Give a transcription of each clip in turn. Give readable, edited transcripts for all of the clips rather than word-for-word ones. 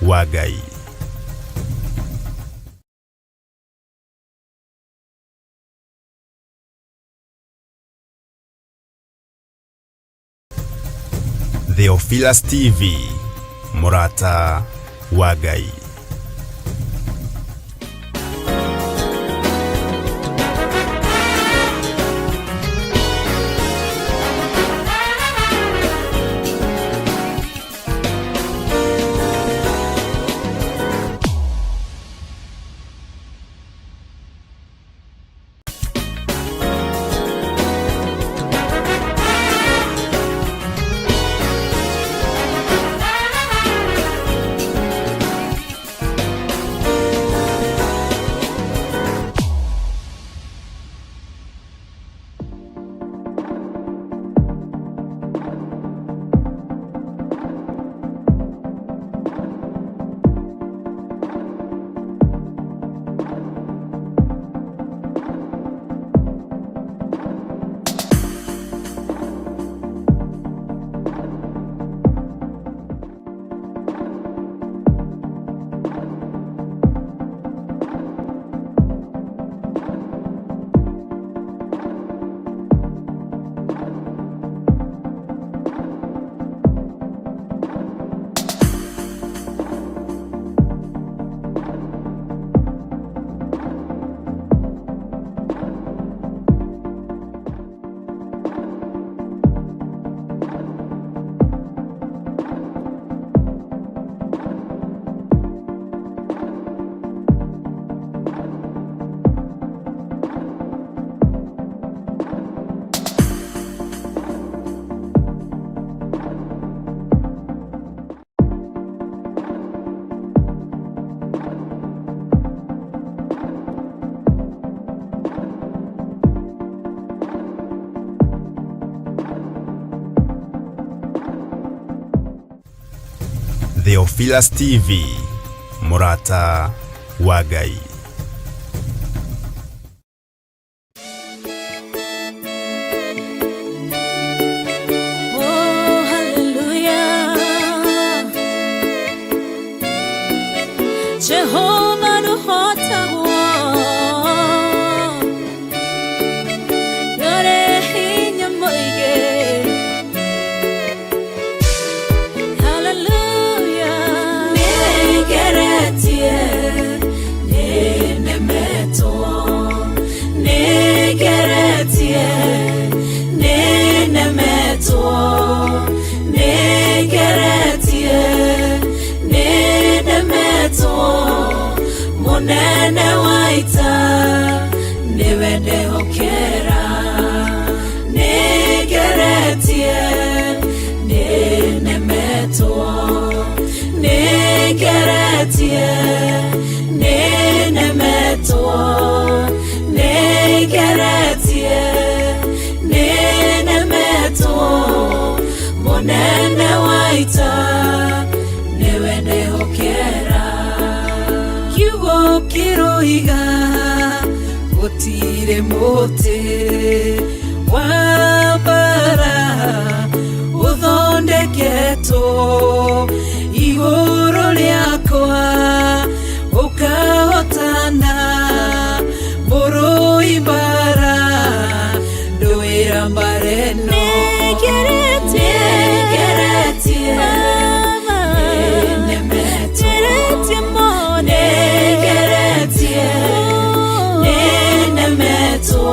wa Ngai. Theophilus TV, mũrata wa Ngai. Theophilus TV, mũrata wa Ngai. Oh, hallelujah. Jehovah nũhotagwo. Nĩũrĩ hinya mũingĩ. Hallelujah. Nĩngeretie, nĩnemetwo. Nĩngeretie, nĩnemetwo. Nĩngeretie, nĩnemetwo. Mũnene wa ita nĩwe ndehokera. Nĩngeretie, nĩnemetwo. Nĩngeretie, nĩnemetwo. Nĩngeretie, nĩnemetwo. Mũnene wa ita nĩwe ndehokera. Kiugo kĩroiga gũtirĩ mũtĩ wa mbara ũthondeketwo igũrũ rĩakwa ũkahotana mũrũi mbara ndũĩra mbara ĩno. Nĩngeretie, Nĩngeretie, Baba. nĩnemetwo. Ngeretie mũno. Nĩngeretie, nĩnemetwo.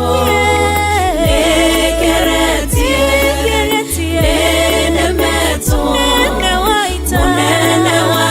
Nĩngeretie, Nĩngeretie, nĩnemetwo. Mũnene wa ita. Mũnene wa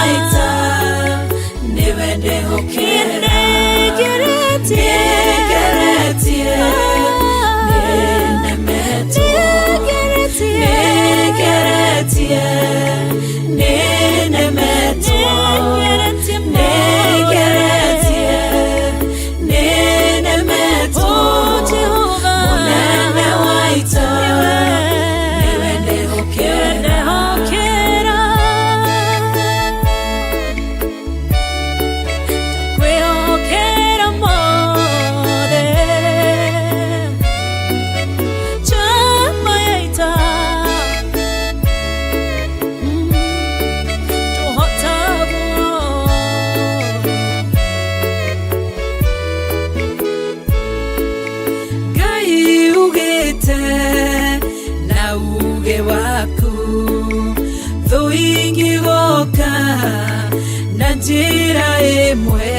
Njĩra ĩmwe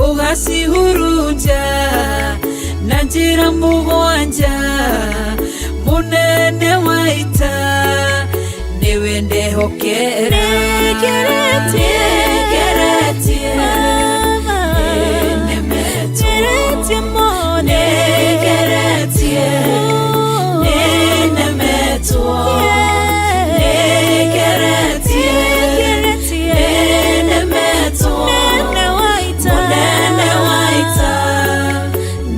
ũgacihurunja na njĩra mũgwanja mũnene wa ita nĩwe ndehokera. Nĩngeretie, nĩnemetwo, nĩngeretie, nĩnemetwo, nĩngeretie, nĩnemetwo, mũnene wa ita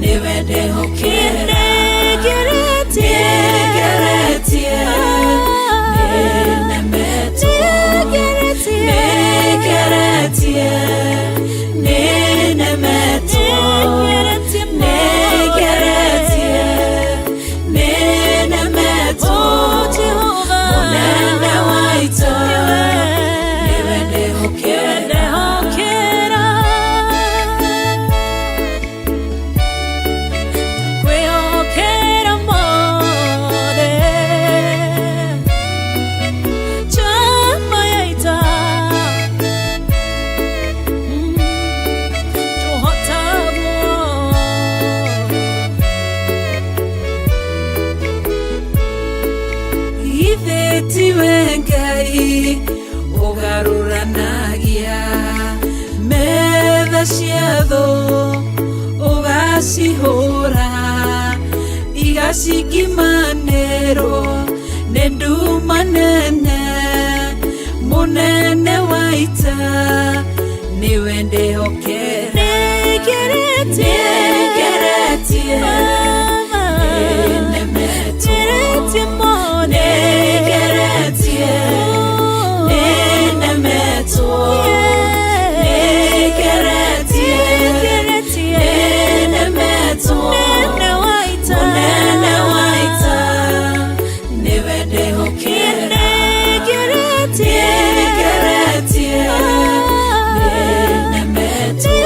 nĩwe ndehokera. Nĩngeretie, nĩnemetwo, nĩngeretie, nĩnemetwo, nĩngeretie, nĩnemetwo, mũnene wa ita nĩwe ndehokera. Kwĩhokera mothe chama ya ita tũhotagwo Ithe tiwe Ngai ũgarũranagia metha cia thũ ũgacihũra igacikimanĩrwo nĩ nduma nene mũnene wa ita nĩwe ndehokera. Nĩngeretie, nĩnemetwo, nĩngeretie, nĩnemetwo, nĩngeretie, nĩnemetwo, mũnene wa ita nĩwe ndehokera. Nĩngeretie, nĩnemetwo,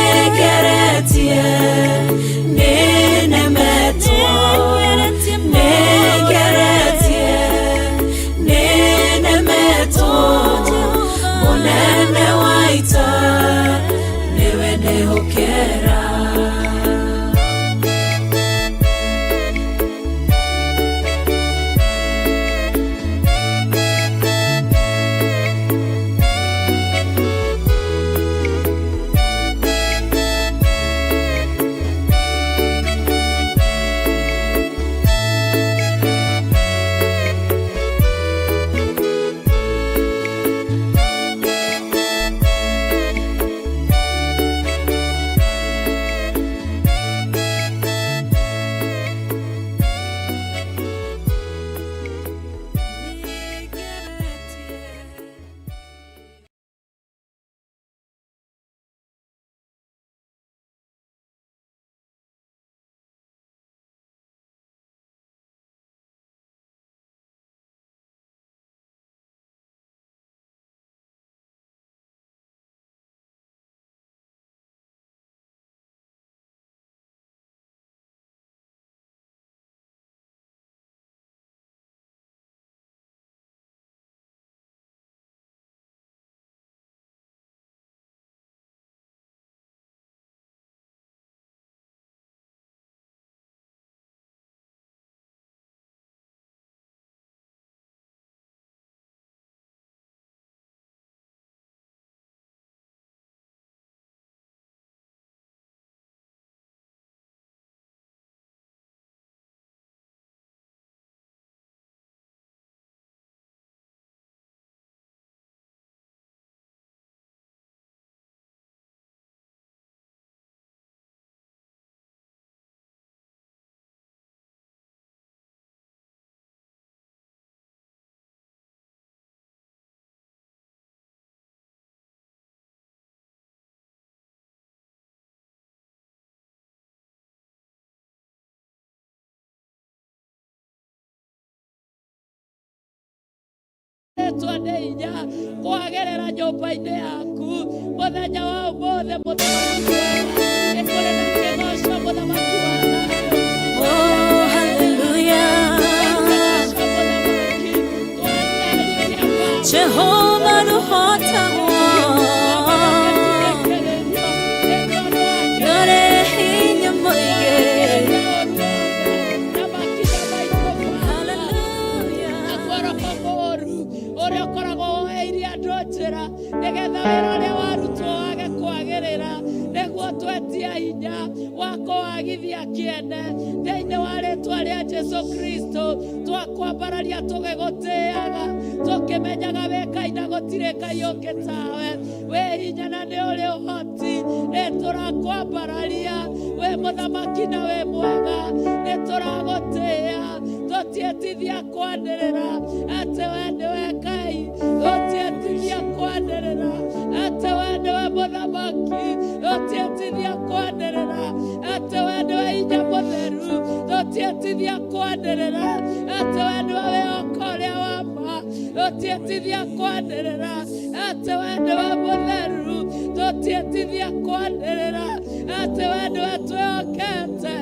nĩngeretie, nĩnemetwo, nĩngeretie, nĩnemetwo, mũnene wa ita nĩwe ndehokera. Rĩtwa nĩ hinya kwagerera nyũmba-inĩ yaku mũthenya wa ũmũthĩ, mũthamaki wa nĩ kũrĩ na kĩgoco, mũthamaki wa thayũ. Oh, hallelujah. Kĩgoco, mũthamaki twanyeria. Jehovah. Ndũhotagwo. Ndũrĩ hinya mũingĩ. Hallelujah. Naguo roho mũũru ũrĩa ũkoragwo woeirie andũ njĩra nĩgetha wĩra ũrĩa warutwo wage kwagĩrĩra, nĩguo twetia hinya wa kũwagithia kĩene thĩinĩ wa rĩtwa rĩa Jesu Kristo. Twakwambararia tũgĩgũtĩaga, tũkĩmenyaga wĩ Ngai na gũtirĩ Ngai ũngĩ tawe, wĩ hinya na nĩ ũrĩ ũhoti. Nĩ tũrakwambararia, wĩ mũthamaki na wĩ mwega, nĩ tũragũtĩĩa, tũtiĩtithia kwanĩrĩra atĩ we nĩwe Ngai, tũtiĩtithia kwanĩrĩra atĩ we nĩwe mũthamaki, tũtiĩtithia kwanĩrĩra atĩ we nĩwe hinya mũtheru, tũtiĩtithia kwanĩrĩra atĩ we nĩwe wĩhoka ũrĩa wa ma, tũtiĩtithia kwanĩrĩra atĩ we nĩwe mũtheru, tũtiĩtithia kwanĩrĩra atĩ we nĩwe twĩhokete.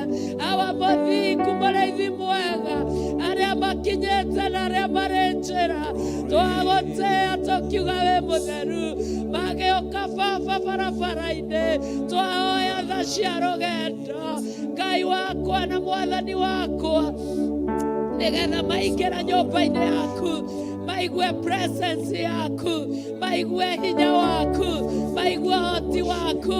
Awa mũthingu, mũrĩithi mwega, arĩa makinyĩte na arĩa marĩ njĩra, twagũtĩĩa tũkiuga wĩ mũtheru. Magĩũka baba barabara-inĩ, twahoya tha cia rũgendo, Ngai wakwa na mwathani wakwa, nĩgetha maingĩra nyũmba-inĩ yaku maigue presence yaku, maigue hinya waku, maigue ũhoti waku,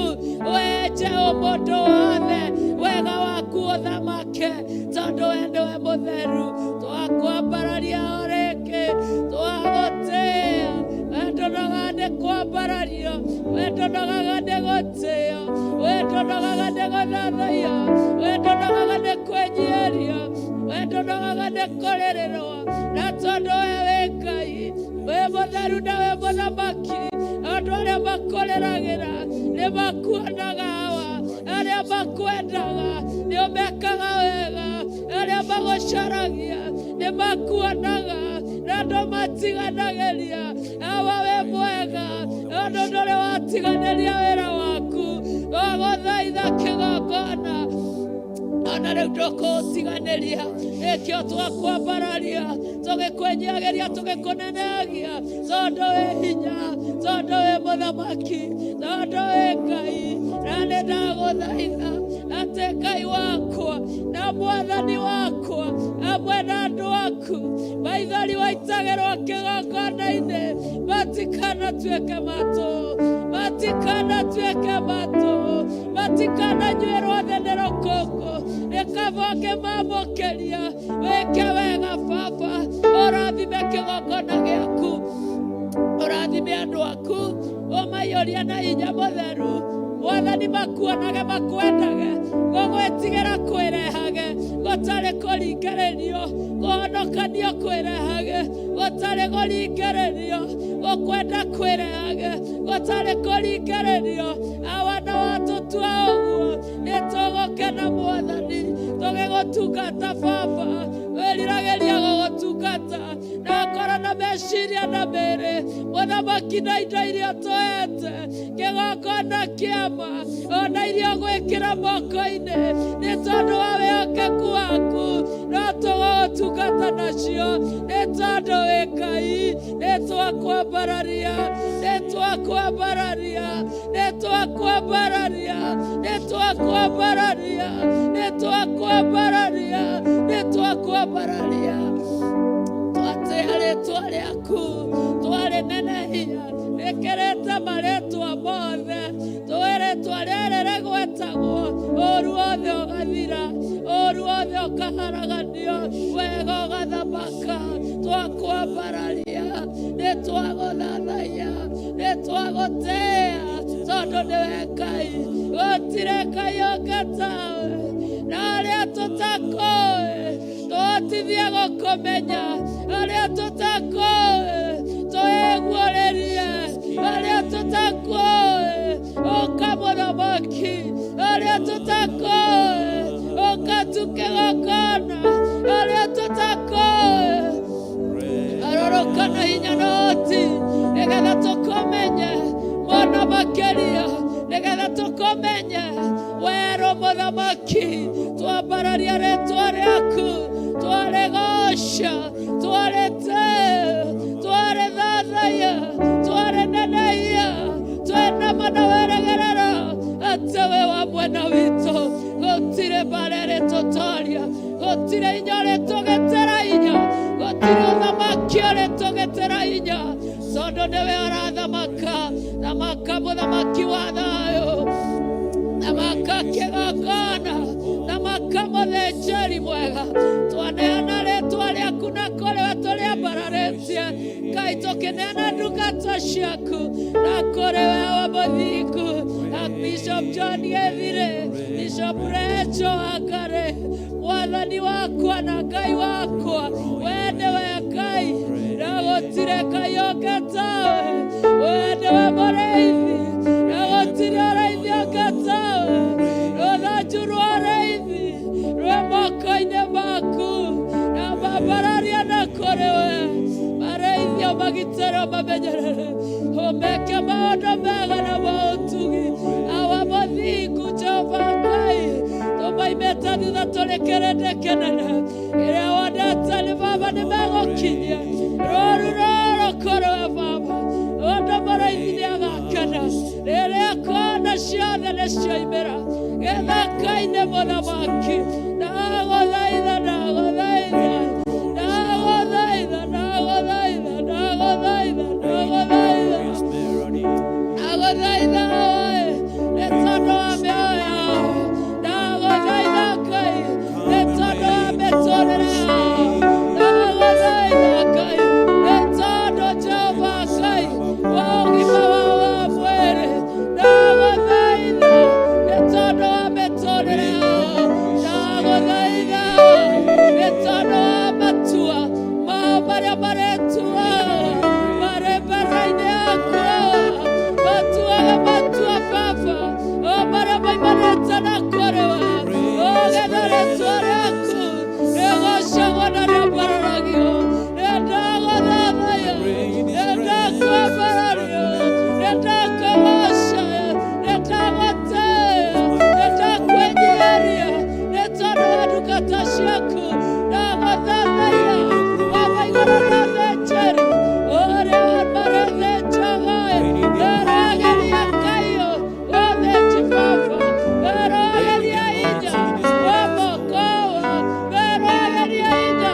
wenje mũndũ wothe, wega waku ũthamake, tondũ we nĩwe mũtheru. Twakwambararia o rĩngĩ, twagũtĩĩa, we ndũnogaga nĩ kwambarario, we ndũnogaga nĩ gũtĩĩo, we ndũnogaga nĩ gũthathaiyo, we ndũnogaga nĩ kwĩnyihĩrio, we ndũnogaga nĩ kũrĩrĩrwo, na tondũ we wĩ Ngai, wĩ mũtheru na wĩ mũthamaki, andũ arĩa makũrĩragĩra nĩ makuonaga hawa, arĩa makwendaga nĩ ũmekaga wega, arĩa magũcaragia nĩ makuonaga, na andũ matiganagĩria. Awa wĩ mwega, andũ ndũrĩ watiganĩria wĩra waku, wagũthaitha kĩgongona ona rĩu ndũkũũtiganĩria. Nĩkĩo twakwambararia, tũgĩkwenyiagĩria, tũgĩkũnenehagia, tondũ wĩ hinya, tondũ wĩ mũthamaki, tondũ wĩ Ngai. Na nĩ ndagũthaitha atĩ Ngai wakwa na mwathani wakwa hamwe na andũ aku, maithori waitagĩrwo kĩgongona-inĩ matikanatuĩke matũ, matikanatuĩke matũ, matikananyuĩrwo thĩ nĩ rũkũngũ, nĩ kaba ũngĩmamũkĩria. Wĩke wega baba, ũrathime kĩgongona gĩaku, ũrathime andũ aku, ũmaiyũrie na hinya mũtheru. Mwathani, makuonage, makwendage, gũgwĩtigĩra kwĩrehage gũtarĩ kũringĩrĩrio, kũhonokanio kwĩrehage gũtarĩ kũringĩrĩrio, gũkwenda kwĩrehage gũtarĩ kũringĩrĩrio. Awa na watũtua ũguo, nĩ tũgũkena mwathani tũgĩgũtungata baba, wĩriragĩria gũgũtungata na ngoro na meciria na mĩĩrĩ, mũthamaki, na indo iria tũhete kĩgongona kĩama, ona iria ũgwĩkĩra moko-inĩ, nĩ tondũ wa wĩhokeku waku no tũgũgũtungata nacio, nĩ tondũ wĩ Ngai. Nĩ twakwambararia, nĩ twakwambararia, nĩ twakwambararia, nĩ twakwambararia, nĩ twakwambararia, nĩ twakwambararia, twatĩa rĩtwa rĩaku, twarĩnenehia, rĩkĩrĩte marĩtwa mothe, tũĩ rĩtwa rĩrĩ rĩgwetagwo, ũũru wothe ũgathira, ũũru wothe ũkaharaganio, wega ũgathamaka. Twakwambararia, nĩ twagũthathaiya, nĩ twagũtĩĩa, tondũ nĩwe Ngai, gũtirĩ Ngai ũngĩ tawe. Na arĩa tũtakũĩ tũhotithie gũkũmenya, arĩa tũtakũĩ tũĩguũrĩrie, arĩa tũtakũĩ ũka mũthamaki, arĩa tũtakũĩ ũka tukĩgongona, arĩa tũtakũĩ aroroka na hinya na ũhoti, nĩgetha tũkũmenye mũno makĩria, nĩgetha tũkũmenye werũ mũthamaki. Twambararia rĩtwa rĩaku, twarĩgoca, twarĩtĩĩa, twarĩthathaiya. Ona wĩrĩgĩrĩro atĩ wĩ wa mwena witũ. Gũtirĩ mbara ĩrĩtũtoria, gũtirĩ inya ũrĩtũgĩtĩra inya, gũtirĩ ũthamaki ũrĩtũgĩtĩra inya, tondũ nĩwe ũrathamaka. Thamaka mũthamaki wa thayũ, thamaka kĩgongona, thamaka mũthĩnjĩri mwega. Twaneana rĩtwa rĩaku na kũrĩ we tũrĩambararĩtie. Ngai, tũkĩneana ndungata ciaku na kũrĩ we wa mũthingu, na Bishop John Gethire, Bishop Rachel Wangari, mwathani wakwa na Ngai wakwa, we nĩwe Ngai na gũtirĩ Ngai ũngĩ tawe. We nĩwe mũrĩithi na gũtirĩ ũrĩithi ũngĩ tawe. Rũthanju rwa ũrĩithi rwĩ moko-inĩ maku, na mambararia na kũrĩ we. Marĩithio, magitĩrwo, mamenyerere, ũmeke maũndũ mega na maũtugi. Awa mũthingu Jehova Ngai, tũmaimĩte thutha tũrĩ kĩrĩndĩ kĩnene ĩrĩa wondete nĩ Baba nĩ megũkinyia rũru rũrũ kũrĩ we Baba. Ũndũ mũrĩithi nĩ agakena rĩrĩa kona ciothe nĩ cioimĩra gĩthaka-inĩ. Mũthamaki, ndagũthaitha, ndagũthaitha, ndagũthaitha, ndagũthaitha, ndagũthaitha, ndagũthaitha, ndagũthaitha we, nĩ tondũ wa mĩoyo yao. Ndagũthaitha Ngai, nĩ tondũ wa mĩtũrĩre yao. Ndagũthaitha Ngai, nĩ tondũ Jehova Ngai wa ũgima wao wa mwĩrĩ. Ndagũthaitha nĩ tondũ wa mĩtũrĩre yao. Ndagũthaitha nĩ tondũ wa matua mao marĩa maretua marĩ mbere-inĩ yakwa. Matuaga matua Baba o marĩa maimanĩte na kũrĩ we. Ũgetha rĩtwa rĩaku rĩgocagwo na rĩambararagio. Nĩndagũthathaiya, nĩndakwambararia, nĩndakũgoca, nĩndagũtĩĩa, nĩndakwĩnyiihĩria nĩ tondũ wa ndungata ciaku. Ndagũthathaiya Baba igũrũ rĩa thĩnjĩri ũrĩa marĩthĩnjaga, ndĩrageria Ngai ũthĩnji Baba, ndĩrageria hinya wa mokowa, ndĩrageria hinya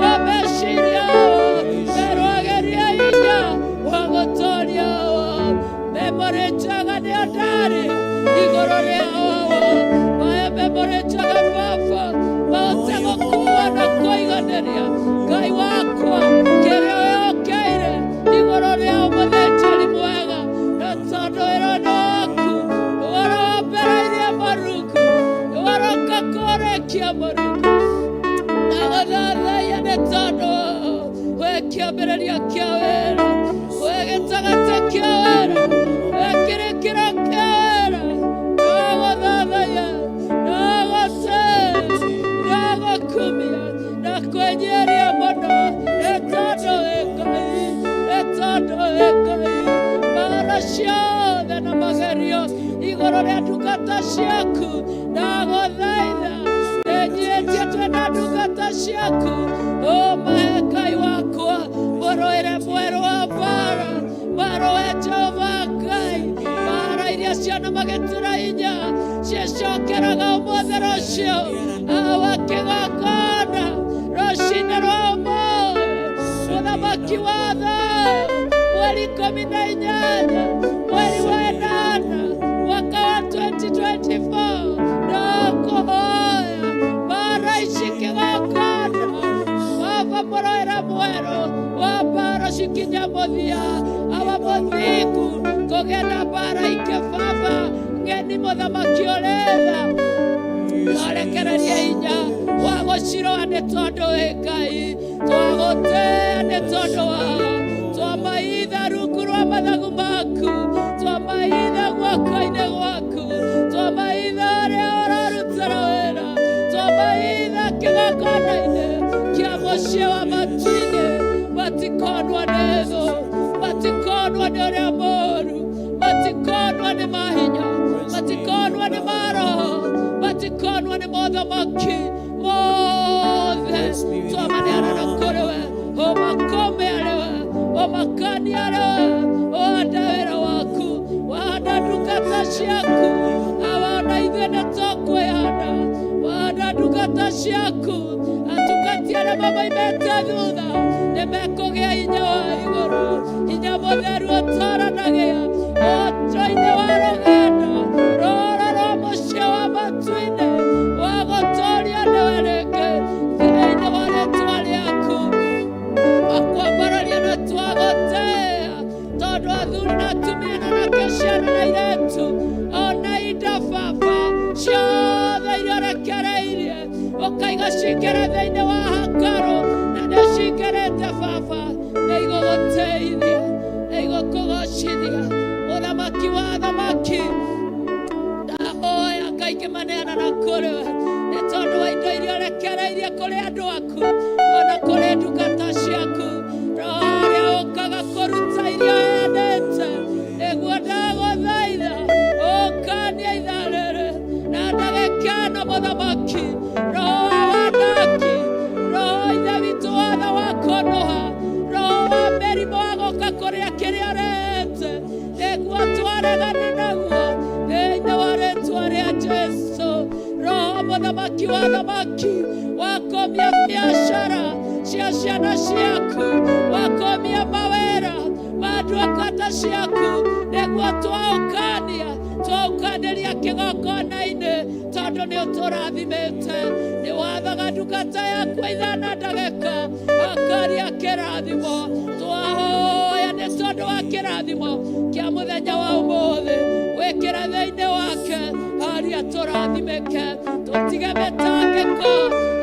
wa meciria, ndĩrageria hinya wa gũtoria. Memory njega nĩyo ndarĩ igũrũ rĩao. Maya memory njega Baba, mahote gũkua na kũiganĩria. Ngai wakwa, kĩrĩa wĩhokeire igũrũ rĩao, mũthĩnjĩri mwega, na tondũ wĩra nĩ waku, ũhoro wa mbere Mũrungu, ũroka kũrĩkia Mũrungu. Ndagũthathaiya nĩ tondũ we kĩambĩrĩria kĩa wĩra, we gĩtagatĩ kĩa wĩra, we kĩrĩkĩro kĩa wĩra. Ndagũthathaiya, ndagũtĩĩa, ndagũkumia na kwĩnyiihia mũno nĩ tondũ wĩ Ngai, nĩ tondũ wĩ Ngai. Mbara ciothe na magerio igũrũ rĩa ndungata ciaku, ndagũthaitha, nĩnyiĩtie twĩna ndungata ciaku, ũmahe Ngai wakwa mũrũĩre mwerũ wa mbara. Marũe Jehova Ngai, mbara iria ciana magĩtĩra hinya ciĩcokeraga ũmũthĩ rũciũ. Awa kĩgongona rũcinĩ rwa ũmũthĩ, mũthamaki wa thayũ, mweri 18, mweri wa 8, mwaka wa 2024, ndakũhoya mbara ici kĩgongona Baba, mũroĩra mwerũ wa mbara cikinya mũthia. Awa mũthingu, kũgĩa na mbara ingĩ Baba ng'eni, mũthamaki ũrĩtha, twarekereria hinya wa gũciroa nĩ tondũ wĩ Ngai. Twagũtĩĩa nĩ tondũ wao. Twamaitha rungu rwa mathagu maku, twamaitha guoko-inĩ gwaku, twamaitha ũrĩa ũrarutĩra wĩra, twamaitha kĩgongona-inĩ kĩa mũciĩ wa matu-inĩ. Matikonwo nĩ thũ, matikonwo nĩ ũrĩa mũũru, matikonwo nĩ mahinya, matikonwo nĩ maroho, matikonwo nĩ mothamaki mothe. Twamaneana na kũrĩ we, ũmakome arĩ we, ũmakanie arĩ we, ũhanda wĩra waku, wahanda ndungata. Ciaku awa ona ithuĩ nĩ tũkwĩhanda wanda ndungata ciaku atungati arĩa mamaimĩte thutha nĩ mekũgĩa hinya wa igũrũ, hinya mũtheru ũtũranagia ũtũinĩ wa rũgendo rũrũ rwa mũciĩ wa matu-inĩ wa gũtũũria nĩwe rĩngĩ thĩinĩ wa rĩtwa rĩaku wakwambararia na twagũtĩĩa tondũ athuri na atumia na anake, ciana na airĩtu, ona indo baba ciothe iria ũrekereirie ũkaiga cingĩre thĩinĩ wa hakarũ na nĩ cingĩrĩte baba, nĩ igũgũtĩithia, nĩ igũkũgocithia, mũthamaki wa athamaki. Ndahoya Ngai ngĩmaneana na kũrĩ we nĩ tondũ wa indo iria ũrekereirie kũrĩ andũ aku ona kũrĩ ndungata ciaku, roho ũrĩa ũkaga kũruta iria ũheanĩte, nĩguo ndagũthaitha ũkanie ithaa rĩrĩ na ndagĩka ĩno, mũthamaki, roho wa wanaki, roho ithe witũ watha wa kũnũha, roho wa mĩrimũ wa gũka kũrĩa kĩrĩa ũrehete, nĩguo twaregana naguo thĩinĩ wa rĩtwa rĩa Jesu. Roho mũthamaki wa thamaki wakomia biacara cia ciana ciaku, wakomia mawĩra ma ndungata ciaku, nĩguo twaũkania twaũkanĩria kĩgongona-inĩ tondũ nĩ ũtũrathimĩte. Nĩ wathaga ndungata yaku ithana ndagĩka akaria kĩrathimo, twahoya nĩ tondũ wa kĩrathimo kĩa mũthenya wa ũmũthĩ wĩkĩre thĩinĩ wake aria tũrathimĩke, tũtige mĩtangĩko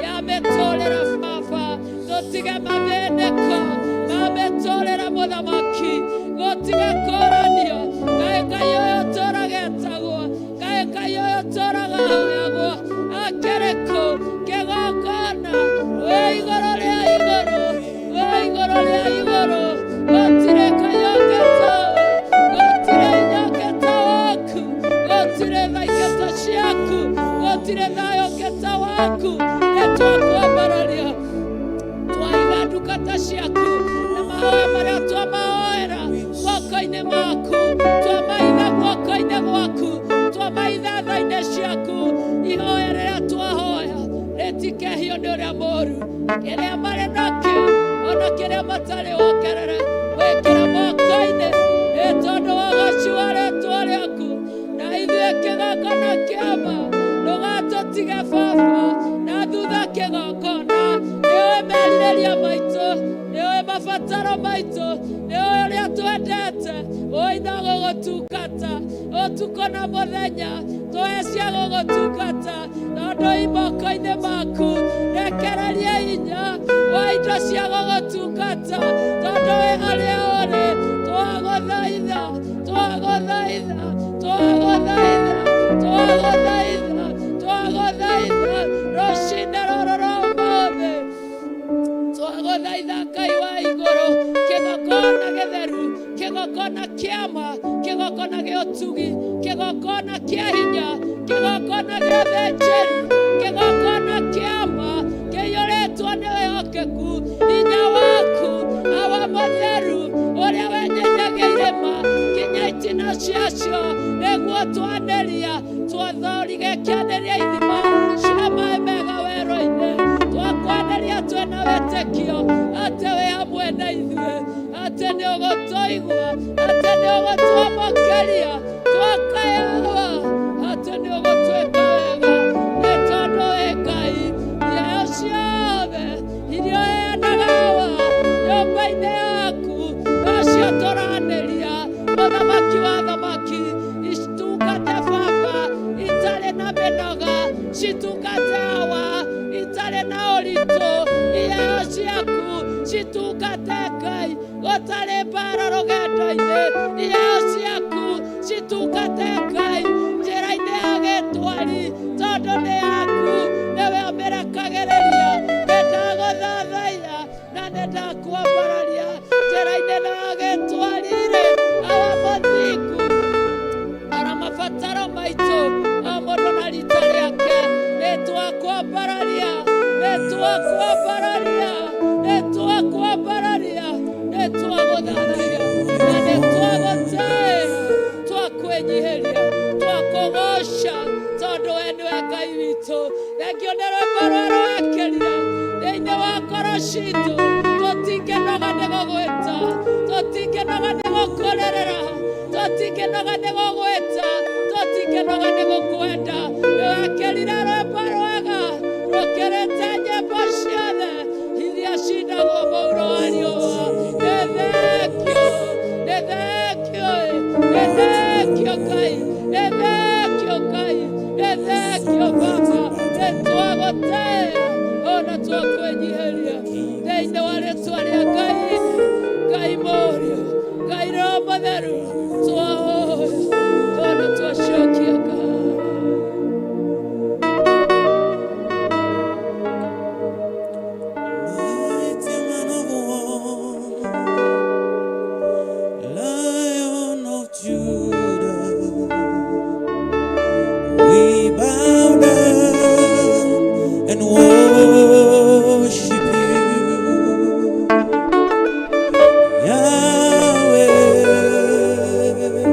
ya mĩtũrĩre baba, tũtige mathĩnĩko ma mĩtũrĩre mũthamaki, gũtige kũranio kaĩ Ngai ũyũ tũragetagwo, kaĩ Ngai ũyũ tũragahoyagwo akĩrĩ kũ? Kĩgongona wĩ igũrũ rĩa igũrũ, wĩ igũrũ rĩa igũrũ, gũtirĩ Ngai ũngĩ tawe, gũtirĩ hinya ũngĩ ta waku, gũtirĩ tha ingĩ ta ciaku, gũtirĩ thayũ ũngĩ ta waku. Nĩ twakwambararia, twaiga ndungata ciaku na mahoya marĩa twamahoera guoko-inĩ maku, twamaitha guoko-inĩ gwaku, twamaitha tha-inĩ ciaku. Ihoya rĩrĩa twahoya rĩtikehio nĩ ũrĩa mũũru, kĩrĩa marĩ nakĩo ona kĩrĩa matarĩ wongerere wĩkĩre moko-inĩ nĩ tondũ wa ũgoci wa rĩtwa rĩaku. Na ithuĩ kĩgongona kĩama ndũgatũtige baba na thutha kĩgongona. Nĩũĩ merirĩria maitũ, nĩũĩ mabataro maitũ, nĩũĩ ũrĩa twendete ũina gũgũtungata ũtukũ na mũthenya, tũhe cia gũgũtungata tondũ i moko-inĩ maku. Rekereria hinya wa indo cia gũgũtungata tondũ wĩ harĩa ũrĩ. Twagũthaitha, twagũthaitha, twagũthaitha, twagũthaitha, twagũthaitha rũcinĩ rũrũ rwa ũmũthĩ, twagũthaitha Ngai wa igũrũ, kĩgongona gĩtheru, kĩgongona kĩama, kĩgongona gĩa ũtugi, kĩgongona kĩa hinya, kĩgongona gĩa ũthĩnjĩri, kĩgongona kĩama kĩiyũrĩtwo nĩ wĩhokeku, hinya waku awa mũtheru ũrĩa wenyenyagia irĩma nginya itina ciacio, nĩguo twanĩria twathorige kĩanĩria ithima cia maĩ mega werũ-inĩ. Twakwanĩria twĩna wĩtĩkio atĩ wĩ hamwe na ithuĩ, atĩ nĩ ũgũtũigua, atĩ nĩ ũgũtwamũkĩria twakayawa, atĩ nĩ ũgũtwĩka wega nĩ tondũ wĩ Ngai. Iheo ciothe iria ũheanaga wa nyũmba-inĩ yaku nocio tũranĩria, mũthamaki wa thamaki, itungate baba itarĩ na mĩnoga, citungate awa itarĩ na ũritũ. Iheo ciaku citungate Ngai gũtarĩ mbara rũgendo-inĩ, iheo ciaku citungate Ngai njĩra-inĩ ya gĩtwari tondũ nĩ yaku, nĩwe ũmĩrekagĩrĩria. Nĩ ndagũthathaiya na nĩ ndakwambararia njĩra-inĩ na gĩtwari-rĩ awa mũthingu. Thengiũ nĩ rwĩmbo rwerũ wekĩrire thĩinĩ wa ngoro citũ. Tũtingĩnoga nĩ gũgwĩta, tũtingĩnoga nĩ gũkũrĩrĩra, tũtingĩnoga nĩ gũgwĩta, tũtingĩnoga nĩ gũkwenda. Nĩ wekĩrire rwĩmbo rwega rũkĩrĩte nyĩmbo ciothe iria cinagwo mũhuro wa riũa. Nĩ thengio, nĩ thengio, nĩ thengio Ngai, nĩ thengio Ngai, nĩ thengio Baba. Nĩ twagũtĩĩa ona twakwĩnyihĩria thĩinĩ wa rĩtwa rĩa Ngai, Ngai Mũriũ, Ngai Roho Mũtheru, twahoya ona twacokia ngatho. Mighty man of war, Lion of Judah, we bow down and worship you, Yahweh.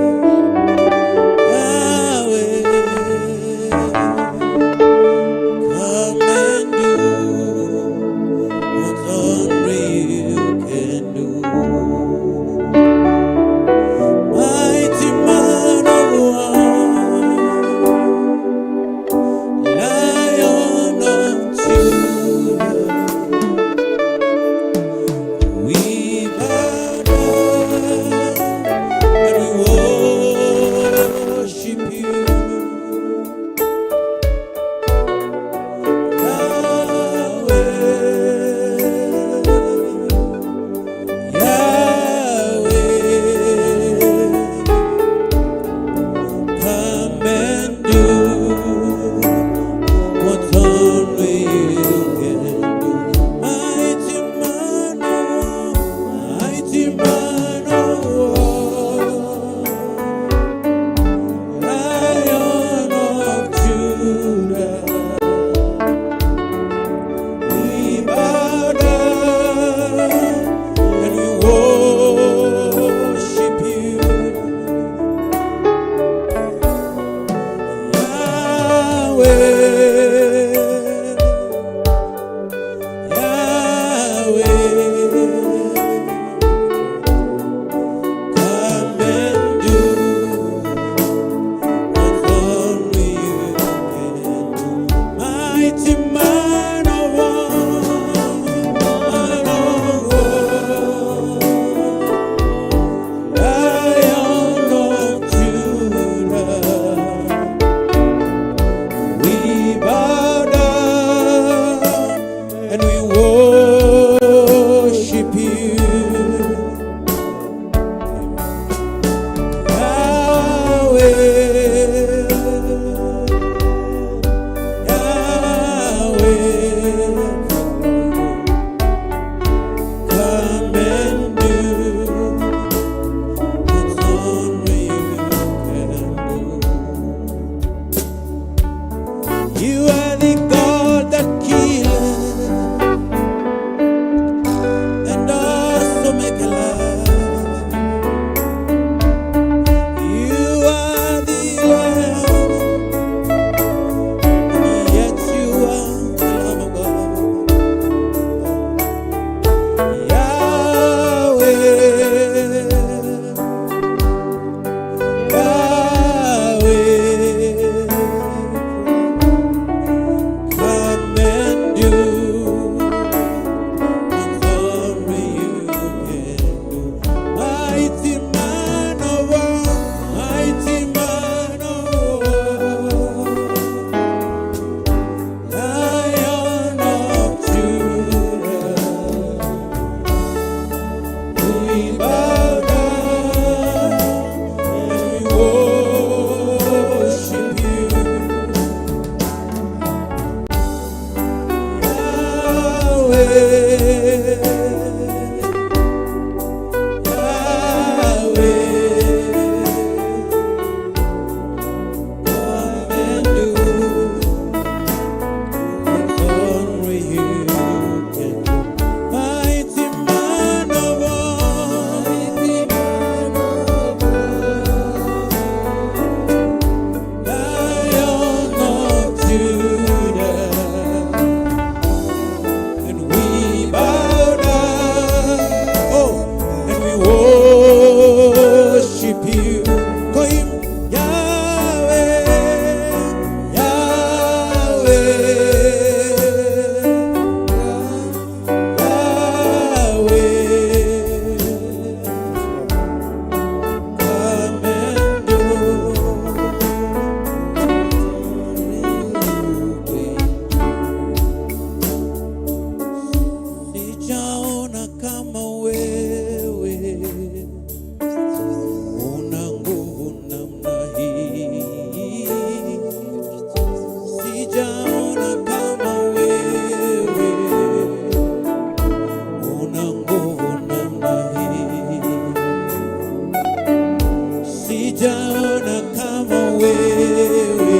Sijaona kama wewe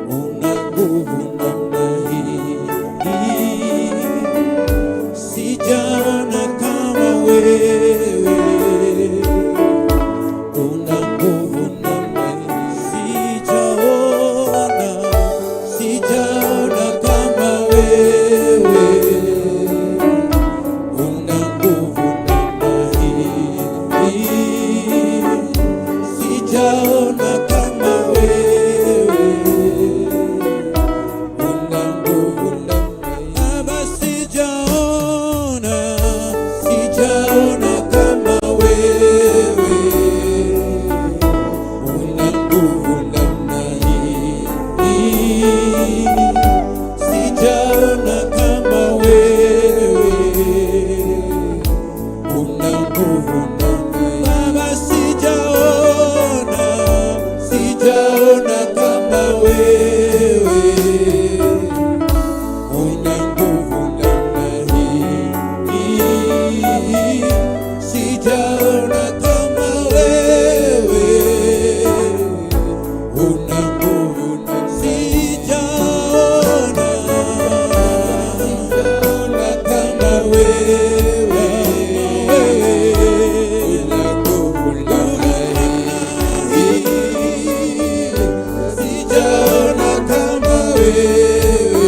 una nguvu namna hii. Sijaona kama wewe una nguvu namna hii. Sijaona, sijaona kama wewe una nguvu namna hii. Sijaona kama wewe una nguvu namna hii. Baba, sijaona, sijaona kama wewe una nguvu namna hii. Sijaona kama wewe una nguvu namna hii. Baba, sijaona, sijaona kama wewe una nguvu namna hii. Sijaona kama wewe una nguvu sijaona, sijaona kama wewe una nguvu namna hii. Sijaona kama wewe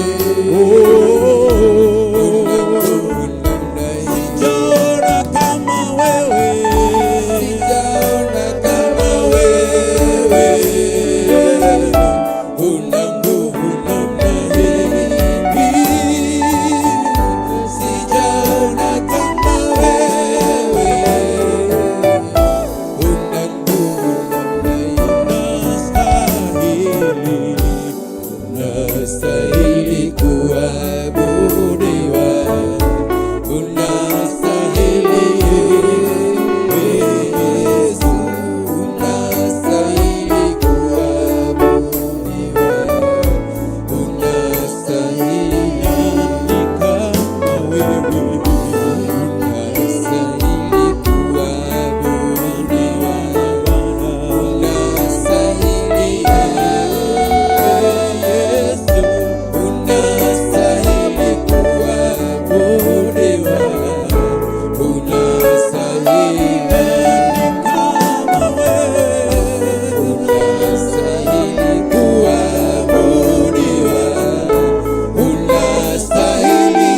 una nguvu namna hii. Sijaona kama wewe, sijaona kama wewe una nguvu namna hii. Sijaona kama wewe una nguvu namna hii. Unastahili, unastahili kuabudiwa, unastahili Yesu, unastahili kuabudiwa, unastahili kama wewe, unastahili kuabudiwa, unastahili Yesu, unastahili kuabudiwa, unastahili kama wewe, unastahili kuabudiwa, unastahili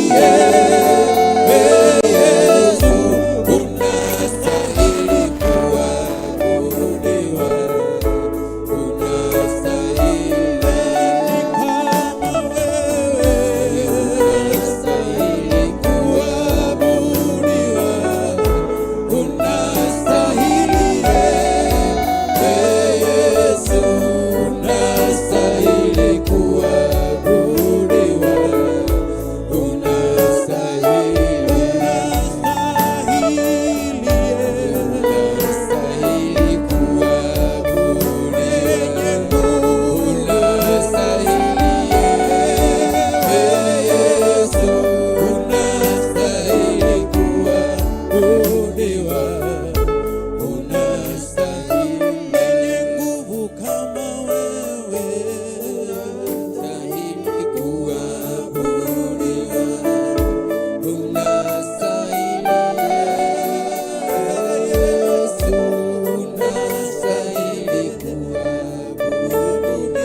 Yesu, unastahili kuabudiwa, unastahili kama wewe, unastahili kuabudiwa, unastahili Yesu, unastahili kuabudiwa, unastahili, unastahili kuabudiwa, unastahili Yesu, unastahili kuabudiwa, unastahili mwenye nguvu kama wewe, unastahili kuabudiwa, unastahili Yesu, unastahili kuabudiwa,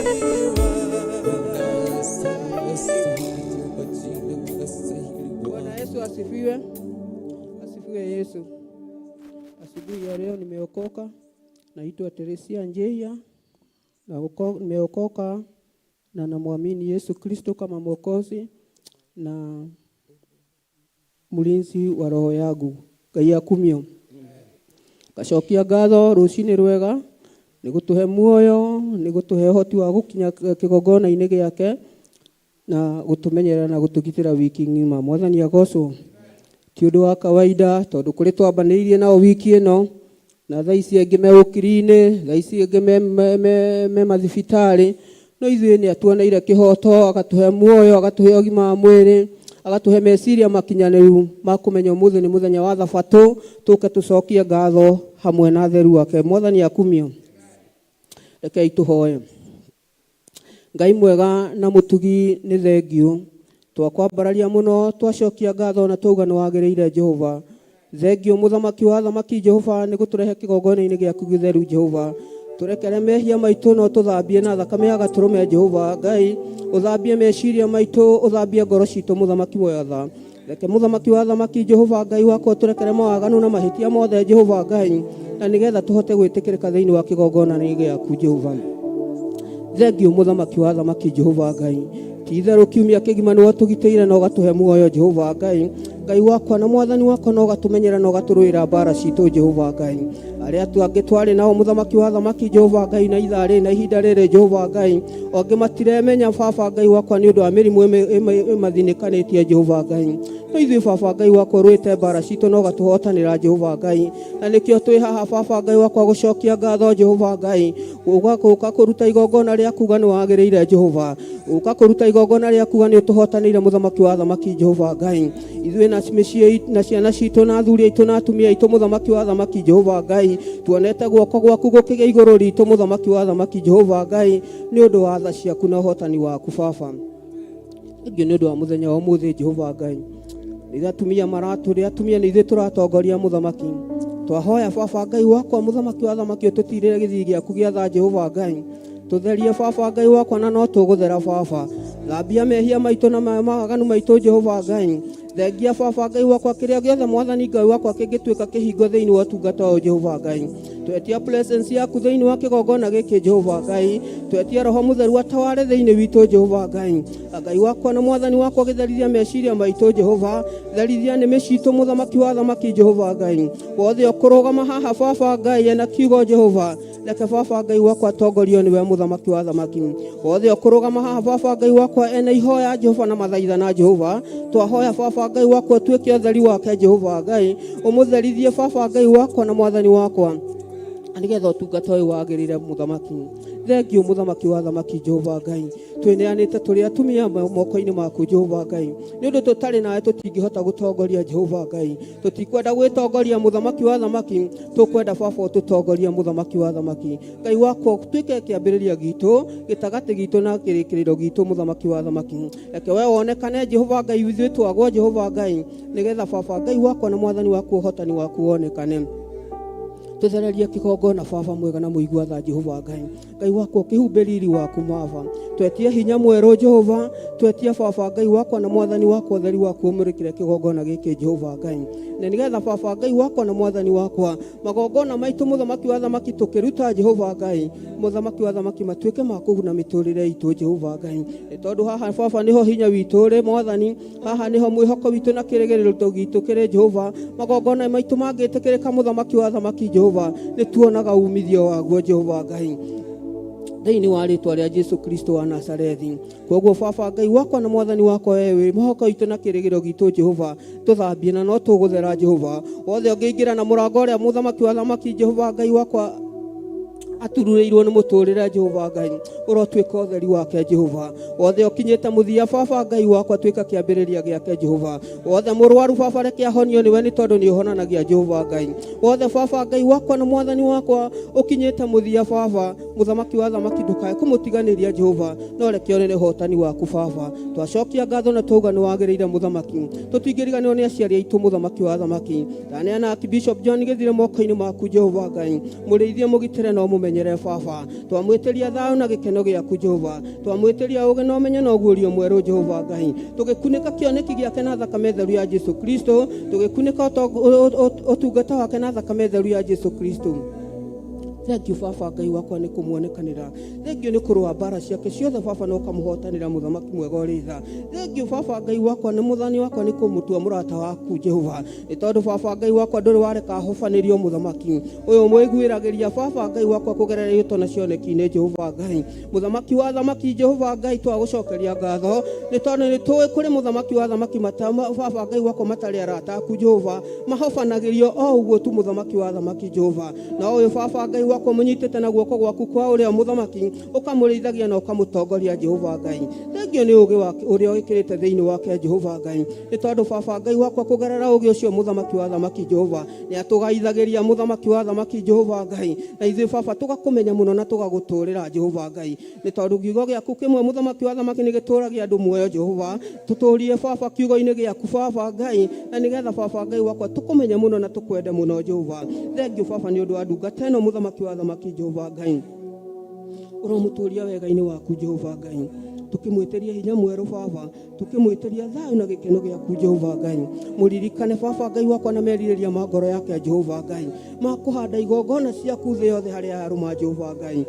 unastahili, unastahili. Bwana Yesu asifiwe. Asifiwe Yesu. Asubuhi ya leo nimeokoka. Naitwa Teresia Njeia. Nimeokoka na namwamini Yesu Kristo kama Mwokozi na mlinzi wa roho yangu. Ngai akumio. Ngacokia ngatho rũcinĩ rwega nĩ gũtũhe muoyo, nĩ gũtũhe ũhoti wa gũkinya kĩgongona-inĩ gĩake na gũtũmenyerera na gũtũgitĩra wiki ng'ima. Mwathani agocwo. Ti ũndũ wa kawaida tondũ kũrĩ twambanĩirie nao wiki ĩno na thaa ici angĩ me ũkiri-inĩ, thaa ici angĩ me mathibitarĩ, no ithuĩ nĩ atuoneire kĩhoto, agatũhe muoyo, agatũhe ũgima wa mwĩrĩ. Agatũhe meciria makinyanĩru ma kũmenya ũmũthĩ nĩ mũthenya wa thabatũ, tũke tũcokie ngatho hamwe na theru wake. Mwathani akumio. Rekei tũhoe. Ngai mwega na mũtugi, nĩ thengiũ twakwambararia mũno, twacokia ngatho na twauga nĩ wagĩrĩire. Jehova, thengiũ mũthamaki wa thamaki. Jehova, nĩ gũtũrehe kĩgongona-inĩ gĩaku gĩtheru. Jehova, tũrekere mehia maitũ no tũthambie na thakame ya gatũrũme. Jehova Ngai, ũthambie meciria maitũ, ũthambie ngoro citũ. Mũthamaki wa tha, reke mũthamaki wa thamaki, Jehova Ngai wakwa, tũrekere mawaganu na mahĩtia mothe, Jehova Ngai, na nĩgetha tũhote gwĩtĩkĩrĩka thĩinĩ wa kĩgongona-inĩ gĩaku. Jehova, thengiũ mũthamaki wa thamaki. Jehova Ngai, ti itherũ kiumia kĩgima nĩwe ũtũgitĩire na ũgatũhe muoyo. Jehova Ngai, Ngai wakwa na mwathani wakwa, na ũgatũmenyera na ũgatũrũĩra mbara citũ. Jehova Ngai, arĩa angĩ twarĩ nao, mũthamaki wa thamaki, Jehova Ngai, na ithaa rĩrĩ na ihinda rĩrĩ, Jehova Ngai, angĩ matiremenya, baba Ngai wakwa, nĩ ũndũ wa mĩrimũ ĩmathinĩkanĩtie. Jehova Ngai, no ithuĩ, baba Ngai wakwa, ũrũĩte mbara citũ na ũgatũhotanĩra. Jehova Ngai, na nĩkĩo twĩ haha, baba Ngai wakwa, gũcokia ngatho. Jehova Ngai, ũka kũruta igongona rĩa kuga nĩ wagĩrĩire. Jehova, ũka kũruta igongona rĩa kuga nĩ ũtũhotanĩire. Mũthamaki wa thamaki, Jehova Ngai, ithuĩ na mĩciĩ na ciana citũ na athuri aitũ na atumia aitũ, mũthamaki wa thamaki, Jehova Ngai, tuonete guoko gwaku gũkĩgĩa igũrũ ritũ. Mũthamaki wa thamaki, Jehova Ngai, nĩ ũndũ wa tha ciaku na ũhotani waku. Baba, thengiũ nĩ ũndũ wa mũthenya wa ũmũthĩ. Jehova Ngai, rĩrĩa atumia maratũrĩ atumia nĩ ithuĩ tũratongoria, mũthamaki, twahoya, baba Ngai wakwa, mũthamaki wa thamaki, ũtũtirĩre gĩthii gĩaku gĩa tha. Jehova Ngai, tũtherie, baba Ngai wakwa, na no tũgũthera. Baba, thambia mehia maitũ na mawaganu maitũ. Jehova Ngai, thengia, baba Ngai wakwa, kĩrĩa gĩothe, mwathani Ngai wakwa, kĩngĩtuĩka kĩhingo thĩinĩ wa ũtungata ũyũ. Jehova Ngai, twetia presence yaku thĩinĩ wa kĩgongona gĩkĩ. Jehova Ngai, twetia Roho Mũtheru ataware thĩinĩ witũ. Jehova Ngai, Ngai wakwa na mwathani wakwa, gĩtherithia meciria maitũ. Jehova, therithia nĩmĩ citũ. Mũthamaki wa thamaki, Jehova Ngai, wothe ũkũrũgama haha, baba Ngai, ena kiugo, Jehova, reke baba Ngai wakwa atongorio nĩwe. Mũthamaki wa thamaki, wothe ũkũrũgama haha, baba Ngai wakwa, ena ihoya, Jehova, na mathaithana, Jehova, twahoya, baba Ngai wakwa, ũtuĩke ũtheri wake. Jehova Ngai, ũmũtherithie, baba Ngai wakwa na mwathani wakwa, nĩgetha ũtungata ũyũ wagĩrĩre. Mũthamaki, thengiũ. Mũthamaki wa thamaki, Jehova Ngai, twĩneanĩte tũrĩ atumia moko-inĩ maku. Jehova Ngai, nĩ ũndũ tũtarĩ nawe tũtingĩhota gũtongoria. Jehova Ngai, tũtikwenda gwĩtongoria. Mũthamaki wa thamaki, tũkwenda, baba, ũtũtongoria. Mũthamaki wa thamaki, Ngai wakwa, tuĩke kĩambĩrĩria gitũ, gĩtagatĩ gitũ na kĩrĩkĩrĩro gitũ. Mũthamaki wa thamaki, reke we wonekane. Jehova Ngai, ithuĩ twagwo. Jehova Ngai, nĩgetha baba Ngai wakwa na mwathani waku, ũhotani waku wonekane. Tũthererie kĩgongona, baba mwega na mũigua tha. Jehova Ngai, Ngai wakwa, ũkĩhumbe riri waku. Baba, twetie hinya mwerũ. Jehova, twetie, baba Ngai wakwa na mwathani wakwa, ũtheri waku ũmũrĩkĩre kĩgongona gĩkĩ. Jehova Ngai, na nĩgetha baba Ngai wakwa na mwathani wakwa, magongona maitũ, mũthamaki wa thamaki, tũkĩruta, Jehova Ngai, mũthamaki wa thamaki, matuĩke ma kũguna mĩtũrĩre itũ. Jehova Ngai, nĩ tondũ haha, baba, nĩho hinya witũ ũrĩ. Mwathani, haha nĩho mwĩhoko witũ na kĩrĩgĩrĩro gitũ kĩrĩ. Jehova, magongona maitũ mangĩtĩkĩrĩka, mũthamaki wa thamaki, Jehova, nĩ tuonaga umithio waguo. Jehova Ngai, thĩinĩ wa rĩtwa rĩa Jesu Kristo wa Nazarethi, koguo baba Ngai wakwa na mwathani wakwa, we wĩ mũhoko witũ na kĩrĩgĩrĩro gitũ. Jehova, tũthambie na no tũgũthera. Jehova, wothe ũngĩingĩra na mũrango ũrĩa, mũthamaki wa thamaki, Jehova Ngai wakwa, atururĩirwo nĩ mũtũrĩre, Jehova Ngai, ũrotuĩka ũtheri wake. Jehova, wothe ũkinyĩte mũthia, baba Ngai wakwa, tuĩka kĩambĩrĩria gĩake. Jehova, wothe mũrwaru, baba, reke ahonio nĩwe, nĩ tondũ nĩ ũhonanagia. Jehova Ngai, wothe, baba Ngai wakwa na mwathani wakwa, ũkinyĩte mũthia, baba, mũthamaki wa thamaki, ndũkae kũmũtiganĩria. Jehova, no reke one ũhotani waku. Baba, twacokia ngatho na twauga nĩ wagĩrĩire. Mũthamaki, tũtingĩriganĩrwo nĩ aciari aitũ. Mũthamaki wa thamaki, ndaneana Bishop John Gĩthire moko-inĩ maku. Jehova Ngai, mũrĩithie, mũgitĩre na ũmũmenyere. Baba, twamwĩtĩria thayũ na gĩkeno gĩaku. Jehova, twamwĩtĩria ũũgĩ na ũmenyo na ũguũrio mwerũ. Jehova Ngai, tũgĩkunĩka kĩoneki gĩake na thakame theru ya Jesu Kristo, tũgĩkunĩka ũtungata wake na thakame theru ya Jesu Kristo. Thengiũ, baba Ngai wakwa, nĩ kũmuonekanĩra. Thengiũ nĩ kũrũa mbara ciake ciothe, baba, na ũkamũhotanĩra. Mũthamaki mwega ũrĩ tha, thengiũ, baba Ngai wakwa na mũthani wakwa, nĩ kũmũtua mũrata waku. Jehova, nĩ tondũ, baba Ngai wakwa, ndũrĩ wareka hobanĩrio. Mũthamaki ũyũ mwĩguĩragĩria, baba Ngai wakwa, kũgerera irĩto na cioneki-inĩ. Jehova Ngai, mũthamaki wa thamaki, Jehova Ngai, twagũcokeria ngatho nĩ tondũ nĩ tũĩ kũrĩ mũthamaki wa thamaki baba Ngai wakwa, matarĩ arata aku. Jehova, mahobanagĩrio o ũguo tu. Mũthamaki wa thamaki, Jehova, no ũyũ, baba Ngai. Wakwa mũnyitĩte na guoko gwaku kwa ũrĩa mũthamaki, ũkamũrĩithagia na ũkamũtongoria Jehova Ngai. Thengio nĩ ũũgĩ wake ũrĩa wĩkĩrĩte thĩinĩ wake Jehova Ngai, nĩ tondũ baba Ngai wakwa kũgerera ũũgĩ ũcio mũthamaki wa thamaki Jehova nĩ atũgaithagĩria mũthamaki wa thamaki Jehova Ngai, na ithuĩ baba tũgakũmenya mũno na tũgagũtũrĩra Jehova Ngai, nĩ tondũ kiugo gĩaku kĩmwe mũthamaki wa thamaki nĩ gĩtũragia andũ muoyo Jehova. Tũtũrie baba kiugo-inĩ gĩaku baba Ngai, na nĩgetha baba Ngai wakwa tũkũmenye mũno na tũkwende mũno Jehova. Thengio baba nĩ ũndũ wa ndungata ĩno mũthamaki wa thamaki Jehova Ngai, ũromũtũria wega-inĩ waku Jehova Ngai, tukimwĩtĩria hinya mwerũ baba, tukimwĩtĩria thayũ na gĩkeno gĩaku Jehova Ngai. Mũririkane baba Ngai wakwa na merirĩria ma ngoro yake Jehova Ngai, ma kũhanda igongona ciaku thĩ yothe harĩa yarũma Jehova Ngai,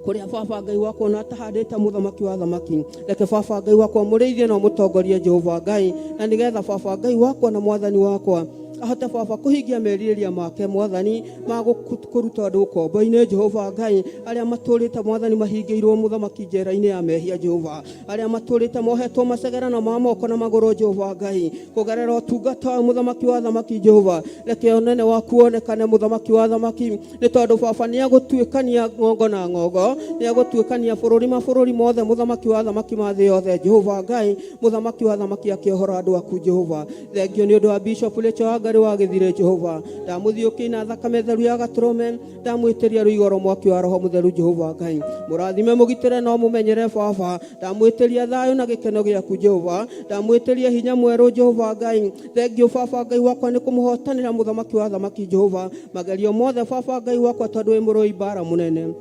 kũrĩa baba Ngai wakwa ona atahandĩte mũthamaki wa thamaki. Reke baba Ngai wakwa mũrĩithie na ũmũtongorie Jehova Ngai, na nĩgetha baba Ngai wakwa na mwathani wakwa ahote baba kũhingia merirĩria make mwathani ma kũruta andũ ũkombo-inĩ Jehova Ngai, arĩa matũrĩte mwathani mahingĩirwo mũthamaki njera-inĩ ya mehia Jehova, arĩa matũrĩte mohetwo macegerano ma moko na magũrũ Jehova Ngai, kũgerera ũtungata wa mũthamaki wa thamaki Jehova. Reke ũnene waku wonekane mũthamaki wa thamaki, nĩ tondũ baba nĩ agũtuĩkania ng'ongo na ng'ongo, nĩ agũtuĩkania bũrũri mabũrũri mothe mũthamaki wa thamaki ma thĩ yothe Jehova Ngai, mũthamaki wa thamaki akĩohora andũ aku Jehova. Thengio nĩ ũndũ wa Bishop Rachel Wangari wa Gĩthire Jehova, ndamũthiũkia na thakame theru ya gatũrũme, ndamwĩtĩria rũigoro mwaki wa roho mũtheru Jehova Ngai. Mũrathime, mũgitĩre na ũmũmenyere baba. Ndamwĩtĩria thayũ na gĩkeno gĩaku Jehova, ndamwĩtĩria hinya mwerũ Jehova Ngai. Thengio baba Ngai wakwa nĩ kũmũhotanĩra mũthamaki wa thamaki Jehova magerio mothe baba Ngai wakwa, tondũ wĩ mũrũi mbara mũnene.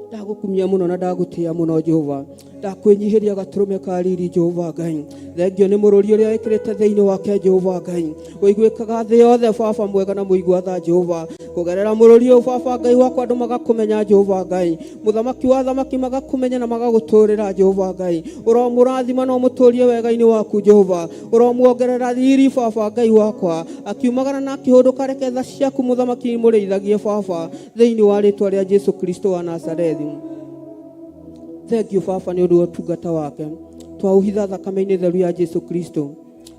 Ndagũkumia mũno na ndagũtĩa mũno Jehova, ndakwĩnyihĩria gatũrũme ka riri Jehova Ngai. Thengio nĩ mũrũri ũrĩa wĩkĩrĩte thĩinĩ wake Jehova Ngai, ũiguĩkaga thĩ yothe baba mwega na mũigua tha Jehova. Kũgerera mũrũri ũyũ baba Ngai wakwa andũ magakũmenya Jehova Ngai, mũthamaki wa thamaki magakũmenya na magagũtũrĩra Jehova Ngai. Ũromũrathima na ũmũtũrie wega-inĩ waku Jehova, ũromuongerera riri baba Ngai wakwa, akiumagara na akĩhũndũka. Reke tha ciaku mũthamaki mũrĩithagie baba, thĩinĩ wa rĩtwa rĩa Jesu Kristo wa Nazarethi. Thank you baba nĩ ũndũ wa ũtungata wake, twaũhitha thakame-inĩ theru ya Jesu Kristo.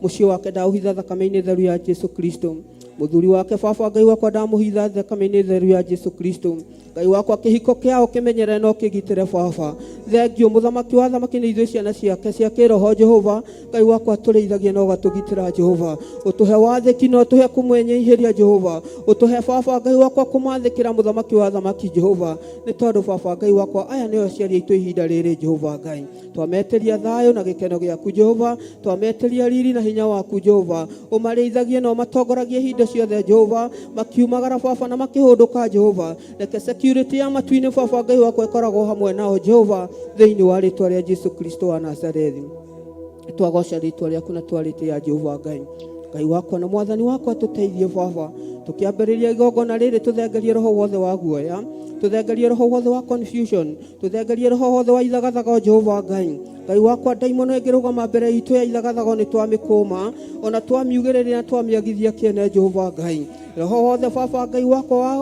Mũciĩ wake ndaũhitha thakame-inĩ theru ya Jesu Kristo. Mũthuri wake baba Ngai wakwa ndamũhitha thakame-inĩ theru ya Jesu Kristo. Ngai wakwa, kĩhiko kĩao kĩmenyerere no kĩgitĩre baba. Thengio mũthamaki wa thamaki nĩ ithuĩ ciana ciake cia kĩroho Jehova Ngai wakwa, tũrĩithagia na ũgatũgitĩra Jehova. Ũtũhe wathĩki na ũtũhe kũmwenyihĩria Jehova, ũtũhe baba Ngai wakwa kũmathĩkĩra mũthamaki wa thamaki Jehova, nĩ tondũ baba Ngai wakwa aya nĩo aciari aitũ ihinda rĩrĩ Jehova Ngai. Twametĩria thayũ na gĩkeno gĩaku Jehova, twametĩria riri na hinya waku Jehova. Ũmarĩithagie na ũmatongoragie ihinda ciothe Jehova, makiumagara baba na makĩhũndũka Jehova. Reke security ya matu-inĩ baba Ngai wakwa ĩkoragwo hamwe nao Jehova, thĩinĩ wa rĩtwa rĩa Jesu Kristo wa Nazarethi. Twagoca rĩtwa rĩaku na twarĩtĩa Jehova Ngai. Ngai wakwa na mwathani wakwa, tũteithie baba tũkĩambĩrĩria igongona rĩrĩ, tũthengerie roho wothe wa guoya, tũthengerie roho wothe wa confusion, tũthengerie roho wothe wa ithagathago Jehova Ngai. Ngai wakwa, ndaimono ĩngĩrũgama mbere itũ ya ithagathago nĩ twamĩkũma ona twamiugĩrĩria na twamĩagithia kĩene Jehova Ngai. Roho wothe baba Ngai wakwa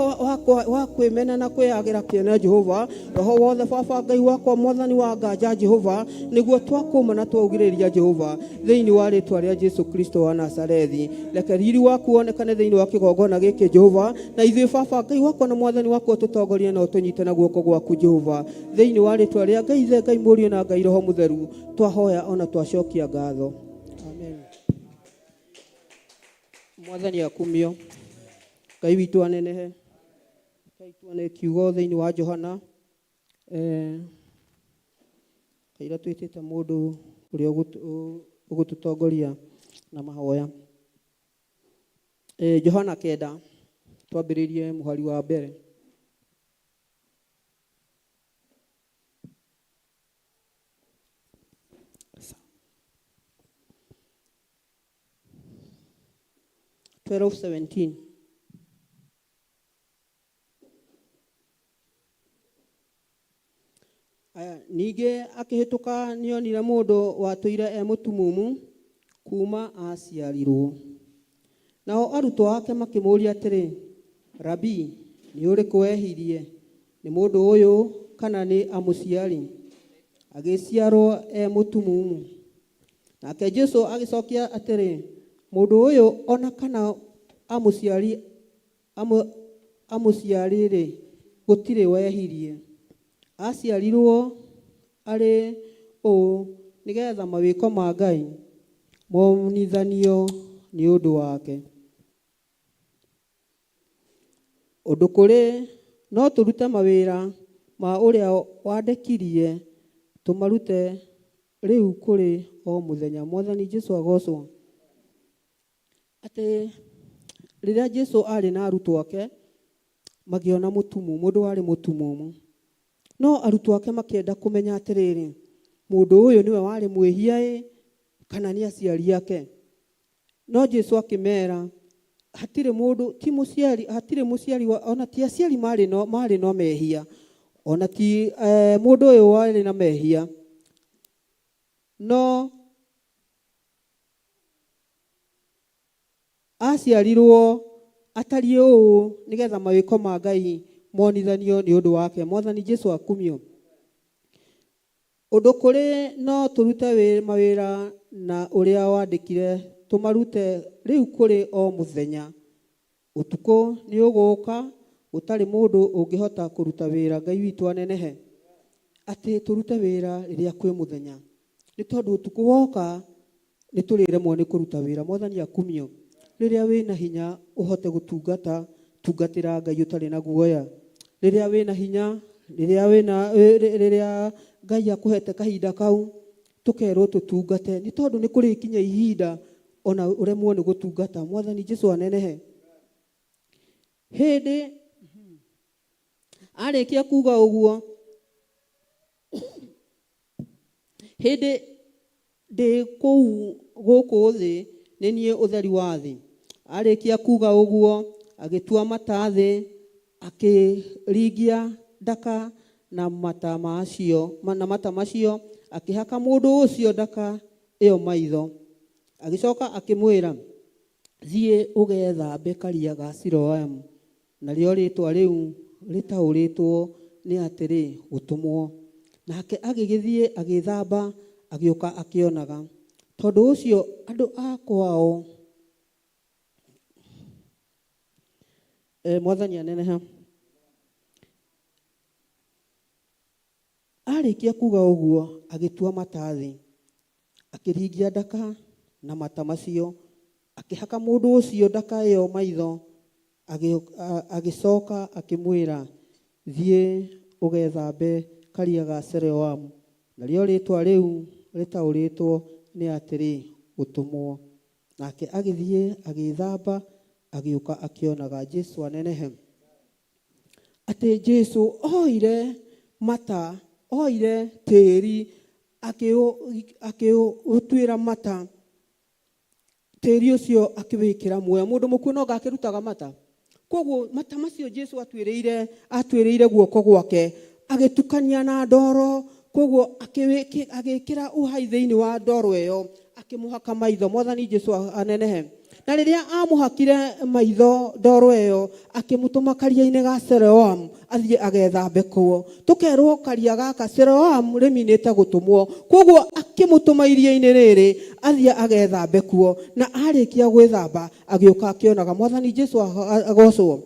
wa kwĩmena na kwĩyagĩra kĩene Jehova, roho wothe baba Ngai wakwa mwathani wa nganja Jehova, nĩguo twakũma na twaugĩrĩria Jehova, thĩinĩ wa rĩtwa rĩa Jesu Kristo wa Nazarethi. Reke riri waku wonekane thĩinĩ wa kĩgongona gĩkĩ Jehova, na ithuĩ baba Ngai wakwa na mwathani wakwa ũtũtongorie na ũtũnyite na guoko gwaku Jehova, thĩinĩ wa rĩtwa rĩa Ngai Ithe, Ngai Mũriũ na Ngai Roho Mũtheru, twahoya ona twacokia ngatho, amen. Mwathani akumio, Ngai witũ anenehe. Rekei tuone kiugo thĩinĩ wa Johana, kaira twĩtĩte mũndũ ũrĩa ũgũtũtongoria na mahoya. Johana 9, twambĩrĩrie mũhari wa mbere. 12:17. Aya, ningĩ akĩhĩtũka nĩonire mũndũ watũire e mũtumumu kuuma aciarirwo. Nao arutwo ake makĩmũũria atĩrĩ, Rabii, nĩ ũrĩkũ wehirie, nĩ mũndũ ũyũ kana nĩ amũciari, agĩciarwo e mũtumumu? Nake Jesu agĩcokia atĩrĩ, mũndũ ũyũ ona kana amũciari amũciarĩ-rĩ, gũtirĩ wehirie. Aciarirwo arĩ ũũ nĩgetha mawĩko ma Ngai monithanio nĩ ũndũ wake. Ũndũ kũrĩ no tũrute mawĩra ma ũrĩa wandekirie tũmarute rĩu kũrĩ o mũthenya. Mwathani Jesu agocwo. Atĩ rĩrĩa Jesu arĩ na arutwo ake makĩona mũtumu, mũndũ warĩ mũtumumu. No arutwo ake makĩenda kũmenya atĩrĩrĩ, mũndũ ũyũ nĩwe warĩ mwĩhia ĩ kana nĩ aciari ake? No Jesu akĩmera hatirĩ mũndũ ti mũciari hatirĩ mũciari wa, ona ti aciari marĩ no marĩ no mehia ona ti mũndũ ũyũ warĩ na mehia no aciarirwo atariĩ ũũ nĩgetha mawĩko ma Ngai monithanio nĩ ũndũ wake. Mwathani Jesu akumio. Ũndũ kũrĩ no tũrute mawĩra na ũrĩa wandĩkire tũmarute rĩu kũrĩ o mũthenya. Ũtukũ nĩ ũgũka gũtarĩ mũndũ ũngĩhota kũruta wĩra. Ngai witũ anenehe. Atĩ tũrute wĩra rĩrĩa kwĩ mũthenya. Nĩ tondũ ũtukũ woka nĩ tũrĩremwo nĩ kũruta wĩra. Mwathani akumio. Rĩrĩa wĩna hinya ũhote gũtungata, tungatĩra Ngai ũtarĩ na guoya. Rĩrĩa wĩna hinya, rĩrĩa wĩna rĩrĩa Ngai akũhete kahinda kau, tũkerwo tũtungate. Nĩ tondũ nĩ kũrĩkinya ihinda ona ũremwo nĩ gũtungata. Mwathani Jesu anenehe. Hĩndĩ arĩkia kuga ũguo, hĩndĩ ndĩ kũu gũkũ thĩ nĩ niĩ ũtheri wa thĩ. Arĩkia kuga ũguo agĩtua mata thĩ, akĩringia ndaka na mata macio na mata macio akĩhaka mũndũ ũcio ndaka ĩyo maitho. Agĩcoka akĩmwĩra, thiĩ ũgethambe karia ga Siloamu. Narĩo rĩĩtwa rĩu rĩtaũrĩtwo nĩ atĩrĩ, gũtũmwo. Nake agĩgĩthiĩ agĩĩthamba, agĩũka akĩonaga. Tondũ ũcio andũ a kwao Mwathani aneneha. Arĩkia kuga ũguo agĩtua mata thĩ, akĩringia ndaka na mata macio, akĩhaka mũndũ ũcio ndaka ĩyo maitho, agĩcoka akĩmwĩra, thiĩ ũgethambe karia ga Siloamu. Narĩo rĩĩtwa rĩu rĩtaũrĩtwo nĩ atĩrĩ, gũtũmwo. Nake agĩthiĩ agĩĩthamba, agĩũka akĩonaga. Jesu anenehe. Atĩ Jesu oire mata, oire tĩri, akĩũtuĩra mata, tĩri ũcio akĩwĩkĩra muoyo. Mũndũ mũkuũ no ngakĩrutaga mata. Koguo mata macio Jesu atuĩrĩire, atuĩrĩire guoko gwake, agĩtukania na ndoro, koguo agĩkĩra uhai thĩinĩ wa ndoro ĩyo, akĩmũhaka maitho. Mwathani Jesu anenehe. Na rĩrĩa amũhakire maitho ndoro ĩyo, akĩmũtũma karia-inĩ ga Siloamu athiĩ agethambe kuo. Tũkerwo karia gaka Siloamu rĩminĩte gũtũmwo, koguo akĩmũtũma iria-inĩ rĩrĩ athiĩ agethambe kuo. Na arĩkia gwĩthamba agĩũka akĩonaga. Mwathani Jesu agocwo.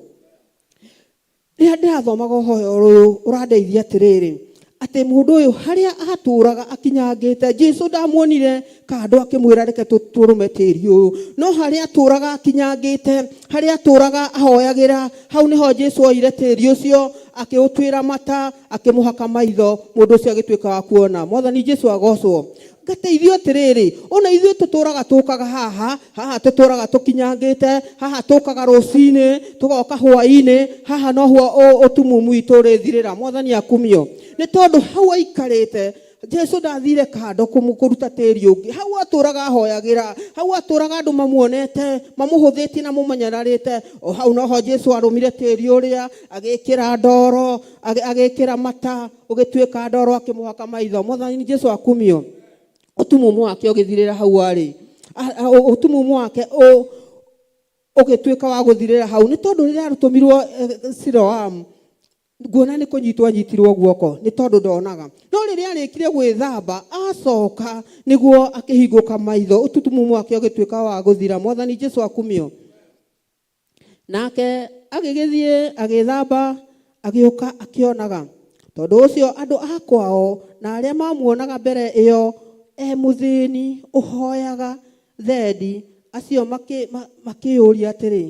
Rĩrĩa ndĩrathomaga ũhoro ũyũ ũrandeithia atĩrĩrĩ, atĩ mũndũ ũyũ harĩa atũraga akinyangĩte, Jesu ndamuonire kando akĩmwĩra reke tũrũme tĩri ũyũ, no harĩa atũraga akinyangĩte, harĩa atũraga ahoyagĩra, hau nĩho Jesu oire tĩri ũcio akĩũtuĩra mata, akĩmũhaka maitho, mũndũ ũcio agĩtuĩka wa kuona. Mwathani Jesu agocwo. Ngateithio atĩrĩrĩ, ona ithuĩ tũtũraga tũkaga haha, haha tũtũraga tũkinyangĩte, haha tũkaga rũcinĩ, tũgoka hwaĩ-inĩ, haha noho ũtumumu witũ ũrĩthirĩra. Mwathani akumio. Nĩ tondũ hau aikarĩte, Jesu ndathire kando kũruta tĩri ũngĩ. Hau atũraga ahoyagĩra, hau atũraga andũ mamuonete, mamũhũthĩtie na mamũnyararĩte, o hau noho Jesu arũmire tĩri ũrĩa, agĩkĩra ndoro, agĩkĩra mata, ũgĩtuĩka ndoro, akĩmũhaka maitho. Mwathani Jesu akumio. Ũtumumu wake ũgĩthirĩra hau arĩ. Ũtumumu wake ũgĩtuĩka wa gũthirĩra hau. Nĩ tondũ rĩrĩa arũtũmirwo Siloamu, nguona nĩ kũnyitwo anyitirwo guoko, nĩ tondũ ndonaga. No rĩrĩa arĩkire gwĩthamba, acoka nĩguo akĩhingũka maitho, ũtumumu wake ũgĩtuĩka wa gũthira. Mwathani Jesu akumio. Nake Agĩgĩthiĩ agĩĩthamba, agĩũka akĩonaga. Tondũ ũcio andũ a kwao na arĩa mamuonaga mbere ĩyo e mũthĩni ũhoyaga thendi, acio makĩyũria atĩrĩ,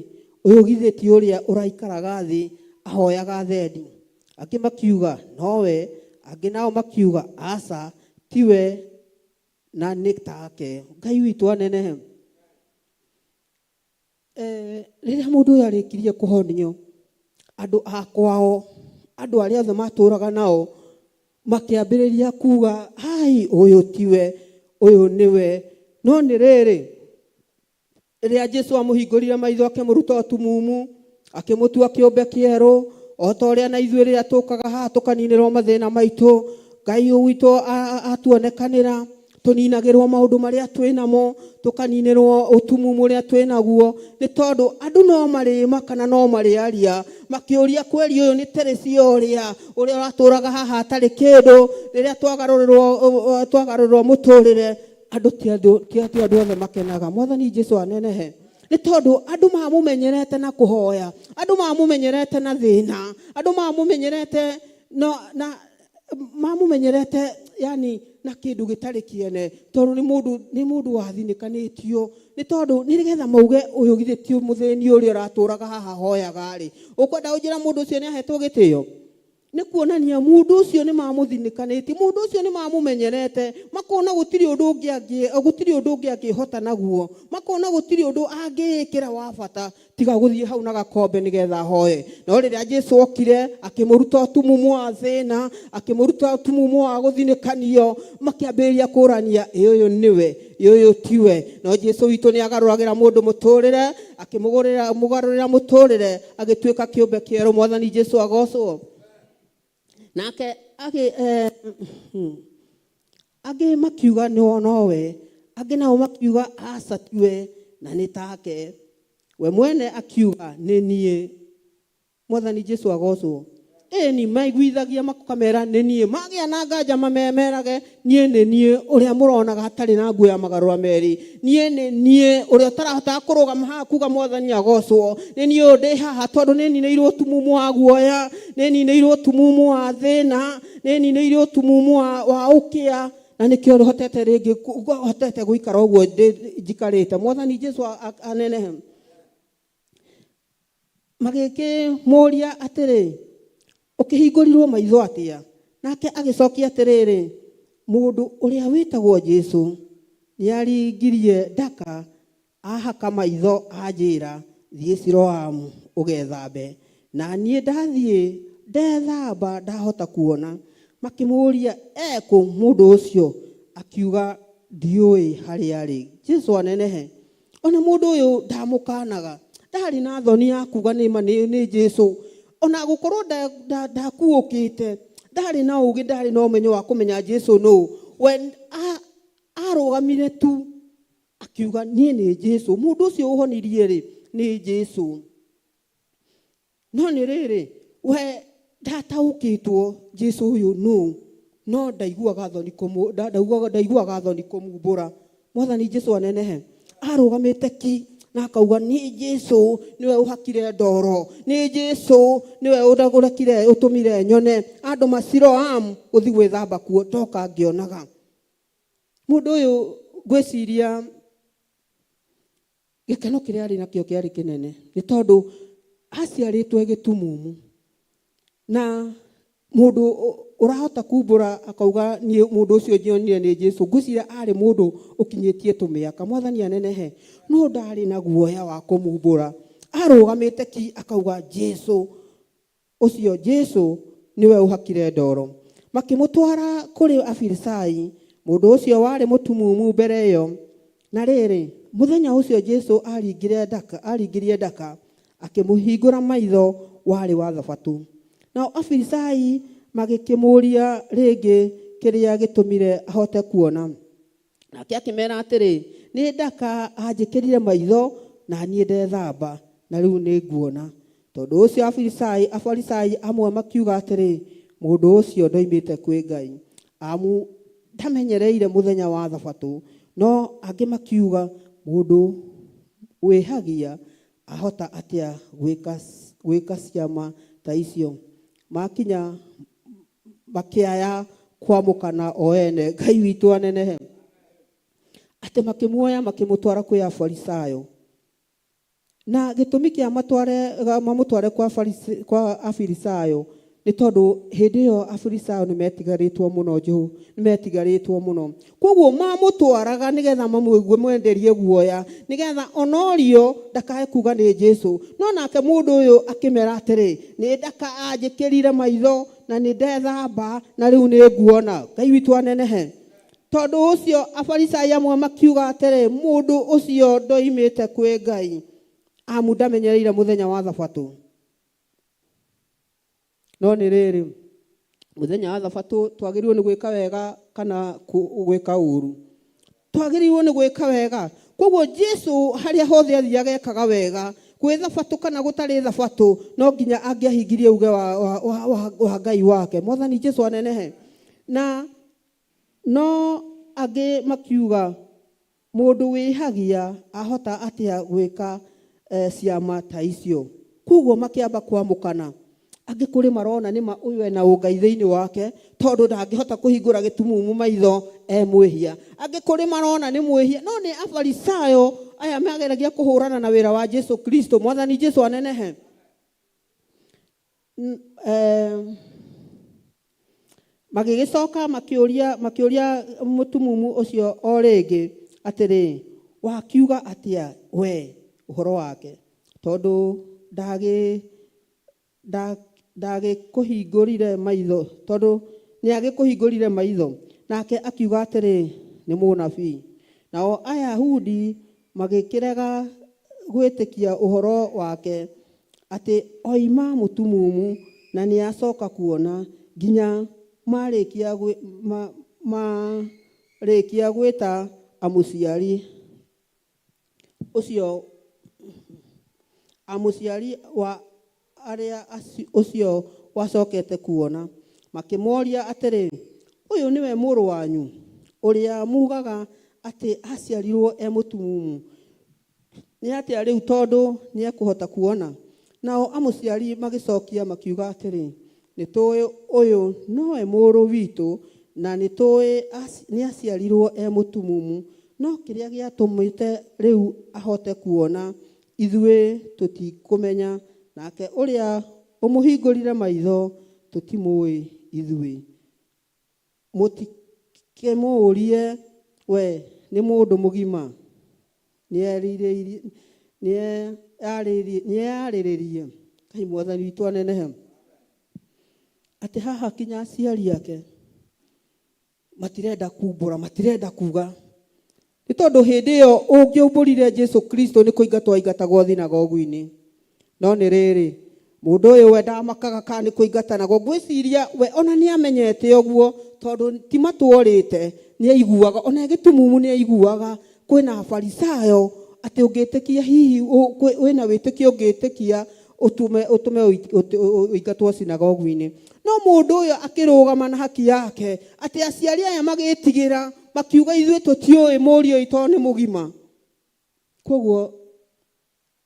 ũyũ githĩ ti ũrĩa ũraikaraga thĩ ahoyaga thendi? Angĩ makiuga nowe, angĩ nao makiuga aca, tiwe na nĩ take. Ngai witũ anenehe. Rĩrĩa mũndũ ũyũ arĩkirie kũhonio, andũ a kwao, andũ arĩa othe matũraga nao, makĩambĩrĩria kuga hai, ũyũ tiwe, ũyũ nĩwe. No nĩ rĩrĩ, rĩrĩa Jesu amũhingũrire maitho akĩmũruta ũtumumu, akĩmũtua kĩũmbe kĩerũ, o ta ũrĩa na ithuĩ rĩrĩa tũkaga haha tũkaninĩrwo mathĩna maitũ, Ngai witũ atuonekanĩra, tũninagĩrwo maũndũ marĩa twĩ namo, tũkaninĩrwo ũtumumu ũrĩa twĩ naguo, nĩ tondũ andũ no marĩma kana no marĩaria makĩũria kweri ũyũ nĩ Teresia ũrĩa ũrĩa ũratũraga haha atarĩ kĩndũ. Rĩrĩa twagarũrĩrwo mũtũrĩre, andũ ti andũ ti ti andũ othe makenaga. Mwathani Jesu anenehe. Nĩ tondũ andũ mamũmenyerete na kũhoya, andũ mamũmenyerete na thĩna, andũ mamũmenyerete no na mamũmenyerete yani na kĩndũ gĩtarĩ kĩene, tondũ nĩ mũndũ wathinĩkanĩtio, nĩ tondũ nĩgetha mauge ũyũ githĩ ti mũthĩni ũrĩa ũratũraga haha hoyaga rĩ, ũkwenda ũnjĩra mũndũ ũcio nĩ ahetwo gĩtĩo? Nĩ kuonania mũndũ ũcio nĩ mamũthinĩkanĩtie, mũndũ ũcio nĩ mamũmenyerete, makona gũtirĩ ũndũ ũngĩ gũtirĩ ũndũ ũngĩ angĩhota naguo, makona gũtirĩ ũndũ angĩĩkĩra wa bata tiga gũthiĩ hau na gakombe nĩgetha ahoe. No rĩrĩa Jesu okire akĩmũruta ũtumumu wa thĩna, akĩmũruta ũtumumu wa gũthinĩkanio, makĩambĩrĩria kũrania, ĩ ũyũ nĩwe, ĩ ũyũ tiwe. No Jesu witũ nĩ agarũragĩra mũndũ mũtũrĩre, akĩmũgũrĩra mũgarũrĩra mũtũrĩre, agĩtuĩka kĩũmbe kĩerũ. Mwathani Jesu agocwo. Nake angĩ makiuga nowe, angĩ nao makiuga aca tiwe na nĩ take. We mwene akiuga nĩ niĩ. Mwathani Jesu agocwo. Ĩni maiguithagia makamera nĩ niĩ, magĩa na nganja mamemerage niĩ nĩ niĩ ũrĩa mũronaga hatarĩ na nguo ya magarũra merĩ, niĩ nĩ niĩ ũrĩa ũtarahotaga kũrũgama haha kuga Mwathani agocwo, nĩ niĩ ũyũ ndĩ haha tondũ nĩ ninĩirwo ũtumumu wa guoya, nĩ ninĩirwo ũtumumu wa thĩna, nĩ ninĩirwo ũtumumu wa ũkĩa, na nĩkĩo hotete rĩngĩ hotete gũikara ũguo njikarĩte. Mwathani Jesu anenehe. Magĩkĩmũũria atĩrĩ, ũkĩhingũrirwo maitho atĩa? Nake agĩcokia atĩrĩrĩ, mũndũ ũrĩa wĩtagwo Jesu nĩaringirie ndaka ahaka maitho anjĩra, thiĩ Siloamu ũgethambe. Na niĩ ndathiĩ ndethamba ndahota kuona. Makĩmũũria, ekũ mũndũ ũcio? Akiuga, ndiũĩ harĩa arĩ. Jesu anenehe. Ona mũndũ ũyũ ndamũkanaga, ndarĩ na thoni ya kuga nĩ ma nĩ Jesu. Ona gũkorwo ndakuũkĩte, ndarĩ na ũgĩ, ndarĩ na ũmenyo wa kũmenya Jesu nũ. We arũgamire tu akiuga niĩ nĩ Jesu, mũndũ ũcio ũhonirie rĩ nĩ Jesu. No nĩ rĩrĩ, we ndataũkĩtwo Jesu ũyũ nũ, no ndaiguaga thoni ndaiguaga thoni kũmumbũra. Mwathani Jesu anenehe. Arũgamĩte ki na akauga nĩ Jesu nĩwe ũhakire ndoro, nĩ Jesu nĩwe ũrekire ũtũmire nyone andũ Masiloamu gũthiĩ gwĩthamba kuo, ndoka ngĩonaga. Mũndũ ũyũ ngwĩciria gĩkeno kĩrĩa arĩ nakĩo kĩarĩ kĩnene, nĩ tondũ aciarĩtwo e gĩtumumu, na mũndũ ũrahota kumbũra akauga niĩ mũndũ ũcio nyonire nĩ Jesu, ngwĩciria arĩ mũndũ ũkinyĩtie tũmĩaka. Mwathani anenehe. No ndarĩ na guoya wa kũmumbũra, arũgamĩte ki akauga Jesu ũcio, Jesu nĩwe ũhakire ndoro. Makĩmũtwara kũrĩ Afarisai, mũndũ ũcio warĩ mũtumumu mbere ĩyo. Na rĩrĩ, mũthenya ũcio Jesu aringirie ndaka akĩmũhingũra maitho, warĩ wa Thabatũ. Nao Afarisai magĩkĩmũũria rĩngĩ kĩrĩa gĩtũmire ahote kuona. Nake akĩmera atĩrĩ, nĩ ndaka anjĩkĩrire maitho na niĩ ndethamba, na rĩu nĩ nguona. Tondũ ũcio Afarisai amwe makiuga atĩrĩ, mũndũ ũcio ndoimĩte kwĩ Ngai, amu ndamenyereire mũthenya wa Thabatũ. No angĩ makiuga, mũndũ wĩhagia ahota atĩa gwĩka ciama ta icio? Makinya makĩaya kwamũkana o ene. Ngai witũ anenehe. Atĩ makĩmuoya makĩmũtwara kwĩ Afarisayo. Na gĩtũmi kĩa matware mamũtware kwa kwa Afarisayo nĩ tondũ hĩndĩ ĩyo Afarisayo nĩ metigarĩtwo mũno njũ nĩ metigarĩtwo mũno. Koguo mamũtwaraga nĩgetha mamũigue mwenderie guoya nĩgetha onorio ndakae kuga nĩ Jesu. No nake mũndũ ũyũ akĩmera atĩrĩ, nĩ ndaka anjĩkĩrire maitho na nĩ ndethamba na rĩu nĩ nguona. Ngai witũ anenehe. Tondũ ũcio Afarisai amwe makiuga atĩrĩ, mũndũ ũcio ndoimĩte kwĩ Ngai, amu ndamenyereire mũthenya wa Thabatũ. No nĩ rĩrĩ, mũthenya wa Thabatũ twagĩrĩirwo nĩ gwĩka wega kana gwĩka ũru? Twagĩrĩirwo nĩ gwĩka wega. Koguo Jesu harĩa hothe athiaga ekaga wega, gwĩ Thabatũ kana gũtarĩ Thabatũ, no nginya angĩahingirie uge wa Ngai wake. Mwathani Jesu anenehe. Na no angĩ makiuga, mũndũ wĩhagia ahota atĩa gwĩka ciama ta icio? Koguo makĩamba kwamũkana. Angĩ kũrĩ marona nĩma ũyũ ena ũngai thĩinĩ wake, tondũ ndangĩhota kũhingũra gĩtumumu maitho e mwĩhia. Angĩ kũrĩ marona nĩ mwĩhia, no nĩ Afarisayo aya mageragia kũhũrana na wĩra wa Jesu Kristo. Mwathani Jesu anenehe. Magĩgĩcoka makĩũria makĩũria mũtumumu ũcio o rĩngĩ atĩrĩ, wakiuga atĩa we ũhoro wake, tondũ ndagĩkũhingũrire maitho, tondũ nĩagĩkũhingũrire maitho? Nake akiuga atĩrĩ, nĩ mũnabii. Nao Ayahudi magĩkĩrega gwĩtĩkia ũhoro wake, atĩ oima mũtumumu na nĩacoka kuona, nginya marĩkia gwĩta amũciari ũcio amũciari wa arĩa ũcio wacokete kuona, makĩmoria atĩrĩ, ũyũ nĩwe mũrũ wanyu, ũrĩa mugaga atĩ aciarirwo e mũtumumu? Nĩ atĩa rĩu tondũ nĩekũhota kuona? Nao amũciari magĩcokia makiuga atĩrĩ, nĩtũĩ ũyũ nowe mũrũ witũ, na nĩtũĩ nĩaciarirwo e mũtumumu, no kĩrĩa gĩatũmĩte rĩu ahote kuona, ithuĩ tũtikũmenya, nake ũrĩa ũmũhingũrire maitho tũtimũĩ ithuĩ. Mũtikĩmũũrie we nĩ mũndũ mũgima, nĩeyarĩrĩrie. Ngai Mwathani witũ anenehe. Atĩ haha kinya aciari ake matirenda kumbũra, matirenda kuga, nĩ tondũ hĩndĩ ĩyo ũngĩaumbũrire Jesu Kristo nĩ kũingatwo aingatagwo thinagogu-inĩ. No nĩ rĩrĩ, mũndũ ũyũ we ndamakaga kana nĩ kũingatanagwo. Ngwĩciria we ona nĩ amenyete ũguo, tondũ ti matworĩte, nĩ aiguaga, ona gĩtumumu nĩ aiguaga kwĩna Afarisayo, atĩ ũngĩtĩkia hihi wĩna wĩtĩkio ũngĩtĩkia ũtũme ũingatwo sinagogu-inĩ. No mũndũ ũyũ akĩrũgama na haki yake, atĩ aciari aya magĩtigĩra, makiuga ithuĩ tũtiũĩ mũriũ ũyũ tondũ nĩ mũgima. Koguo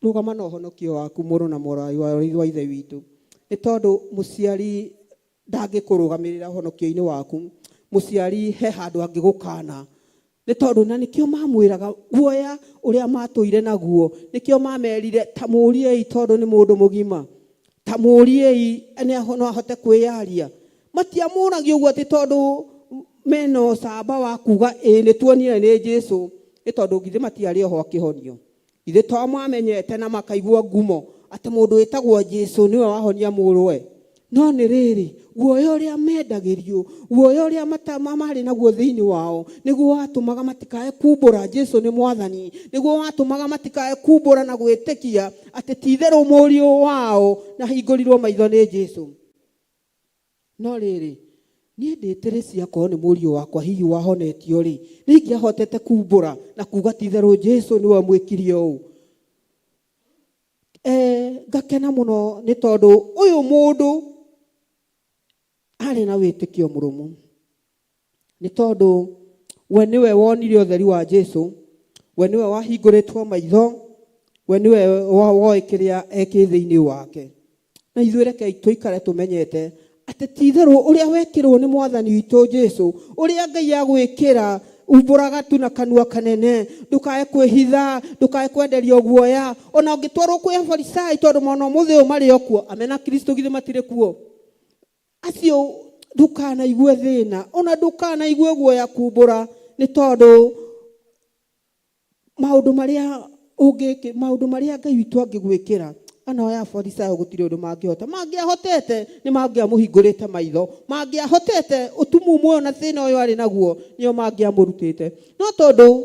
rũgama na ũhonokio waku mũrũ na mũrũ wa ithe witũ, nĩ tondũ mũciari ndangĩkũrũgamĩrĩra ũhonokio-inĩ waku. Mũciari he handũ angĩgũkana, nĩ tondũ na nĩkĩo mamwĩraga guoya ũrĩa matũire naguo, nĩkĩo mamerire ta mũriei tondũ nĩ mũndũ mũgima, ta mũriei no ahote kwĩyaria. Matiamũragia ũguo atĩ tondũ mena ũcamba wa kuga ĩĩ nĩ tuonire nĩ Jesu, nĩ tondũ githĩ matiarĩ oho akĩhonio. Ithe to mamenyete na makaigua ngumo atĩ mũndũ wĩtagwo Jesu nĩwe wahonia mũrũwe. No nĩ rĩrĩ, guoya ũrĩa mendagĩrio, guoya ũrĩa marĩ naguo thĩinĩ wao, nĩguo watũmaga matikae kumbũra Jesu nĩ Mwathani, nĩguo watũmaga matikae kumbũra na gwĩtĩkia atĩ ti itherũ mũriũ wao na hingũrirwo maitho nĩ Jesu. No rĩrĩ, niĩ ndĩtĩrĩcia akorwo nĩ mũriũ wakwa hihi wahonetio rĩ, nĩ ingĩahotete kumbũra na kuga ti itherũ Jesu nĩwe mwĩkirie ũũ. Ngakena mũno nĩ tondũ ũyũ mũndũ arĩ na wĩtĩkio mũrũmu, nĩ tondũ we nĩwe wonire ũtheri wa Jesu, we nĩwe wahingũrĩtwo maitho, we nĩwe woĩ kĩrĩa ekĩ thĩinĩ wake. Na ithuĩ rekei tũikare tũmenyete atĩ ti-itherũ ũrĩa wekĩrwo nĩ Mwathani witũ Jesu, ũrĩa Ngai agwĩkĩra, umbũraga tu na kanua kanene, ndũkae kwĩhitha, ndũkae kwenderio guoya, ona ũngĩtwarwo kwĩ Afarisai, tondũ mona ũmũthĩ ũyũ marĩ o kuo, amena Kristo githĩ matirĩ kuo, acio ndũkanaigue thĩna, ona ndũkanaigue guoya kumbũra, nĩ tondũ maũndũ marĩa ũngĩkĩ maũndũ marĩa Ngai witũ angĩgwĩkĩra, ana aya Afarisayo gũtirĩ ũndũ mangĩhota. Mangĩahotete nĩ mangĩamũhingũrĩte maitho, mangĩahotete ũtumumu ũyũ na thĩna ũyũ arĩ naguo nĩo mangĩamũrutĩte, no tondũ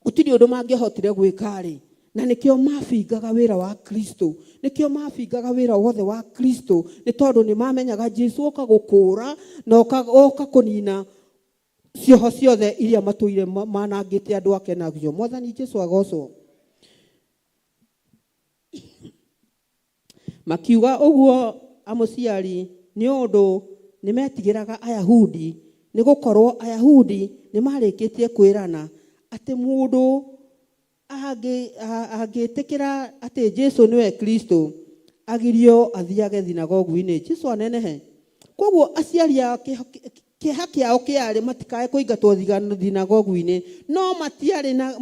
gũtirĩ ũndũ mangĩahotire gwĩka-rĩ, na nĩkĩo mabingaga wĩra wa Kristo, nĩkĩo mabingaga wĩra wothe wa Kristo, nĩ tondũ nĩ mamenyaga Jesu oka gũkũũra na oka kũnina cioho ciothe iria matũire manangĩte andũ ake nacio. Mwathani Jesu agocwo. Makiuga ũguo amũciari nĩ ũndũ nĩ metigĩraga Ayahudi, nĩ gũkorwo Ayahudi nĩ marĩkĩtie kwĩrana atĩ mũndũ angĩtĩkĩra atĩ Jesu nĩwe Kristo, agirio athiage thinagogu-inĩ. Jesu anenehe. Koguo aciari ao kĩeha kĩao kĩarĩ matikae kũingatwo thinagogu-inĩ, no matiarĩ na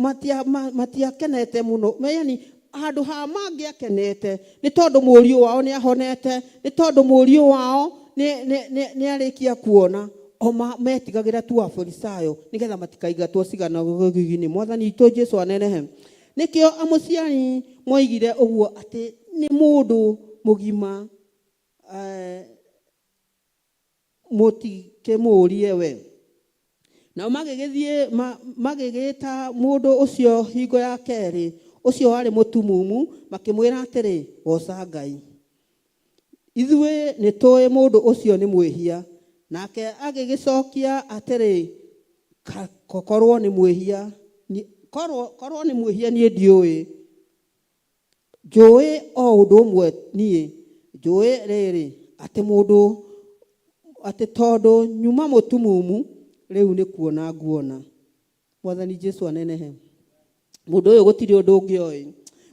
matiakenete mũno, yani handũ ha mangĩakenete nĩ tondũ mũriũ wao nĩ ahonete, nĩ tondũ mũriũ wao nĩ arĩkia kuona, o metigagĩra tu Afarisayo nĩgetha matikaingatwo ciganagogi-inĩ. Mwathani witũ Jesu anenehe. Nĩkĩo amũciari moigire ũguo atĩ nĩ mũndũ mũgima, mũtikĩmũũrie we. Nao magĩgĩthiĩ magĩgĩta mũndũ ũcio hingo ya kerĩ, ũcio warĩ mũtumumu, makĩmwĩra atĩrĩ, goca Ngai, ithuĩ nĩ tũĩ mũndũ ũcio nĩ mwĩhia. Nake agĩgĩcokia atĩrĩ, korwo nĩ mwĩhia, korwo nĩ mwĩhia niĩ ndiũĩ, njũĩ o ũndũ ũmwe niĩ, njũĩ rĩrĩ, atĩ mũndũ, atĩ tondũ nyuma mũtumumu, rĩu nĩ kuona nguona. Mwathani Jesu anenehe. Mũndũ ũyũ gũtirĩ ũndũ ũngĩ oĩ.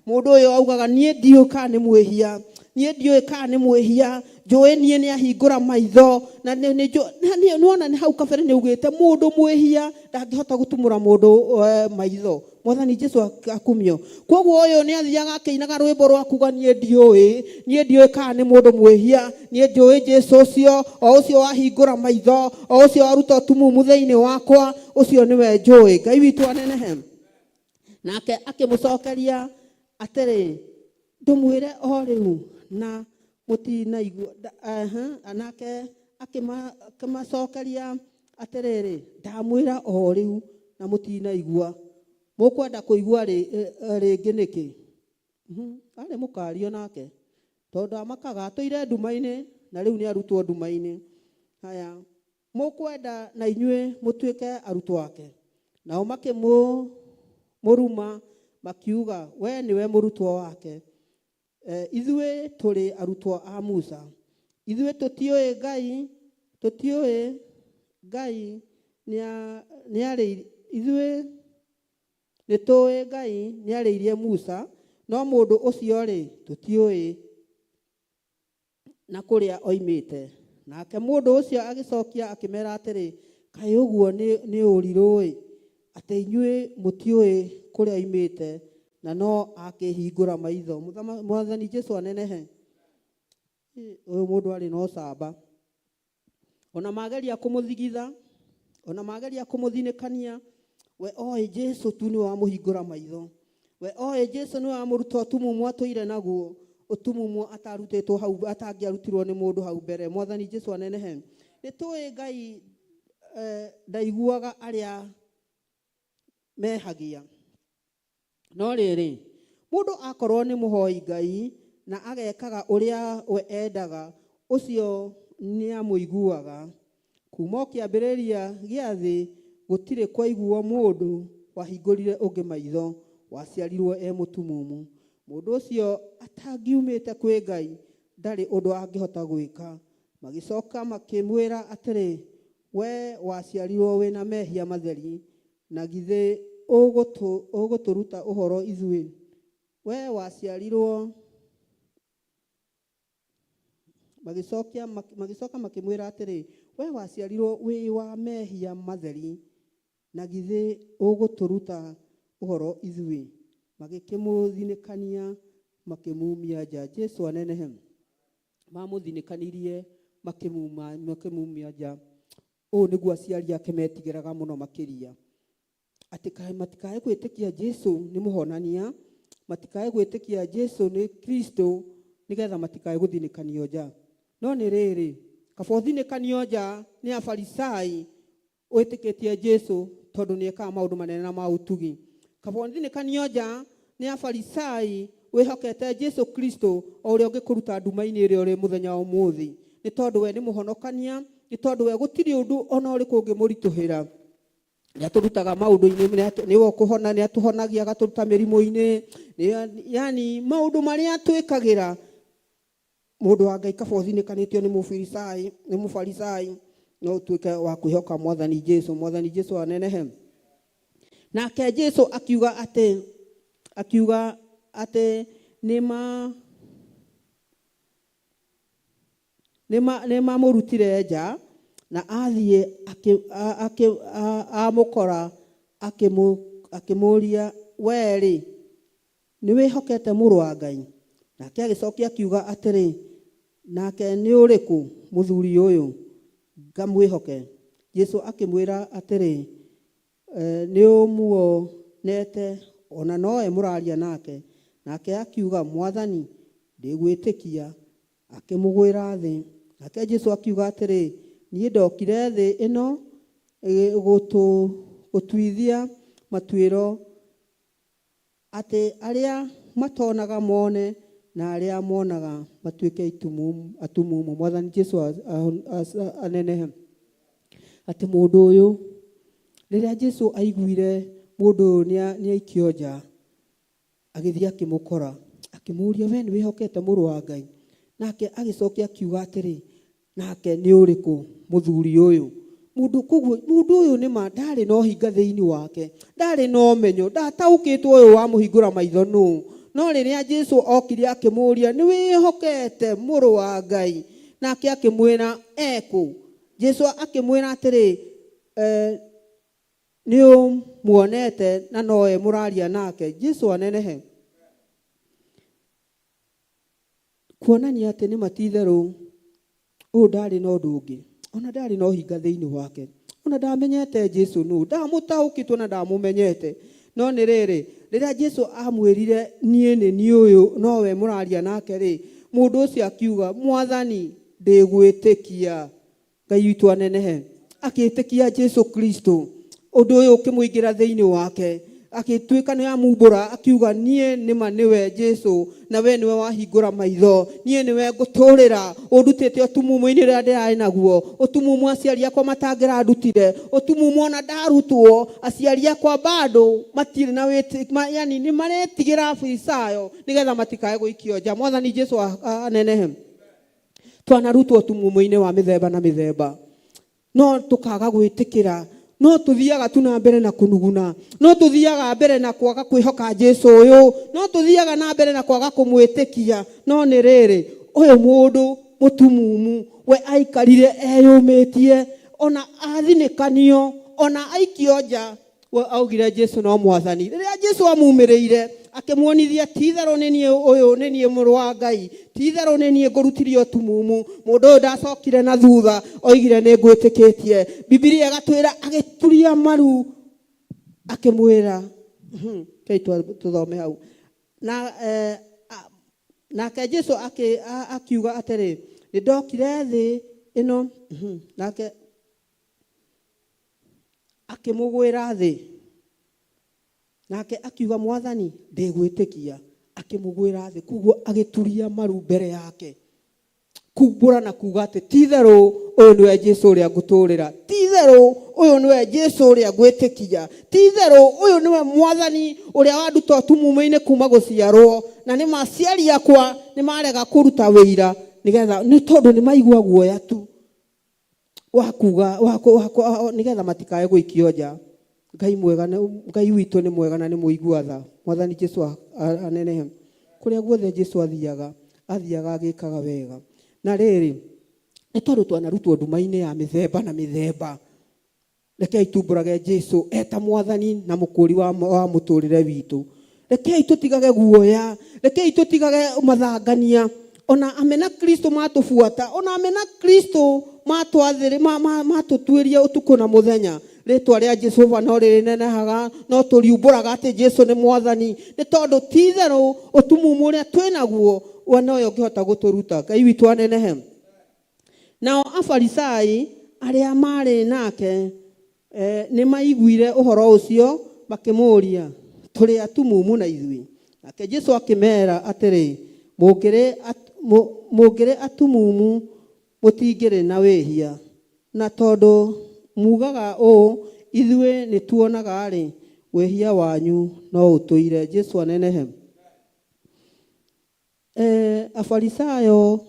Mũndũ ũyũ augaga niĩ ndiũĩ kana nĩ mwĩhia, niĩ ndiũĩ kana nĩ mwĩhia, njũĩ niĩ nĩ ahingũra maitho, na nĩwona nĩ hau kabere nĩ augĩte mũndũ mwĩhia ndangĩhota gũtumũra mũndũ maitho. Mwathani Jesu akumio. Koguo ũyũ nĩ athiaga akĩinaga rwĩmbo rwa kuga niĩ ndiũĩ, niĩ ndiũĩ kana nĩ mũndũ mwĩhia, niĩ njũĩ Jesu ũcio, o ũcio wahingũra maitho, o ũcio waruta ũtumumu thĩinĩ wakwa, ũcio nĩwe njũĩ. Ngai witũ anenehe. Nake akĩmũcokeria atĩrĩ, ndũmwĩre o rĩu na mũtinaigua. Nake akĩmacokeria atĩrĩrĩ, ndamwĩra o rĩu na mũtinaigua, mũkwenda kũigua rĩngĩ nĩkĩ? Arĩ mũkario nake, tondũ amakaga atũire nduma-inĩ na rĩu nĩ arutwo nduma-inĩ. Haya, mũkwenda na inyuĩ mũtuĩke arutwo ake? Nao makĩmũruma makiuga, we nĩwe mũrutwo wake, ithuĩ tũrĩ arutwo a Musa. Ithuĩ tũtiũĩ Ngai, tũtiũĩ Ngai ithuĩ nĩtũĩ Ngai nĩarĩirie Musa, no mũndũ ũcio-rĩ, tũtiũĩ na kũrĩa oimĩte. Nake mũndũ ũcio agĩcokia akĩmera atĩrĩ, kaĩ ũguo nĩ ũrirũ-ĩ, atĩ inyuĩ mũtiũĩ kũrĩa oimĩte, na no akĩhingũra maitho. Mwathani Jesu anenehe. Ũyũ mũndũ arĩ na ũcamba. Ona mageria kũmũthigitha, ona mageria kũmũthinĩkania, we oĩ Jesu tu nĩwe wamũhingũra maitho. We oĩ Jesu nĩwe wamũruta ũtumumu atũire naguo, ũtumumu atarutĩtwo hau, atangĩarutirwo nĩ mũndũ hau mbere. Mwathani Jesu anenehe. Nĩ tũĩ Ngai ndaiguaga arĩa mehagia. No rĩrĩ, mũndũ akorwo nĩ mũhoi Ngai na agekaga ũrĩa we endaga, ũcio nĩamũiguaga. Kuma o kĩambĩrĩria gĩa thĩ gũtirĩ kwaiguo mũndũ wahingũrire ũngĩ maitho, waciarirwo e mũtumumu. Mũndũ ũcio atangiumĩte kwĩ Ngai ndarĩ ũndũ angĩhota gwĩka. Magĩcoka makĩmwĩra atĩrĩ, we waciarirwo wĩna mehia matheri, na githĩ ũgũtũruta ũhoro ithuĩ? We waciarirwo Magĩcokia magĩcoka makĩmwĩra atĩrĩ, we waciarirwo wĩ wa mehia matheri, na githĩ ũgũtũruta ũhoro ithuĩ? Magĩkĩmũthinĩkania makĩmumia nja. Jesu anenehe. Mamũthinĩkanirie makĩmumia nja. Ũũ nĩguo aciari ake metigĩraga mũno makĩria, atĩ kaĩ matikae gwĩtĩkia Jesu nĩ mũhonania, matikae gwĩtĩkia Jesu nĩ Kristo, nĩgetha matikae gũthinĩkanio nja. No nĩ rĩrĩ, kaba ũthinĩkanio nja nĩ Afarisai wĩtĩkĩtie Jesu tondũ nĩ ekaga maũndũ manene na ma ũtugi. Kaba ũthinĩkanio nja nĩ Afarisai wĩhokete Jesu Kristo o ũrĩa ũngĩkũruta nduma-inĩ ĩrĩa ũrĩ mũthenya wa ũmũthĩ, nĩ tondũ we nĩ mũhonokania, nĩ tondũ we gũtirĩ ũndũ ona ũrĩkũ ũngĩmũritũhĩra. Nĩatũrutaga maũndũ-inĩ, nĩwe ũkũhona, nĩatũhonagia agatũruta mĩrimũ-inĩ, yani maũndũ marĩa twĩkagĩra. Mũndũ wa Ngai, kaba ũthinĩkanĩtio nĩ mũfirisai, nĩ mũfarisai, no ũtuĩke wa kwĩhoka Mwathani Jesu. Mwathani Jesu anenehe. Nake Jesu akiuga atĩ nĩ mamũrutire nja, na athiĩ amũkora, akĩmũũria, we-rĩ, nĩ wĩhokete Mũrũ wa Ngai? Nake agĩcokia akiuga atĩrĩ, nake nĩ ũrĩkũ, mũthuri ũyũ, ngamwĩhoke? Jesu akĩmwĩra atĩrĩ, nĩ ũmuonete, ona nowe mũraria nake. Nake akiuga, Mwathani, ndĩgwĩtĩkia. Akĩmũgwĩra thĩ. Nake Jesu akiuga atĩrĩ, niĩ ndokire thĩ ĩno gũtuithia matuĩro, atĩ arĩa matonaga mone, na arĩa monaga matuĩke atumumu. Mwathani Jesu anenehe. Atĩ mũndũ ũyũ, rĩrĩa Jesu aiguire mũndũ ũyũ nĩ aikio nja, agĩthiĩ akĩmũkora, akĩmũũria, we nĩ wĩhokete Mũrũ wa Ngai? Nake agĩcokia akiuga atĩrĩ, nake nĩ ũrĩkũ, mũthuri ũyũ? Mũndũ koguo mũndũ ũyũ nĩma ndarĩ na ũhinga thĩinĩ wake, ndarĩ na ũmenyo, ndataũkĩtwo ũyũ wamũhingũra maitho nũ. No rĩrĩa Jesu okire akĩmũũria, nĩ wĩhokete Mũrũ wa Ngai? Nake akĩmwĩra, ekũ? Jesu akĩmwĩra atĩrĩ, nĩ ũmuonete, na nowe mũraria nake. Jesu anenehe. Kuonania atĩ nĩ matitherũ ũyũ ndarĩ na ũndũ ũngĩ, ona ndarĩ na ũhinga thĩinĩ wake, ona ndamenyete Jesu nũ, ndamũtaũkĩtwo na ndamũmenyete. No nĩ rĩrĩ, rĩrĩa Jesu amwĩrire, niĩ nĩ niĩ ũyũ, nowe mũraria nake rĩ, mũndũ ũcio akiuga, Mwathani, ndĩgwĩtĩkia. Ngai witũ anenehe. Akĩĩtĩkia Jesu Kristo, ũndũ ũyũ ũkĩmũingĩra thĩinĩ wake, agĩtuĩka nĩ amumbũra, akiuga, niĩ nĩma nĩwe Jesu, na we nĩwe wahingũra maitho, niĩ nĩwe ngũtũrĩra, ũndutĩte ũtumumu-inĩ ũrĩa ndĩrarĩ naguo, ũtumumu aciari akwa matangĩrandutire, ũtumumu ona ndarutwo aciari akwa bado matirĩ na yani nĩ maretigĩra Afarisayo nĩgetha matikae gũikio nja. Mwathani Jesu anenehe. Twanarutwo ũtumumu-inĩ wa mĩthemba na mĩthemba, no tũkaga gwĩtĩkĩra, no tũthiaga tu na mbere na kũnuguna, no tũthiaga mbere na kwaga kwĩhoka Jesu ũyũ, no tũthiaga na mbere na kwaga kũmwĩtĩkia. No nĩ rĩrĩ, ũyũ mũndũ mũtumumu we aikarire eyũmĩtie, ona athinĩkanio, ona aikio nja, we augire Jesu no Mwathani. Rĩrĩa Jesu amumĩrĩire akĩmuonithia, ti itherũ nĩ niĩ ũyũ, nĩ niĩ Mũrũ wa Ngai, ti itherũ nĩ niĩ ngũrutirie ũtumumu, mũndũ ũyũ ndacokire na thutha, oigire nĩ ngwĩtĩkĩtie. Bibilia ĩgatwĩra agĩturia maru akĩmwĩra, kei tũthome hau na nake Jesu akiuga atĩrĩ, nĩ ndokire thĩ ĩno, nake akĩmũgwĩra thĩ. Nake akiuga, Mwathani, ndĩgwĩtĩkia. Akĩmũgwĩra thĩ, koguo agĩturia maru mbere yake, kumbũra na kuga atĩ ti itherũ ũyũ nĩwe Jesu ũrĩa ngũtũrĩra, ti itherũ ũyũ nĩwe Jesu ũrĩa ngwĩtĩkia, ti itherũ ũyũ nĩwe Mwathani ũrĩa wanduta ũtumumu-inĩ kuma gũciarwo. Na nĩ maciari akwa nĩ marega kũruta wĩira nĩgetha, nĩ tondũ nĩ maigua guoya tu wa kuga nĩgetha matikae gũikio nja. Ngai mwega, Ngai witũ nĩ mwega na nĩ mũigua tha. Mwathani Jesu anenehe. Kũrĩa guothe Jesu athiaga, athiaga agĩkaga wega. Na rĩrĩ, nĩ tondũ twanarutwo nduma-inĩ ya mĩthemba na mĩthemba, rekei tumbũrage Jesu eta mwathani na mũkũri wa mũtũrĩre witũ. Rekei tũtigage guoya, rekei tũtigage mathangania. Ona amena Kristo matũbuata, ona amena Kristo matwathĩrĩ, matũtuĩria ũtukũ na mũthenya, rĩtwa rĩa Jehova no rĩrĩnenehaga, no tũriumbũraga atĩ Jesu nĩ mwathani, nĩ tondũ ti itherũ ũtumumu ũrĩa twĩnaguo we nowe ũngĩhota gũtũruta. Ngai witũ anenehe. Nao Afarisai arĩa maarĩ nake nĩ maiguire ũhoro ũcio, makĩmũũria, tũrĩ atumumu na ithuĩ? Nake Jesu akĩmera atĩrĩ, mũngĩrĩ atumumu mũtingĩrĩ na wĩhia, na tondũ mugaga ũũ, ithuĩ nĩ tuonaga-rĩ, wĩhia wanyu no ũtũire. Jesu anenehe. Afarisayo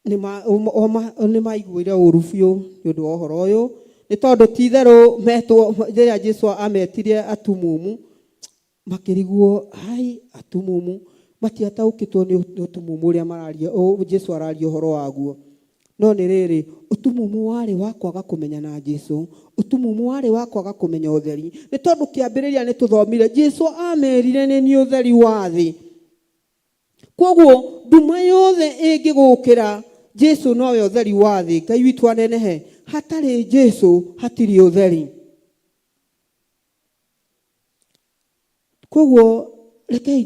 nĩ maiguire ũru biũ nĩ ũndũ wa ũhoro ũyũ, nĩ tondũ ti itherũ metwo, rĩrĩa Jesu ametirie atumumu, makĩrigwo, hai, atumumu, matiataũkĩtwo nĩ ũtumumu ũrĩa mararia, Jesu araria ũhoro waguo. No nĩ rĩrĩ, ũtumumu warĩ wa kwaga kũmenya na Jesu, ũtumumu warĩ wa kwaga kũmenya ũtheri, nĩ tondũ kĩambĩrĩria nĩ tũthomire Jesu amerire nĩ niĩ ũtheri wa thĩ. Koguo nduma yothe ĩngĩgũkĩra, Jesu nowe ũtheri wa thĩ. Ngai witũ anenehe. Hatarĩ Jesu hatirĩ ũtheri. Koguo rekei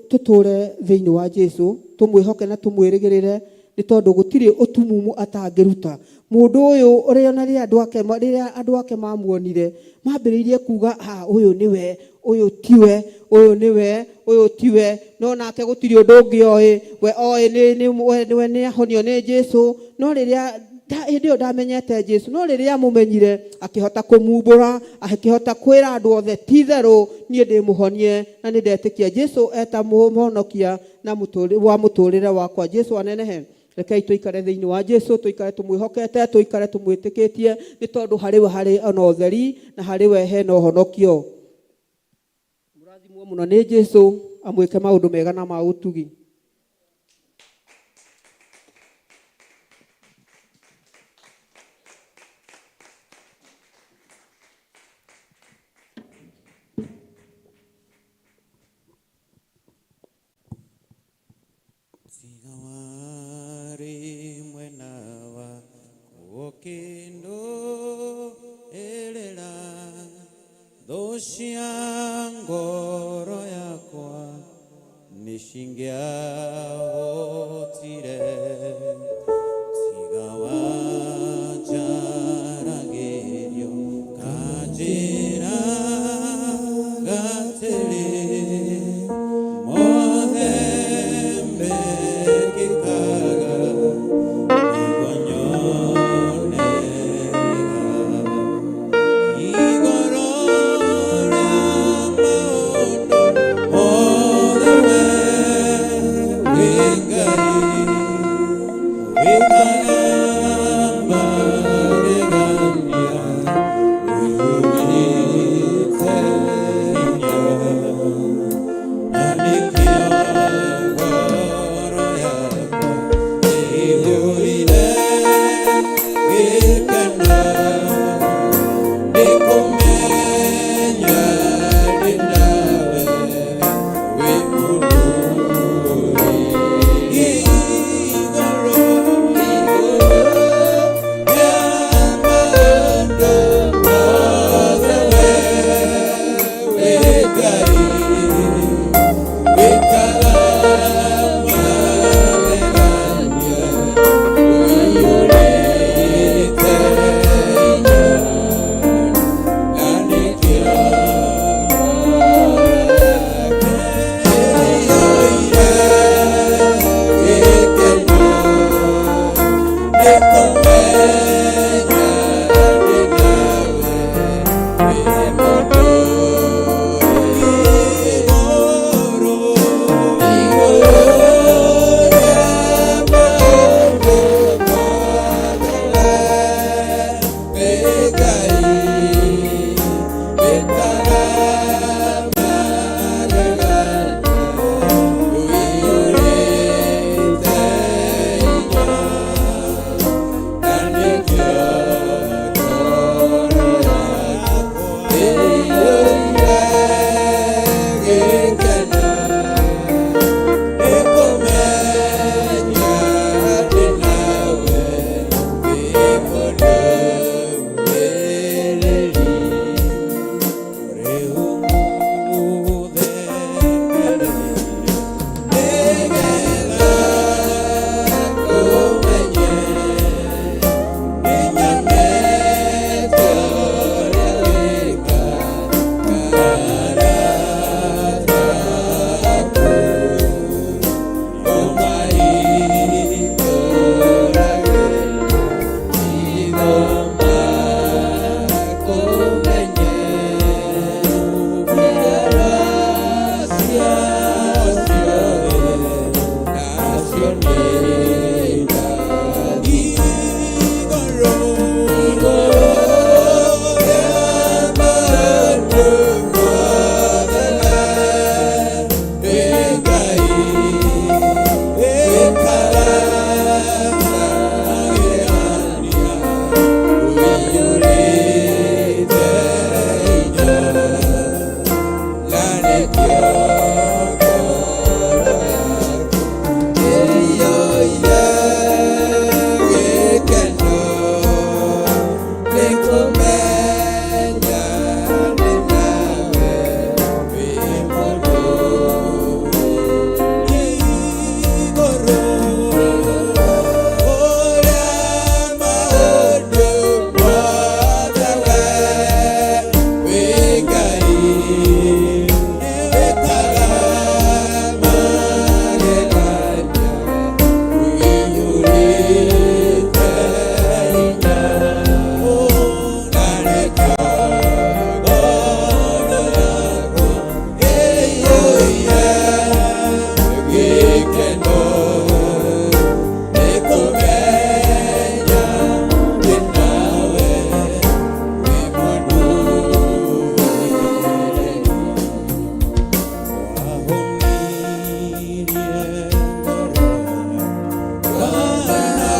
tũtũre thĩinĩ wa Jesu, tũmwĩhoke na tũmwĩrĩgĩrĩre, nĩ tondũ gũtirĩ ũtumumu atangĩruta. Mũndũ ũyũ ũrĩa ona rĩrĩa andũ ake rĩrĩa andũ ake mamuonire, mambĩrĩirie kuga, ah, ũyũ nĩwe, ũyũ tiwe, ũyũ nĩwe, ũyũ tiwe. No nake gũtirĩ ũndũ ũngĩ oĩ, we oĩ we nĩ ahonio nĩ Jesu. No rĩrĩa hĩndĩ ĩyo ndamenyete Jesu, no rĩrĩa amũmenyire, akĩhota kũmumbũra, akĩhota kwĩra andũ othe, ti itherũ niĩ ndĩ mũhonie na nĩ ndetĩkia Jesu eta mũhonokia na wa mũtũrĩre wakwa. Jesu anenehe. Rekei tũikare thĩinĩ wa Jesu, tũikare tũmwĩhokete, tũikare tũmwĩtĩkĩtie, nĩ tondũ harĩ we harĩ ona ũtheri na harĩ we hena ũhonokio. Mũrathimwo mũno nĩ Jesu, amwĩke maũndũ mega na ma ũtugi. Tiga warĩ mwena wakwa ũkĩndũĩrĩra, thũ cia ngoro yakwa nĩcingĩanjĩkire.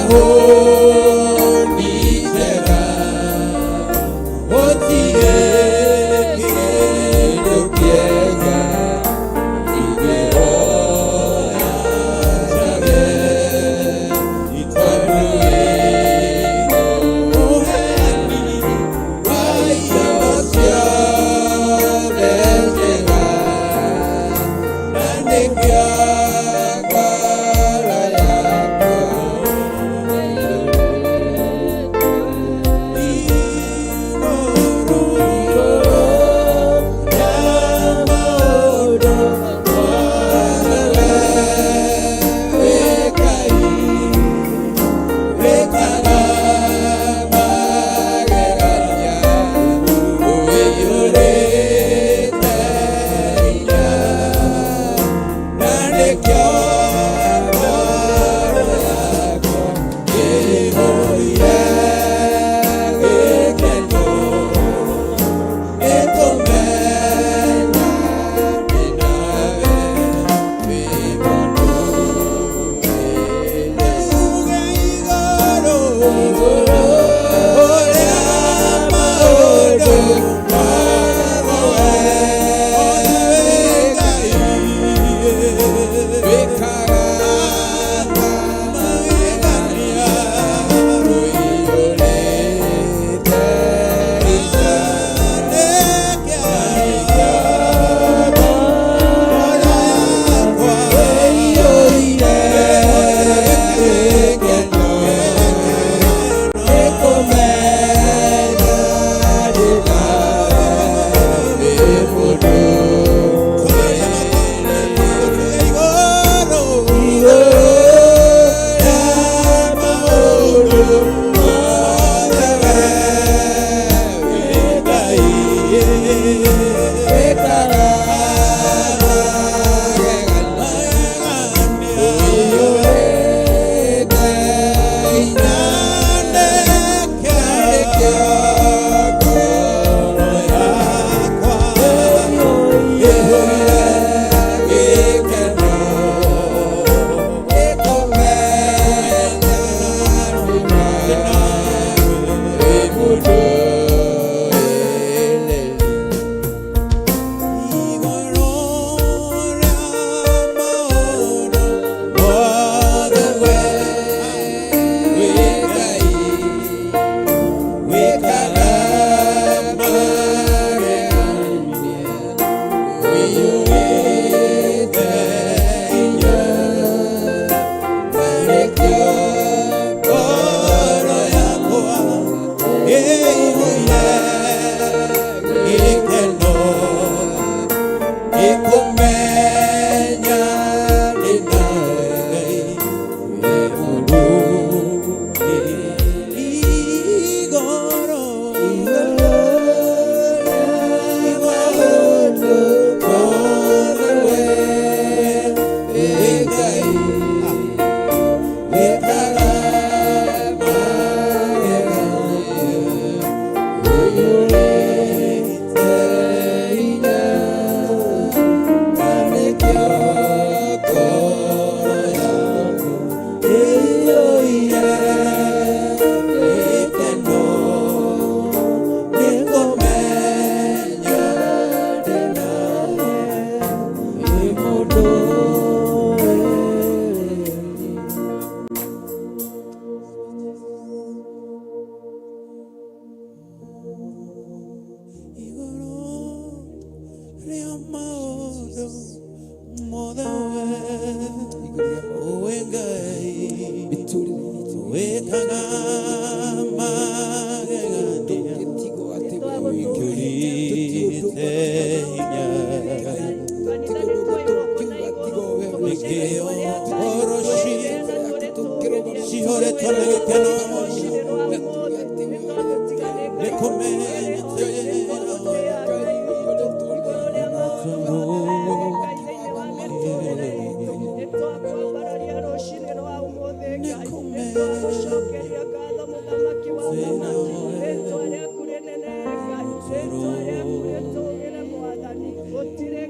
Hũni njega, gũtirĩ kĩndũ kĩega ingĩhoya njage, tondũ wĩ mũheani wa indo ciothe njega, na nĩkĩo ngoro yakwa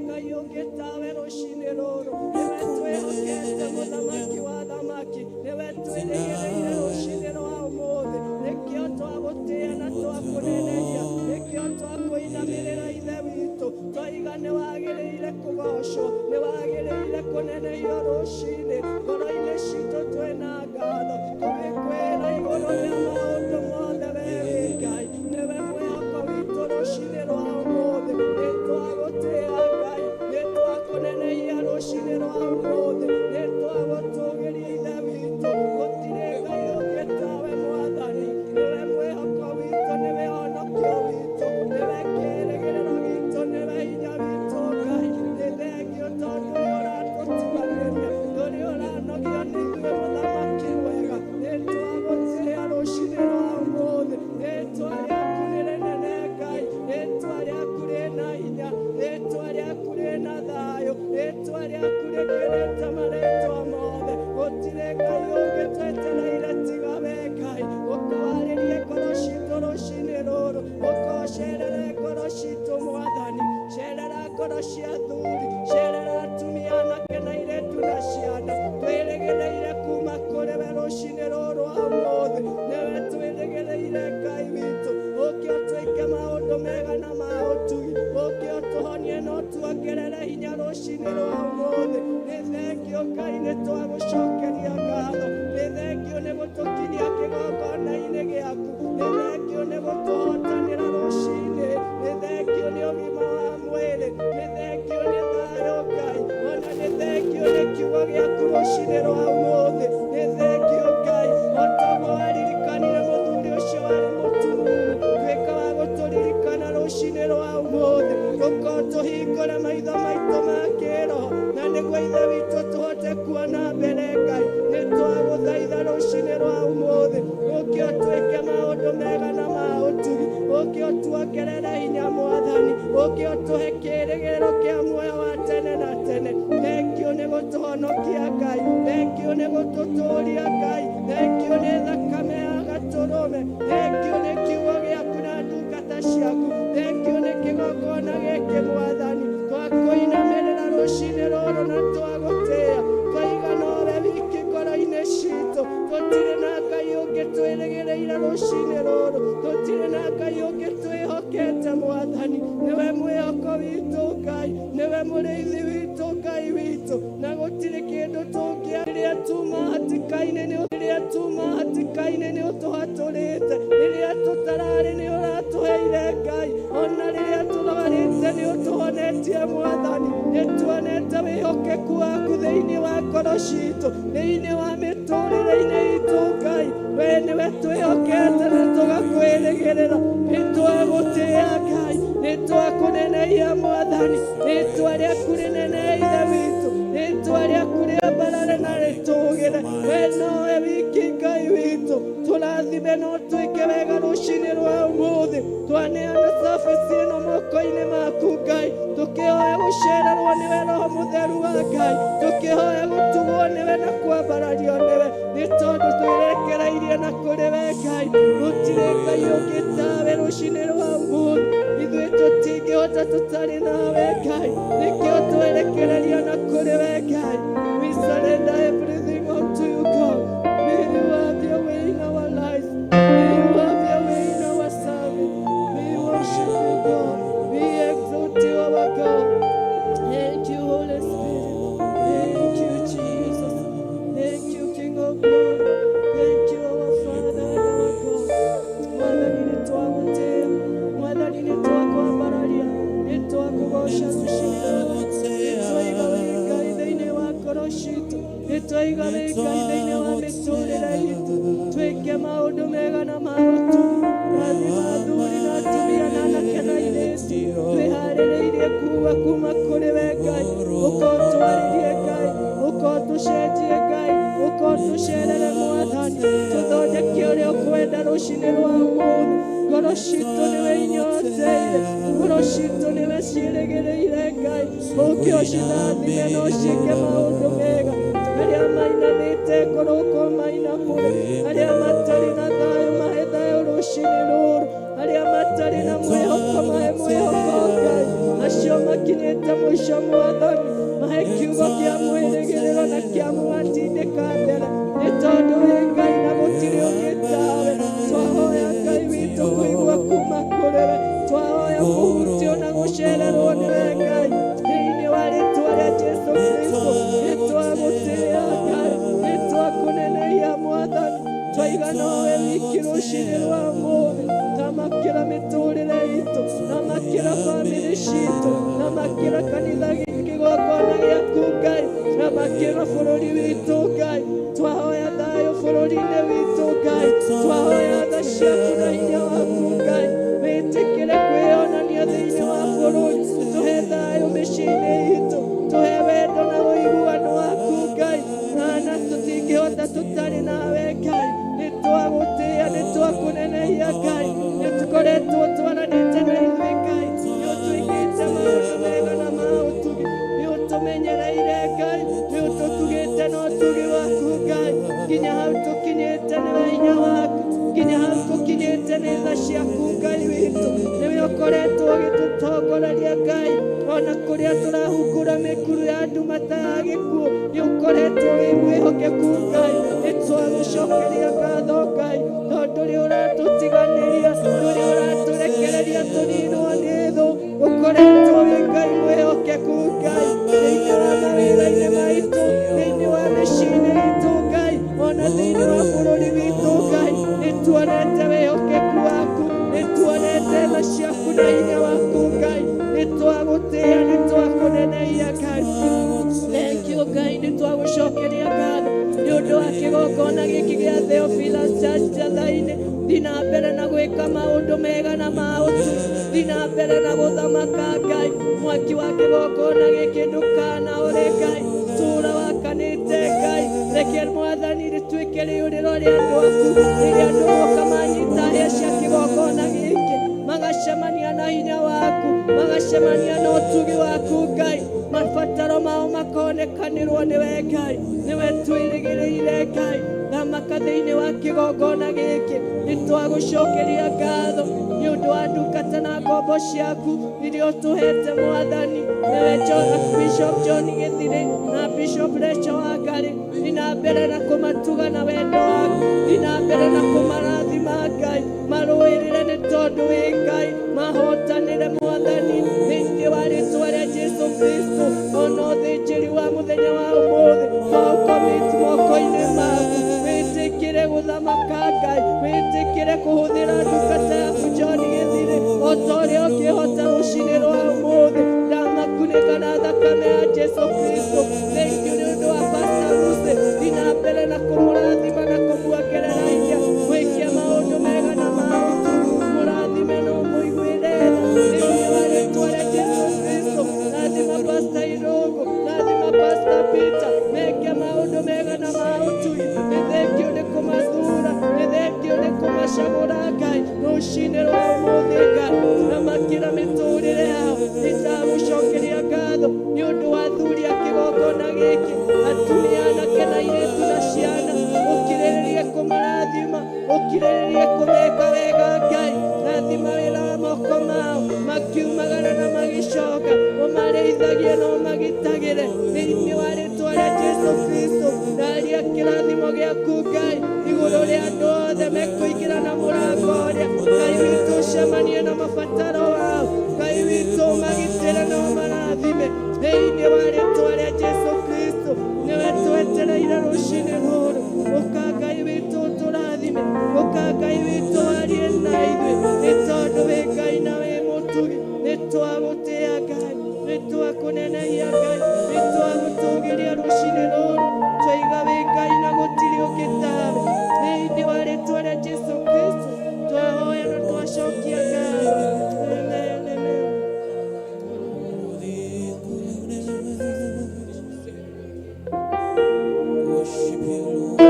Ngai ũngĩ tawe rũcinĩ rũrũ. Nĩwe twĩhokete mũthamaki wa athamaki. Nĩwe twĩrĩgĩrĩire. Twagũtĩĩa na twakũnenehia nĩkĩo twakũinamĩrĩra Ithe witũ twaiga nĩ wagĩrĩire kũgocwo nĩ wagĩrĩire kũnenehio rũcinĩ ngoro-inĩ citũ twĩna ngatho tũgĩkwĩra igũrũ rĩa maũndũ mothe we wĩ Ngai nĩwe mwĩhoko witũ rũcinĩ rwa ũmũthĩ nĩ twagũtĩĩa Ngai nĩ twakũnenehia rũcinĩ rwa ũmũthĩ nĩ twagũtũgĩria Ithe witũ gũtirĩ Ngai ũngĩ tawe Mwathani nĩwe mwĩhoko witũ nĩwe honokio witũ nĩwe kĩĩrĩgĩrĩro gitũ nĩwe hinya witũ Ngai nĩ thengio tondũ nĩ ũratũtiganĩria ndũrĩ ũranogio nĩ ithuĩ mũthamaki mwega nĩ twagũtĩĩa rũcinĩ rwa ũmũthĩ rĩtwa rĩaku nĩ rĩnene Ngai rĩtwa rĩaku rĩna hinya rĩtwa rĩaku rĩna thayũ rĩtwa rĩaku rĩkĩrĩte marĩtwa mothe gũtirĩ Ngai ũngĩ twetereire tiga we Ngai ũkawarĩrie ngoro citũ rũcinĩ rũrũ ũkocerere ngoro citũ Mwathani cerera ngoro cia athuri cerera atumia anake na airĩtu na ciana twĩrĩgĩrĩire kuma kũrĩ we rũcinĩ rũrũ rwa ũmũthĩ nĩwe twĩrĩgĩrĩire Ngai witũ ũke ũtwĩke maũndũ mega na ma ũtugi ũke ũtũhonie na ũtuongerere hinya rũcinĩ rwa ũmũthĩ nĩ thengio Ngai nĩ twagũcokeria ngatho nĩ thengio nĩ gũtũkinyia kĩgongona-inĩ gĩaku nĩ thengio nĩ gũtũhotanĩra rũcinĩ nĩ thengio nĩ ũgima wa mwĩrĩ nĩ thengio nĩ thayũ Ngai ona nĩ thengio nĩ kiugo gĩaku rũcinĩ rwa ũmũthĩ nĩ thengio Ngai o toguo waririkanire mũthuri ũcio warĩ mũtumumu tuĩka wa gũtũririkana rũcinĩ rwa ũmũthĩ ũka ũtũhingũre maitho maitũ ma kĩĩroho na nĩguo Ithe witũ tũhote kuona mbere Ngai nĩ twagũthaitha rũcinĩ rwa ũmũthĩ ũke ũtwĩke maũndũ mega na ma ũtugi ũke ũtuongerere hinya Mwathani ũke ũtũhe kĩĩrĩgĩrĩro kĩa muoyo wa tene na tene thengio nĩ gũtũhonokia Ngai thengio nĩ gũtũtũũria Ngai thengio nĩ thakame ya gatũrũme thengio nĩ kiugo gĩaku na ndungata ciaku thengio nĩ kĩgongona gĩkĩ Mwathani twakũinamĩrĩra rũcinĩ rũrũ na twagũtĩĩa twaiga nowe wiki ngoro-inĩ citũ tũtirĩ na Ngai ũngĩ twĩrĩgĩrĩire rũcinĩ rũrũ tũtirĩ na Ngai ũngĩ twĩhokete Mwathani nĩwe mwĩhoko witũ Ngai nĩwe mũrĩithi witũ Ngai witũ na gũtirĩ kĩndũ tũngĩa rĩrĩa tuma hatĩka-inĩ nĩ rĩrĩa tuma hatĩka-inĩ nĩ ũtũhatũrĩte rĩrĩa tũtararĩ nĩ ũratũheire Ngai ona rĩrĩa tũrwarĩte nĩ ũtũhonetie Mwathani nĩ tuonete wĩhokeku waku thĩinĩ wa ngoro citũ thĩinĩ wa mĩtũrĩre-inĩ itũ Ngai we nĩwe twĩhokete na tũgakwĩrĩgĩrĩra nĩ twagũtĩĩa Ngai nĩ twakũnenehia Mwathani rĩtwa rĩaku rĩnene Ithe witũ rĩtwa rĩaku rĩambarare na rĩtũgĩre we nowe wiki Ngai witũ tũrathime na ũtwĩke wega rũcinĩ rwa ũmũthĩ twaneana cabaci ĩno moko-inĩ maku Ngai tũkĩhoya gũcererwo nĩwe Roho Mũtheru wa Ngai tũkĩhoya gũtugwo nĩwe na kwambarario nĩwe nĩ tondũ twĩrekereirie na kũrĩ we Ngai gũtirĩ Ngai ũngĩ tawe rũcinĩ rwa ũmũthĩ ithuĩ tũtingĩhota tũtarĩ nawe Ngai nĩkĩo twerekereria na kũrĩ we Ngai. We surrender everything unto you, God. May you have your way in our lives. May you have your way in our service. We worship you, God. We exalt you, our God. Thank you, Holy Spirit. Thank you, Jesus. Thank you, King of Glory. Thank you, our Father and our God. Mwathani nĩ twagũtĩĩa Mwathani nĩ twakwambararia nĩ twakũgoca rũcinĩ rũrũ nĩ twaiga wĩ Ngai thĩinĩ wa ngoro citũ nĩ twaiga wĩ Ngai thĩinĩ wa mĩtũrĩre itũ twĩke maũndũ mega na ma ũtugi rathima athuri na atumia na anake na airĩtu twĩharĩrĩirie kuga kuma kũrĩ we Ngai ũka ũtwarĩrie Ngai ũka ũtũcenjie Ngai ũka ũtũcerere Mwathani tũthondeke ũrĩa ũkwenda rũcinĩ rwa ũmũthĩ ngoro citũ nĩwe inyoteire ngoro citũ nĩwe ciĩrĩgĩrĩire Ngai ũke ũcirathime na ũciĩke maũndũ mega arĩa mainamĩte ngoro ũka ũmainamũre arĩa matarĩ na thayũ mahe thayũ rũcinĩ rũrũ arĩa matarĩ na mwĩhoko mahe mwĩhoko Ngai acio makinyĩte mũico Mwathani mahe kiugo kĩa mwĩrĩgĩrĩro na kĩa mũmatindĩka mbere nĩ tondũ wĩ Ngai na gũtirĩ ũngĩ tawe twahoya Ngai witũ. Twaiga nowe wiki rũcinĩ rwa ũmũthĩ. Thamakĩra mĩtũrĩre itũ, thamakĩra bamĩrĩ citũ, thamakĩra kanitha kĩgongona gĩaku Ngai, thamakĩra bũrũri witũ Ngai. Twahoya thayũ bũrũri-inĩ witũ Ngai, twahoya tha ciaku na hinya waku Ngai. Wĩtĩkĩre kwĩyonania thĩinĩ wa bũrũri, tũhe thayũ mĩciĩ-inĩ itũ, tũhe wendo na ũiguano waku Ngai. Maana tũtingĩhota tũtarĩ nawe Ngai. Nĩ twagũtĩĩa, nĩ twakũnenehia Ngai, nĩ tũkoretwo twaranĩte na ithuĩ Ngai, nĩ ũtwĩkĩte maũndũ mega na ma ũtugi, nĩ ũtũmenyereire Ngai, nĩ ũtũtugĩte na ũtugi waku Ngai. Nginya hau tũkinyĩte nĩwe hinya waku, nginya hau tũkinyĩte nĩ tha ciaku Ngai witũ. Nĩwe ũkoretwo ũgĩtũtongoreria Ngai, ona kũrĩa tũrahungura mĩkuru ya nduma ta ya gĩkuũ, nĩ ũkoretwo wĩ mwĩhokeku Ngai. Nĩ twagũcokeria ngatho Ngai, tondũ ndũrĩ ũratũtiganĩria, ndũrĩ ũratũrekereria tũninwo nĩ thũ. Ũkoretwo wĩ Ngai mwĩhokeku Ngai, thĩinĩ wa mawĩra-inĩ maitũ, thĩinĩ wa mĩciĩ-inĩ itũ Ngai, ona thĩinĩ wa bũrũri witũ Ngai. Nĩ tuonete wĩhokeku waku, nĩ tuonete tha ciaku na hinya waku Ngai. Nĩ twagũtĩĩa, nĩ twakũnenehia Ngai. Thank you Ngai, nĩ twagũcokeria ngatho nĩ ũndũ wa kĩgongona gĩkĩ gĩa Theophilus Church Njathai-inĩ. Thiĩ na mbere na gwĩka maũndũ mega na ma ũtugi, thiĩ na mbere na gũthamaka Ngai. Mwaki wa kĩgongona gĩkĩ ndũkanaũre Ngai, tũra wakanĩte Ngai. Reke Mwathani rĩtuĩke rĩũrĩro rĩa andũ aku, rĩrĩa andũ moka manyita hĩa cia kĩgongona gĩkĩ, magacemania na hinya waku, magacemania na ũtugi waku Ngai. Mabataro mao makonekanĩrwo nĩwe Ngai, nĩwe twĩrĩgĩrĩire Ngai. Thamaka thĩinĩ wa kĩgongona gĩkĩ, nĩ twagũcokeria ngatho nĩ ũndũ wa ndungata na ngombo ciaku iria ũtũhete Mwathani. Nĩwe Bishop John Gĩthirĩ na Bishop Rachel Wangari. Thiĩ na mbere na kũmatuga na wendo waku, thiĩ na mbere na kũmarathima Ngai. Marũĩrĩre nĩ tondũ wĩ Ngai, mahotanĩre Mwathani thĩinĩ wa rĩtwa rĩa Jesu Kristo. Ona ũthĩnjĩri wa mũthenya wa ũmũthĩ twaũcommit moko-inĩ maku. Wĩtĩkĩre gũthamaka Ngai, wĩtĩkĩre kũhũthĩra ndungata yaku John Gĩthirĩ o ta ũrĩa ũngĩhota rũcinĩ rwa ũmũthĩ. Ndamakunĩka na thakame ya Jesu Kristo. Thank you nĩ ũndũ wa Pastor Lucy. Thiĩ na mbere na kũmũrathima na kũmuongerera hinya, mwĩke maũndũ mega na ma ũtugi, mũrathime na ũmũiguĩre tha thĩinĩ wa rĩtwa rĩa Jesu Kristo. Rathima Pastor Irũngũ, rathima Pastor Peter, meke maũndũ mega na ma ũtugi. Nĩ thengiũ nĩ kũmathura, nĩ thengiũ nĩ kũmacagũra Ngai rũcinĩ rwa ũmũthĩ Ngai. Thamakĩra mĩtũrĩre yao. Nĩ ndagũcokeria ngatho nĩ ũndũ wa athuri a kĩgongona gĩkĩ, atumia, anake na airĩtu na ciana. Ũkirĩrĩrie kũmarathima, ũkirĩrĩrie kũmeka wega Ngai. Rathima wĩra wa moko mao, makiumagara na magĩcoka, ũmarĩithagie na ũmagitagĩre thĩinĩ wa rĩtwa rĩa Jesu Kristo. Ndaria kĩrathimo gĩaku Ngai igũrũ rĩa andũ othe mekũingĩra na mũrango ũrĩa. Ngai witũ ũcemanie na mabataro mao, Ngai witũ ũmagitĩre na ũmarathime thĩinĩ wa rĩtwa rĩa Jesu Kristo. Nĩwe twetereire rũcinĩ rũrũ. Ũka Ngai witũ ũtũrathime, ũka Ngai witũ arie na ithuĩ, nĩ tondũ wĩ Ngai na wĩ mũtugi. Nĩ twagũtĩĩa Ngai, nĩ twakũnenehia Ngai, nĩ twagũtũgĩria rũcinĩ rũrũ. Twaiga wĩ Ngai na gũtirĩ ũngĩ tawe. Thĩinĩ wa rĩtwa rĩa Jesu Kristo twahoya na twacokia ngatho. Amen, amen. Worship you, Lord.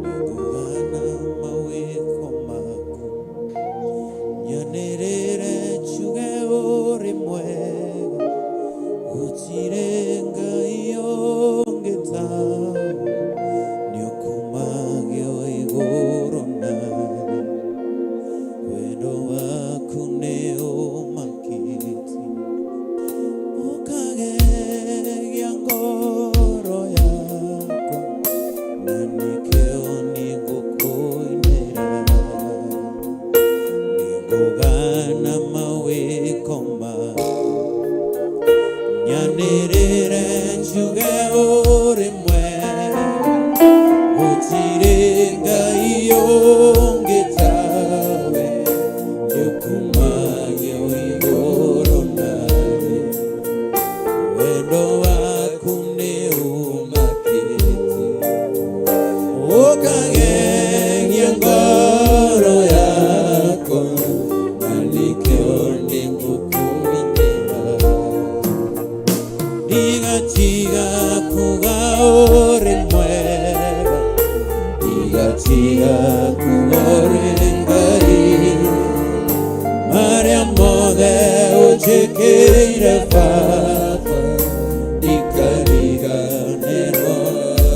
Nĩngũgana mawĩko maku, nyanĩrĩre njuge ũrĩ mwega, gũtirĩ Ngai ũngĩ tawe, nĩũkumagio igũrũ na thĩ. Wendo waku nĩ ũmakĩtie, ũkagegia ngoro yakwa, na nĩkĩo nĩngũkũinĩra. Nĩngũgana mawĩko maku, Nyanĩrĩre njuge ũrĩ mwega, gũtirĩ Ngai ũngĩ tawe, nĩũkumagio igũrũ na thĩ. Wendo waku nĩ ũmakĩtie, ũkagegia ngoro yakwa, na nĩkĩo nĩngũkũinĩra. Ndigatiga kuga ũrĩ mwega, ndigatiga kuga ũrĩ Ngai, marĩa mothe ũnjĩkĩire Baba, ndikariganĩrwo.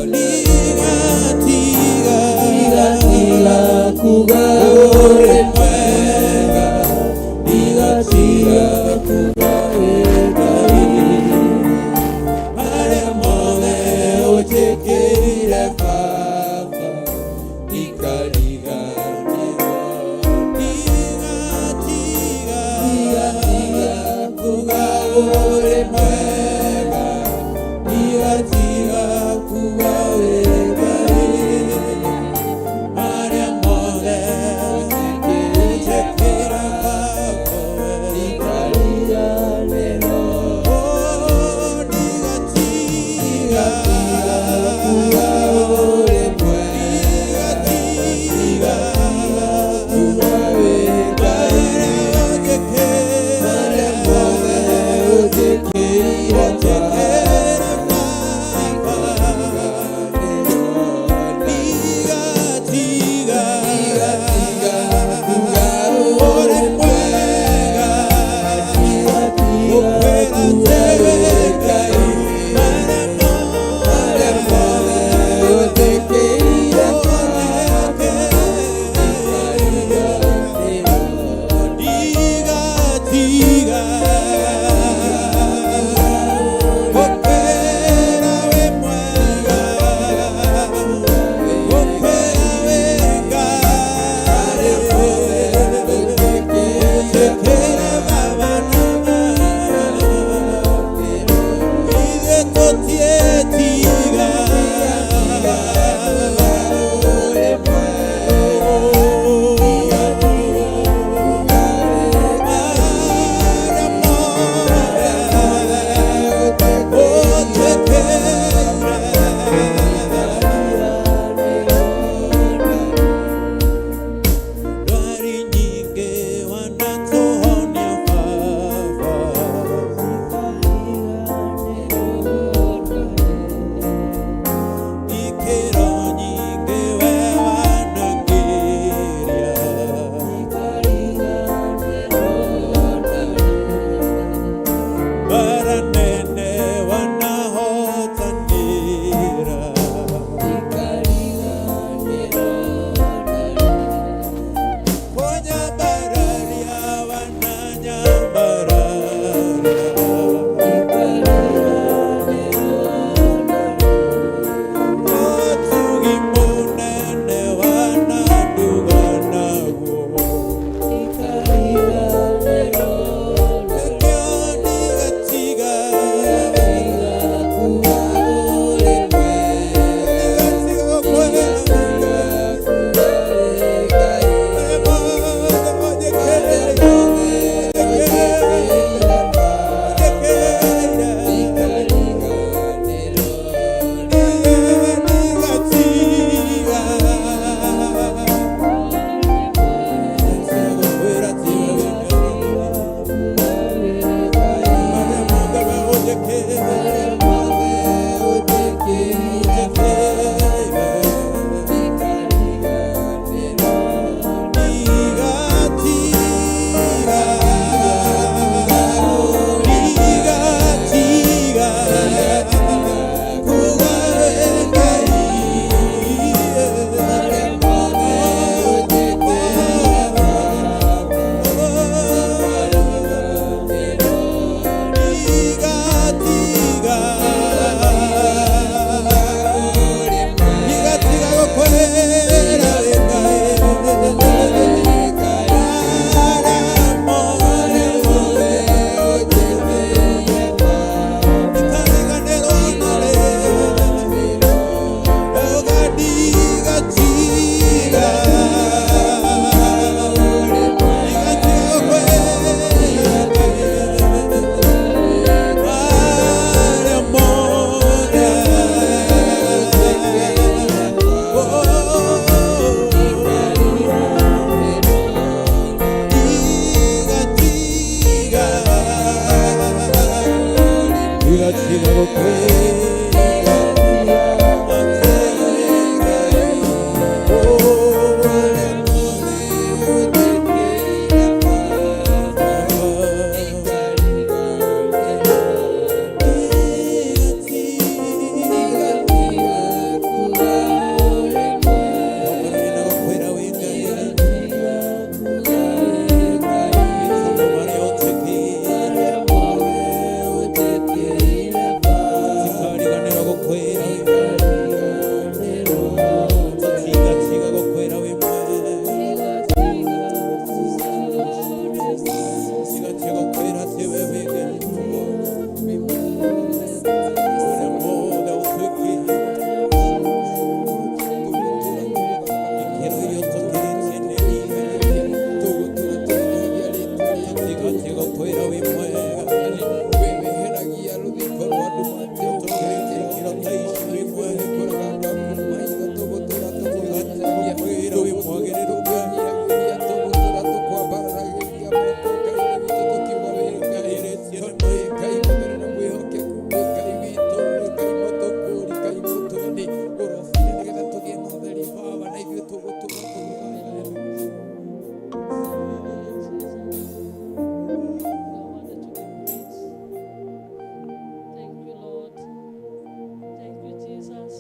Ndigatiga, ndigatiga kuga ũrĩ mwega, ndigatiga kuga wĩ Ngai, marĩa mothe ũnjĩkĩire Baba, ndikariganĩrwo. Ndigatiga, ndigatiga kuga ũrĩ mwega, ndigatiga kuga wĩ Ngai, marĩa mothe ũnjĩkĩire Baba, ndikariganĩrwo. Oh, ndigatiga kuga ũrĩ mwega, ndigatiga kuga wĩ Ngai, marĩa mothe ũnjĩkĩire Baba, ndigatiga, ndigatiga kuga ũrĩ mwega, ndigatiga kuga wĩ Ngai, marĩa mothe ũnjĩkĩire Baba, ndigatiga. Tiga gũkwĩra Thank you, Lord. Thank you, Jesus.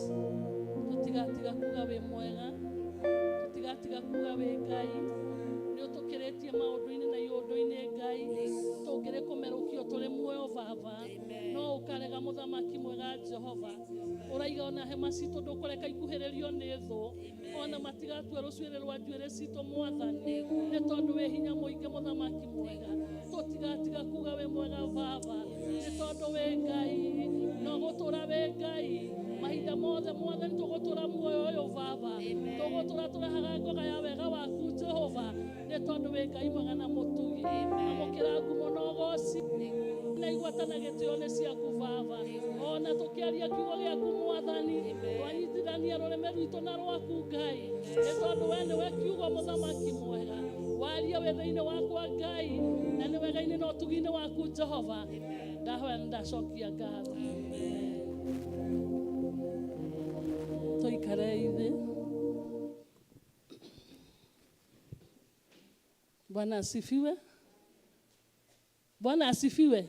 Tũtigatiga kuga wĩ mwega, tũtigatiga kuga wĩ Ngai. Nĩ ũtũkĩrĩtie maũndũ-inĩ na iũndũ-inĩ Ngai. Tũngĩrĩ kũmerũkio tũrĩ muoyo Baba, no ũkarega mũthamaki mwega Jehova. Ũraiga ona hema citũ ndũkũreka ikuhĩrĩrio nĩ thũ, ona matigatue rũcuĩrĩ rwa njuĩrĩ citũ Mwathani, nĩ tondũ wĩ hinya mũingĩ mũthamaki mwega. Tũtigatiga kuga wĩ mwega Baba, nĩ tondũ wĩ Ngai, no gũtũra wĩ Ngai mahinda mothe Mwathani, tũgũtũra muoyo ũyũ Baba, tũgũtũra tũrehaga ngoga ya wega waku Jehova, nĩ tondũ wĩ Ngai mwega na mũtugi. Amũkĩra ngumo na ũgoci na igwata na gĩtĩo nĩ ciaku Baba. Ona tũkĩaria kiugo gĩaku Mwathani, twanyitithania rũrĩmĩ rwitũ na rwaku Ngai, nĩ tondũ we nĩwe kiugo mũthamaki mwega. Waria wĩ thĩinĩ wakwa Ngai, na nĩ wega-inĩ na ũtugi-inĩ waku Jehova. Ndahoya na ndacokia ngatho. Tũikare thĩ. Bwana asifiwe. Bwana asifiwe.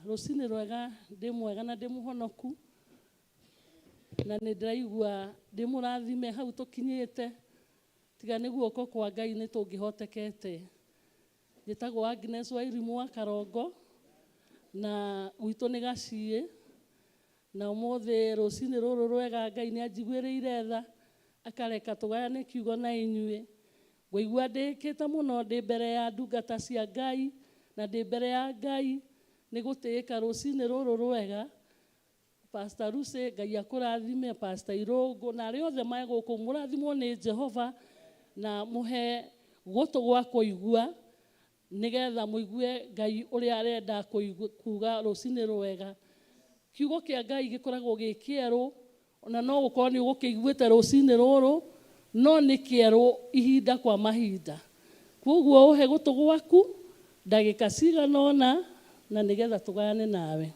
Rũcinĩ rwega, ndĩ mwega na ndĩ mũhonoku, na nĩ ndĩraigua ndĩ mũrathime hau tũkinyĩte, tiga nĩ guoko kwa Ngai nĩ tũngĩhotekete. Njĩtagwo Agnes Wairimu wa Karongo, na gwitũ nĩ Gaciĩ, na ũmũthĩ rũcinĩ rũrũ rwega Ngai nĩ anjiguĩrĩire tha akareka tũgayane kiugo na inyuĩ. Ngũigua ndĩkĩte mũno ndĩ mbere ya ndungata cia Ngai na ndĩ mbere ya Ngai nĩ gũtĩĩka rũcinĩ rũrũ rwega. Pastor Lucy, Ngai akũrathime, Pastor Irũngũ na arĩa othe me gũkũ, mũrathimwo nĩ Jehova na mũhe gũtũ gwa kũigua nĩgetha mũigue Ngai ũrĩa arenda kuga rũcinĩ rwega. Kiugo kĩa Ngai gĩkoragwo gĩ kĩerũ, ona no gũkorwo nĩ ũgũkĩiguĩte rũcinĩ rũrũ, no nĩ kĩerũ ihinda kwa mahinda. Koguo ũhe gũtũ gwaku ndagĩka cigana ũna na nĩgetha tũgayane nawe.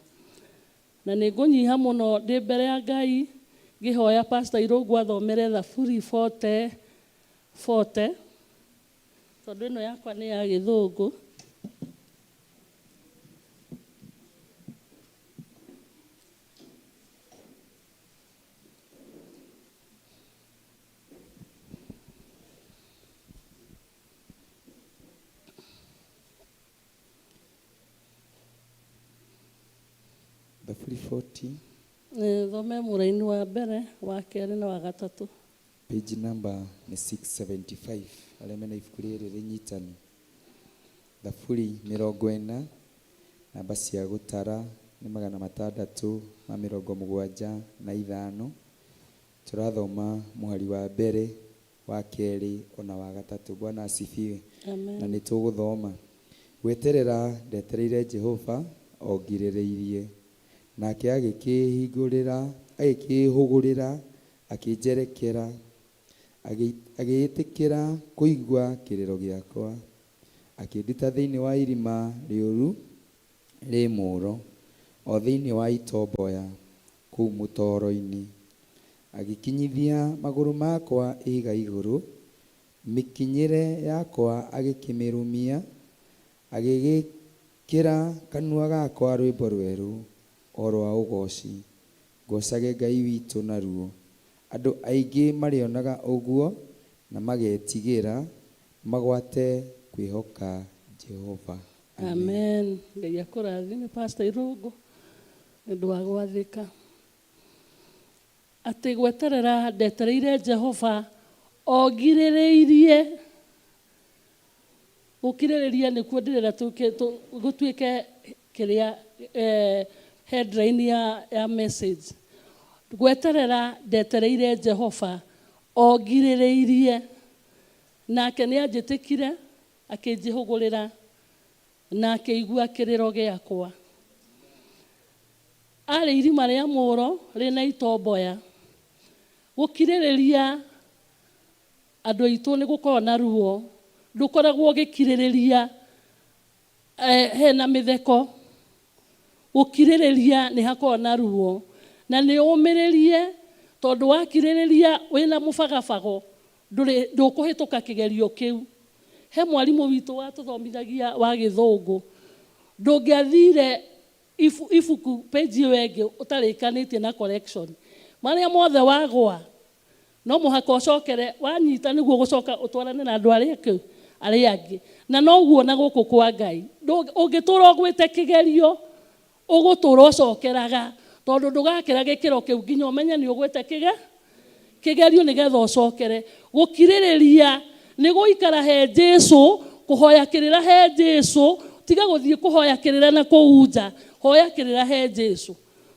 Na nĩ ngũnyiha mũno ndĩ mbere ya Ngai ngĩhoya Pastor Irũngũ athomere Thaburi 40 40, tondũ ĩno yakwa nĩ ya gĩthũngũ. Thaburi 40. Thome mũraini wa mbere, wa kerĩ na wa gatatũ. Page number nĩ 675, arĩa mena ibuku rĩrĩ rĩnyitanu. Thaburi 40, namba cia gũtara nĩ 675. Tũrathoma mũhari wa mbere, wa kerĩ ona wa gatatũ. Bwana asifiwe. Amen. Na nĩ tũgũthoma. Gweterera ndetereire Jehova o ngirĩrĩirie, nake agĩkĩhingũrĩra, agĩkĩhũgũrĩra, akĩnjerekera, agĩĩtĩkĩra kũigua kĩrĩro gĩakwa, akĩnduta thĩinĩ wa irima rĩũru rĩ mũũro, o thĩinĩ wa itomboya kũu mũtooro-inĩ. Agĩkinyithia magũrũ makwa ihiga igũrũ, mĩkinyĩre yakwa agĩkĩmĩrũmia, agĩgĩkĩra kanua gakwa rwĩmbo rwerũ, o rwa ũgooci, ngoocage Ngai witũ naruo. Andũ aingĩ marĩonaga ũguo na magetigĩra, magwate kwĩhoka Jehova. Amen. Ngai akũrathime Pastor Irũngũ nĩ ũndũ wa gwathĩka. Atĩ gweterera ndetereire Jehova o ngirĩrĩirie. Gũkirĩrĩria nĩkuo ndĩrenda gũtuĩke kĩrĩa headline ya message. Gweterera ndetereire Jehova o ngirĩrĩirie, nake nĩanjĩtĩkire akĩnjĩhũgũrĩra na akĩigua kĩrĩro gĩakwa. Arĩ irima rĩa mũro rĩna itomboya. Gũkirĩrĩria andũ aitũ nĩ gũkoragwo na ruo, ndũkoragwo ũgĩkirĩrĩria hena mĩtheko. Gũkirĩrĩria nĩ hakoragwo na ruo, na nĩ ũmĩrĩrie tondũ wakirĩrĩria wĩna mũbagabago ndũkũhĩtũka kĩgerio kĩu. He mwarimũ witũ watũthomithagia wa gĩthũngũ, ndũngĩathire ibuku page ĩyo ĩngĩ ũtarĩkanĩtie na correction. Marĩa mothe wagwa no mũhaka ũcokere wanyita nĩguo gũcoka ũtwarane na andũ arĩa angĩ. Na noguo na gũkũ kwa Ngai, ũngĩtũra ũgwĩte kĩgerio ũgũtũra ũcokeraga, tondũ ndũgakĩra gĩkĩro kĩu nginya ũmenye nĩ ũgwĩte kĩgerio nĩgetha ũcokere. Gũkirĩrĩria nĩ gũikara he Jesũ, kũhoya kĩrĩra he Jesũ, tiga gũthiĩ kũhoya kĩrĩra na kũu nja, hoya kĩrĩra he Jesũ,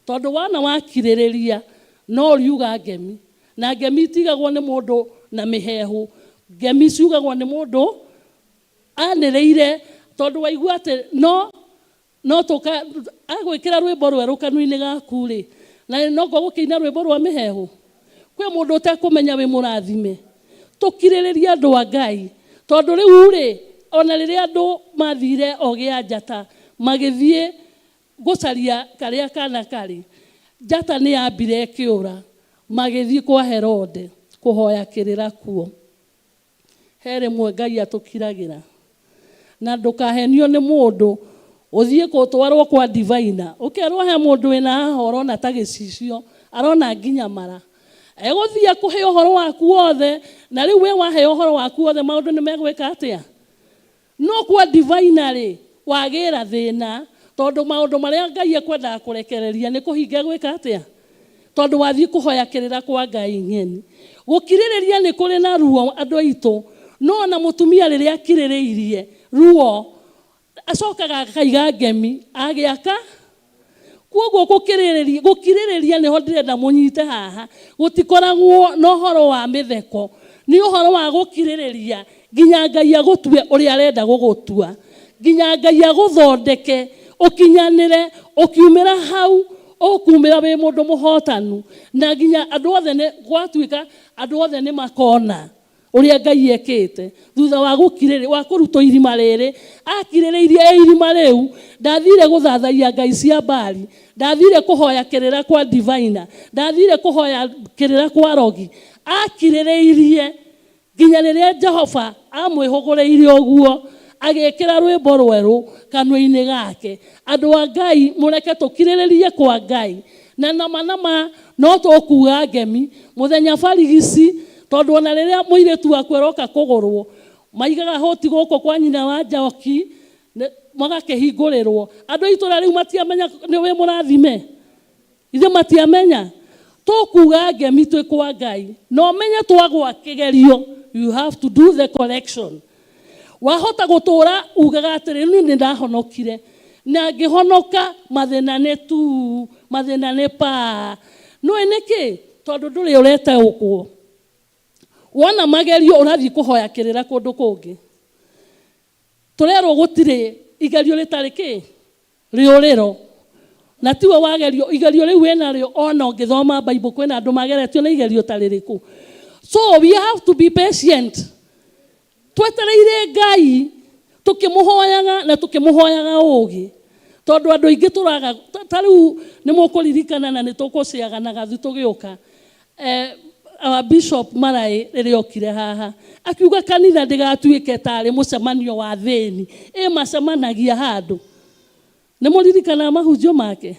tondũ wana wakirĩrĩria no ũriuga ngemi, na ngemi itigagwo nĩ mũndũ na mĩhehu, ngemi ciugagwo nĩ mũndũ anĩrĩire, tondũ waigua atĩ no tũka agwĩkĩra rwĩmbo rwerũ kanua-inĩ gaku rĩ, na no ngũgũkĩina rwĩmbo rwa mĩhehu. Kwĩ mũndũ ũtekũmenya wĩ mũrathime. Tũkirĩrĩrie andũ a Ngai, tondũ rĩu rĩ, ona rĩrĩa andũ mathire o gĩa njata magĩthiĩ gũcaria karĩa kana karĩ, njata nĩ yambire ĩkĩũra, magĩthiĩ kwa Herode kũhoya kĩrĩra kuo. He rĩmwe Ngai atũkiragĩra, na ndũkahenio nĩ mũndũ ũthiĩ gũtwarwo kwa divaina, ũkerwo he mũndũ wĩna haha ũrona ta gĩcicio, arona nginya mara, egũthiĩ akũhe ũhoro waku wothe, na rĩu we waheo ũhoro waku wothe maũndũ nĩ megwĩka atĩa? No kwa divaina rĩ, wagĩra thĩna, tondũ maũndũ marĩa Ngai ekwendaga kũrekereria nĩ kũhinga gwĩka atĩa? Tondũ wathiĩ kũhoya kĩrĩra kwa Ngai ng'eni. Gũkirĩrĩria nĩ kũrĩ na ruo andũ aitũ, no ona mũtumia rĩrĩa akirĩrĩirie ruo acokaga akaiga ngemi agĩaka. Koguo gũkirĩrĩria nĩho ndĩrenda mũnyite haha, gũtikoragwo na ũhoro wa mĩtheko, nĩ ũhoro wa gũkirĩrĩria nginya Ngai agũtue ũrĩa arenda gũgũtua, nginya Ngai agũthondeke ũkinyanĩre, ũkiumĩra hau ũkumĩra wĩ mũndũ mũhotanu, na nginya andũ othe nĩ gwatuĩka andũ othe nĩ makona ũrĩa Ngai ekĩte thutha wa gũkirĩrĩ wa kũrutwo irima rĩrĩ. Akirĩrĩirie e irima rĩu, ndathire gũthathaiya ngai cia Baali, ndathire kũhoya kĩrĩra kwa divaina, ndathire kũhoya kĩrĩra kwa rogi. Akirĩrĩirie nginya rĩrĩa Jehova amwĩhũgũrĩire ũguo, agĩkĩra rwĩmbo rwerũ kanua-inĩ gake. Andũ a Ngai, mũreke tũkirĩrĩrie kwa Ngai, na nama nama no tũkuga ngemi mũthenya barigici, tondũ ona rĩrĩa mũirĩtu waku aroka kũgũrwo, maigaga hũti gũkũ kwa nyina wa Njoki, magakĩhingũrĩrwo. Andũ a itũũra rĩu matiamenya nĩ wĩ mũrathime, ithuĩ matiamenya. Tũkuga ngemi twĩ kwa Ngai, na ũmenye twagwa kĩgerio, you have to do the correction. Wahota gũtũra ugaga atĩrĩ, niĩ nĩ ndahonokire, na ngĩhonoka mathĩna nĩ tu, mathĩna nĩ paa. Nĩũĩ nĩkĩ? Tondũ ndũrĩ ũretaũkwo. Wona magerio ũrathiĩ kũhoya kĩrĩra kũndũ kũngĩ. Tũrerwo gũtirĩ igerio rĩtarĩ kĩ? Rĩũrĩro. Na tiwe wagerio, igerio rĩu wĩnarĩo ona ũngĩthoma Bible kwĩna andũ mageretio nĩ igerio ta rĩrĩkũ. So we have to be patient. Twetereire Ngai tũkĩmũhoyaga na tũkĩmũhoyaga ũũgĩ. Tondũ andũ aingĩ tũraga ta rĩu nĩ mũkũririkana na nĩ tũkũciaganaga thu tũgĩũka. Our Bishop Maraĩ rĩrĩa okire haha akiuga kanitha ndĩgatuĩke tarĩ mũcemanio wa thĩni ĩ macemanagia handũ. Nĩ mũririkanaga mahunjio make?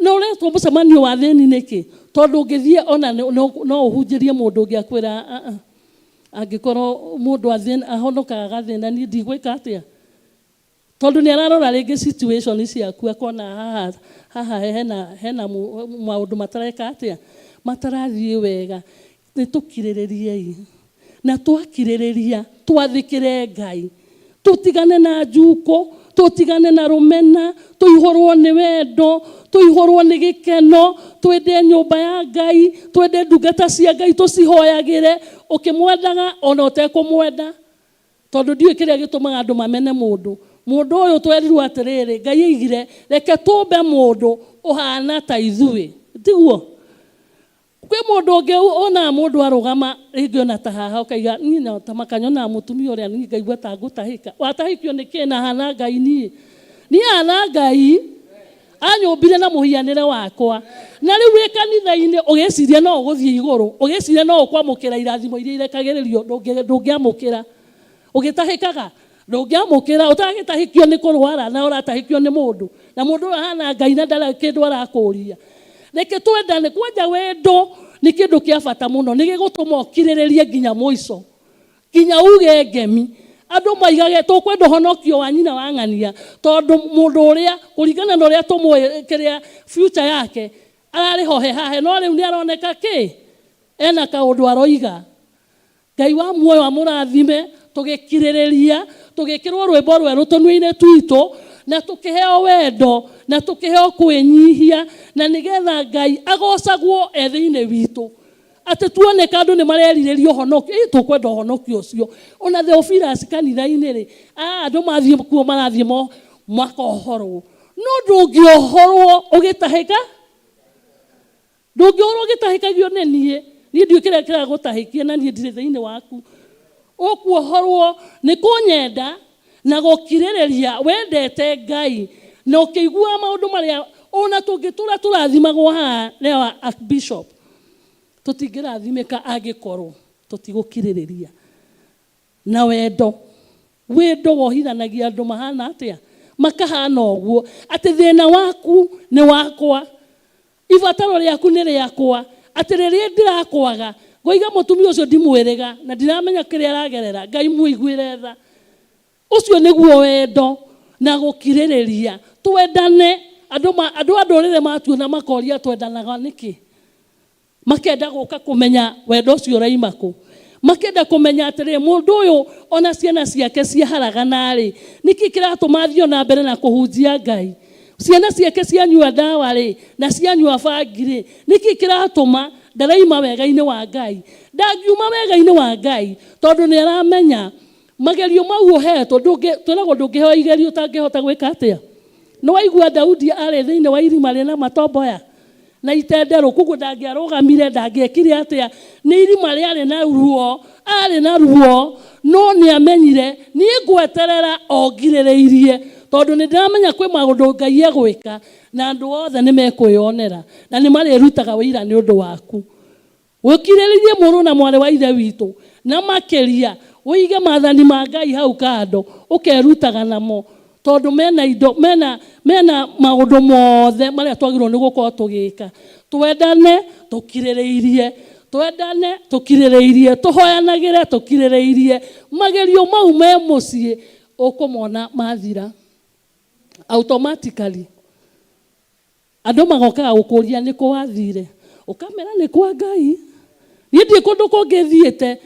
Na ũretwo mũcemanio wa thĩni nĩkĩ? Tondũ ũngĩthiĩ ona no ũhunjĩrie mũndũ ũngĩ akwĩra, "Ah, ah, angĩkorwo mũndũ ahonokaga gathĩna niĩ ndigwĩka atĩa?" Tondũ nĩ ararora rĩngĩ situation ciaku akona haha haha hena maũndũ matareka atĩa, matarathiĩ wega. Nĩ tũkirĩrĩriei, na twakirĩrĩria twathĩkĩre Ngai, tũtigane na njukũ, tũtigane na rũmena, tũihũrwo nĩ wendo, tũihũrwo nĩ gĩkeno, twende nyũmba ya Ngai, twende ndungata cia Ngai, tũcihoyagĩre ũkĩmwendaga ona ũtekũmwenda. Tondũ ndiũĩ kĩrĩa gĩtũmaga andũ mamene mũndũ. Mũndũ ũyũ twerirwo atĩrĩrĩ, Ngai aigire reke tũmbe mũndũ ũhana ta ithuĩ, tiguo? Kwĩ mũndũ ũngĩ onaga mũndũ arũgama rĩngĩ ona ta haha ũkaiga niĩ no ta makanyonaga mũtumia ũrĩa niĩ ngaigua ta ngũtahĩka. Watahĩkio nĩ kĩ na hana Ngai niĩ? Niĩ hana Ngai anyũmbire na mũhianĩre wakwa. Na rĩu wĩ kanitha-inĩ ũgĩciria no ũgũthiĩ igũrũ, ũgĩciria no ũkwamũkĩra irathimo iria irekagĩrĩrio, ndũngĩamũkĩra. Ũgĩtahĩkaga ndũngĩamũkĩra, ũtagĩtahĩkio nĩ kũrwara na ũratahĩkio nĩ mũndũ, na mũndũ ũyũ ahana Ngai na ndarĩ kĩndũ arakũria. Reke twendane, kwanja wendo nĩ kĩndũ kĩa bata mũno, nĩ gĩgũtũma ũkirĩrĩrie nginya mũico, nginya uge ngemi. Andũ maigage tũkwenda ũhonokio wa nyina wa ng'ania, tondũ mũndũ ũrĩa kũringana na ũrĩa tũmũĩ kĩrĩa future yake ararĩ hohe hahe, no rĩu nĩ aroneka kĩ ena kaũndũ aroiga. Ngai wa muoyo amũrathime, tũgĩkirĩrĩria, tũgĩkĩrwo rwĩmbo rwerũ tũnua-inĩ twitũ, na tũkĩheo wendo, na tũkĩheo kwĩnyihia, na nĩgetha Ngai agocagwo e thĩinĩ witũ. Atĩ tuoneka andũ nĩ marerirĩria ũhonokio, ĩ tũkwenda ũhonokio ũcio. Ona Theophilus kanitha-inĩ rĩ, andũ mathiĩ kuo marathiĩ makohorwo. No ndũngĩohorwo ũgĩtahĩka? Ndũngĩohorwo ũgĩtahĩkagio nĩ niĩ. Niĩ ndiũĩ kĩrĩa kĩragũtahĩkia na niĩ ndirĩ thĩinĩ waku. Ũkuohorwo nĩ kũnyenda na gũkirĩrĩria wendete Ngai na ũkĩiguaga maũndũ marĩa ona tũngĩtũra tũrathimagwo haha nĩ our Archbishop, tũtingĩrathimĩka angĩkorwo tũtigũkirĩrĩria. Na wendo, wendo wohithanagia andũ mahana atĩa? Makahana ũguo atĩ thĩna waku nĩ wakwa, ibataro rĩaku nĩ rĩakwa, atĩ rĩrĩa ndĩrakwaga ngoiga mũtumia ũcio ndimwĩrĩga na ndiramenya kĩrĩa aragerera, Ngai mũiguĩre tha. Ũcio nĩguo wendo na gũkirĩrĩria. Twendane. Andũ andũ a ndũrĩrĩ matuona makoria twendanaga nĩkĩ? Makenda gũka kũmenya wendo ũcio ũraima kũ. Makenda kũmenya atĩrĩrĩ, mũndũ ũyũ ona ciana ciake ciaharagana rĩ, nĩkĩ kĩratũma athiĩ ona mbere na kũhunjia Ngai? Ciana ciake cianyua ndawa rĩ, na cianyua bangi rĩ, nĩkĩ kĩratũma ndaraima wega-inĩ wa Ngai? Ndangiuma wega-inĩ wa Ngai tondũ nĩ aramenya magerio mau ũhetwo, twĩragwo ndũngĩheo igerio ũtangĩhota gwĩka atĩa? Nĩ waigua Daudi arĩ thĩinĩ wa irima rĩna matomboya na itenderũ, koguo ndangĩarũgamire, ndangĩekire atĩa, nĩ irima rĩarĩ na ruo, arĩ na ruo, no nĩ amenyire niĩ ngweterera o ngirĩrĩirie, tondũ nĩ ndĩramenya kwĩ maũndũ Ngai egwĩka na andũ othe nĩ mekwĩyonera na nĩ marĩrutaga ũira nĩ ũndũ waku. Ũkirĩrĩrie mũrũ na mwarĩ wa Ithe witũ, na makĩria ũige maathani ma Ngai hau kando ũkerutaga namo, tondũ mena indo, mena, mena maũndũ mothe marĩa twagĩrĩirwo nĩ gũkorwo tũgĩka. Twendane tũkirĩrĩirie, twendane tũkirĩrĩirie, tũhoyanagĩre tũkirĩrĩirie. Magerio mau me mũciĩ ũkũmona mathira automatically. Andũ magokaga gũkũria nĩ kũ wathire, ũkamera nĩ kwa Ngai. Niĩ ndirĩ kũndũ kũngĩ thiĩte.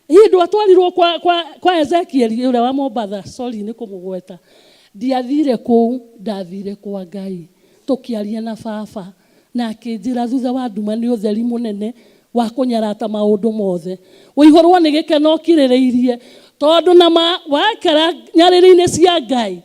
Hihi ndwatwarirwo kwa, kwa, kwa Ezekiel ũrĩa wa Mombatha, sorry nĩ kũmũgweta. Ndiathire kũu, ndathire kwa Ngai. Tũkĩaria na baba na akĩnjĩra thutha wa nduma nĩ ũtheri mũnene wa kũnyarata maũndũ mothe. Ũihũrwo nĩ gĩkeno ũkirĩrĩirie, tondũ na ma waikara nyarĩrĩ-inĩ cia Ngai,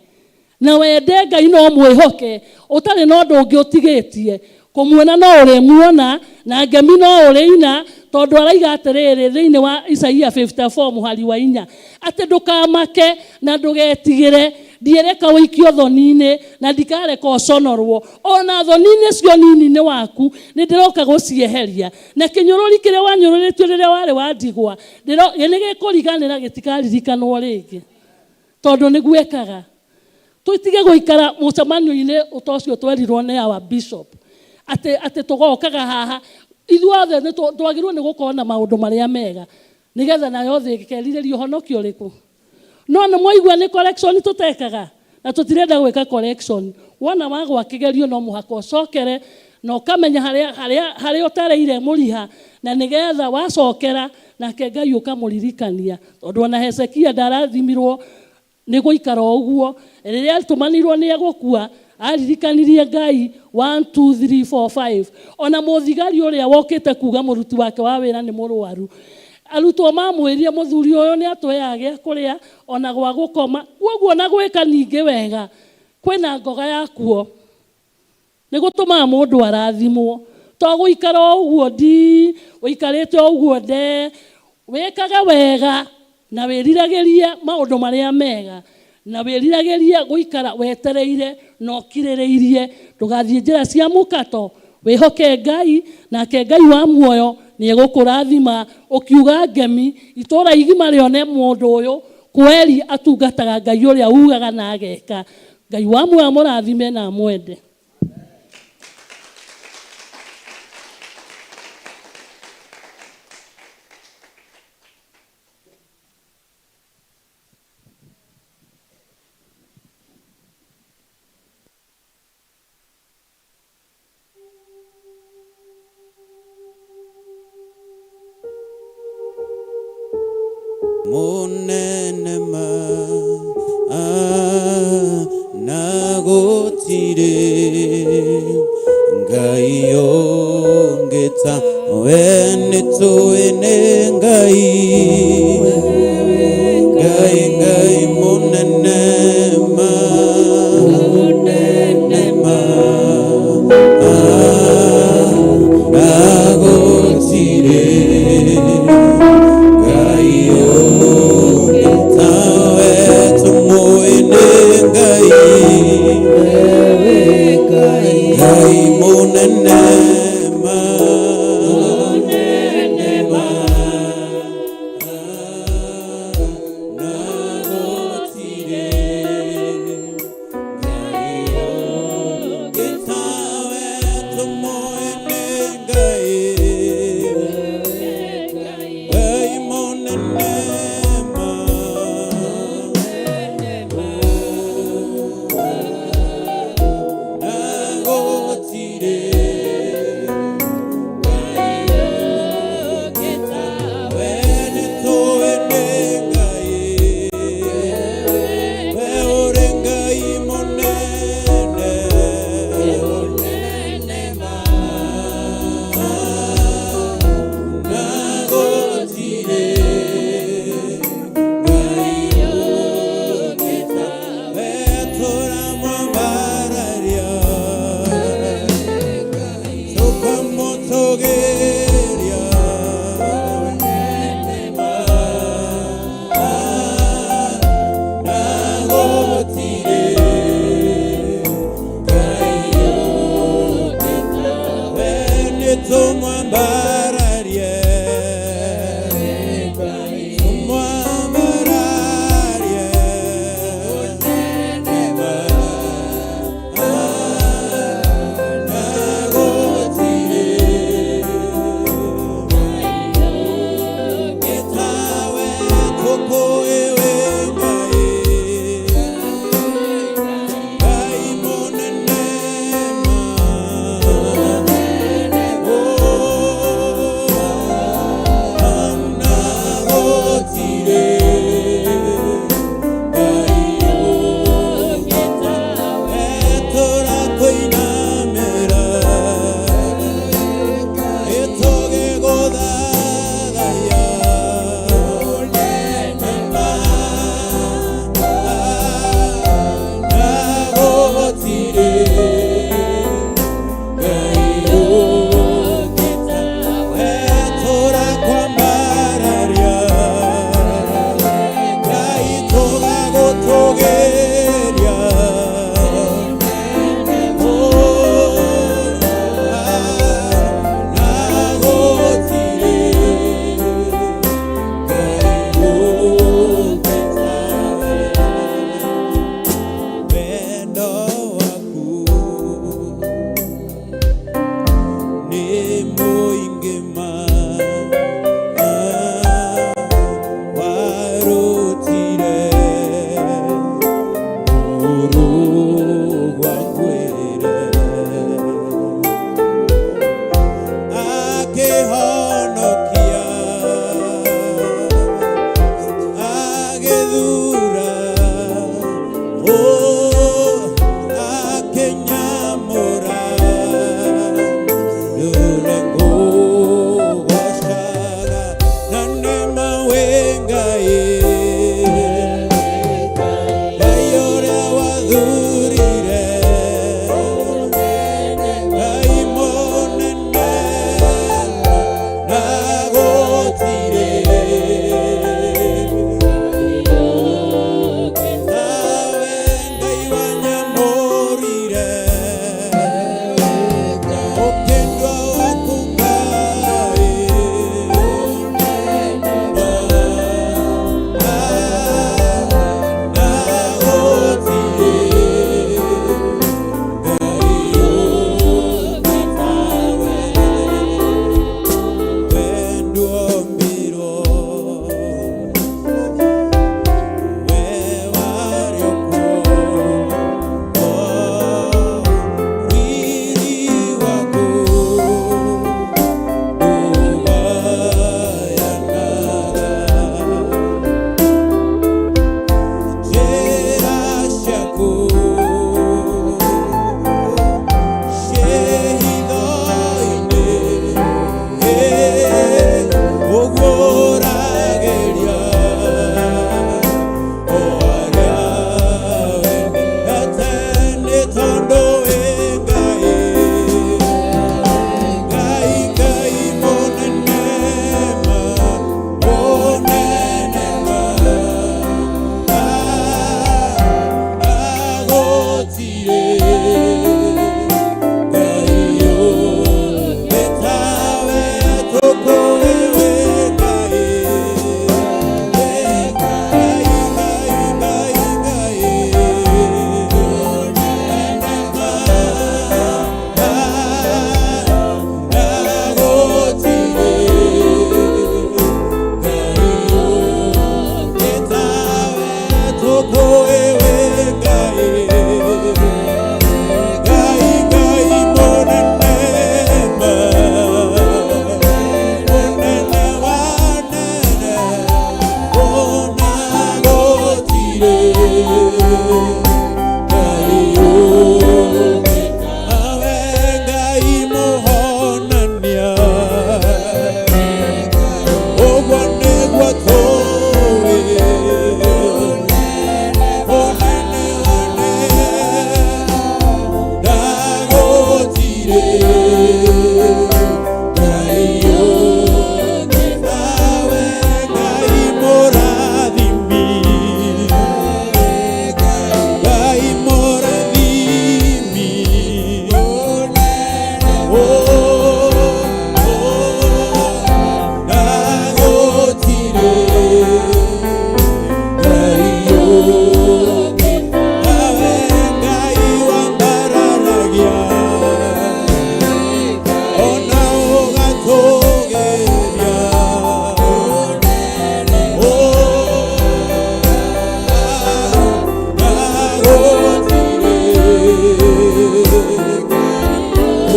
Na wende Ngai na ũmwĩhoke, ũtarĩ na ũndũ ũngĩ ũtigĩtie. Kũmuona no ũrĩmuona, na ngemi no ũrĩina, tondũ araiga atĩrĩrĩ thĩinĩ wa Isaia 54 mũhari wa 4, atĩ ndũkamake na ndũgetigĩre, Ndiereka ũikio thoni-inĩ na ndikareka ũconorwo. Ona thoni-inĩ cio nini-inĩ waku nĩ ndĩroka gũcieheria. Na kĩnyũrũri kĩrĩa wanyũrũrĩtio rĩrĩa warĩ wa ndigwa nĩ gĩkũriganĩra, gĩtikaririkanwo rĩngĩ, tondũ nĩguo ekaga. Tũtige gũikara mũcemanio-inĩ ũta ũcio twerirwo nĩ our bishop atĩ tũgokaga haha ithuothe nĩ twagĩrĩirwo nĩ gũkorwo na maũndũ marĩa mega nĩgetha nayo thĩ ĩkerirĩria ũhonokio ũrĩkũ. No nĩ mwaigua nĩ correction tũtekaga na tũtirenda gwĩka correction. Wona wagwa kĩgerio no mũhaka ũcokere na ũkamenya harĩa ũtareire mũriha, na nĩgetha wacokera nake Ngai ũkamũririkania, tondũ ona Hezekia ndarathimirwo nĩ gũikara o ũguo. Rĩrĩa atũmanirwo nĩ egũkua, aririkanirie Ngai 1 2 3 4 5. Ona mũthigari ũrĩa wokĩte kuga mũruti wake wa wĩra nĩ mũrwaru, arutwo mamwĩrire mũthuri ũyũ nĩ atũheaga gĩa kũrĩa ona gwa gũkoma, koguo na gwĩka ningĩ wega kwĩna ngoga yakuo nĩ gũtũmaga mũndũ arathimwo. To gũikara o ũguo ndi ũikarĩte o ũguo nde, wĩkage wega na wĩriragĩrie maũndũ marĩa mega na wĩriragĩrie gũikara wetereire na ũkirĩrĩirie. Ndũgathiĩ njĩra cia mũkato, wĩhoke Ngai nake Ngai wa muoyo nĩ egũkũrathima. Ũkiuga ngemi itũra igima rĩone mũndũ ũyũ kweri atungataga Ngai ũrĩa ugaga na ageka. Ngai wa muoyo amũrathime na amwende. Munene ma na gũtirĩ Ngai ũngĩ ta we, nĩtũĩ nĩ Ngai, Ngai, Ngai mũnene ma, mũnene ma na gũtirĩ Ngai ũngĩ ta we, tũmũĩ nĩ Ngai, Ngai mũnene ma, mũnene ma na gũtirĩ Ngai ũngĩ ta we, tũmũĩ nĩ Ngai, Ngai mũnene ma na gũtirĩ.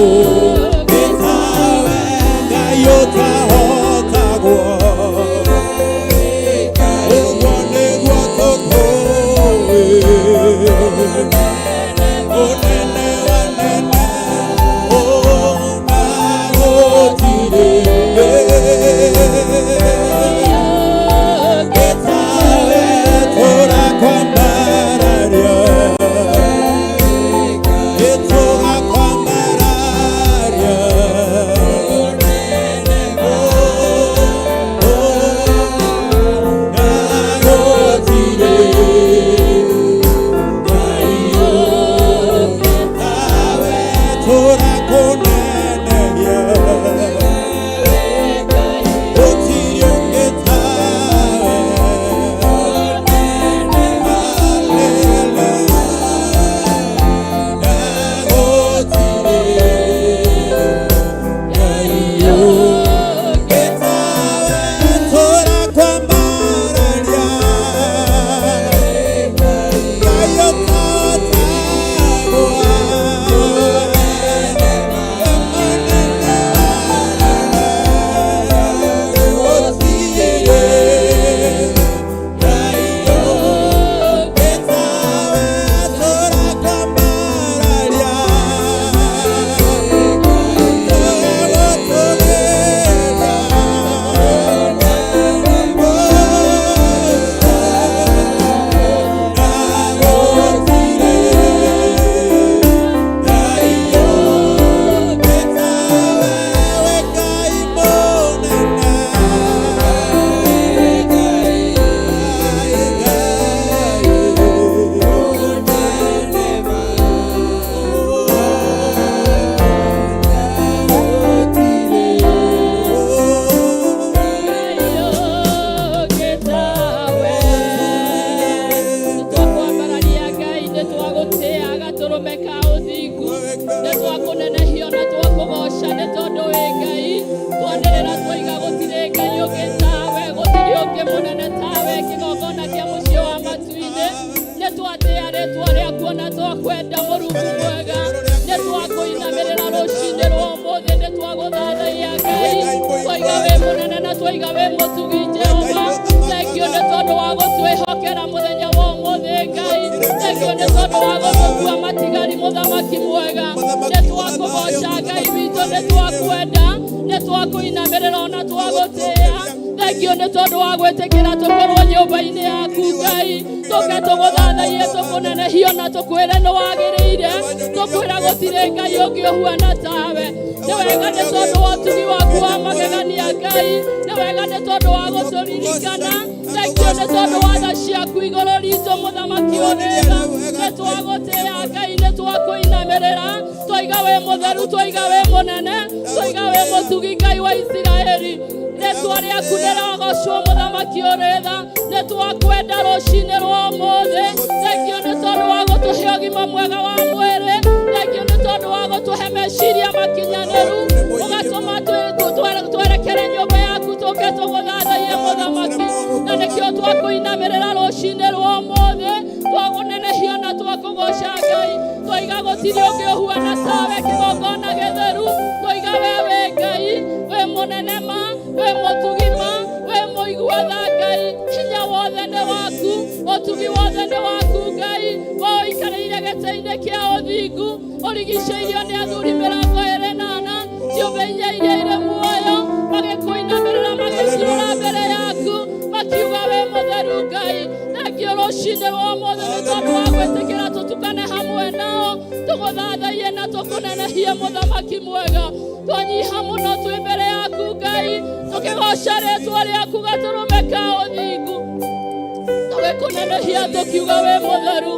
Ũngĩtawe Ngai ũtahotagwo. Ũguo nĩguo tũkũĩ. Ũnene wa nene, ona gũtirĩ. Gĩtawe tũrakwambararia. Gĩtũrakwambararia. Nĩtwakwambararia Ngai, nĩtwagũtĩĩa gatũrũme ka ũthingu, nĩtwakũnenehio na twakũgoca nĩ tondũ wĩ Ngai. Twanĩrĩra twoiga gũtirĩ Ngai ũngĩ tawe, gũtirĩ ũngĩ mũnene tawe, kĩgongona kĩa mũciĩ wa matu-inĩ. Nĩtwatĩĩa rĩtwa rĩaku ona twakwenda Mũrungu mwega, nĩtwakũinamĩrĩra rũcinĩ rwa ũmũthĩ, nĩtwagũthathaiya Ngai, twaiga wĩ mũnene na twaiga wĩ mũtugi Jehova. Thengio nĩ tondũ wa gũtwĩhokera mũthenya wa ũmũthĩ Ngai, thengio nĩ tondũ wa gũtũkua matigari mũthamaki mwega. Nĩtwakũgoca Ngai witũ, nĩtwakwenda, nĩtwakũinamĩrĩra ona twagũtĩĩa. Thengio nĩ tondũ wa gwĩtĩkĩra tũkorwo nyũmba-inĩ yaku Ngai, tũke tũgũthathaiye, tũkũnenehio na tũkwĩre nĩ wagĩrĩire, tũkwĩra gũtirĩ Ngai ũngĩ ũhuana tawe. Nĩ wega nĩ tondũ wa ũtugi waku wa magegania Ngai, nĩ wega nĩ tondũ wa gũtũririkana. Thengio nĩ tondũ wa tha ciaku igũrũ ritũ mũthamaki ũrĩega. Nĩ twagũtĩĩa Ngai, nĩ twakũinamĩrĩra, twaiga wĩ mũtheru, twaiga wĩ mũnene, twaiga wĩ mũtugi Ngai wa Isiraeli. Rĩtwa rĩaku nĩrĩrogocwo mũthamaki ũrĩ tha, nĩ twakwenda rũcinĩ rwa ũmũthĩ. Thengio nĩ tondũ wa gũtũhe ũgima mwega wa mwĩrĩ, thengio nĩ tondũ wa gũtũhe meciria makinyanĩru, ũgatũma twerekere nyũmba yaku tũke tũgũthathaiye mũthamaki. Na nĩkĩo twakũinamĩrĩra rũcinĩ rwa ũmũthĩ, twakũnenehio na twakũgoca Ngai, twaiga gũtirĩ ũngĩ ũhuana tawe, kĩgongona gĩtheru, twaiga we wĩ Ngai, wĩ mũnene ma, wĩ mũtugi ma, wĩ mũigua tha Ngai, hinya wothe nĩ waku, ũtugi wothe nĩ waku Ngai, we ũikarĩire gĩtĩ-inĩ kĩa ũthingu, ũrigicĩirio nĩ athuri 44, ciũmbe inya iria irĩ muoyo, magĩkũinamĩrĩra magĩcurũra mbere yaku, makiuga wĩ mũtheru Ngai. Thengio rũcinĩ rwa ũmũthĩ nĩ tondũ wa gwĩtĩkĩra tũtukane hamwe nao, tũgũthathaiye na tũkũnenehie mũthamaki mwega. Twanyiha mũno twĩ mbere yaku Ngai, tũkĩgoca rĩtwa rĩaku gatũrũme ka ũthingu, tũgĩkũnenehia tũkiuga wĩ mũtheru,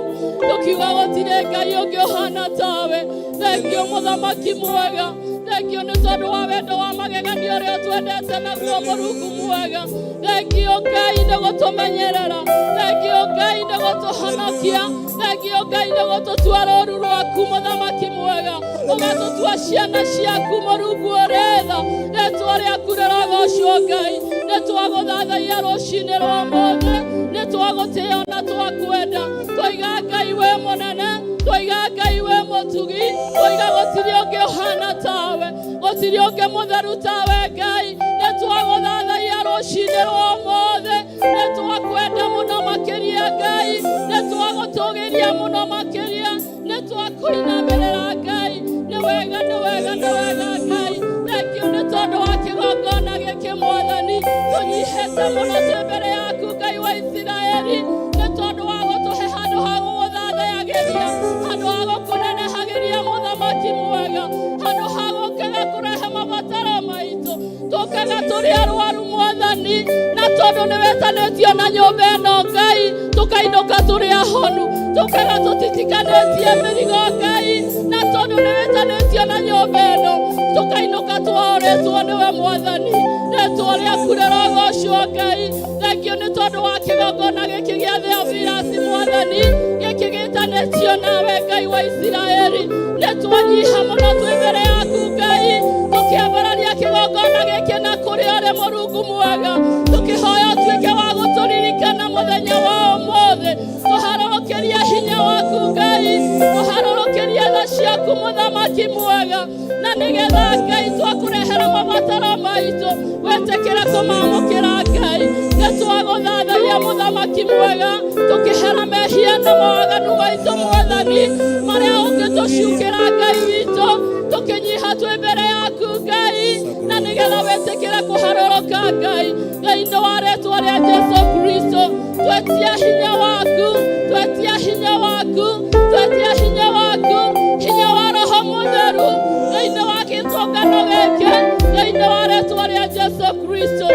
tũkiuga gũtirĩ Ngai ũngĩ ũhana tawe. Thengio mũthamaki mwega, thengio nĩ tondũ wa wendo wa magegania ũrĩa twendete naguo Mũrungu mwega. Thengio Ngai nĩ gũtũmenyerera, thengio Ngai nĩ gũtũhonokia, thengio Ngai nĩ gũtũtua rũũru rwaku mũthamaki mwega. Ũgatũtua ciana ciaku Mũrungu ũrĩ tha. Rĩtwa rĩaku rĩrogocwo Ngai. Nĩ twagũthathaiya rũcinĩ rwa ũmũthĩ. Nĩ twagũtĩĩa na twakwenda. Twaiga Ngai wĩ mũnene. Twaiga Ngai wĩ mũtugi. Twaiga gũtirĩ ũngĩ ũhana tawe. Gũtirĩ ũngĩ mũtheru tawe Ngai. Nĩ twagũthathaiya rũcinĩ rwa ũmũthĩ. Nĩ twakwenda mũno makĩria Ngai. Nĩ twagũtũgĩria mũno makĩria. Nĩ twakũinamĩrĩra Ngai. Nĩ wega, nĩ wega, nĩ wega Ngai. Thank you nĩ tondũ wa kĩgongona gĩkĩ Mwathani. Tũnyihĩte mũno twĩ mbere yaku Ngai wa Isiraeli. Nĩ tondũ wa gũtũhe handũ ha gũgũthathayagĩria, handũ ha gũkũnenehagĩria Mũthamaki mwega, handũ ha gũkaga kũrehe mabataro maitũ. Tũkaga tũrĩ arwaru Mwathani, na tondũ nĩ wetanĩtio na nyũmba ĩno Ngai, tũkainũka tũrĩ ahonu. Tũkaga tũtitikanĩtie mĩrigo Ngai, na tondũ nĩ wetanĩtio na nyũmba ĩno, tũkainũka twaorĩtwo nĩwe Mwathani. Rĩtwa rĩaku rĩrogocwo Ngai. Thengiũ nĩ tondũ wa kĩgongona gĩkĩ gĩa Theophilus Mwathani, gĩkĩ gĩtanĩtio nawe Ngai wa Isiraeli. Nĩ twanyiha mũno twĩ mbere yaku Ngai, tũkĩambararia kĩgongona gĩkĩ na kũrĩ ũrĩ Mũrungu mwega, tũkĩhoya ũtuĩke wa gũtũririkana mũthenya wa ũmũthĩ. Tũharũrũkĩrie hinya waku Ngai, tũharũrũkĩrie tha ciaku Mũthamaki mwega, na nĩgetha Ngai twakũrehera mabataro maitũ wetĩkĩre kũmamũkĩra Ngai. Nĩ twagũthathaiya Mũthamaki mwega, tũkĩhera mehia na mawaganu maitũ Mwathani, marĩa ũngĩtũcukĩra Ngai witũ, tũkĩnyiha twĩ mbere yaku Ngai, na nĩgetha wetĩkĩre kũharũrũka Ngai. Thĩinĩ wa rĩtwa rĩa Jesu Kristo, twetia hinya waku, twetia hinya waku, twetia hinya waku, hinya wa Roho Mũtheru thĩinĩ wa kĩtũngano gĩkĩ, thĩinĩ wa rĩtwa rĩa Jesu Kristo.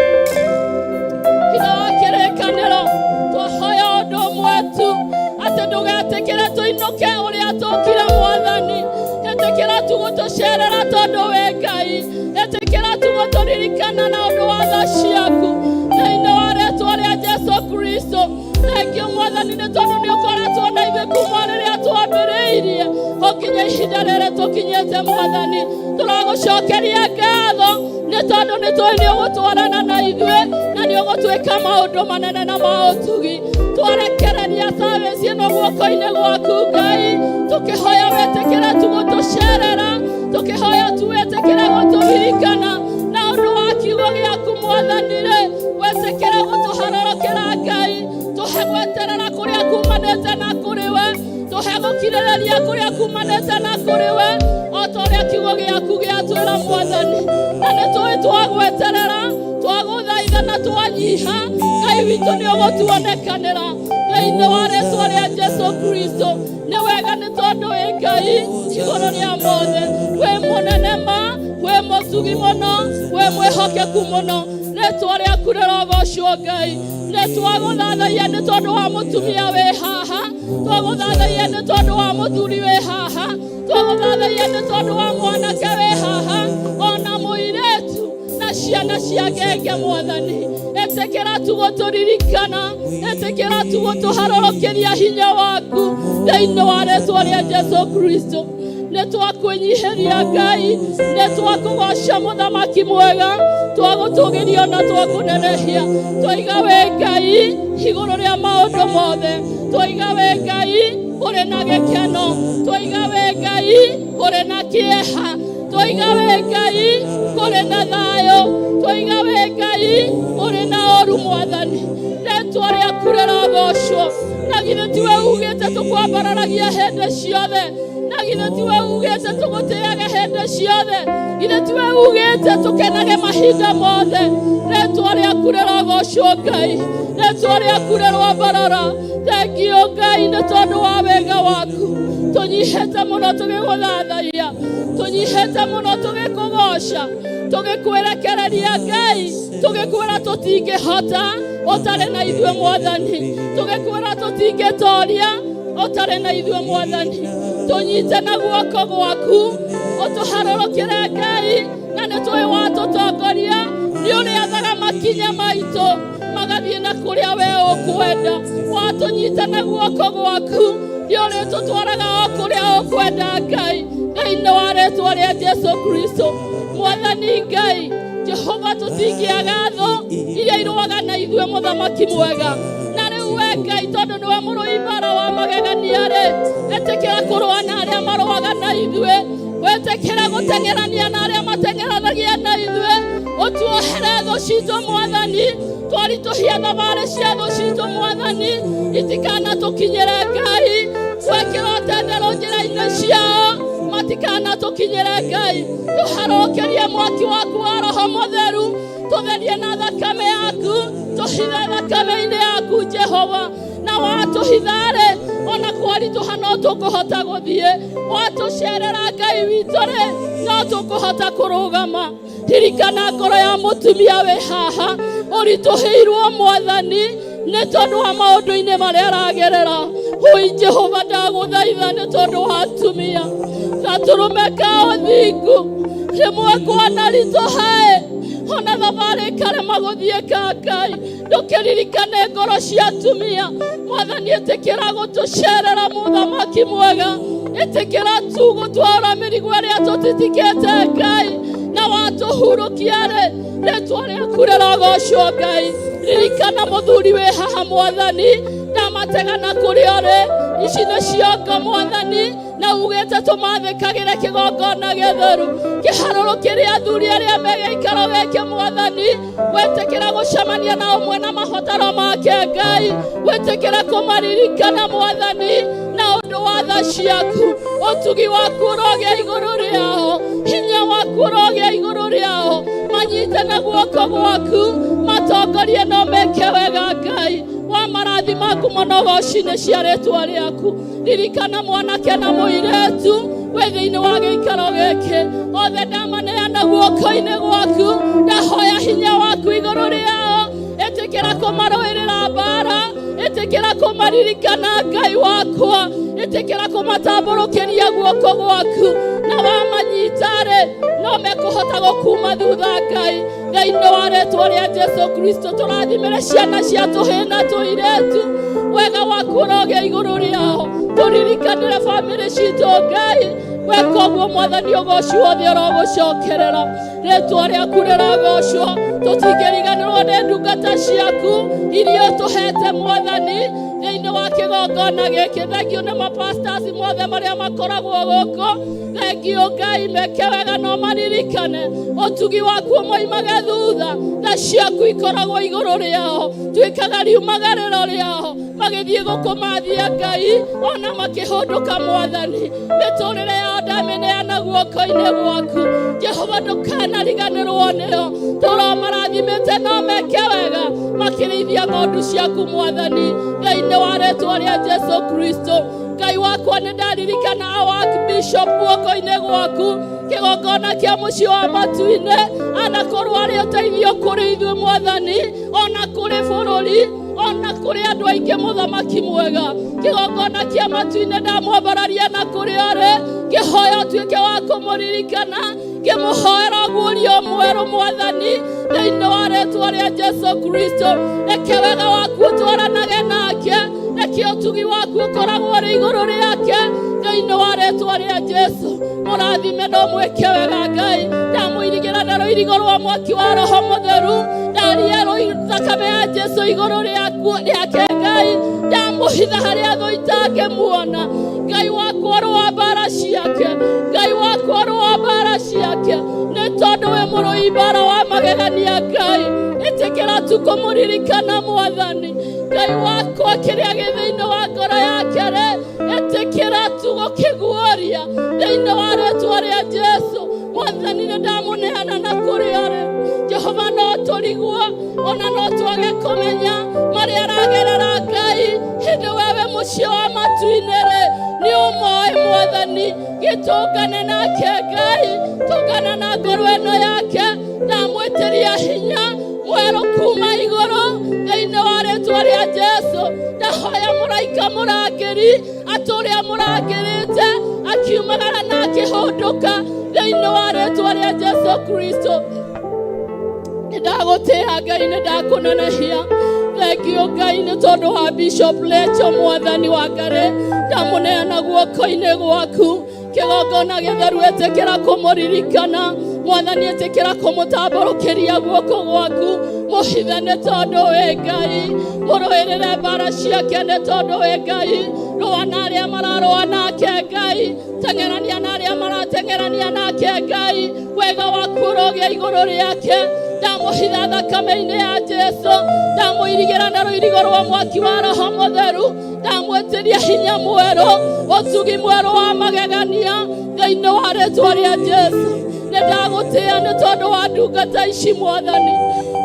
Hinya wa kĩrĩkanĩro, twahoya ũndũ ũmwe tu, atĩ ndũgetĩkĩre tũinũke ũrĩa tũkire Mwathani. Ĩtĩkĩra tu gũtũcerera tondũ wĩ Ngai. Ĩtĩkĩra tu gũtũririkana na ũndũ wa tha ciaku thĩinĩ wa rĩtwa rĩa Jesu Kristo. Thengiũ Mwathani nĩ tondũ nĩ ũkoretwo na ithuĩ kuma rĩrĩa twambĩrĩirie o nginya ihinda rĩrĩ tũkinyĩte Mwathani. Tũragũcokeria ngatho nĩ tondũ nĩ tũĩ nĩ ũgũtwarana na ithuĩ na nĩ ũgũtwĩka maũndũ manene na ma ũtugi. Twarekereria service ĩno guoko-inĩ gwaku Ngai, tũkĩhoya wetĩkĩre tu gũtũcerera, tũkĩhoya tu wetĩkĩre gũtũririkana na ũndũ wa kiugo gĩaku Mwathani rĩ, wetĩkĩre gũtũharũrũkĩra Ngai. Tũhe gweterera kũrĩa kumanĩte na kũrĩ we, tũhe gũkirĩrĩria kũrĩa kumanĩte na kũrĩ we, o ta ũrĩa kiugo gĩaku gĩatwĩra Mwathani. Na nĩ tũĩ twagweterera, twagũthaitha na twanyiha, Ngai witũ nĩ ũgũtuonekanĩra thĩinĩ wa rĩtwa rĩa Jesu Kristo. Nĩ wega nĩ tondũ wĩ Ngai igũrũ rĩa mothe, wĩ mũnene ma, wĩ mũtugi mũno, wĩ mwĩhokeku mũno. Rĩtwa rĩaku rĩrogocwo Ngai. Nĩ twagũthathaiya nĩ tondũ wa mũtumia wĩ haha, twagũthathaiya nĩ tondũ wa mũthuri wĩ haha, twagũthathaiya nĩ tondũ wa mwanake wĩ haha, ona mũirĩtu na ciana cia ngenge Mwathani. Ĩtĩkĩra tu gũtũririkana, ĩtĩkĩra tu gũtũharũrũkĩria hinya waku thĩinĩ wa rĩtwa rĩa Jesu Kristo. Nĩ twakwĩnyihĩria Ngai, nĩ twakũgoca Mũthamaki mwega, twagũtũgĩria na twakũnenehia. Twaiga wĩ Ngai igũrũ rĩa maũndũ mothe, twaiga wĩ Ngai ũrĩ na gĩkeno, twaiga wĩ Ngai ũrĩ na kĩeha, twaiga wĩ Ngai kũrĩ na thayũ, twaiga wĩ Ngai ũrĩ na ũru Mwathani. Rĩtwa rĩaku rĩrogocwo. Na githĩ tiwe ugĩte tũkwambararagia hĩndĩ ciothe? Na githĩ tiwe ugĩte tũgũtĩage hĩndĩ ciothe? Githĩ tiwe ugĩte tũkenage mahinda mothe? Rĩtwa rĩaku rĩrogocwo Ngai, rĩtwa rĩaku rĩrwambarara. Thengiũ Ngai nĩ tondũ wa wega waku. Tũnyihĩte mũno tũgĩgũthathaiya, tũnyihĩte mũno tũgĩkũgoca, tũgĩkwĩrekereria Ngai, tũgĩkwĩra tũtingĩhota ũtarĩ na ithuĩ Mwathani, tũgĩkwĩra tũtingĩtoria ũtarĩ na ithuĩ Mwathani. Tũnyite na guoko gwaku, ũtũharũrũkĩre Ngai, na nĩ tũĩ watũtongoria, nĩ ũrĩathaga makinya maitũ magathiĩ na kũrĩa we ũkwenda. Watũnyita na guoko gwaku, nĩ ũrĩtũtwaraga o kũrĩa ũkwenda Ngai, thĩinĩ wa rĩtwa Kristo. Mwathani Ngai Jehova, tũtingĩaga thũ iria irũaga na ithuĩ, mũthamaki mwega. Na rĩu we Ngai, tondũ nĩwe mũrũi mbara wa magegania rĩ, ĩtĩkĩra kũrũa na arĩa marũaga na ithuĩ, wĩtĩkĩra gũteng'erania na arĩa mateng'eranagia na ithuĩ, ũtuohere thũ citũ Mwathani, twaritũhia thabarĩ cia thũ citũ Mwathani, itikanatũkinyĩre Ngai, twekĩra ũtenderũ njĩra-inĩ ciao, matikanatũkinyĩre Ngai, tũharũkĩrie mwaki waku wa Roho Mũtheru, tũtherie na thakame yaku, tũhithe thakame-inĩ yaku Jehova, na watũhitha-rĩ, ona kwaritũha no tũkũhota gũthiĩ, watũcerera Ngai witũ-rĩ, no tũkũhota kũrũgama. Ririkana ngoro ya mũtumia wĩ haha ũritũhĩirwo Mwathani nĩ tondũ wa maũndũ-inĩ marĩa aragerera. Ũi Jehova, ndagũthaitha nĩ tondũ wa atumia, gatũrũme ka ũthingu rĩmwe kwanaritũhaĩ, ona thabarĩ ĩkarema gũthiĩka Ngai, ndũkĩririkane ngoro cia atumia Mwathani, ĩtĩkĩra gũtũcerera mũthamaki mwega, ĩtĩkĩra tu gũtwara mĩrigo ĩrĩa tũtitikĩte Ngai, na watũhurũkia rĩ, rĩtwa rĩaku rĩrogocwo Ngai. Ririkana mũthuri wĩ haha Mwathani, ndamategana kũrĩ ũrĩ, ici nĩ ciongo Mwathani, na ugĩte tũmathĩkagĩre kĩgongona gĩtheru kĩharũrũkĩre athuri arĩa me gĩikaro gĩkĩ Mwathani, wĩtĩkĩra gũcemania na ũmwe na mabataro make Ngai, wĩtĩkĩra kũmaririkana Mwathani na ũndũ wa tha ciaku, ũtugi waku ũrogĩa igũrũ rĩao, hinya waku ũrogĩa igũrũ rĩao, manyite na guoko gwaku, matongorie no meke wega Ngai, wa marathi maku mũno goci-inĩ cia rĩtwa rĩaku. Ririkana mwanake na mũirĩtu wĩ thĩinĩ wa gĩikaro gĩkĩ, othe ndamaneana guoko-inĩ gwaku, ndahoya hinya waku igũrũ rĩao, ĩtĩkĩra kũmarũĩrĩra mbara, ĩtĩkĩra kũmaririkana Ngai wakwa, ĩtĩkĩra kũmatambũrũkĩria guoko gwaku, na wamanyita-rĩ, no mekũhota gũkuma thutha Ngai. Thĩinĩ wa rĩtwa rĩa Jesu Kristo, tũrathimĩre ciana cia tũhĩĩ na tũirĩtu, wega waku ũrogĩa igũrũ rĩao, tũririkanĩre bamĩrĩ citũ Ngai, weka ũguo Mwathani, ũgoci wothe ũrogũcokerera, rĩtwa rĩaku rĩrogocwo, tũtingĩriganĩrwo nĩ ndungata ciaku iria ũtũhete Mwathani thĩinĩ wa kĩgongona gĩkĩ. Thengiũ nĩ mapastors mothe marĩa makoragwo gũkũ, thengiũ Ngai, meke wega no maririkane ũtugi waku ũmoimage thutha, tha ciaku ikoragwo igũrũ rĩao, tuĩkaga riumagarĩro rĩao magĩthiĩ gũkũmathia Ngai, ona makĩhũndũka Mwathani, mĩtũrĩre yao ndamĩneana guoko-inĩ gwaku Jehova, ndũkanariganĩrwo nĩo, tũromarathimĩte no meke wega makĩrĩithia ng'ondu ciaku Mwathani, thĩinĩ wa rĩtwa rĩa Jesu Kristo. Ngai wakwa, nĩ ndaririkana our Archbishop guoko-inĩ gwaku, kĩgongona kĩa mũciĩ wa matu-inĩ, anakorwo arĩ ũteithio kũrĩ ithuĩ Mwathani, ona kũrĩ bũrũri, ona kũrĩ andũ aingĩ mũthamaki mwega, kĩgongona kĩa matu-inĩ ndamwambararia na kũrĩ arĩ, ngĩhoya ũtuĩke wa kũmũririkana, ngĩmũhoera ũguũrio mwerũ Mwathani, thĩinĩ wa rĩtwa rĩa Jesu Kristo. Reke wega waku ũtwaranage nake, reke ũtugi waku ũkoragwo ũrĩ igũrũ rĩake, thĩinĩ wa rĩtwa rĩa Jesu. Mũrathime no mwĩke wega Ngai, ndamũirigĩra na rũirigo rwa mwaki wa Roho Mũtheru, ndaria thakame ya Jesu igũrũ rĩake Ngai, ndamũhitha harĩa thũ itangĩmuona. Ngai wakwa, rũa mbara ciake, Ngai wakwa, rũa mbara ciake, nĩ tondũ wĩ mũrũi mbara wa magegania Ngai, ĩtĩkĩra tu kũmũririkana Mwathani Ngai wakwa, kĩrĩa gĩ thĩinĩ wa ngoro yake rĩ, ĩtĩkĩra tu gũkĩguũria thĩinĩ wa rĩtwa rĩa Jesu. Mwathani, nĩ ndamũneana na kũrĩ arĩ Jehova, no tũrigwo ona no twage kũmenya marĩa aragerera Ngai, hĩndĩ wewe mũciĩ wa matu-inĩ rĩ, nĩ ũmoĩ Mwathani, gĩtũngane nake Ngai, tũngana na ngoro ĩno yake, ndamwĩtĩria hinya mwerũ kuma igũrũ thĩinĩ wa rĩtwa rĩa Jesu. Ndahoya mũraika mũrangĩri atũrĩa mũrangĩrĩte akiumagara na akĩhũndũka thĩinĩ wa rĩtwa rĩa Jesu Kristo. Nĩ ndagũtĩĩa Ngai, nĩ ndakũnenehia, thengio Ngai nĩ tondũ wa Bishop Lecho. Mwathani wa Ngarĩ, ndamũneana guoko-inĩ gwaku. Kĩgongona gĩtheru ĩtĩkĩra kũmũririkana Mwathani, ĩtĩkĩra kũmũtambũrũkĩria guoko gwaku. Mũhithe nĩ tondũ wĩ Ngai, mũrũĩrĩre mbara ciake nĩ tondũ wĩ Ngai. Rũa na arĩa mararũa nake Ngai, teng'erania na arĩa marateng'erania nake Ngai. Wega waku ũrogĩa igũrũ rĩake. Ndamũhitha thakame-inĩ ya Jesu, ndamũirigĩra na rũirigo rwa mwaki wa Roho Mũtheru, ndamwĩtĩria hinya mwerũ, ũtugi mwerũ wa magegania thĩinĩ wa rĩtwa rĩa Jesu. Nĩ ndagũtĩĩa nĩ tondũ wa ndungata ici Mwathani.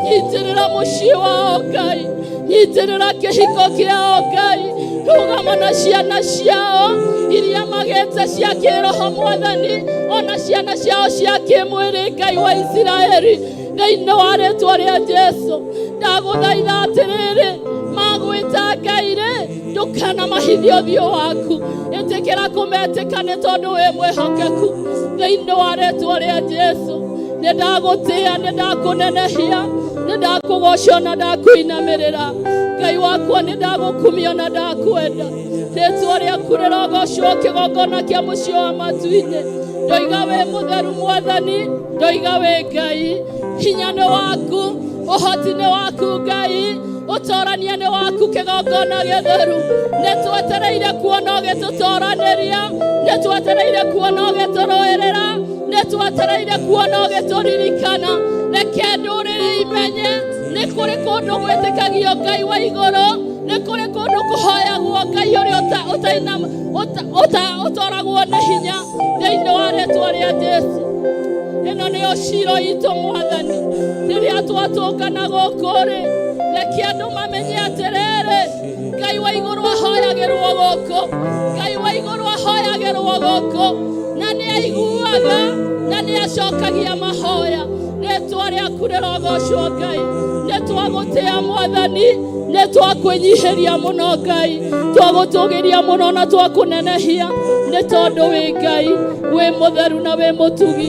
Nyitĩrĩra mũciĩ wao Ngai, nyitĩrĩra kĩhiko kĩao Ngai, rũgama na ciana ciao iria magĩte cia kĩroho Mwathani, ona ciana ciao cia kĩmwĩrĩ Ngai wa Isiraeli, thĩinĩ wa rĩtwa rĩa Jesu. Ndagũthaitha atĩrĩrĩ, magwĩta Ngai rĩ, ndũkanamahithie ũthiũ waku, ĩtĩkĩra kũmetĩka nĩ tondũ wĩ mwĩhokeku thĩinĩ wa rĩtwa rĩa Jesu. Nĩ ndagũtĩĩa, nĩ ndakũnenehia, nĩ ndakũgoca na ndakũinamĩrĩra Ngai wakwa, nĩ ndagũkumia na ndakwenda. Rĩtwa rĩaku rĩrogocwo kĩgongona kĩa mũciĩ wa matu-inĩ. Ndoiga wĩ mũtheru Mwathani, ndoiga wĩ Ngai. Hinya nĩ waku, ũhoti nĩ waku Ngai, ũtorania nĩ waku kĩgongona gĩtheru. Nĩ twetereire kuona ũgĩtũtoranĩria, nĩ twetereire kuona ũgĩtũrũĩrĩra, nĩ twetereire kuona ũgĩtũririkana. Reke ndũrĩrĩ imenye nĩ kũrĩ kũndũ gwĩtĩkagio Ngai wa igũrũ, nĩ kũrĩ kũndũ kũhoyagwo Ngai ũrĩa ũtoragwo nĩ hinya thĩinĩ wa rĩtwa rĩa Jesu. Ĩno nĩyo ciro itũ Mwathani, rĩrĩa twatũngana gũkũ rĩ, reke andũ mamenye atĩrĩrĩ, Ngai wa igũrũ ahoyagĩrwo gũkũ, Ngai wa igũrũ ahoyagĩrwo gũkũ, na nĩ aiguaga na nĩ acokagia mahoya. Rĩtwa rĩaku rĩrogocwo Ngai. Nĩ twagũtĩĩa Mwathani, nĩ twakwĩnyihĩria mũno Ngai, twagũtũgĩria mũno na twakũnenehia nĩ tondũ wĩ Ngai, wĩ mũtheru na wĩ mũtugi.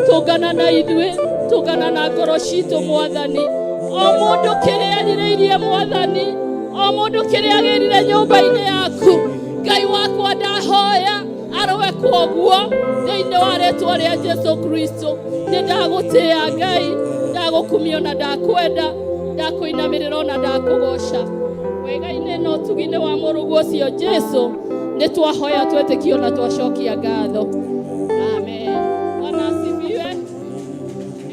Tũngana na ithuĩ, tũngana na ngoro citũ Mwathani. O mũndũ kĩrĩa erirĩirie Mwathani, o mũndũ kĩrĩa agĩrire nyũmba-inĩ yaku Ngai wakwa, ndahoya arũe kwoguo thĩinĩ wa rĩtwa rĩa Jesu Kristo. Nĩ ndagũtĩĩa Ngai, ndagũkumia na ndakwenda, ndakũinamĩrĩra ona ndakũgoca. Wega-inĩ na ũtugi-inĩ wa mũrũguo ũcio Jesu, nĩ twahoya twetĩkio na twacokia ngatho. Amen. Bwana asifiwe.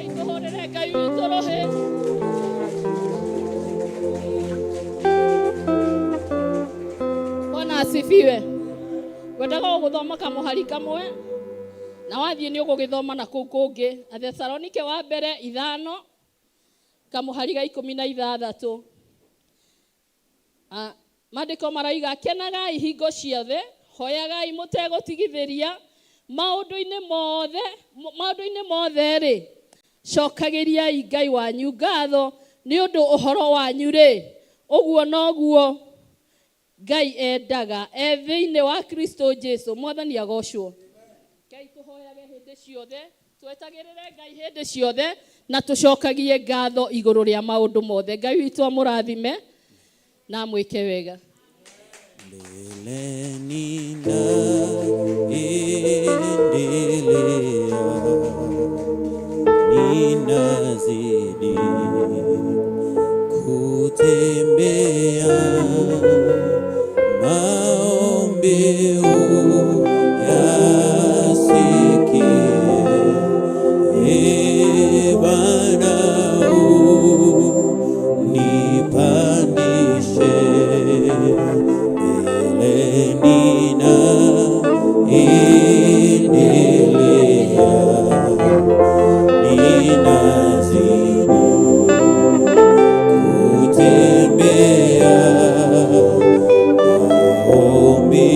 Ĩtũhũrĩre Ngai witũ rũhĩ. Bwana asifiwe. Ngwendaga gũgũthoma kamũhari kamwe na wathiĩ nĩ ũgũgĩthoma na kũu kũngĩ. Athesalonike wa mbere 5 kamũhari ga 16. Maandĩko maraiga, kenagai hingo ciothe, hoyagai mũtegũtigithĩria, maũndũ-inĩ mothe, maũndũ-inĩ mothe rĩ, cokagĩriai Ngai wanyu ngatho nĩ ũndũ ũhoro wanyu rĩ, ũguo noguo Ngai endaga e thĩinĩ wa Kristo Jesu. Mwathani agocwo. Ngai tũhoyage hĩndĩ ciothe, twetagĩrĩre Ngai hĩndĩ ciothe, na tũcokagie ngatho igũrũ rĩa maũndũ mothe. Ngai witũ amũrathime na amwĩke wega. Mbele ninaendelea, ninazidi kutembea, maombi uyasikie, Ee Bwana unipandishe. Mbele ninaendelea, ninazidi kutembea, maombi.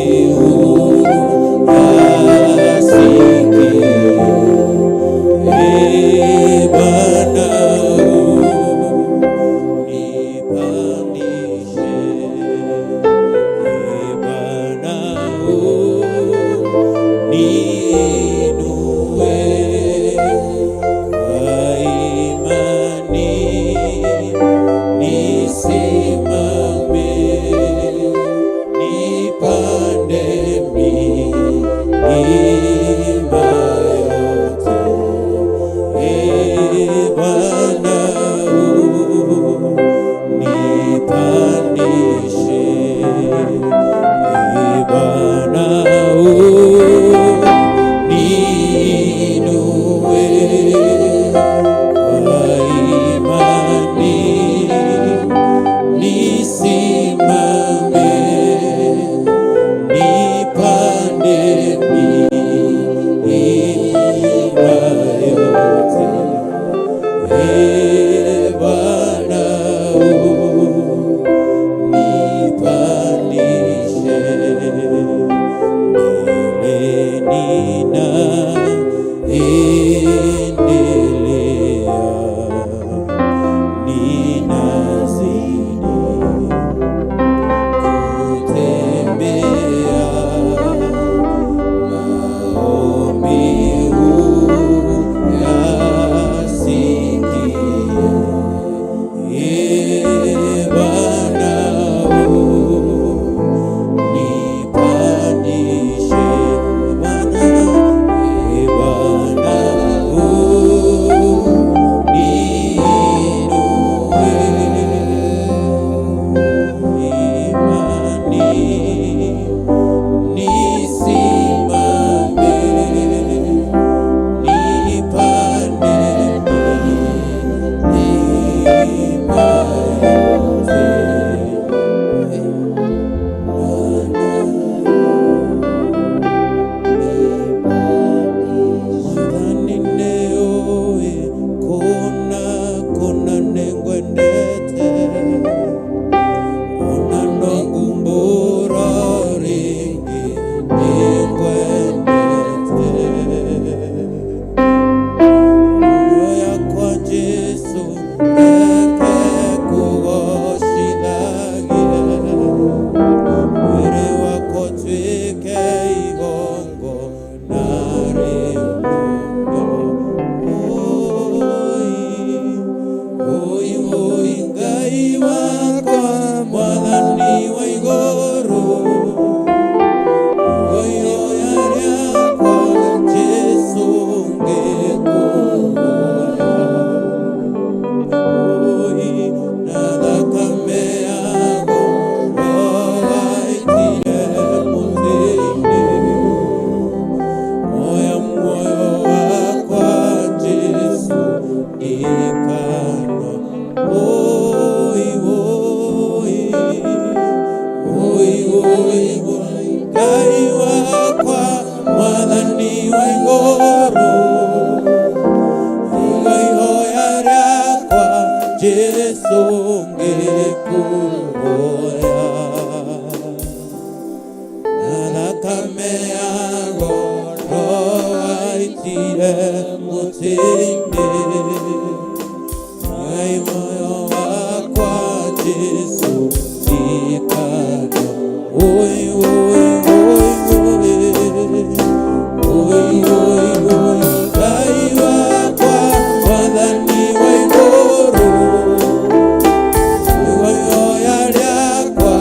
Kwa imani nisimame, nipande milima yote. Ee Bwana, unipandishe mbele ninaendelea, ninazidi kutembea, maombi uyasikie. Ee Bwana, unipandishe. Bwana, Ee Bwana, uniinue. Imani nisimame, nipande milima yote. Mwathani nĩũĩ kũna kũna nĩngwendete, ona no ngumbũra rĩngĩ nĩngwendete. Ngoro yakwa Jesũ reke kũgocithagie, mwĩrĩ wakwa ũtuĩke igongona rĩu. Oi, oi, Ngai wakwa, Mwathani wa igũrũ, ihoya rĩakwa Jesũ ngĩkũhoya. Oi, na thakame ya goro waitire mũtĩ-inĩ, oya muoyo wakwa Jesũ ikano. Oi, oi, oi, oi, oi, Ngai wakwa, Mwathani wa igũrũ, ihoya rĩakwa Jesũ ngĩkũhoya. Na thakame ya goro waitire mũtĩ-inĩ, Ngai muoyo wakwa Jesũ ikano. Oi, oi, oi, oi, oi, oi, oi, Ngai wakwa, Mwathani wa igũrũ, ihoya rĩakwa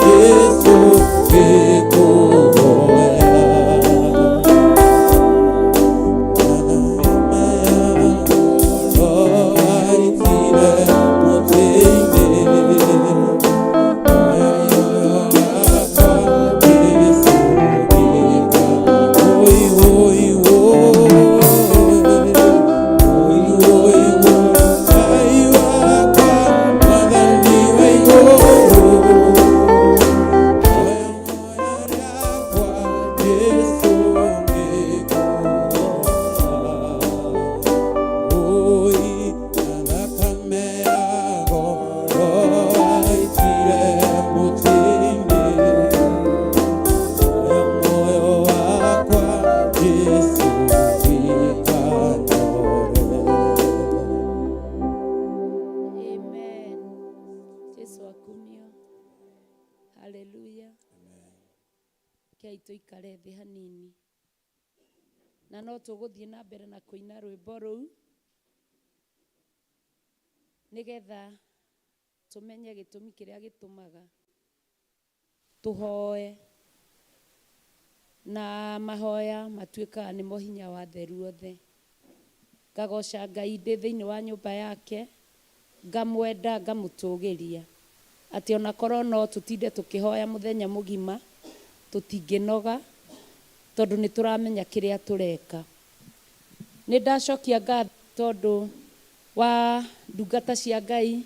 Jesũ ngĩkũhoya. Amen. Jesu akumio. Haleluya. Kei tuikare thĩ hanini. Na no tũgũthiĩ na mbere na kũina rwĩmbo rũu nĩgetha tũmenye gĩtũmi kĩrĩa gĩtũmaga tũhoe na mahoya matuĩkaga nĩmo hinya wa theru othe. Ngagoca Ngai ndĩ thĩinĩ wa nyũmba yake, ngamwenda ngamũtũgĩria, atĩ ona korwo no tũtinde tũkĩhoya mũthenya mũgima tũtingĩnoga, tondũ nĩ tũramenya kĩrĩa tũreka. Nĩ ndacokia ngatho tondũ wa ndungata cia Ngai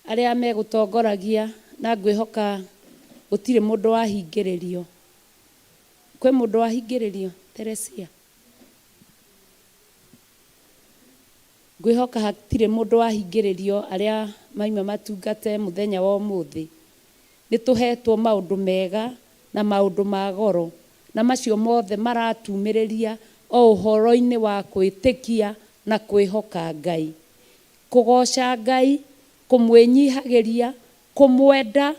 arĩa megũtongoragia, na ngwĩhoka gũtirĩ mũndũ wahingĩrĩrio. Kwĩ mũndũ wahingĩrĩrio, Teresia? Ngwĩhoka hatirĩ mũndũ wahingĩrĩrio arĩa maima matungate mũthenya wa ũmũthĩ. Nĩ tũhetwo maũndũ mega na maũndũ ma goro, na macio mothe maratumĩrĩria o ũhoro-inĩ wa kwĩtĩkia na kwĩhoka Ngai. Kũgoca Ngai, kũmwĩnyihagĩria, kũmwenda,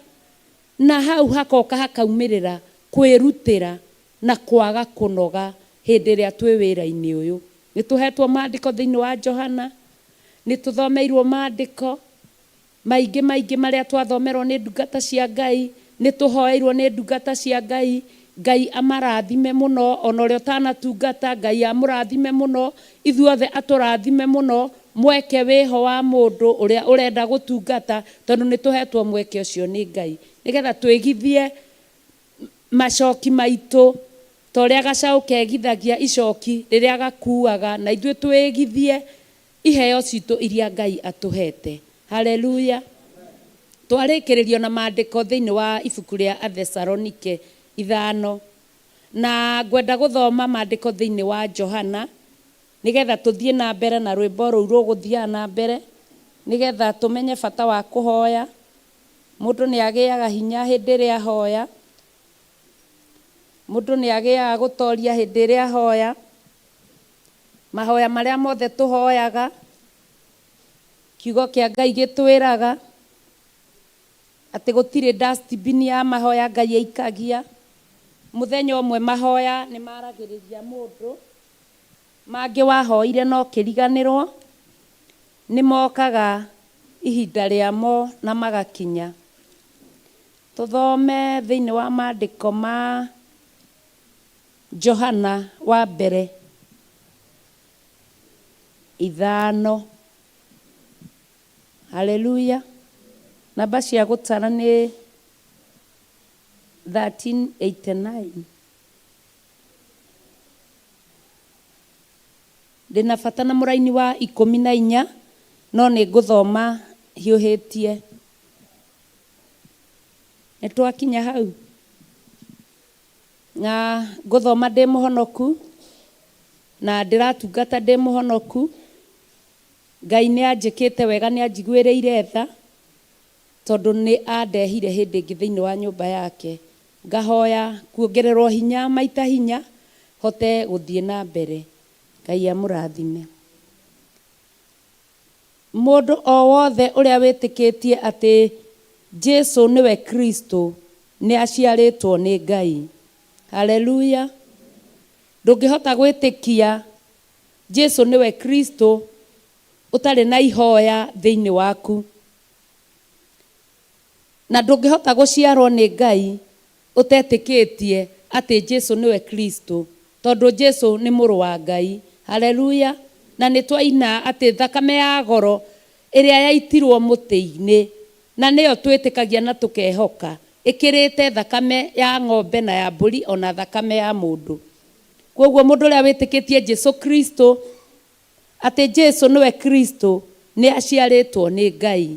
na hau hakoka hakaumĩrĩra kwĩrutĩra na kwaga kũnoga hĩndĩ ĩrĩa twĩ wĩra-inĩ ũyũ. Nĩ tũhetwo maandĩko thĩinĩ wa Johana, nĩ tũthomeirwo maandĩko maingĩ maingĩ marĩa twathomerwo nĩ ndungata cia Ngai, nĩ tũhoeirwo nĩ ndungata cia Ngai. Ngai amarathime mũno, ona ũrĩa ũtanatungata Ngai amũrathime mũno, ithuothe atũrathime mũno. Mweke wĩho wa mũndũ ũrĩa ũrenda gũtungata, tondũ nĩ tũhetwo mweke ũcio nĩ Ngai, nĩgetha twĩgithie macoki maitũ ta ũrĩa gacaũ kegithagia icoki rĩrĩa gakuaga, na ithuĩ twĩgithie iheo citũ iria Ngai atũhete. Haleluya. Twarĩkĩrĩrio na maandĩko thĩinĩ wa ibuku rĩa Athesalonike 5, na ngwenda gũthoma maandĩko thĩinĩ wa Johana nĩgetha tũthiĩ na mbere na rwĩmbo rũu rũgũthiaga na mbere, nĩgetha tũmenye bata wa kũhoya. Mũndũ nĩ agĩaga hinya hĩndĩ ĩrĩa ahoya, mũndũ nĩ agĩaga gũtoria hĩndĩ ĩrĩa ahoya. Mahoya marĩa mothe tũhoyaga, kiugo kĩa Ngai gĩtwĩraga atĩ gũtirĩ dustbin ya mahoya Ngai aikagia. Mũthenya ũmwe mahoya nĩ maragĩrĩria mũndũ, mangĩ wahoire no kĩriganĩrwo, nĩ mokaga ihinda rĩamo na magakinya. Tũthome thĩinĩ wa maandĩko ma Johana wa mbere 5. Haleluya. Namba cia gũtara nĩ 1389. Ndĩna bata na mũraini wa 14, no nĩ ngũthoma hiũhĩtie. Nĩ twakinya hau. Na ngũthoma ndĩ mũhonoku, na ndĩratungata ndĩ mũhonoku. Ngai nĩ anjĩkĩte wega, nĩ anjiguĩrĩire tha, tondũ nĩ andehire hĩndĩ ĩngĩ thĩinĩ wa nyũmba yake. Ngahoya kuongererwo hinya maita hinya, hote gũthiĩ na mbere. Ngai amũrathime. Mũndũ o wothe ũrĩa wĩtĩkĩtie atĩ Jesu nĩwe Kristo nĩ aciarĩtwo nĩ Ngai. Haleluya. Ndũngĩhota gwĩtĩkia Jesu nĩwe Kristo ũtarĩ na ihoya thĩinĩ waku. Na ndũngĩhota gũciarwo nĩ Ngai ũtetĩkĩtie atĩ Jesu nĩwe Kristo, tondũ Jesu nĩ mũrũ wa Ngai. Haleluya. Na nĩ twaina atĩ thakame ya goro ĩrĩa yaitirwo mũtĩ-inĩ, na nĩyo twĩtĩkagia na tũkehoka, ĩkĩrĩte thakame ya ng'ombe na ya mbũri ona thakame ya mũndũ. Koguo mũndũ ũrĩa wĩtĩkĩtie Jesu Kristo, atĩ Jesu nĩwe Kristo, nĩ aciarĩtwo nĩ Ngai.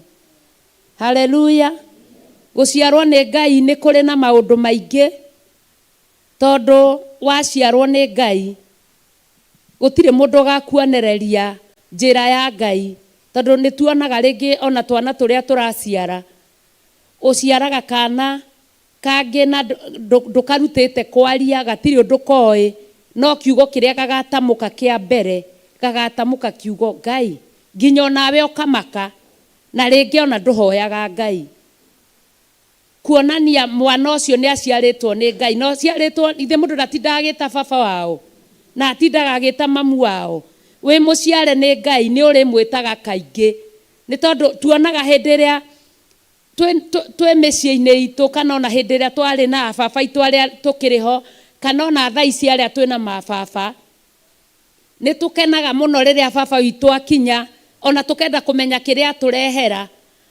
Haleluya. Gũciarwo nĩ Ngai nĩ kũrĩ na maũndũ maingĩ, tondũ waciarwo nĩ Ngai gũtirĩ mũndũ ũgakuonereria njĩra ya Ngai, tondũ nĩ tuonaga rĩngĩ ona twana tũrĩa tũraciara, ũciaraga kana kangĩ na ndũkarutĩte kwaria, gatirĩ ũndũ koĩ, no kiugo kĩrĩa gagatamũka kĩa mbere gagatamũka kiugo Ngai, nginya onawe ũkamaka, na rĩngĩ ona ndũhoyaga Ngai. Kuonania mwana ũcio nĩ aciarĩtwo nĩ Ngai, na ũciarĩtwo ithe mũndũ ndatindaga agĩta baba wao, na atindaga agĩta mamu wao. Wĩ mũciare nĩ Ngai nĩ ũrĩmwĩtaga kaingĩ, nĩ tondũ tuonaga hĩndĩ ĩrĩa twĩ mĩciĩ-inĩ itũ, kana ona hĩndĩ ĩrĩa twarĩ na baba aitũ arĩa tũkĩrĩ ho, kana ona thaa ici arĩa twĩna mababa, nĩ tũkenaga mũno rĩrĩa baba witũ akinya, ona tũkenda kũmenya kĩrĩa atũrehera.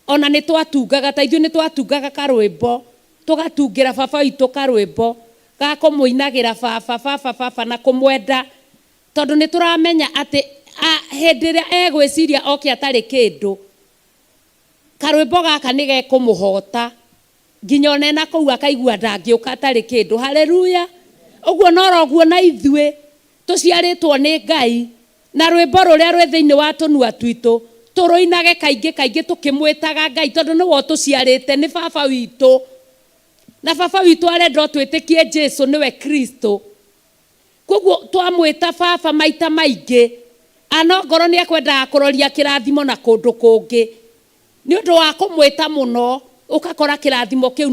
Ona nĩ twatungaga, ta ithuĩ nĩ twatungaga karwĩmbo, tũgatungĩra baba witũ karwĩmbo ga kũmũinagĩra baba, baba, baba, na kũmwenda. Tondũ nĩ tũramenya atĩ hĩndĩ ĩrĩa egwĩciria oke atarĩ kĩndũ, karwĩmbo gaka nĩ gekũmũhota nginya ona ena kũu akaigua ndangĩũka atarĩ kĩndũ. Haleluya! Ũguo noroguo na ithuĩ tũciarĩtwo nĩ Ngai, na rwĩmbo rũrĩa rwĩ thĩinĩ wa tũnua twitũ tũrũinage kaingĩ kaingĩ tũkĩmwĩtaga Ngai, tondũ nĩwe ũtũciarĩte, nĩ baba witũ, na baba witũ arenda o twĩtĩkie Jesu nĩwe Kristo. Koguo twamwĩta baba maita maingĩ, anongorwo nĩ ekwendaga kũroria kĩrathimo na kũndũ kũngĩ, nĩ ũndũ wa kũmwĩta mũno ũgakora kĩrathimo kĩu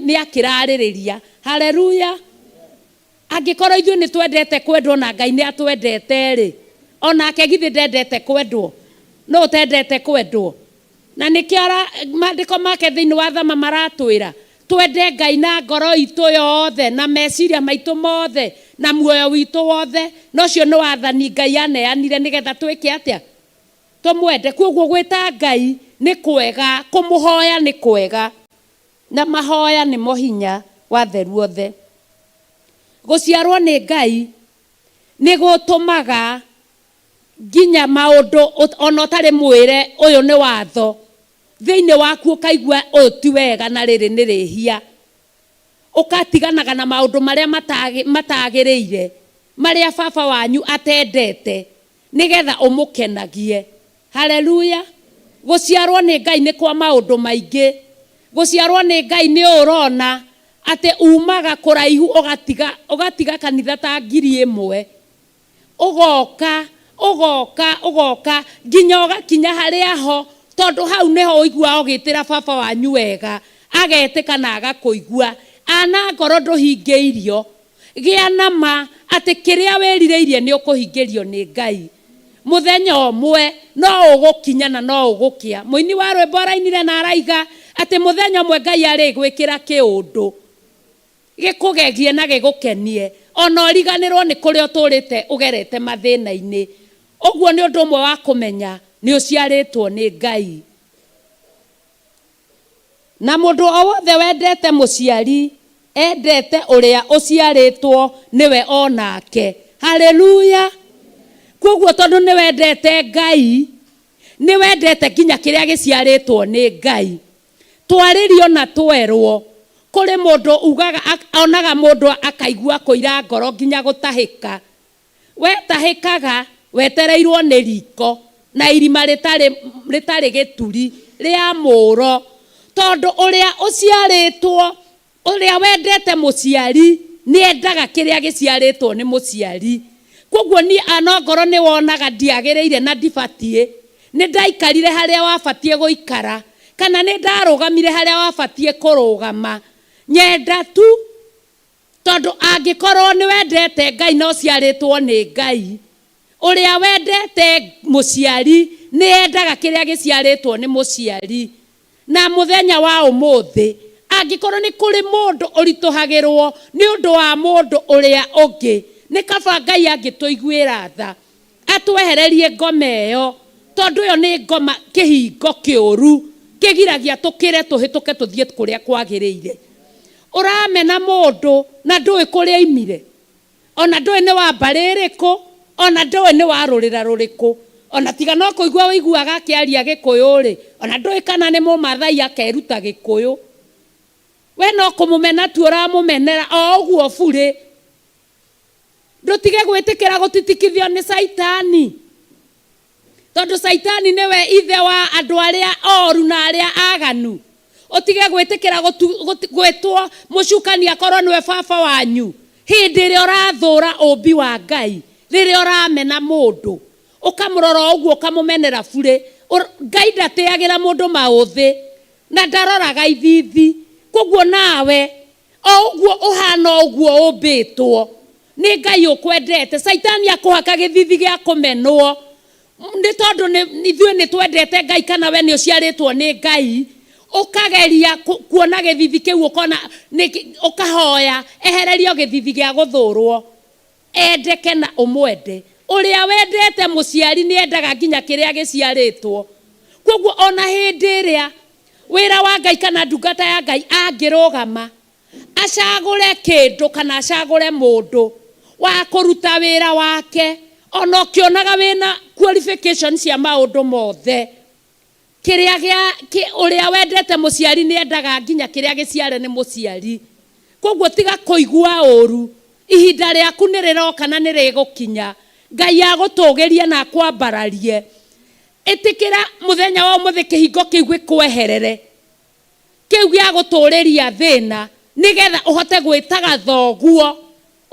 nĩ akĩrarĩrĩria. Haleluya! Angĩkorwo ithuĩ nĩ twendete kwendwo na Ngai nĩ atwendete rĩ, onake githĩ ndendete kwendwo? No ũtendete kwendwo? Na nĩkĩo maandĩko make thĩinĩ wa Thama maratwĩra twende Ngai na ngoro itũ yothe, na meciria maitũ mothe, na muoyo witũ wothe. Na ũcio nĩ wathani Ngai aneanire nĩgetha twĩke atĩa? Tũmwende. Koguo gwĩta Ngai nĩ kwega, kũmũhoya nĩ kwega, na mahoya nĩmo hinya wa theru othe. Gũciarwo nĩ Ngai nĩ gũtũmaga nginya maũndũ ona ũtarĩ mwĩre ũyũ nĩ watho, thĩinĩ waku ũkaigua ũyũ ti wega na rĩrĩ nĩ rĩhia. Ũkatiganaga na maũndũ marĩa matagĩrĩire, marĩa baba wanyu atendete, nĩgetha ũmũkenagie. Haleluya! Gũciarwo nĩ Ngai nĩ kwa maũndũ maingĩ. Gũciarwo nĩ Ngai nĩ ũrona atĩ umaga kũraihu ũgatiga kanitha ta 1000, ũgoka ũgoka ũgoka nginya ũgakinya harĩa ho, tondũ hau nĩho ũiguaga ũgĩtĩra baba wanyu wega, agetĩka na agakũigua. Ana ngoro ndũhingĩirio, gĩa na ma atĩ kĩrĩa wĩrirĩirie nĩ ũkũhingĩrio nĩ Ngai. Mũthenya ũmwe no ũgũkinya na no ũgũkĩa. Mũini wa rwĩmbo arainire na araiga atĩ mũthenya ũmwe Ngai arĩgwĩkĩra kĩũndũ gĩkũgegie na gĩgũkenie, ona ũriganĩrwo nĩ kũrĩa ũtũrĩte ũgerete mathĩna-inĩ. Ũguo nĩ ũndũ ũmwe wa kũmenya nĩ ũciarĩtwo nĩ Ngai. Na mũndũ o wothe wendete mũciari endete ũrĩa ũciarĩtwo nĩwe onake. Haleluya! Koguo tondũ nĩ wendete Ngai, nĩ wendete nginya kĩrĩa gĩciarĩtwo nĩ Ngai. Twarĩrio na twerwo, kũrĩ mũndũ ugaga, onaga mũndũ akaigua kũira ngoro nginya gũtahĩka. Wetahĩkaga wetereirwo nĩ riko na irima rĩtarĩ gĩturi rĩa mũro, tondũ ũrĩa ũciarĩtwo, ũrĩa wendete mũciari nĩ endaga kĩrĩa gĩciarĩtwo nĩ mũciari. Koguo niĩ anongorwo nĩ wonaga ndiagĩrĩire na ndibatiĩ, nĩ ndaikarire harĩa wabatiĩ gũikara, kana nĩ ndarũgamire harĩa wabatiĩ kũrũgama. Nyenda tu, tondũ angĩkorwo nĩ wendete Ngai na ũciarĩtwo nĩ Ngai, ũrĩa wendete mũciari nĩ endaga kĩrĩa gĩciarĩtwo nĩ mũciari. Na mũthenya wa ũmũthĩ, angĩkorwo nĩ kũrĩ mũndũ ũritũhagĩrwo nĩ ũndũ wa mũndũ ũrĩa ũngĩ, nĩ kaba Ngai angĩtũiguĩra tha, atwehererie ngoma ĩyo, tondũ ĩyo nĩ ngoma kĩhingo kĩũru kĩgiragia tũkĩre tũhĩtũke tũthiĩ kũrĩa kwagĩrĩire. Ũramena mũndũ na ndũĩ kũrĩa aimire, ona ndũĩ nĩ wa mbarĩ ĩrĩkũ, ona ndũĩ nĩ wa rũrĩra rũrĩkũ, ona tiga no kũigua ũiguaga akĩaria Gĩkũyũ rĩ, ona ndũĩ kana nĩ Mũmathai akeruta Gĩkũyũ. We no kũmũmena tu ũramũmenera o ũguo burĩ. Ndũtige gwĩtĩkĩra gũtitikithio nĩ Caitani, tondũ Caitani nĩwe ithe wa andũ arĩa oru na arĩa aganu. Ũtige gwĩtĩkĩra gwĩtwo mũcukani akorwo nĩwe baba wanyu hĩndĩ ĩrĩa ũrathũra ũmbi wa Ngai, rĩrĩa ũramena mũndũ ũkamũrora ũguo ũkamũmenera burĩ. Ngai ndatĩagĩra mũndũ maũthĩ na ndaroraga ithithi. Koguo nawe o ũguo ũhana ũguo ũmbĩtwo nĩ Ngai ũkwendete, Caitani akũhaka gĩthithi gĩa kũmenwo nĩ tondũ ithuĩ nĩ twendete Ngai, kana we nĩ ũciarĩtwo nĩ Ngai, ũkageria kuona gĩthithi kĩu, ũkona ũkahoya ehererio gĩthithi gĩa gũthũrwo, endeke na ũmwende. Ũrĩa wendete mũciari nĩ endaga nginya kĩrĩa gĩciarĩtwo. Koguo ona hĩndĩ ĩrĩa wĩra wa Ngai kana ndungata ya Ngai angĩrũgama acagũre kĩndũ kana acagũre mũndũ wa kũruta wĩra wake, Ona ũkĩonaga wĩna qualification cia maũndũ mothe, kĩrĩa gĩa ũrĩa wendete mũciari nĩ endaga nginya kĩrĩa gĩciare nĩ mũciari. Koguo tiga kũigua ũru, ihinda rĩaku nĩ rĩroka na nĩ rĩgũkinya. Ngai agũtũgĩrie na akwambararie. Ĩtĩkĩra mũthenya wa ũmũthĩ kĩhingo kĩu gĩkweherere, kĩu gĩa gũtũrĩria thĩna, nĩgetha ũhote gwĩtaga thoguo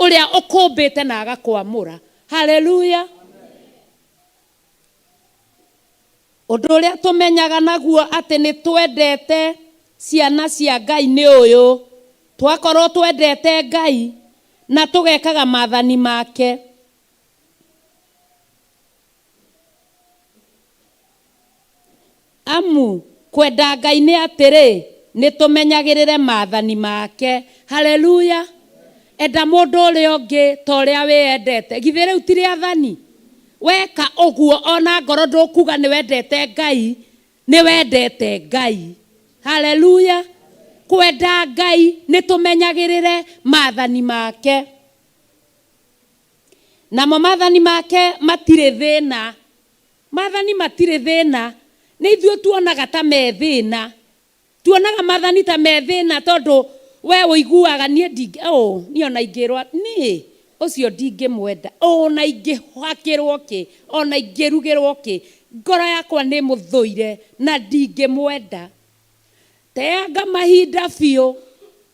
ũrĩa ũkũmbĩte na agakwamũra. Haleluya. Ũndũ ũrĩa tũmenyaga naguo atĩ nĩ twendete ciana cia Ngai nĩ ũyũ, twakorwo twendete Ngai na tũgekaga maathani make. Amu kwenda Ngai nĩ atĩrĩ, nĩ tũmenyagĩrĩre maathani make. Haleluya. Enda mũndũ ũrĩa ũngĩ ta ũrĩa wĩyendete. Githĩ rĩu ti rĩathani? Weka ũguo ona ngoro ndũkuga nĩ wendete Ngai, nĩ wendete Ngai. Haleluya. Kwenda Ngai nĩ tũmenyagĩrĩre maathani make. Namo maathani make matirĩ thĩna. Maathani matirĩ thĩna. Nĩ ithuĩ tuonaga ta me thĩna. Tuonaga maathani ta me thĩna tondũ we ũiguaga niĩ ndingĩ, oh, niĩ ona ingĩrwo, niĩ ũcio ndingĩmwenda. Ona ingĩhakĩrwo kĩ, ona ingĩrugĩrwo kĩ, ngoro yakwa nĩ ĩmũthũire na ndingĩmwenda. Teanga mahinda biũ,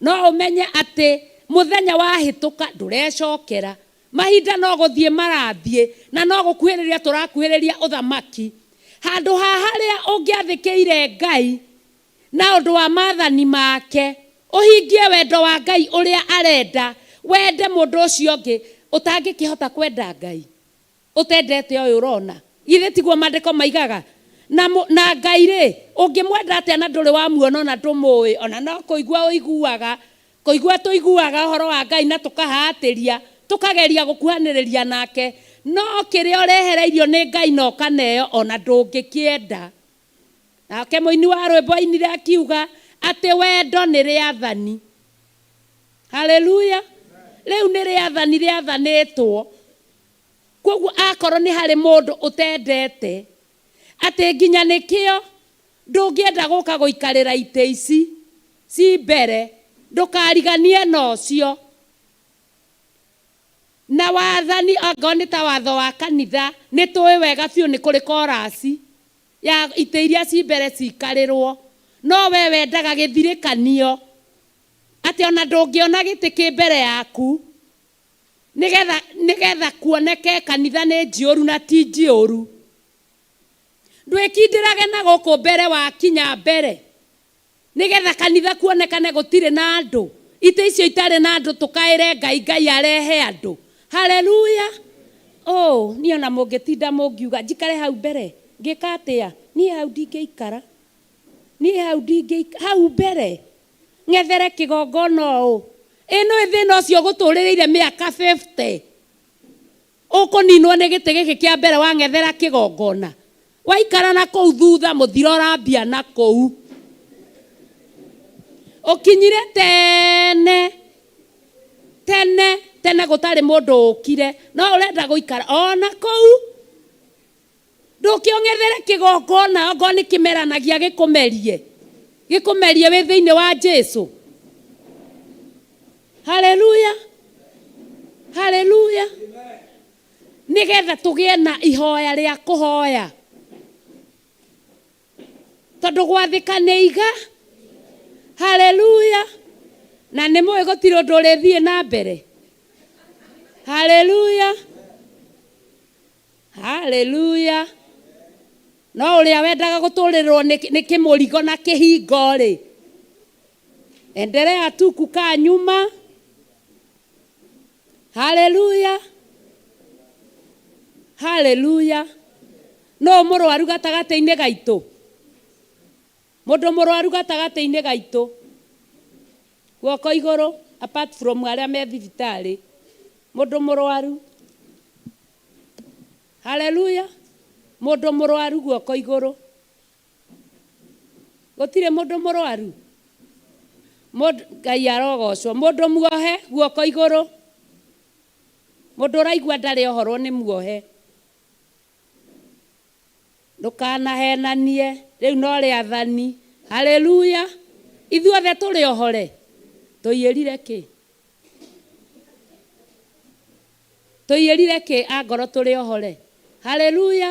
no ũmenye atĩ mũthenya wahĩtũka ndũrecokera. Mahinda no gũthiĩ marathiĩ, na no gũkuhĩrĩria tũrakuhĩrĩria ũthamaki. Handũ ha harĩa ũngĩathĩkĩire Ngai na ũndũ wa maathani make, ũhingie wendo wa Ngai ũrĩa arenda, wende mũndũ ũcio ũngĩ, ũtangĩkĩhota kwenda Ngai ũtendete ũyũ ũrona. Githĩ tiguo maandĩko maigaga? Na, na Ngai-rĩ, ũngĩmwenda atĩa na ndũrĩ wamuona ona ndũmũĩ, ona no kũigua ũiguaga, kũigua tũiguaga ũhoro wa Ngai na tũkahaatĩria, tũkageria gũkuhanĩrĩria nake, no kĩrĩa ũrehereirio nĩ Ngai na ũkaneo ona ndũngĩkĩenda. Nake mũini wa rwĩmbo ainire akiuga atĩ wendo nĩ rĩathani. Haleluya! Rĩu nĩ rĩathani rĩathanĩtwo. Kwoguo akorwo nĩ harĩ mũndũ ũtendete, atĩ nginya nĩkĩo ndũngĩenda gũka gũikarĩra itĩ ici ci mbere, ndũkariganie na ũcio. Na wathani, angorwo nĩ ta watho wa kanitha, nĩ tũĩ wega biũ nĩ kũrĩ korasi ya itĩ iria ci mbere cikarĩrwo. No we wendaga gĩthirĩkanio, atĩ ona ndũngĩona gĩtĩ kĩ mbere yaku, Nĩgetha, nĩgetha kuoneke kanitha nĩ njiũru na ti njiũru. Ndwĩkindĩrage na gũkũ mbere wakinya mbere, nĩgetha kanitha kuonekane gũtirĩ na andũ. Itĩ icio itarĩ na andũ tũkaĩre Ngai, Ngai arehe andũ. Haleluya! Oh, niĩ ona mũngĩtinda mũngiuga njikare hau mbere, ngĩka atĩa? Niĩ hau ndingĩikara. Niĩ hau ndingĩikara, hau mbere. Ng'ethere kĩgongona ũũ. Ĩ nũĩ thĩna ũcio ũgũtũrĩrĩire mĩaka 50? Ũkũninwo nĩ gĩtĩ gĩkĩ kĩa mbere wang'ethera kĩgongona. Waikara na kũu thutha mũthiro ũrambia na kũu. Ũkinyire tene tene tene gũtarĩ mũndũ ũkire no ũrenda gũikara ona kũu. Ndũkĩong'ethere kĩgongona ongorwo nĩ kĩmeranagia gĩkũmerie, gĩkũmerie wĩ thĩinĩ wa Jesu. Haleluya, haleluya. Nĩgetha tũgĩe na ihoya rĩa kũhoya, tondũ gwathĩka nĩ iga. Haleluya. Na nĩ mũĩ gũtirĩ ũndũ ũrĩthiĩ na mbere. Haleluya. Haleluya! No ũrĩa wendaga gũtũrĩrwo nĩ kĩmũrigo na kĩhingo-rĩ, endelea tu kukaa nyuma. Haleluya! Haleluya! Nũ mũrwaru gatagatĩ-inĩ gaitũ? Mũndũ mũrwaru gatagatĩ-inĩ gaitũ? Guoko igũrũ, apart from arĩa me thibitarĩ. Mũndũ mũrwaru. Haleluya. Mũndũ mũrwaru guoko igũrũ. Gũtirĩ mũndũ mũrwaru? Mũndũ, Ngai arogocwo. Mũndũ muohe guoko igũrũ. Mũndũ ũraigua ndarĩ ohorwo nĩ muohe. Ndũkanahenanie rĩu no rĩathani. Haleluya. Ithuothe tũrĩ ohore. Tũiyĩrire kĩ? Tũiyĩrire kĩ angorwo tũrĩ ohore? Haleluya.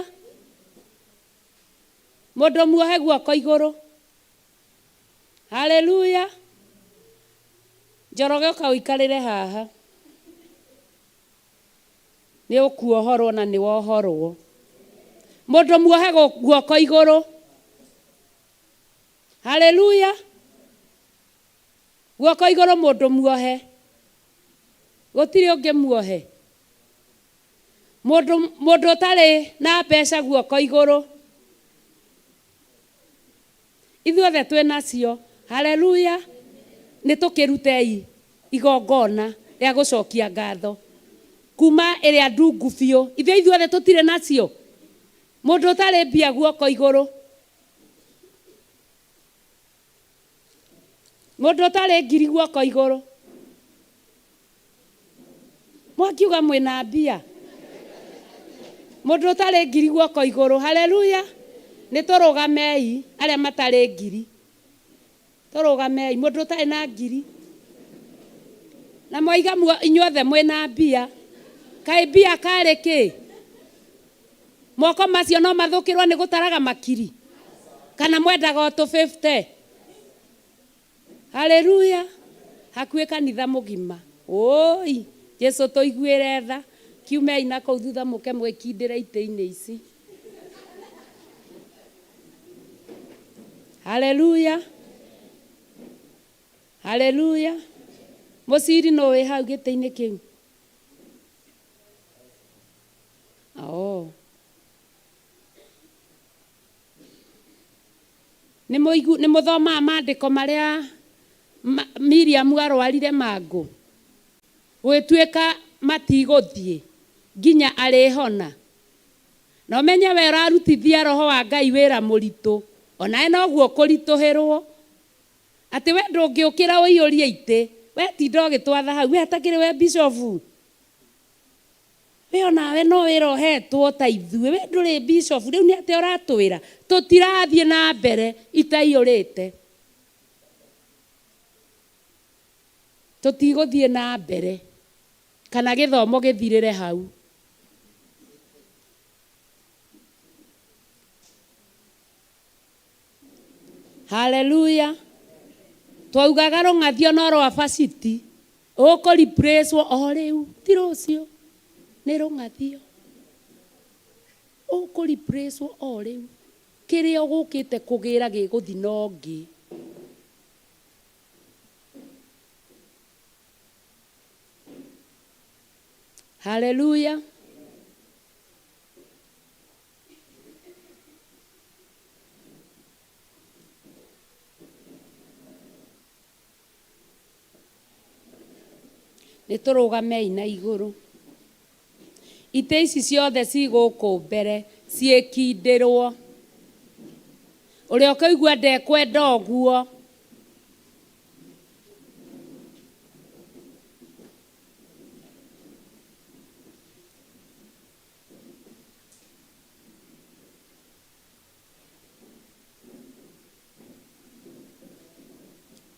Mũndũ muohe guoko igũrũ. Haleluya. Njoroge ũka ũikarĩre haha. Nĩ ũkuohorwo na nĩ wohorwo. Mũndũ muohe guoko igũrũ. Haleluya. Guoko igũrũ mũndũ muohe. Gũtirĩ ũngĩ muohe. Mũndũ mũndũ ũtarĩ na mbeca guoko igũrũ. Ithuothe twĩ nacio. Haleluya. Nĩ tũkĩrutei igongona rĩa gũcokia ngatho kuma ĩrĩa ndungu biũ. Ithuĩ ithuothe tũtirĩ nacio. Mũndũ ũtarĩ mbia guoko igũrũ. Mũndũ ũtarĩ ngiri guoko igũrũ. Mwakiuga mwĩna mbia. Mũndũ ũtarĩ ngiri guoko igũrũ. Haleluya. Nĩ tũrũgamei arĩa matarĩ ngiri. Tũrũgamei. Mũndũ ũtarĩ na ngiri. Na mwaiga inyuothe mwĩna mbia. Kaĩ mbia karĩ kĩ? Moko macio no mathũkĩrwo nĩ gũtaraga makiri. Kana mwendaga o tũ 50. Haleluya. Hakuhĩ kanitha mũgima. Oi, Jesu tũiguĩre tha. Kiumei na kũu thutha mũke mwĩkindĩre itĩ-inĩ ici. Haleluya. Haleluya. Mũciri no wĩ hau gĩtĩ-inĩ kĩu? Oh. Nĩ mũthomaga maandĩko marĩa Miriam arwarire mangũ? Gũgĩtuĩka matigũthiĩ nginya arĩhona. Na ũmenye we ũrarutithia roho wa Ngai wĩra mũritũ, onawe noguo ũkũritũhĩrwo. Atĩ we ndũngĩũkĩra ũiyũrie itĩ, we tinda ũgĩtwatha hau, we atakĩrĩ we bishofu. We onawe no wĩra ũhetwo ta ithuĩ, we ndũrĩ bishofu, rĩu nĩ atĩa ũratwĩra? Tũtirathiĩ na mbere itaiyũrĩte. Tũtigũthiĩ na mbere kana gĩthomo gĩthirĩre hau. Haleluya. Twaugaga rũng'athio no rwa baciti ũkũ replace o rĩu ti rũciũ nĩ rũng'athio ũkũ replace o rĩu kĩrĩa ũgũkĩte kũgĩra gĩgũthi na ũngĩ. Haleluya. Nĩ tũrũgamei na igũrũ. Itĩ ici ciothe ci gũkũ mbere ciĩkindĩrwo. Ũrĩa ũkũigua ndekwenda ũguo.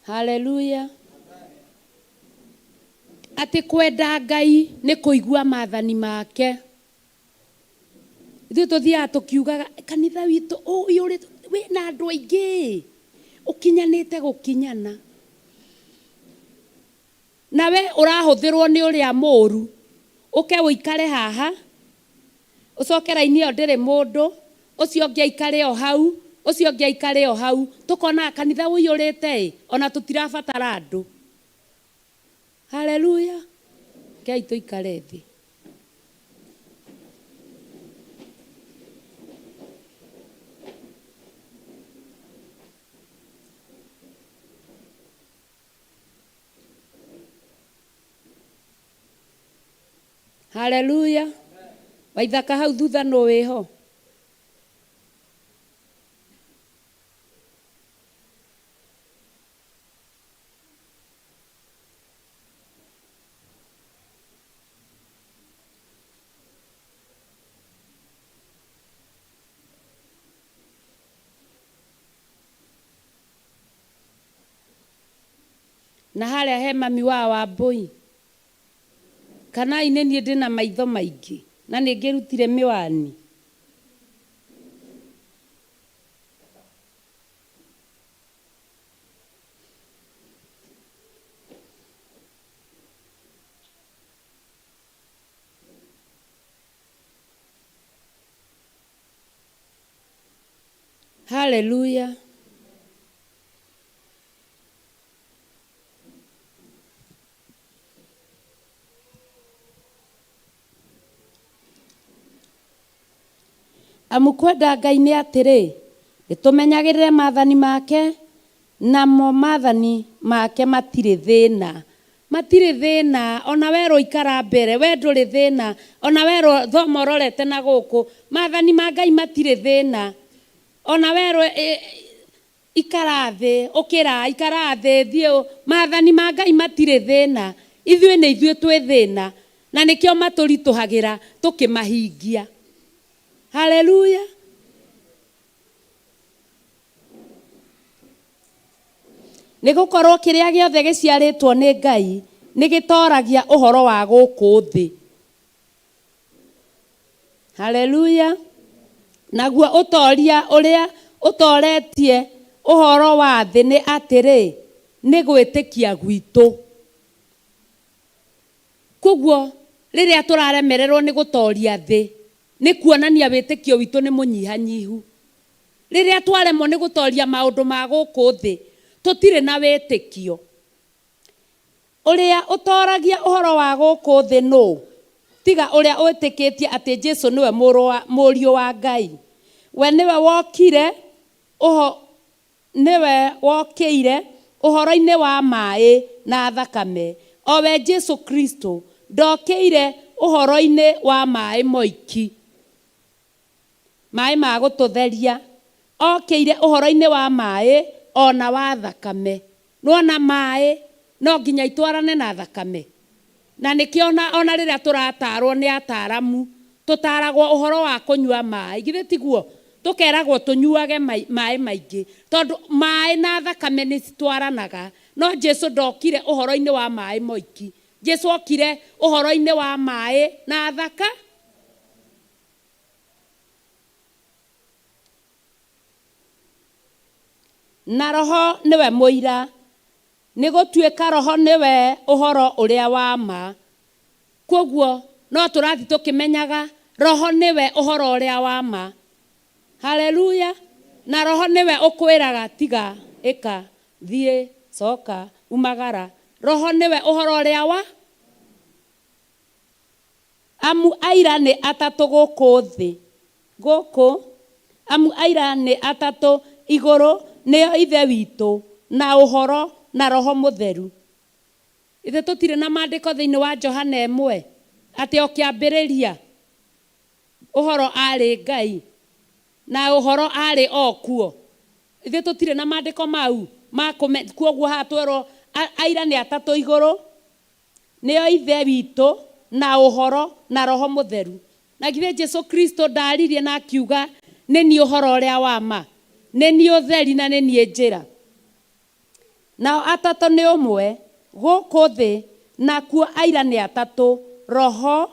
Haleluya. Atĩ kwenda Ngai nĩ kũigua maathani make. Ithuĩ tũthiaga tũkiugaga kanitha witũ ũiyũrĩte wĩna andũ aingĩ ũkinyanĩte gũkinyana. Nawe ũrahũthĩrwo nĩ ũrĩa mũru ũke ũikare haha ũcoke raini ĩyo ndĩrĩ mũndũ ũcio ũngĩ aikare o hau ũcio ũngĩ aikare o hau tũkonaga kanitha ũiyũrĩte ĩ ona tũtirabatara andũ. Haleluya. Kei tũikare thĩ. Haleluya. Waithaka hau thutha nũ wĩho? Na harĩa he mami wa Wambũi. Kana nĩ niĩ ndĩna maitho maingĩ na nĩ ngĩrutire mĩwani. Haleluya. Amu kwenda Ngai nĩ atĩrĩ, nĩtũmenyagĩrĩre maathani make, namo maathani make matirĩ thĩna. Matirĩ thĩna, ona werwo ikara mbere, we ndũrĩ thĩna, ona werwo thoma ũrorete na gũkũ, maathani ma Ngai matirĩ thĩna. Ona werwo ikara thĩ, ũkĩra, ikara thĩ, thiĩ, maathani ma Ngai matirĩ thĩna. Ithuĩ nĩ ithuĩ twĩ thĩna, na nĩkĩo matũritũhagĩra tũkĩmahingia. Haleluya. Nĩ gũkorwo kĩrĩa gĩothe gĩciarĩtwo nĩ Ngai nĩ gĩtoragia ũhoro wa gũkũ thĩ. Haleluya. Naguo ũtoria ũrĩa ũtoretie ũhoro wa thĩ nĩ atĩrĩ, nĩ gwĩtĩkia gwitũ. Koguo rĩrĩa tũraremererwo nĩ gũtoria thĩ, nĩ kuonania wĩtĩkio witũ nĩ mũnyihanyihu. Rĩrĩa twaremwo nĩ gũtoria maũndũ ma gũkũ thĩ, tũtirĩ na wĩtĩkio. Ũrĩa ũtoragia ũhoro wa gũkũ thĩ nũ? Tiga ũrĩa wĩtĩkĩtie atĩ Jesu nĩwe mũriũ wa Ngai. We nĩwe wokire ũho, nĩwe wokĩire ũhoro-inĩ wa maĩ na thakame, o we Jesu Kristo. Ndokĩire ũhoro-inĩ wa maĩ moiki, maĩ ma gũtũtheria, okĩire ũhoro-inĩ wa maĩ ona wa thakame. Nĩwona maĩ no nginya itwarane na thakame. Na nĩkĩo ona rĩrĩa tũratarwo nĩ ataramu, tũtaragwo ũhoro wa kũnyua maĩ. Githĩ tiguo? Tũkeragwo tũnyuage maĩ maingĩ, tondũ maĩ na thakame nĩ citwaranaga. No Jesu ndokire ũhoro-inĩ wa maĩ moiki. Jesu okire ũhoro-inĩ wa maĩ na thaka. Na Roho nĩwe mũira, nĩ gũtuĩka Roho nĩwe ũhoro ũrĩa wa ma. Koguo no tũrathiĩ tũkĩmenyaga Roho nĩwe ũhoro ũrĩa wa ma. Haleluya. Na Roho nĩwe ũkwĩraga tiga, ĩka, thiĩ, coka, umagara. Roho nĩwe ũhoro ũrĩa wa amu aira nĩ atatũ gũkũ thĩ. Gũkũ amu aira nĩ atatũ igũrũ, nĩo Ithe witũ, na ũhoro, na Roho Mũtheru. Ithe tũtirĩ na maandĩko thĩinĩ wa Johana 1 atĩ o kĩambĩrĩria ũhoro arĩ Ngai na ũhoro arĩ o kuo. Ithe tũtirĩ na maandĩko mau ma kuoguo haha twerwo aira nĩ atatũ igũrũ, nĩo Ithe witũ, na ũhoro, na Roho Mũtheru. Na githĩ Jesu Kristo ndaririe na akiuga nĩ niĩ ũhoro ũrĩa wa ma, nĩ niĩ ũtheri na nĩ niĩ njĩra. Nao atatũ nĩ ũmwe gũkũ thĩ, nakuo aira nĩ atatũ, Roho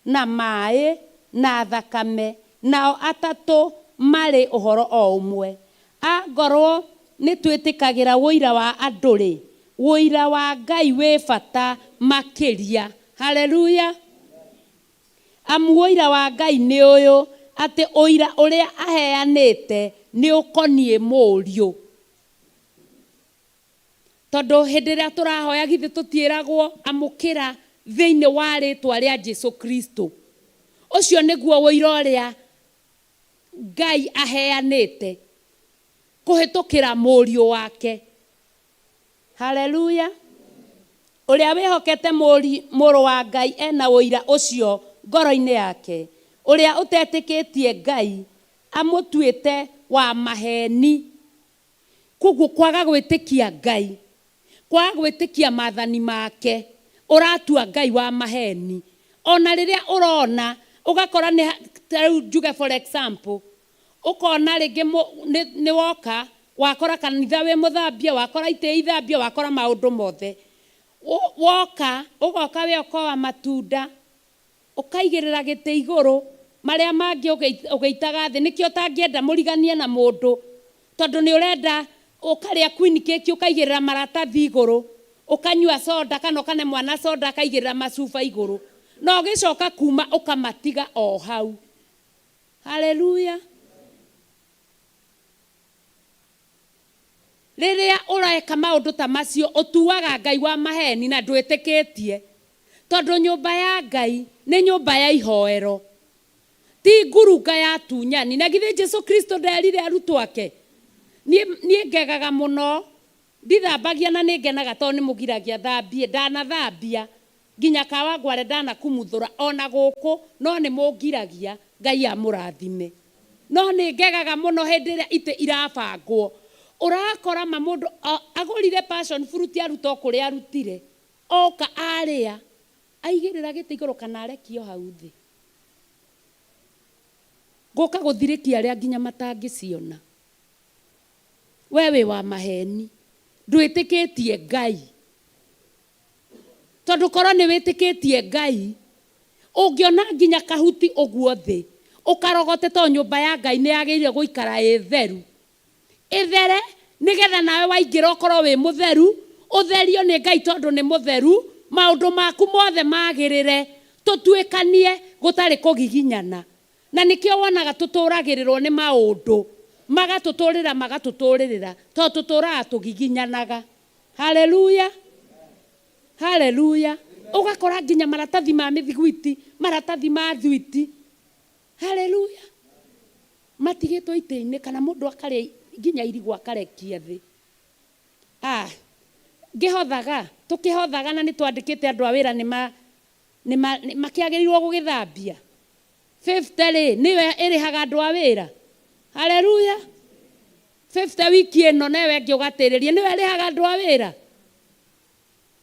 na maĩ na thakame, nao atatũ marĩ ũhoro o ũmwe. Angorwo nĩ twĩtĩkagĩra ũira wa andũ-rĩ, ũira wa Ngai wĩ bata makĩria. Haleluya. Amu ũira wa Ngai nĩ ũyũ, atĩ ũira ũrĩa aheanĩte nĩ ũkoniĩ mũriũ. Tondũ hĩndĩ ĩrĩa tũrahoya githĩ tũtiĩragwo amũkĩra thĩinĩ wa rĩtwa rĩa Jesu Kristo. Ũcio nĩguo ũira ũrĩa Ngai aheanĩte kũhĩtũkĩra mũriũ wake. Haleluya. Ũrĩa wĩhokete mũrũ wa Ngai ena ũira ũcio ngoro-inĩ yake. Ũrĩa ũtetĩkĩtie Ngai amũtuĩte wa maheni. Koguo kwaga gwĩtĩkia Ngai, kwaga gwĩtĩkia maathani make, ũratua Ngai wa maheni. Ona rĩrĩa ũrona ũgakora nĩ ta rĩu njuge for example, ũkona rĩngĩ nĩ woka Wakora kanitha wĩ mũthambie, wakora itĩ ithambie, wakora maũndũ mothe. Woka ũgoka we ũkoa matunda ũkaigĩrĩra gĩtĩ igũrũ, marĩa mangĩ ũgĩitaga thĩ. Nĩkĩo ũtangĩenda mũriganie na mũndũ, tondũ nĩ ũrenda ũkarĩa queen cake ũkaigĩrĩra maratathi igũrũ, ũkanyua soda kana ũkane mwana soda akaigĩrĩra macuba igũrũ, na ũgĩcoka kuma ũkamatiga o hau. Haleluya. Rĩrĩa ũreka maũndũ ta macio ũtuaga Ngai wa maheni na ndwĩtĩkĩtie, tondũ nyũmba ya Ngai nĩ nyũmba ya ihoero, ti ngurunga ya tunyani. Na githĩ Jesu Kristo nderire arutwo ake? Niĩ ngegaga mũno, ndithambagia na nĩ ngenaga tondũ nĩ mũgiragia thambie. Ndanathambia nginya Kawangware, ndanakumũthũra ona gũkũ, no nĩ mũngiragia. Ngai amũrathime. No nĩ ngegaga mũno hĩndĩ ĩrĩa itĩ irabangwo, ũrakora ma mũndũ agũrire passion fruit aruta o kũrĩa arutire, oka arĩa aigĩrĩra gĩtĩ igũrũ kana arekio hau thĩ. Ngũka gũthirĩkia arĩa nginya matangĩciona. We wĩ wa maheni, ndwĩtĩkĩtie Ngai, tondũ korwo nĩ wĩtĩkĩtie Ngai ũngĩona nginya kahuti ũguo thĩ ũkarogote, tondũ nyũmba ya Ngai nĩ yagĩrĩire gũikara ĩ theru, ĩthere, nĩgetha nawe waingĩra ũkorwo wĩ mũtheru, ũtherio nĩ Ngai tondũ nĩ mũtheru, maũndũ maku mothe magĩrĩre, tũtuĩkanie gũtarĩ kũgiginyana. Na nĩkĩo wonaga tũtũragĩrĩrwo nĩ maũndũ, magatũtũrĩra magatũtũrĩrĩra, tondũ tũtũraga tũgiginyanaga. Haleluya, haleluya. Ũgakora nginya maratathi ma mĩthiguiti, maratathi ma thwiti, haleluya, matigĩtwo itĩ-inĩ, kana mũndũ akarĩa nginya irigũ akarekia thĩ. Ngĩhothaga, tũkĩhothaga, na nĩ twandĩkĩte andũ a wĩra nĩ makĩagĩrĩirwo gũgĩthambia. 50 rĩ, nĩyo ĩrĩhaga andũ a wĩra. Haleluya. 50 wiki ĩno newe ĩngĩ ũgatĩrĩria, nĩyo ĩrĩhaga andũ a wĩra.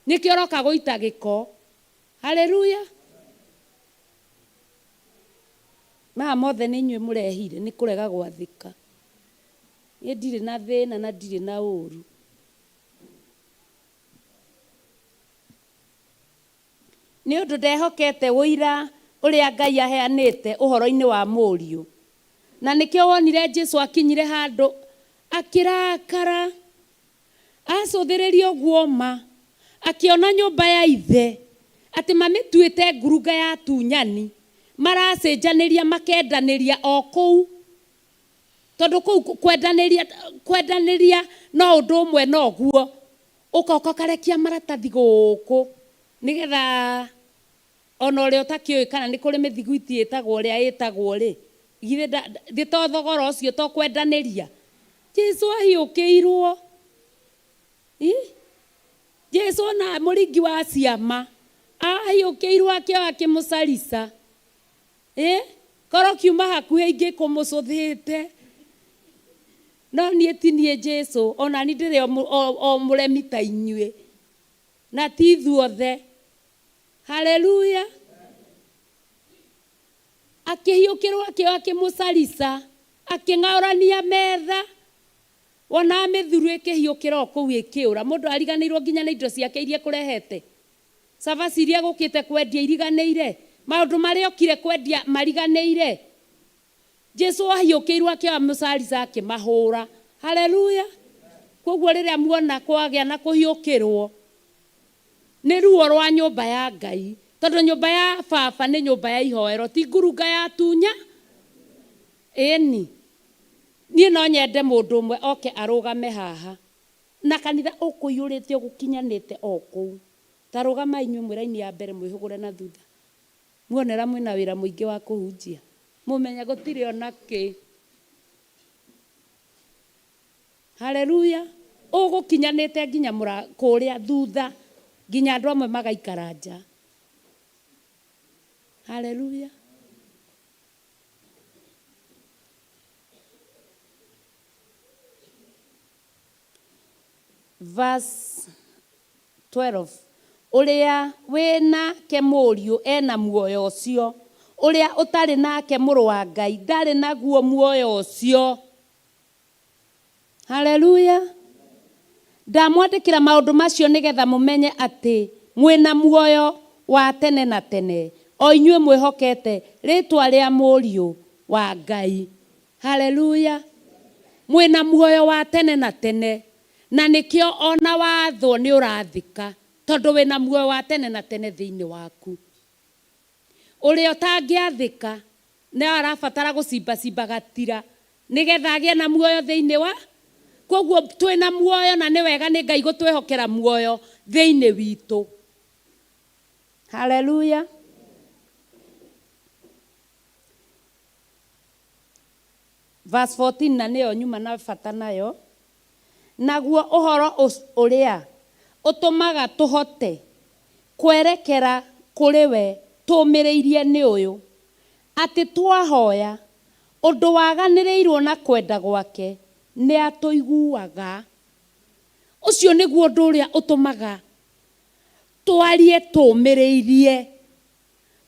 Nĩkĩo ũroka gũita gĩko. Haleluya. Maya mothe nĩ inyuĩ mũrehire nĩ kũrega gwathĩka. Niĩ ndirĩ na thĩna na ndirĩ na ũru. Nĩ ũndũ ndehokete ũira ũrĩa Ngai aheanĩte ũhoro-inĩ wa Mũriũ. Na nĩkĩo wonire Jesu akinyire handũ akĩrakara, acũthĩrĩria ũguo ma, akĩona nyũmba ya ithe atĩ mamĩtuĩte ngurunga ya tunyani, maracenjanĩria makendanĩria o kũu, tondũ kũu kwendanĩria kwendanĩria no ũndũ ũmwe na ũguo ũkoka ũkarekia maratathi gũkũ, nĩgetha ona ũrĩa ũtakĩũĩ kana nĩ kũrĩ mĩthiguiti ĩtagwo ũrĩa ĩtagwo rĩ, githĩ thĩ to thogora ũcio to kwendanĩria. Jesu ahiũkĩirwo. Jesu ona mũringi wa ciama ahiũkĩirwo akĩoya kĩmũcarica. Korwo kiuma hakuhĩ ingĩkũmũcũthĩte, no niĩ ti niĩ Jesu, ona niĩ ndĩrĩ o mũremi ta inyuĩ, na ti ithuothe. Haleluya. Akĩhiũkĩrwo akĩoya kĩmũcarica, akĩng'aũrania metha. Wonaga mĩthuru ĩkĩhiũkĩra o kũu ĩkĩũra, mũndũ ariganĩirwo nginya nĩ indo ciake iria ekũrehete, cabaci iria egũkĩte kwendia iriganĩire, maũndũ marĩa okire kwendia mariganĩire. Jesu ahiũkĩirwo akĩoya mũcarica akĩmahũra. Haleluya. Koguo rĩrĩa muona kwagĩa na kũhiũkĩrwo, nĩ ruo rwa nyũmba ya Ngai, tondũ nyũmba ya baba nĩ nyũmba ya ihoero, ti ngurunga ya tunya. Ĩni, niĩ no nyende mũndũ ũmwe oke arũgame haha na kanitha ũkũiyũrĩte ũgũkinyanĩte o kũu. Ta rũgamai inyuĩ mwĩ raini ya mbere, mwĩhũgũre na thutha, muonera mwĩna wĩra mũingĩ wa kũhunjia, mũmenye gũtirĩ ona kĩ. Haleluya. Ũgũkinyanĩte nginya kũrĩa thutha, nginya andũ amwe magaikara nja. Haleluya. Verse 12, ũrĩa wĩ nake Mũriũ ena muoyo ũcio, ũrĩa ũtarĩ nake Mũrũ wa Ngai ndarĩ naguo muoyo ũcio. Haleluya. Ndamwandĩkĩra maũndũ macio nĩgetha mũmenye atĩ mwĩna muoyo wa tene na tene, o inyuĩ mwĩhokete rĩĩtwa rĩa Mũriũ wa Ngai. Haleluya. Mwĩna muoyo wa tene na tene, na nĩkĩo ona wathwo nĩ ũrathika, tondũ wĩna muoyo wa tene na tene thĩinĩ waku. Ũrĩa ũtangĩathĩka no arabatara gũcimbacimba gatira nĩgetha agĩe na muoyo thĩinĩ wa koguo twĩna muoyo na nĩ wega nĩ Ngai gũtwĩhokera muoyo thĩinĩ witũ. Haleluya. Verse 14 na nĩyo nyuma na bata nayo. Naguo ũhoro ũrĩa ũtũmaga tũhote kwerekera kũrĩ we tũũmĩrĩirie nĩ ũyũ, atĩ twahoya ũndũ waganĩrĩirwo na kwenda gwake, nĩ atũiguaga. Ũcio nĩguo ũndũ ũrĩa ũtũmaga twarie tũũmĩrĩirie,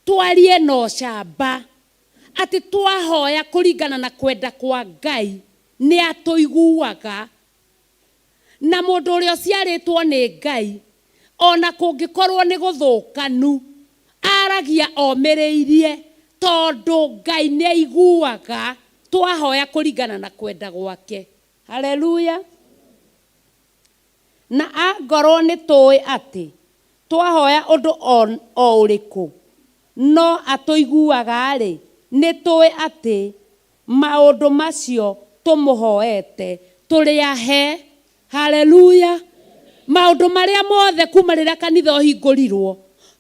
twarie na ũcamba, atĩ twahoya kũringana na kwenda kwa Ngai, nĩ atũiguaga. Na mũndũ ũrĩa ũciarĩtwo nĩ Ngai, ona kũngĩkorwo nĩ gũthũkanu, aragia omĩrĩirie, tondũ Ngai nĩ aiguaga twahoya kũringana na kwenda gwake. Haleluya. Na angorwo nĩ tũĩ atĩ twahoya ũndũ o ũrĩkũ no atũiguaga-rĩ, nĩ tũĩ atĩ maũndũ macio tũmũhoete tũrĩ ahe. Haleluya. Maũndũ marĩa mothe kuma rĩrĩa kanitha ũhingũrirwo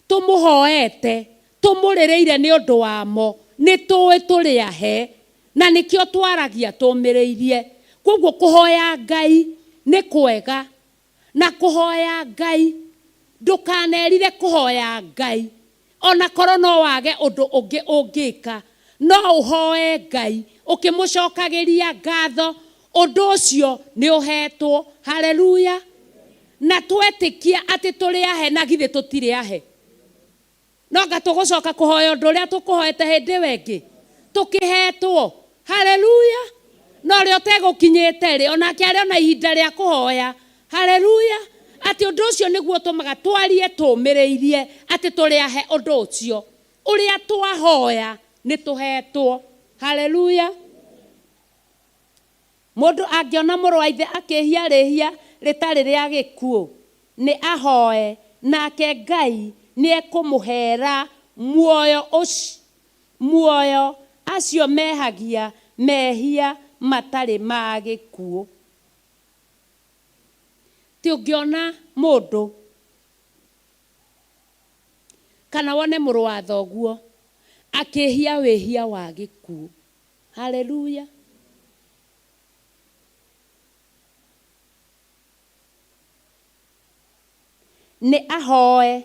tũmũhoete, tũmũrĩrĩire nĩ ũndũ wamo, nĩ tũĩ tũrĩ ahe, na nĩkĩo twaragia tũmĩrĩirie. Koguo kũhoya Ngai nĩ kwega, na kũhoya Ngai ndũkanerire kũhoya Ngai ona korwo no wage ũndũ ũngĩ ũngĩka, no ũhoe Ngai ũkĩmũcokagĩria ngatho, ũndũ ũcio nĩ ũhetwo. Haleluya. Na twetĩkia atĩ tũrĩ ahe, na githĩ tũtirĩ ahe? No nga tũgũcoka kũhoya ũndũ ũrĩa tũkũhoete hĩndĩ ĩyo ĩngĩ tũkĩhetwo. Haleluya. Na ũrĩa ũtegũkinyĩte rĩ, onake arĩ ona ihinda rĩa kũhoya. Haleluya. Atĩ ũndũ ũcio nĩguo ũtũmaga twarie tũũmĩrĩirie atĩ tũrĩ ahe ũndũ ũcio. Ũrĩa twahoya nĩ tũhetwo. Haleluya. Mũndũ angĩona mũrũ wa ithe akĩhia rĩhia rĩtarĩ rĩa gĩkuũ, nĩ ahoe, nake Ngai nĩekũmũheera muoyo muoyo acio mehagia mehia matarĩ ma gĩkuũ. Ti ũngĩona mũndũ kana wone mũrũ wa thoguo akĩhia wĩhia wa gĩkuũ. Haleluya. Nĩ ahoe,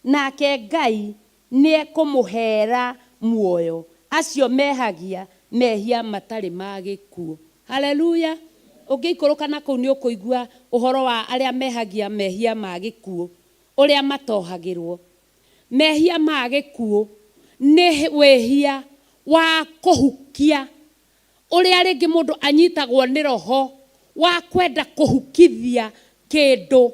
nake Ngai nĩekũmũheera muoyo acio mehagia mehia matarĩ ma gĩkuũ. Haleluya. Ũngĩikũrũka na kũu nĩ ũkũigua ũhoro wa arĩa mehagia mehia ma gĩkuũ, ũrĩa matohagĩrwo. Mehia ma gĩkuũ nĩ wĩhia wa kũhukia, ũrĩa rĩngĩ mũndũ anyitagwo nĩ roho wa kwenda kũhukithia kĩndũ.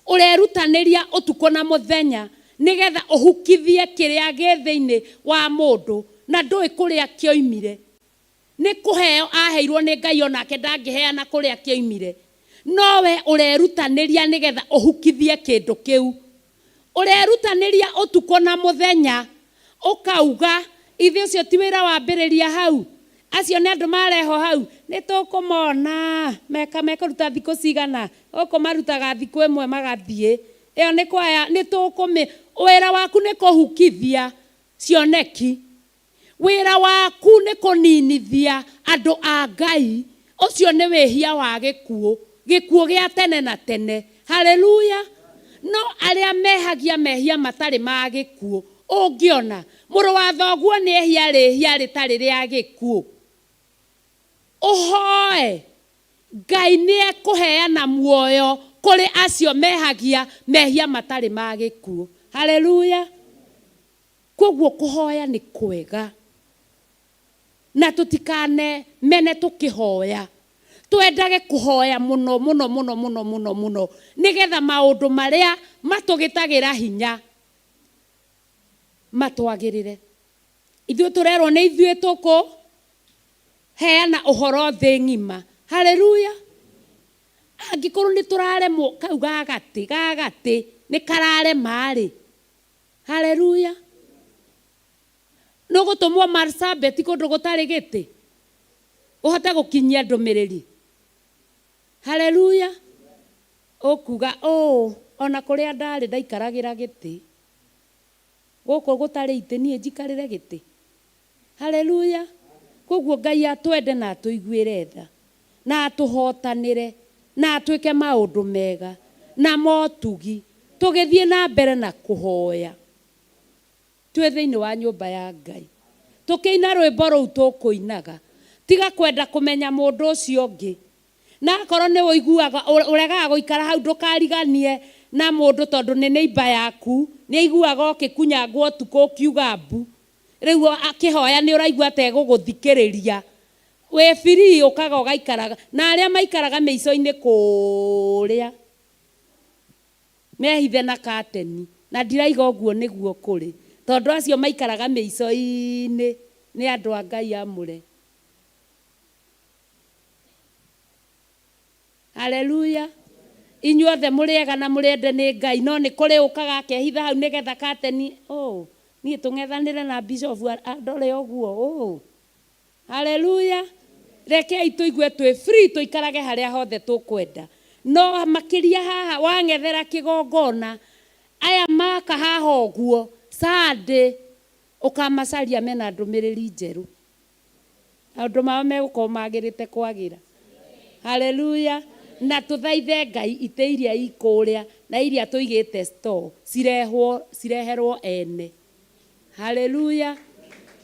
Ũrerutanĩria ũtukũ na mũthenya nĩgetha ũhukithie kĩrĩa gĩ thĩinĩ wa mũndũ na ndũĩ kũrĩa kĩoimire. Nĩ kũheo aheirwo nĩ Ngai, onake ndangĩheana kũrĩa kĩoimire. No we ũrerutanĩria nĩgetha ũhukithie kĩndũ kĩu. Ũrerutanĩria ũtukũ na mũthenya ũkauga, ithe ũcio ti wĩra wambĩrĩria hau, acio nĩ andũ mareho hau, nĩ tũkũmona meka mekũruta thikũ cigana, gũkũ marutaga thikũ ĩmwe magathiĩ, ĩyo nĩ kwaya, nĩ tũkũmĩ, wĩra waku nĩ kũhukithia cioneki. Wĩra waku nĩ kũninithia andũ a Ngai. Ũcio nĩ wĩhia wa gĩkuũ, gĩkuũ gĩa tene na tene. Haleluya! No arĩa mehagia mehia matarĩ ma gĩkuũ, ũngĩona mũrũ wa thoguo nĩ ehia rĩhia rĩtarĩ rĩa gĩkuũ, ũhoe Ngai nĩ ekũheana muoyo kũrĩ acio mehagia mehia matarĩ ma gĩkuũ. Haleluya! Kwoguo kũhoya nĩ kwega, na tũtikane mene tũkĩhoya. Twendage kũhoya mũno mũno mũno mũno mũno mũno nĩgetha maũndũ marĩa matũgĩtagĩra hinya matwagĩrĩre. Ithuĩ tũrerwo nĩ ithuĩ tũkũ heana ũhoro thĩ ng'ima. Haleluya. Angĩkorwo nĩ tũraremwo kau gagatĩ gagatĩ nĩ kararema rĩ. Haleluya. Nũgũtũmwo Marsabit kũndũ gũtarĩ gĩtĩ ũhote gũkinyia ndũmĩrĩri. Haleluya. Ũkuga ũũ ona kũrĩa ndarĩ ndaikaragĩra gĩtĩ gũkũ gũtarĩ itĩ niĩ njikarĩre gĩtĩ. Haleluya. Koguo Ngai atwende na atũiguĩre tha na atũhotanĩre na atwĩke maũndũ mega na motugi tũgĩthiĩ na mbere na kũhoya twĩ thĩinĩ wa nyũmba ya Ngai tũkĩina rwĩmbo rũu tũkũinaga tiga kwenda kũmenya mũndũ ũcio ũngĩ na akorwo nĩ ũiguaga ũregaga gũikara hau ndũkariganie na mũndũ tondũ nĩ neighbor yaku nĩ aiguaga ũkĩkunyangwo ũtukũ ũkiuga mbu rĩu akĩhoya nĩ ũraigua ta egũgũthikĩrĩria wĩ free ũkaga ũgaikaraga na arĩa maikaraga mĩico-inĩ kũrĩa mehithe na kateni na ndiraiga ũguo nĩguo kũrĩ tondũ acio maikaraga mĩico-inĩ nĩ andũ a Ngai amũre. Haleluya. Inyuothe mũrĩega na mũrĩende nĩ Ngai no nĩ kũrĩ ũkaga akehitha hau nĩgetha kateni oh niĩ tũng'ethanĩre na bishop andore ũguo oh. Haleluya. Rekei tũigue twĩ free tũikarage harĩa hothe tũkwenda no makĩria haha wang'ethera kĩgongona aya maka haha ũguo Sunday ũkamacaria mena ndũmĩrĩri njerũ maũndũ mao megũkorwo magĩrĩte kwagĩra. Haleluya. Na tũthaithe Ngai itĩ iria ikũrĩa na iria tũigĩte store cirehwo cireherwo ene. Haleluya.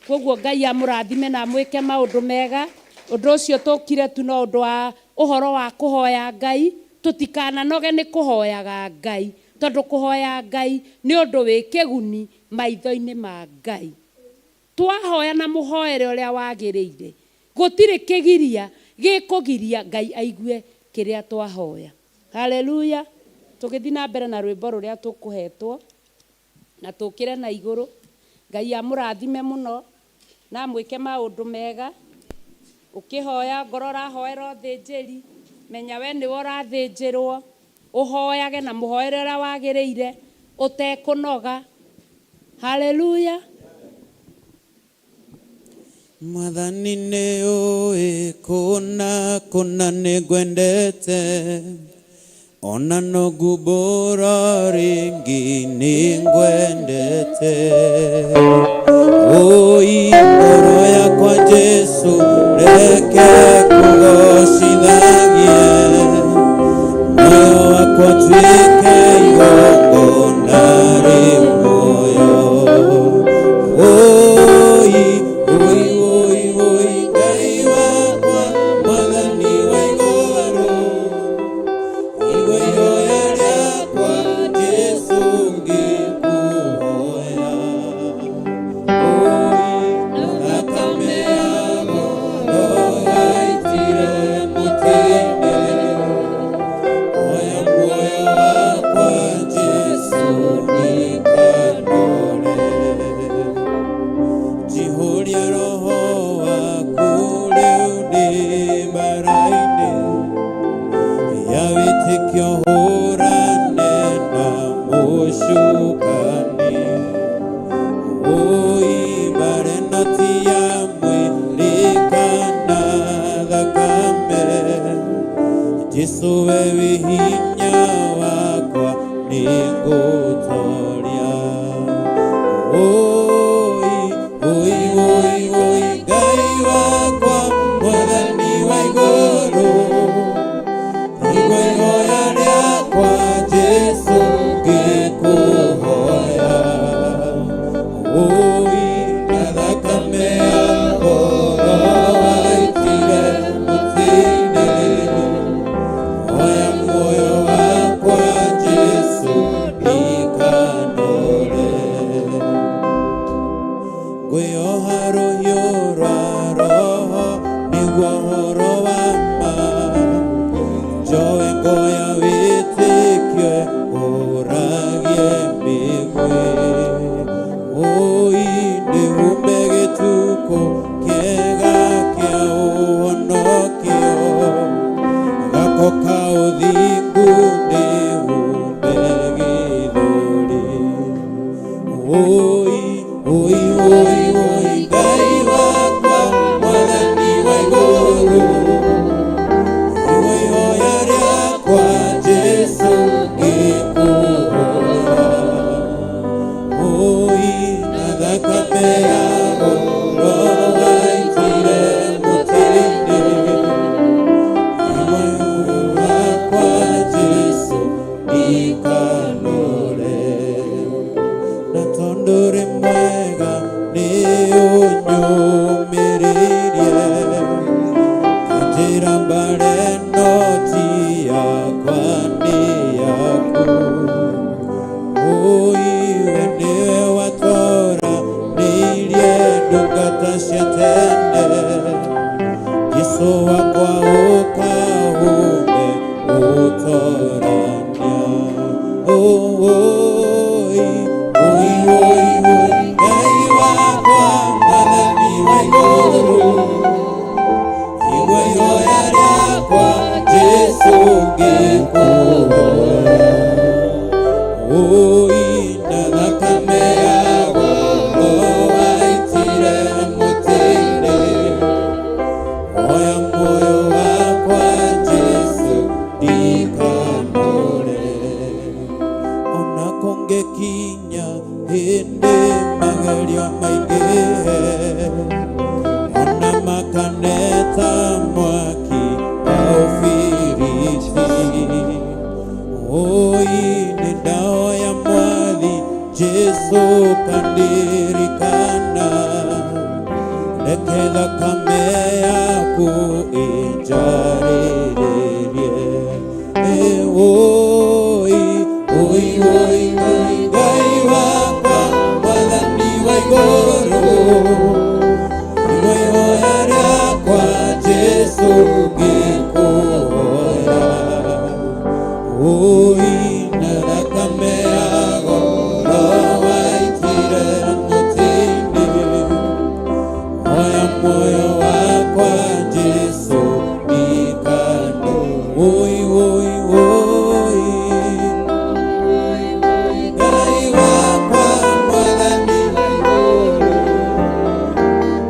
Koguo Ngai amũrathime na amwĩke maũndũ mega. Ũndũ ũcio tũkire tu no ũndũ wa ũhoro wa kũhoya Ngai tũtikananoge nĩ kũhoyaga Ngai tondũ kũhoya Ngai nĩ ũndũ wĩ kĩguni maitho-inĩ ma Ngai. Twahoya na mũhoere ũrĩa wagĩrĩire gũtirĩ kĩgiria gĩkũgiria Ngai aigue kĩrĩa twahoya. Haleluya. Tũgĩthiĩ na mbere na rwĩmbo rũrĩa tũkũhetwo na tũkĩre na igũrũ. Ngai amũrathime mũno na amwĩke maũndũ mega. Ũkĩhoya ngoro ũrahoera ũthĩnjĩri menya we nĩwe ũrathĩnjĩrwo ũhoyage na mũhoere ũrĩa wagĩrĩire ũtekũnoga. Haleluya. Mwathani nĩ ũĩ kũna kũna nĩ ngwendete ona no ngumbũra rĩngĩ nĩ ngwendete Oi ngoro yakwa Jesu reke kũgocithagie muoyo wakwa tuĩke igongona rĩ muoyo Oi oi oi oi Ngai wakwa Mwathani wa igũrũ igua ihoya rĩakwa Jesu ngĩkũhoya Oi thakame ya goro yaitire mũtĩ-inĩ oya muoyo wakwa Jesu nikandore Njihũria roho waku rĩu ndĩ mbara-inĩ ya wĩtĩkio hũrane na mũcukani Oi mbara ĩno ti ya mwĩrĩ kana thakame Jesu we wĩ hinya wakwa nĩngũtoria Oi oi oi oi Ngai wakwa Mwathani wa igũrũ igua ihoya rĩakwa Jesu ngĩkũhoya Oi na thakame ya goro waitire mũtĩ-inĩ oya muoyo wakwa Jesu ndikandore ngwĩoha rũhiũ rwa roho nĩguo ũhoro wa ma Jesu wakwa ũka ume ũtorania. Oi, oi, oi, oi, Ngai wakwa Mwathani wa igũrũ, igua ihoya rĩakwa Jesu ngĩkũhoya. Oi, na thakame ya goro waitire mũtĩ-inĩ, oya muoyo wakwa Jesu ndikanore. Ona kũngĩkinya hĩndĩ magerio maingĩhe, ona makaneta mwaki wa ũbiriti, oi nĩ ndahoya Mwathi Jesu kandirikana, reke thakame yaku ĩnjarĩrĩrie. Oi, oi, oi, oi, Ngai wakwa Mwathani wa igũrũ, igua ihoya rĩakwa Jesu ngĩkũhoya. Oi, na thakame ya goro waitire mũtĩ-inĩ, oya muoyo wakwa Jesu ndikano. Oi, oi, oi, Ngai wakwa Mwathani wa igũrũ,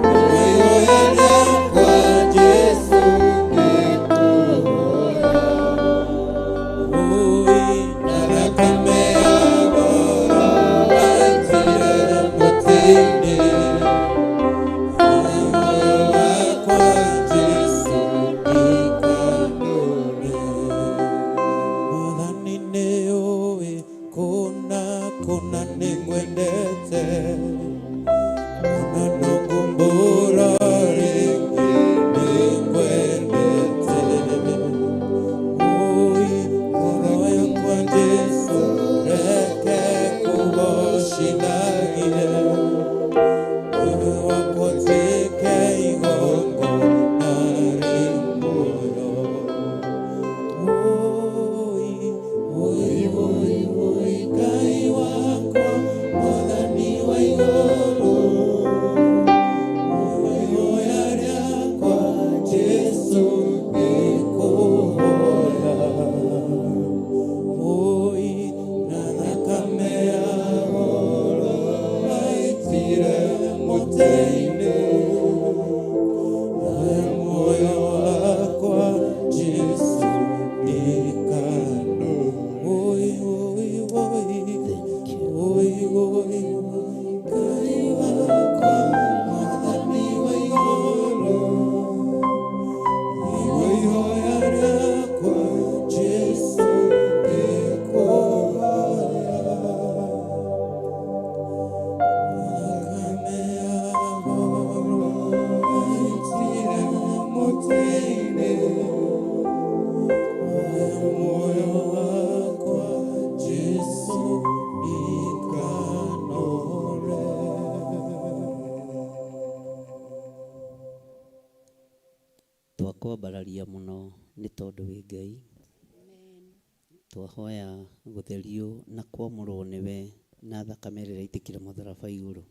igua ihoya rĩakwa Jesu ngĩkũhoya. Oi, na thakame ya goro waitire mũtĩ-inĩ, oya muoyo wakwa Jesu ndikanore. Mwathani nĩũĩ kũna kũna nĩngwendete, ona no ngumbũra rĩngĩ nĩngwendete. Oi, ngoro yakwa Jesu reke kũgocithagie, mwĩrĩ wakwa ũtuĩke igongona rĩ muoyo. Oi, oi, oi, oi, Ngai wakwa Mwathani wa igũrũ, ihoya rĩakwa Jesu ngĩkũhoya. Oi, na thakame ya goro waitire mũtĩ-inĩ, oya muoyo wakwa Jesu ndikano. Oi, oi, oi, oi, oi, Ngai wakwa Mwathani wa igũrũ, igua ihoya rĩakwa Jesu ngĩkũhoya. Thakame ya goro waitire mũtĩ-inĩ, oya muoyo wakwa Jesu ndikanore. Twakwambararia mũno nĩ tondũ wĩ Ngai. Twahoya gũtherio na kwamũrwo nĩwe na thakame ĩrĩa ĩraitĩkire mũtharaba igũrũ.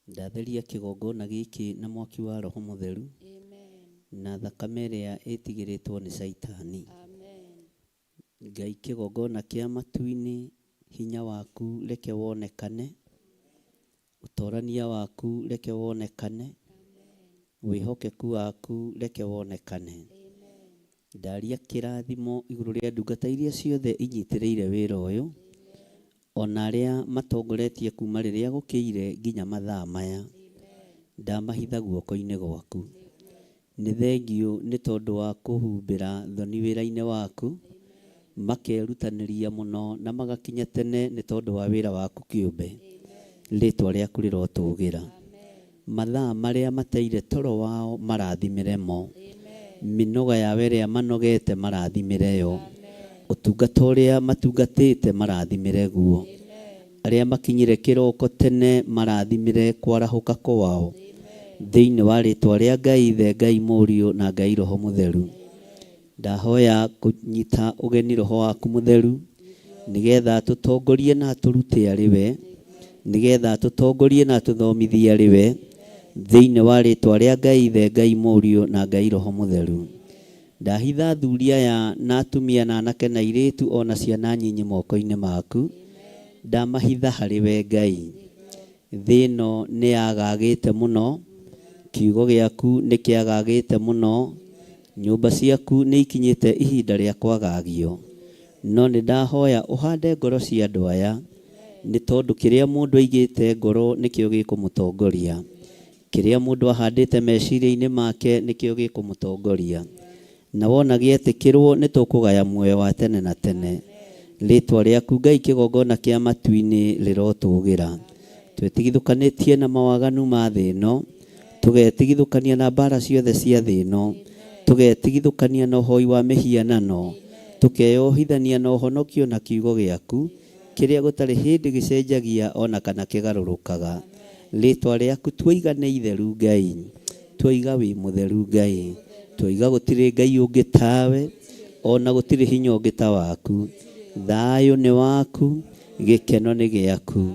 Ndatheria kĩgongona gĩkĩ na mwaki wa Roho Mũtheru na thakame ĩrĩa ĩtigĩrĩtwo nĩ Caitani. Ngai, kĩgongona kĩa matu-inĩ, hinya waku reke wonekane, ũtorania waku reke wonekane, wĩhokeku waku reke wonekane. Ndaria kĩrathimo igũrũ rĩa ndungata iria ciothe inyitĩrĩire wĩra ũyũ, ona arĩa matongoretie kuma rĩrĩa gũkĩire nginya mathaa maya, ndamahitha guoko-inĩ gwaku. Nĩ thengiũ nĩ tondũ wa kũhumbĩra thoni wĩra-inĩ waku, makerutanĩria mũno na magakinya tene nĩ tondũ wa wĩra waku kĩũmbe. Rĩtwa rĩaku rĩrotũgĩra. Mathaa marĩa mateire toro wao marathimĩre mo, mĩnoga yao ĩrĩa manogete marathimĩre yo, ũtungata ũrĩa matungatĩte marathimĩre guo, arĩa makinyire kĩroko tene marathimĩre kwarahũka kwao, Thĩinĩ wa rĩtwa rĩa Ngai Ithe, Ngai Mũriũ na Ngai Roho Mũtheru. Ndahoya kũnyita ũgeni Roho waku Mũtheru nĩgetha atũtongorie na atũrute arĩ we, nĩgetha atũtongorie na atũthomithie arĩ we, thĩinĩ wa rĩtwa rĩa Ngai Ithe, Ngai Mũriũ na Ngai Roho Mũtheru. Ndahitha athuri aya na atumia na anake na airĩtu o na ciana nyinyi moko-inĩ maku, ndamahitha harĩ we Ngai. Thĩ ĩno nĩ yagagĩte mũno, kiugo gĩaku nĩ kĩagagĩte mũno, nyũmba ciaku nĩ ikinyĩte ihinda rĩa kwagagio. No nĩ ndahoya ũhande ngoro cia andũ aya, nĩ tondũ kĩrĩa mũndũ aigĩte ngoro nĩkĩo gĩkũmũtongoria. Kĩrĩa mũndũ ahandĩte meciria-inĩ make nĩkĩo gĩkũmũtongoria. Na wona gĩetĩkĩrwo nĩ tũkũgaya muoyo wa tene na tene. Rĩtwa rĩaku Ngai kĩgongona kĩa matu-inĩ rĩrotũgĩra. Twĩtigithũkanĩtie na mawaganu ma thĩ ĩno, tũgetigithũkania na mbara ciothe cia thĩ ĩno, tũgetigithũkania na ũhoi wa mĩhianano, tũkeyohithania na ũhonokio na kiugo gĩaku, kĩrĩa gũtarĩ hĩndĩ gĩcenjagia ona kana kĩgarũrũkaga. Rĩtwa rĩaku tuoiga nĩ itheru Ngai, tuoiga wĩ mũtheru Ngai, tuoiga gũtirĩ Ngai ũngĩ tawe, ona gũtirĩ hinya ũngĩ ta waku. Thayũ nĩ waku, gĩkeno nĩ gĩaku.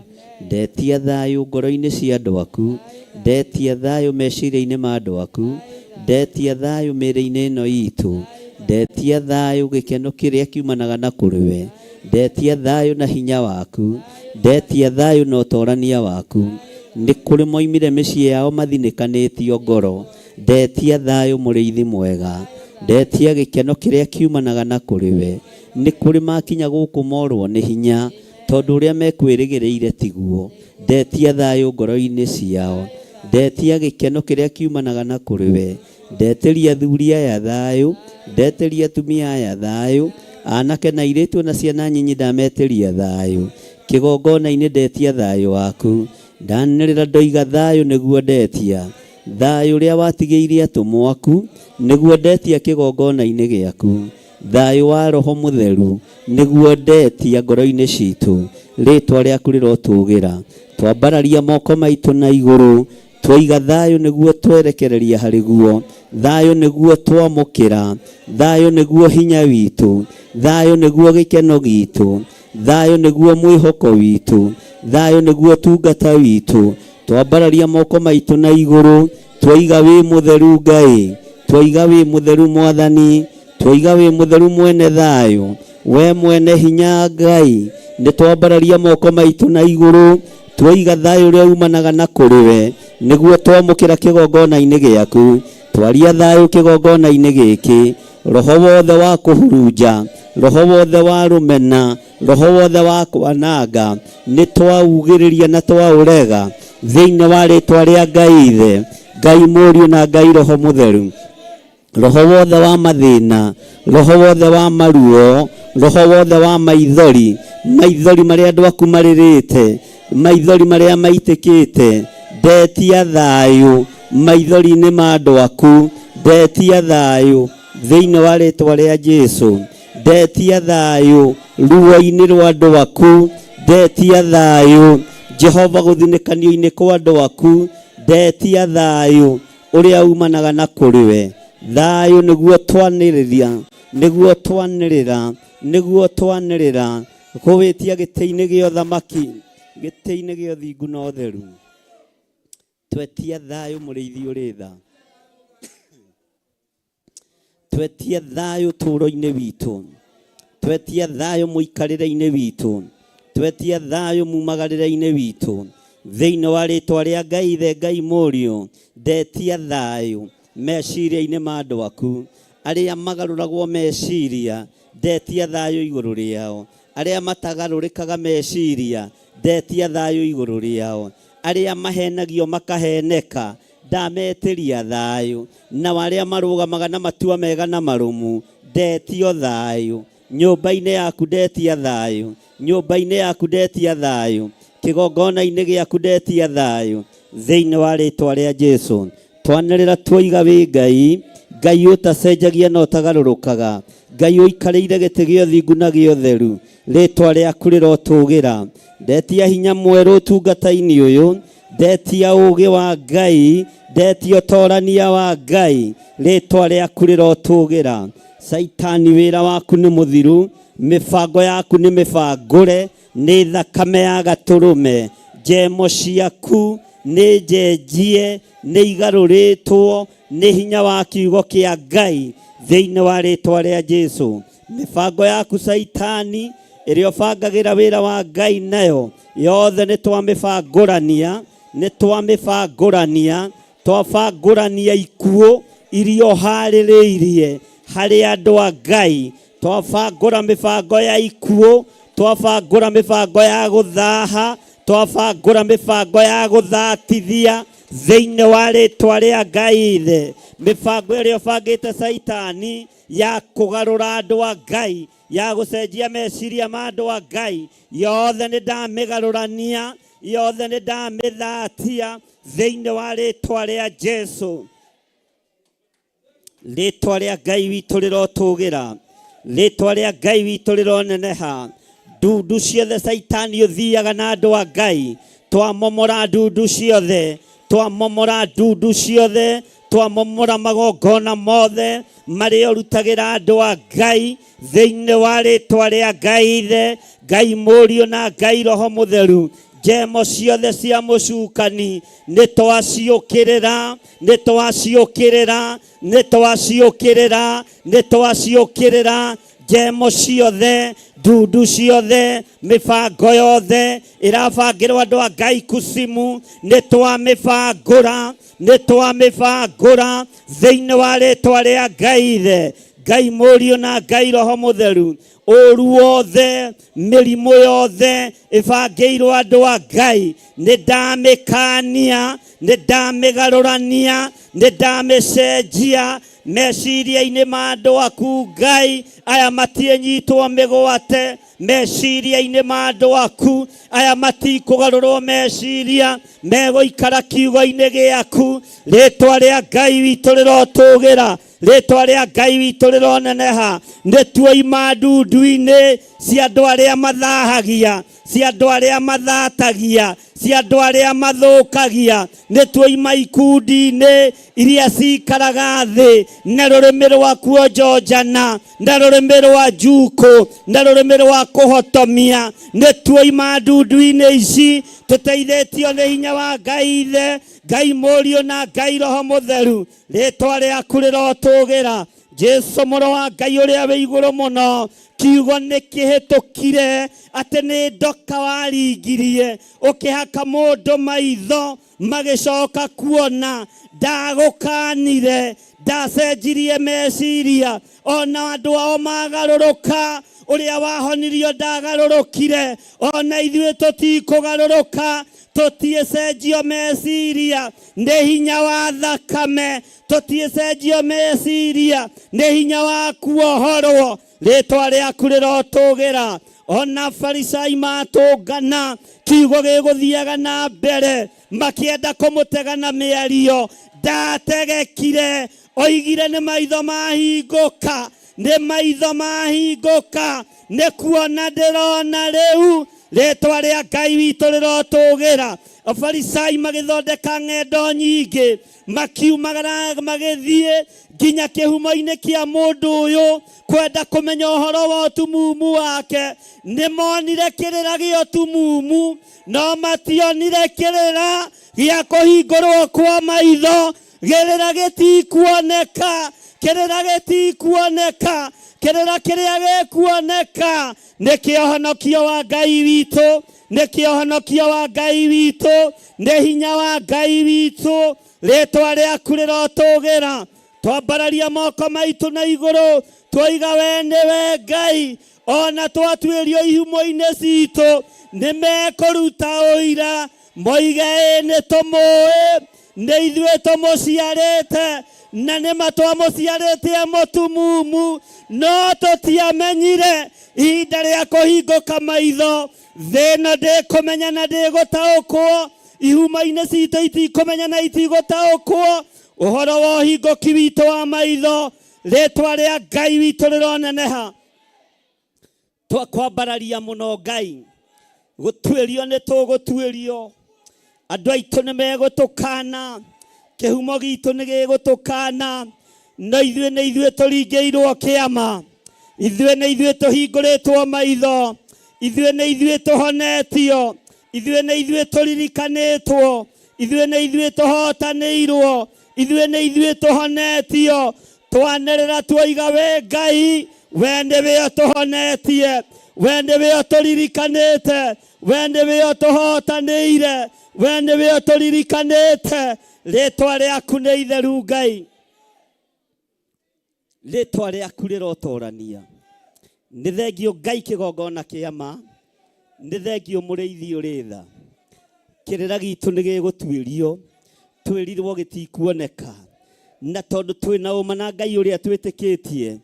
Ndetia thayũ ngoro-inĩ cia andũ aku, ndetia thayũ meciria-inĩ ma andũ aku, ndetia thayũ mĩĩrĩ-inĩ ĩno itũ, ndetia thayũ gĩkeno kĩrĩa kiumanaga na kũrĩ we, ndetia thayũ na hinya waku, ndetia thayũ na ũtorania waku. Nĩ kũrĩ moimire mĩciĩ yao mathinĩkanĩtio ngoro, ndetia thayũ mũrĩithi mwega, ndetia gĩkeno kĩrĩa kiumanaga na kũrĩ we. Nĩ kũrĩ makinya gũkũ morwo nĩ hinya, tondũ ũrĩa mekwĩrĩgĩrĩire tiguo. Ndetia thayũ ngoro-inĩ ciao, ndetia gĩkeno kĩrĩa kiumanaga na kũrĩ we. Ndetĩria athuri aya thayũ, ndetĩria atumia aya thayũ, anake na airĩtu na ciana nyinyi ndametĩria thayũ. Kĩgongona-inĩ ndetia thayũ waku, ndanĩrĩra ndoiga thayũ nĩguo ndetia. Thayũ ũrĩa watigĩirie atũmwo aku nĩguo ndetia kĩgongona-inĩ gĩaku. Thayũ wa Roho Mũtheru nĩguo ndetia ngoro-inĩ citũ. Rĩtwa rĩaku rĩrotũgĩra. Twambararia moko maitũ na igũrũ, twaiga thayũ nĩguo twerekereria harĩ guo, thayũ nĩguo twamũkĩra, thayũ nĩguo hinya witũ, thayũ nĩguo gĩkeno gitũ, thayũ nĩguo mwĩhoko witũ, thayũ nĩguo tungata witũ. Twambararia moko maitũ na igũrũ, twaiga wĩ mũtheru Ngai, twaiga wĩ mũtheru Mwathani, twaiga wĩ mũtheru mwene thayũ, we mwene hinya Ngai. Nĩ twambararia moko maitũ na igũrũ, twaiga thayũ ũrĩa umanaga na kũrĩ we, nĩguo twamũkĩra kĩgongona-inĩ gĩaku. Twaria thayũ kĩgongona-inĩ gĩkĩ, roho wothe wa kũhurunja, roho wothe wa rũmena, roho wothe wa kwananga, nĩ twaugĩrĩria na twaũrega thĩinĩ wa rĩtwa rĩa Ngai Ithe, Ngai Mũriũ na Ngai Roho Mũtheru. Roho wothe wa mathĩna, roho wothe wa maruo, roho wothe wa maithori, maithori marĩa andũ aku marĩrĩte, maithori marĩa maitĩkĩte, ndetia thayũ maithori-inĩ ma andũ aku, ndetia thayũ thĩinĩ wa rĩtwa rĩa Jesu, ndetia thayũ ruo-inĩ rwa andũ aku, ndetia thayũ Jehova gũthinĩkanio-inĩ kwa andũ aku, ndetia thayũ ũrĩa umanaga na kũrĩ we. Thayũ nĩguo twanĩrĩria, nĩguo twanĩrĩra, nĩguo twanĩrĩra kũwĩtia gĩtĩ-inĩ gĩa ũthamaki, gĩtĩ-inĩ gĩa ũthingu na ũtheru. Twetia thayũ mũrĩithi ũrĩ tha, twetia thayũ tũũro-inĩ witũ, twetia thayũ mũikarĩre-inĩ witũ, twetia thayũ mumagarĩre-inĩ witũ, thĩinĩ wa rĩtwa rĩa Ngai Ithe, Ngai Mũriũ. Ndetia thayũ meciria-inĩ ma andũ aku, arĩa magarũragwo meciria, ndetia thayũ igũrũ rĩao. Arĩa matagarũrĩkaga meciria, ndetia thayũ igũrũ rĩao. Arĩa mahenagio makaheneka, ndametĩria thayũ. Nao arĩa marũgamaga na matua mega na marũmu, ndetio thayũ. Nyũmba-inĩ yaku ndetia thayũ, nyũmba-inĩ yaku ndetia thayũ, kĩgongona-inĩ gĩaku ndetia thayũ, thĩinĩ wa rĩtwa rĩa Jesu. Twanĩrĩra twoiga wĩ Ngai, Ngai ũtacenjagia na ũtagarũrũkaga, Ngai ũikarĩire gĩtĩ gĩa ũthingu na gĩa ũtheru, rĩtwa rĩaku rĩrotũgĩra. Ndetia hinya mwerũ ũtungata-inĩ ũyũ, Ndetia ũũgĩ wa Ngai, ndetia ũtorania wa Ngai, rĩtwa rĩaku rĩrotũgĩra. Caitani wĩra waku nĩ mũthiru, mĩbango yaku nĩ mĩbangũre, nĩ thakame ya gatũrũme. Njemo ciaku nĩ njenjie, nĩ igarũrĩtwo nĩ hinya wa kiugo kĩa Ngai thĩinĩ wa rĩtwa rĩa Jesu. Mĩbango yaku Caitani ĩrĩa ũbangagĩra wĩra wa Ngai nayo yothe nĩ twamĩbangũrania, nĩ twamĩbangũrania, twabangũrania ikuũ iria ũharĩrĩirie harĩ andũ a Ngai, twabangũra mĩbango ya ikuũ, twabangũra mĩbango ya gũthaha, twabangũra mĩbango ya gũthatithia thĩinĩ wa rĩtwa rĩa Ngai Ithe. Mĩbango ĩrĩa ũbangĩte Caitani ya kũgarũra andũ a Ngai, ya gũcenjia meciria ma andũ a Ngai, yothe nĩ ndamĩgarũrania, yothe nĩ ndamĩthatia thĩinĩ wa rĩtwa rĩa Jesu. Rĩtwa rĩa Ngai witũ rĩrotũgĩra, rĩtwa rĩa Ngai witũ rĩroneneha. Ndundu ciothe Caitani ũthiaga na andũ a Ngai, twamomora ndundu ciothe, twamomora ndundu ciothe, twamomora magongona mothe marĩa ũrutagĩra andũ a Ngai thĩinĩ wa rĩtwa rĩa Ngai Ithe, Ngai Mũriũ na Ngai Roho Mũtheru. Njemo ciothe cia mũcukani nĩ twaciũkĩrĩra, nĩ twaciũkĩrĩra, nĩ twaciũkĩrĩra, nĩ twaciũkĩrĩra. Njemo ciothe, ndundu ciothe, mĩbango yothe ĩrabangĩrwo andũ a Ngai kucimu, nĩ twamĩbangũra, nĩ twamĩbangũra thĩinĩ wa rĩtwa rĩa Ngai Ithe, Ngai Mũriũ na Ngai Roho Mũtheru. Ũru wothe, mĩrimũ yothe ĩbangĩirwo andũ a Ngai, nĩ ndamĩkania, nĩ ndamĩgarũrania, nĩ ndamĩcenjia meciria-inĩ ma andũ aku Ngai. Aya matiĩnyitwo mĩgwate meciria-inĩ ma andũ aku, aya matikũgarũrwo meciria, megũikara kiugo-inĩ gĩaku. Rĩtwa rĩa Ngai witũ rĩrotũgĩra, rĩtwa rĩa Ngai witũ rĩroneneha. Nĩ tuoima ndundu-inĩ cia andũ arĩa mathahagia, cia andũ arĩa mathatagia, cia andũ arĩa mathũkagia. Nĩ tuoima ikundi-inĩ iria cikaraga thĩ na rũrĩmĩ rwa kuonjonjana, na rũrĩmĩ rwa njukũ, na rũrĩmĩ rwa kũhotomia. Nĩ tuoima ndundu-inĩ ici tũteithĩtio nĩ hinya wa Ngai Ithe, Ngai Mũriũ na Ngai Roho Mũtheru. Rĩtwa rĩaku rĩrotũgĩra. Jesu mũrũ wa Ngai ũrĩa wĩ igũrũ mũno, kiugo nĩ kĩhĩtũkire atĩ nĩ ndoka waringirie ũkĩhaka mũndũ maitho magĩcoka kuona. Ndagũkanire, ndacenjirie meciria, ona andũ ao magarũrũka. Ũrĩa wahonirio ndagarũrũkire, ona ithuĩ tũtikũgarũrũka, tũtiĩcenjio meciria nĩ hinya wa thakame, tũtiĩcenjio meciria nĩ hinya wa kuohorwo. Rĩtwa rĩaku rĩrotũgĩra. Ona Farisai matũngana, kiugo gĩgũthiaga na mbere, makĩenda kũmũtega na mĩario. Ndategekire, oigire nĩ maitho mahingũka, nĩ maitho mahingũka, nĩ kuona ndĩrona rĩu. Rĩtwa rĩa Ngai witũ rĩrotũgĩra. Afarisai magĩthondeka ng'endo nyingĩ, makiumagara magĩthiĩ nginya kĩhumo-inĩ kĩa mũndũ ũyũ kwenda kũmenya ũhoro wa ũtumumu wake. Nĩ monire kĩrĩra gĩa ũtumumu, no mationire kĩrĩra gĩa kũhingũrwo kwa maitho. Kĩrĩra gĩtikuoneka, kĩrĩra gĩtikuoneka, kĩrĩra kĩrĩa gĩkuoneka nĩ kĩhonokio wa Ngai witũ, nĩ kĩhonokio wa Ngai witũ, nĩ hinya wa Ngai witũ. Rĩtwa rĩaku rĩrotũgĩra. Twambararia moko maitũ na igũrũ, twoiga we nĩwe Ngai. Ona twatuĩrio ihumo-inĩ citũ, nĩ mekũruta ũira, moige ĩ nĩ tũmũĩ, nĩ ithuĩ tũmũciarĩte, na nĩ ma twamũciarĩte e mũtumumu, no tũtiamenyire ihinda rĩa kũhingũka maitho. Thĩ ĩno ndĩkũmenya na ndĩgũtaũkwo, ihumo-inĩ citũ itikũmenya na itigũtaũkwo ũhoro wa ũhingũki witũ wa maitho. Rĩtwa rĩa Ngai witũ rĩroneneha. Twakwambararia mũno Ngai, gũtuĩrio nĩ tũgũtuĩrio. Andũ aitũ nĩ megũtũkana, kĩhumo gitũ nĩ gĩgũtũkana, no ithuĩ nĩ ithuĩ tũringĩirwo kĩama, ithuĩ nĩ ithuĩ tũhingũrĩtwo maitho, ithuĩ nĩ ithuĩ tũhonetio, ithuĩ nĩ ithuĩ tũririkanĩtwo, ithuĩ nĩ ithuĩ tũhotanĩirwo, ithuĩ nĩ ithuĩ tũhonetio. Twanĩrĩra tuoiga wĩ Ngai, we nĩwe ũtũhonetie, we nĩwe ũtũririkanĩte, we nĩwe ũtũhotanĩire, we nĩwe ũtũririkanĩte. Rĩtwa rĩaku nĩ itheru Ngai, rĩtwa rĩaku rĩrotorania. Nĩ thengio Ngai kĩgongona kĩa ma, nĩ thengio mũrĩithi ũrĩ tha. Kĩrĩra gitũ nĩ gĩgũtuĩrio, twĩrirwo gĩtikuoneka, na tondũ twĩna ũma na Ngai ũrĩa twĩtĩkĩtie,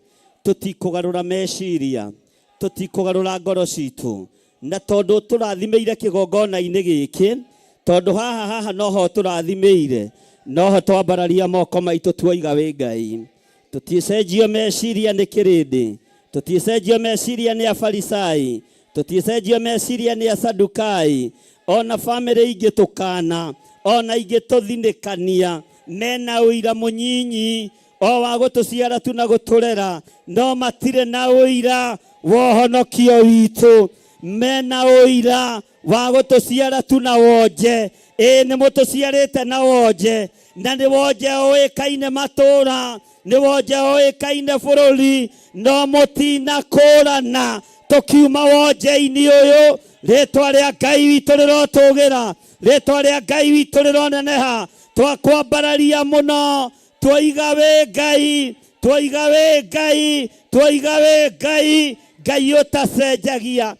tũtikũgarũra meciria, tũtikũgarũra ngoro citũ, na tondũ tũrathimĩire kĩgongona-inĩ gĩkĩ, tondũ haha haha noho tũrathimĩire, noho twambararia moko maitũ tuoiga wĩ Ngai. Tũticenjio meciria nĩ kĩrĩndĩ, tũticenjio meciria nĩ Afarisai, tũticenjio meciria nĩ Asadukai, ona bamĩrĩ ingĩ tũkana, ona ingĩ tũthinĩkania, mena ũira mũnyinyi o wa gũtũciara tu na gũtũrera, no matirĩ na ũira wa ũhonokio witũ, mena ũira wa gũtũciara tu na wonje. Ĩĩ nĩ mũtũciarĩte na wonje, na nĩ wonje ũĩkaine matũũra, nĩ wonje ũĩkaine bũrũri, no mũtinakũrana. Tũkiuma wonje-inĩ ũyũ, rĩtwa rĩa Ngai witũ rĩrotũgĩra, rĩtwa rĩa Ngai witũ rĩroneneha. Twakwambararia mũno, twoiga wĩ Ngai, twoiga wĩ Ngai, twoiga wĩ Ngai, Ngai ũtacenjagia.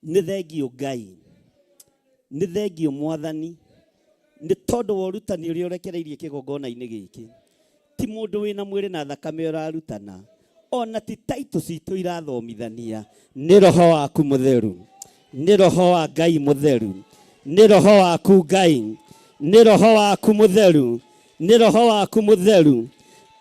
Nĩ thengio Ngai, nĩ thengio Mwathani, nĩ tondũ wa ũrutani ũrĩa ũrekereirie kĩgongona-inĩ gĩkĩ. Ti mũndũ wĩna mwĩrĩ na thakame ũrarutana, ona ti taitũ citũ irathomithania, nĩ roho waku mũtheru, nĩ roho wa Ngai mũtheru, nĩ roho waku Ngai, nĩ roho waku mũtheru, nĩ roho waku mũtheru.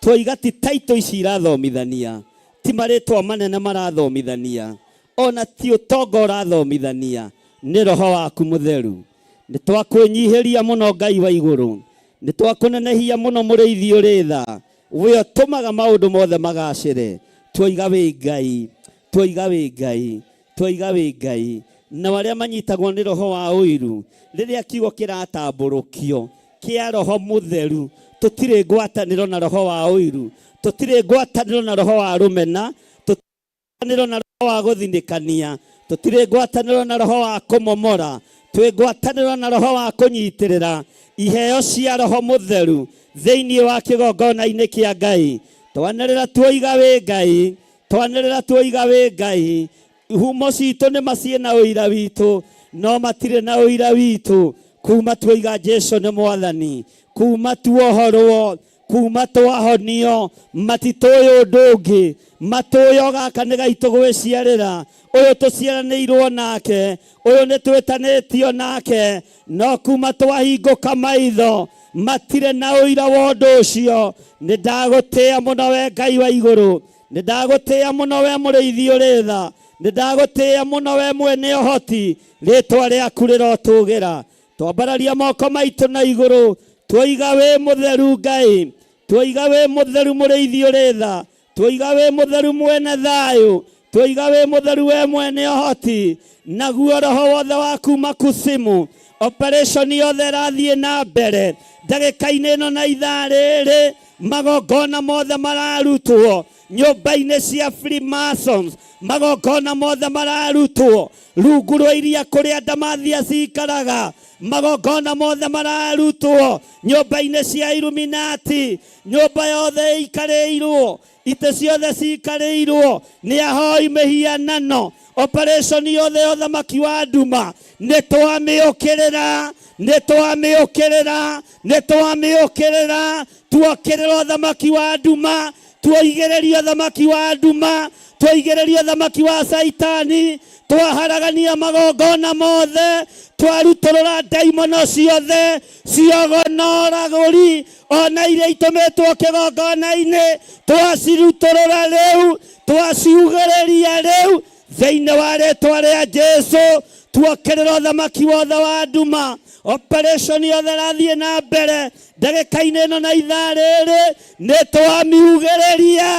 Twoiga ti taitũ ici irathomithania, ti marĩtwa manene marathomithania, ona ti ũtonga ũrathomithania, nĩ roho waku mũtheru. Nĩ twakwĩnyihĩria mũno Ngai wa igũrũ, nĩ twakũnenehia mũno mũrĩithi ũrĩ tha, we ũtũmaga maũndũ mothe magacĩre. Twoiga wĩ Ngai, twoiga wĩ Ngai, twoiga wĩ Ngai. Nao arĩa manyitagwo nĩ roho wa ũiru, rĩrĩa kiugo kĩratambũrũkio kĩa roho mũtheru, tũtirĩ ngwatanĩro na roho wa ũiru, tũtirĩ ngwatanĩro na roho wa rũmena, ngwatanĩro na roho wa gũthinĩkania, tũtirĩ ngwatanĩro na roho wa kũmomora, twĩ ngwatanĩro na roho wa kũnyitĩrĩra iheo cia roho mũtheru thĩinĩ wa kĩgongona-inĩ kĩa Ngai. Twanĩrĩra tuoiga wĩ Ngai, twanĩrĩra tuoiga wĩ Ngai. Ihumo citũ nĩ maciĩ na ũira witũ, no matirĩ na ũira witũ. Kuma tuoiga Jesu nĩ Mwathani, kuma tuohorwo, kuma twahonio, matitũĩ ũndũ ũngĩ, matũĩ o gaka nĩ gaitũ gwĩciarĩra, ũyũ tũciaranĩirwo nake, ũyũ nĩ twĩtanĩtio nake, no kuma twahingũka maitho, matirĩ na ũira wa ũndũ ũcio. Nĩ ndagũtĩĩa mũno we Ngai wa igũrũ, nĩ ndagũtĩĩa mũno we mũrĩithi ũrĩ tha, nĩ ndagũtĩĩa mũno we mwene ũhoti, rĩtwa rĩaku rĩrotũgĩra. Twambararia moko maitũ na igũrũ, twoiga wĩ mũtheru Ngai, twoiga wĩ mũtheru mũrĩithi ũrĩ tha, twoiga wĩ mũtheru mwene thayũ, twoiga wĩ mũtheru we mwene ũhoti. Naguo roho wothe wa kuma kusimu, operation yothe ĩrathiĩ na mbere ndagĩka-inĩ ĩno na ithaa rĩrĩ, magongona mothe mararutwo nyũmba-inĩ cia Freemasons, magongona mothe mararutwo rungu rwa iria kũrĩa ndamathia cikaraga, magongona mothe mararutwo nyũmba-inĩ cia Illuminati, nyũmba yothe ĩikarĩirwo, itĩ ciothe cikarĩirwo nĩ ahoi mĩhianano, operation yothe ya ũthamaki wa nduma nĩ twamĩũkĩrĩra, nĩ twamĩũkĩrĩra, nĩ twamĩũkĩrĩra. Tuokĩrĩra ũthamaki wa nduma, tuoigĩrĩria ũthamaki wa nduma, tuoigĩrĩria ũthamaki wa Saitani, twaharagania magongona mothe, twarutũrũra ndaimono ciothe ciogonoragũri ona iria itũmĩtwo kĩgongona-inĩ, twacirutũrũra rĩu, twaciugĩrĩria rĩu thĩinĩ wa rĩtwa rĩa Jesu. Tuokĩrĩra ũthamaki wothe wa nduma, operation yothe ĩrathiĩ na mbere ndagĩka-inĩ ĩno na ithaa rĩrĩ, nĩ twamiugĩrĩria,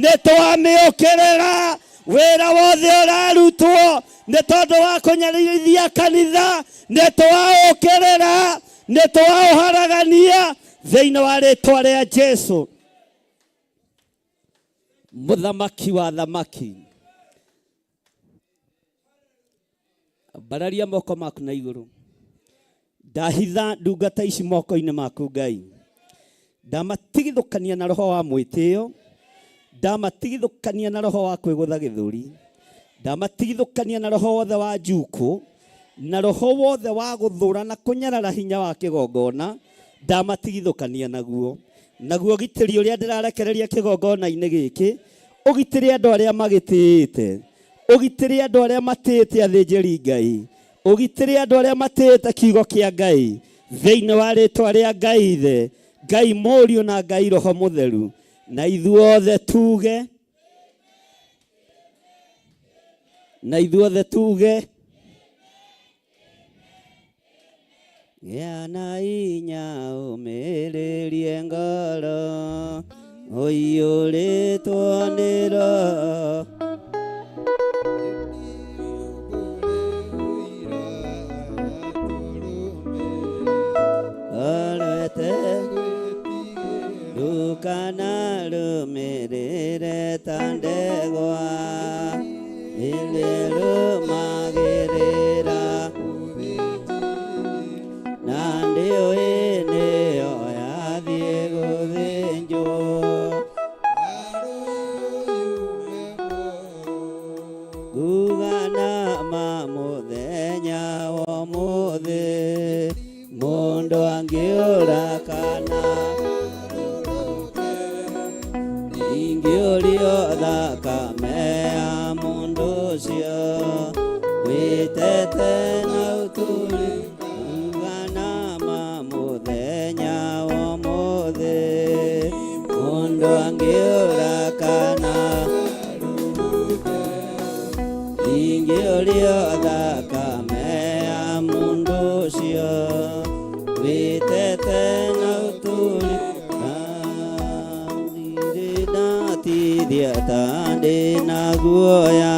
nĩ twamĩũkĩrĩra. Wĩra wothe ũrarutwo nĩ tondũ wa kũnyarithia kanitha, nĩ twaũkĩrĩra, nĩ twaũharagania thĩinĩ wa rĩtwa rĩa Jesu, mũthamaki wa thamaki. Ambararia moko maku na igũrũ. Ndahitha ndungata ici moko-inĩ maku Ngai. Ndamatigithũkania na roho wa mwĩtĩo, ndamatigithũkania na roho wa kwĩgũtha gĩthũri, ndamatigithũkania na roho wothe wa njukũ, na roho wothe wa gũthũra na kũnyarara hinya wa kĩgongona, ndamatigithũkania naguo. Naguo ũgitĩri ũrĩa ndĩrarekereria kĩgongona-inĩ gĩkĩ, ũgitĩre andũ arĩa magĩtĩĩte, ũgitĩre andũ arĩa matĩĩte athĩnjĩri Ngai, ũgitĩre andũ arĩa matĩĩte kiugo kĩa Ngai, thĩinĩ wa rĩtwa rĩa Ngai Ithe, Ngai Mũriũ na Ngai Roho Mũtheru. Na ithuothe tuge, na ithuothe tuge, Gĩa na hinya ũmĩrĩrie ngoro ũiyũrĩtwo nĩ Roho. Orwete ndũkanarũmĩrĩre ta ndegwa ĩrĩrũmagĩrĩra na ndĩũĩ nĩyo yathiĩ gũthĩnjwo. Nguga na ma mũthenya wa ũmũthĩ, mũndũ angĩũra kana ingĩũrio thakame ya mũndũ ũcio wĩtete na ũturi. Nguga na ma mũthenya wa ũmũthĩ, mũndũ angĩũra kana ingĩũrio thakame ya mũndũ ũcio wĩtete na ũturi. Ndirĩ ndatithia ta ndĩ na guoya,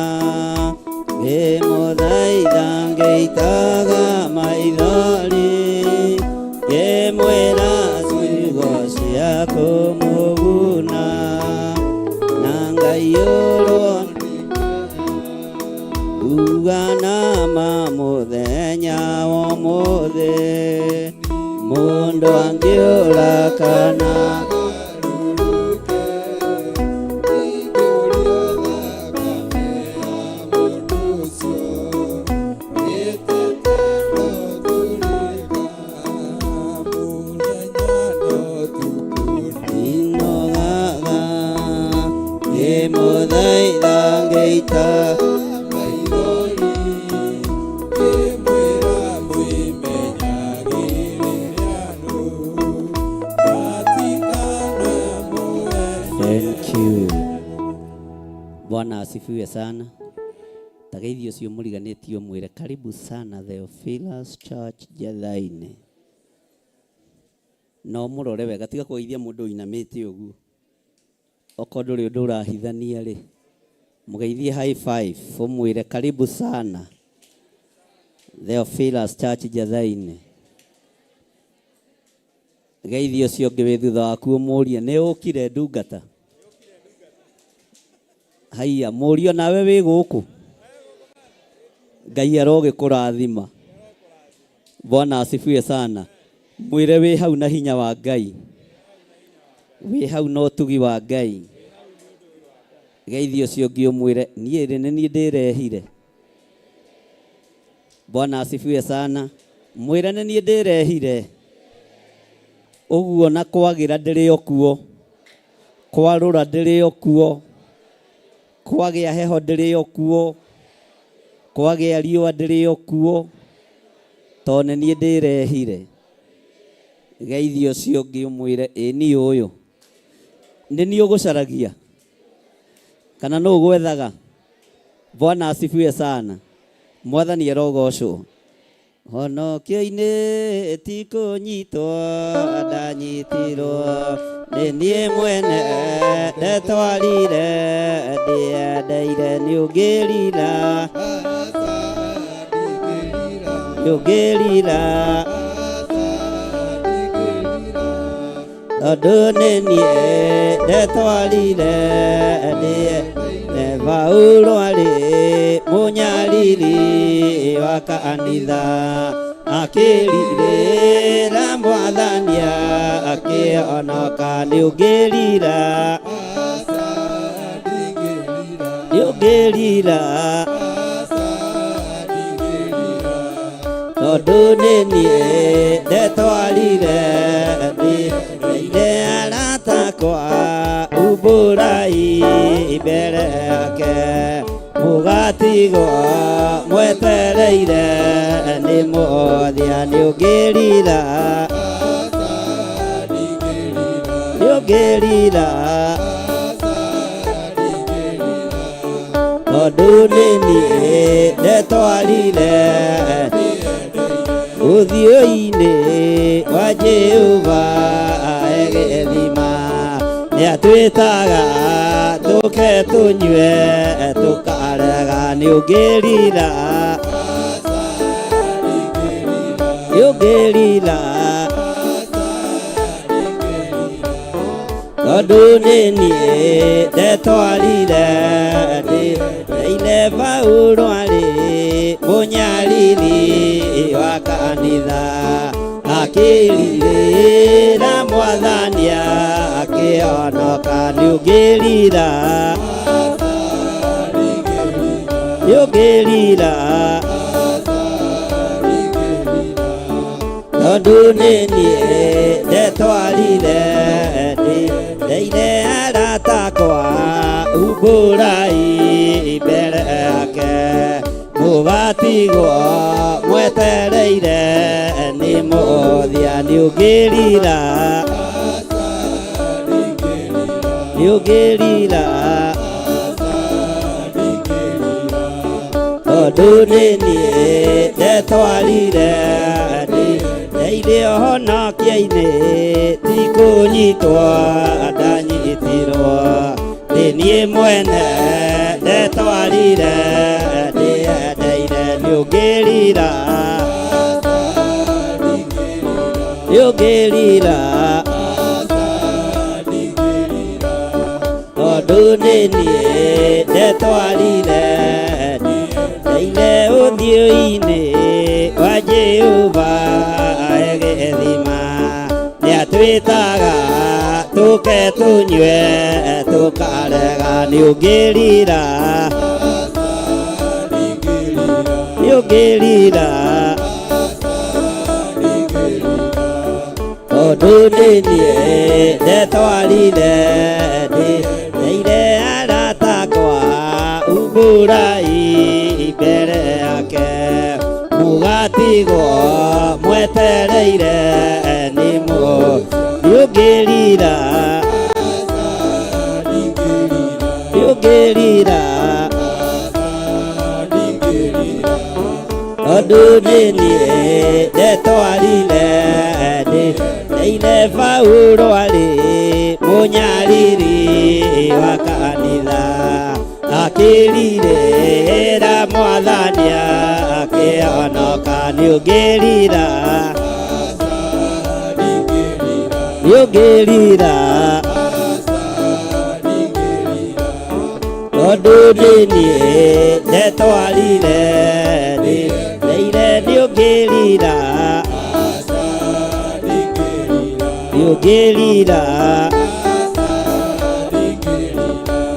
ngĩmũthaitha ngĩitaga maithori, ngĩmwĩra ciugo cia kũmũguna, na ngaiyũrwo uga na ma mũthenya wa ũmũthĩ, mũndũ angĩũra kana inogaga, ngĩmũthaitha ngĩita Thank you. Bwana asifiwe sana. Tageithio ũcio mũriganĩtio mwĩre karibu sana Theophilus Church Njatha-inĩ. Na ũmũrore wega, tiga kũgeithia mũndũ ũinamĩte ũguo. Okorwo ndũrĩ ũndũ ũrahithania rĩ, mũgeithie high five, ũmwĩre karibu sana Theophilus Church Njatha-inĩ. Geithia ũcio ũngĩ wĩ thutha waku ũmũrie nĩ ũkire ndungata. Haiya, mũrio nawe wĩ gũkũ. Ngai arogĩkũrathima. Bwana asifiwe sana. Mwĩre wĩ hau na hinya wa Ngai, wĩ hau na ũtugi wa Ngai. Geithia ũcio ũngĩ ũmwĩre niĩ rĩ nĩ niĩ ndĩrehire. Bwana asifiwe sana. Mwĩre nĩ niĩ ndĩrehire. Ũguo na kwagĩra ndĩrĩ o kuo, kwarũra ndĩrĩ o kuo, kwagĩa heho ndĩrĩ o kuo, kwagĩa riũa ndĩrĩ o kuo, tondũ nĩ niĩ ndĩrehire. Geithia ũcio ũngĩ ũmwĩre ĩ niĩ ũyũ nĩ niĩ ũgũcaragia kana nũ ũgwethaga. Bwana asifiwe sana. Mwathani arogocwo. Honokio-inĩ ti kũnyitwo ndanyitirwo nĩ niĩ mwene ndetwarire ndĩendeire nĩ ũngĩrira nĩ ũngĩrira tondũ nĩ niĩ ndetwarire ndĩendeire Paulo arĩ mũnyariri wa kanitha akĩrirĩra mwathani akĩhonoka nĩ ũngĩrira nĩ ũngĩrira tondũ nĩ niĩ ndetwarire ndĩire arata akwa umbũrai mbere yake mũgatigwo mwetereire nĩ mũthia nĩ ũngĩrira nĩ ũngĩrira tondũ nĩ niĩ ndetwarire ũthiũ-inĩ wa Jehova egethima nĩatwĩtaga tũke tũnyue tũkarega nĩ ũngĩrira nĩ ũngĩrira tondũ nĩ niĩ ndetwarire ndĩire Paulo arĩ mũnyariri wa kanitha akĩrirĩra mwathani akĩhonoka nĩ ũngĩrira nĩ ũngĩrira tondũ nĩ niĩ ndetwarire ndĩire arata akwa umbũrai mbere yake mũgatigwo mwetereire nĩ mũthia nĩ ũngĩrira nĩ ũngĩrira tondũ nĩ niĩ ndetwarire ndeire ũhonokia-inĩ ti kũnyitwo ndanyitirwo nĩ niĩ mwene ndetwarire ndĩendeire nĩ ũngĩrira nĩ ũngĩrira tondũ nĩ niĩ ndetwarire ndeire ũthiũ-inĩ wa Jehova egethima nĩatwĩtaga tũke tũnyue tũkarega nĩ ũngĩrira nĩ ũngĩrira tondũ nĩ niĩ ndetwarire ndĩire arata akwa umbũrai mbere yake mũgatigwo mwetereire nĩ nĩ ũngĩrira nĩ ũngĩrira tondũ nĩ niĩ ndetwarire ndeire Paulo arĩ mũnyariri wa kanitha akĩrirĩra mwathani akĩhonoka nĩ ũngĩrira nĩ ũngĩrira tondũ nĩ niĩ ndetwarire ndeire nĩ ũngĩrira nĩ ũngĩrira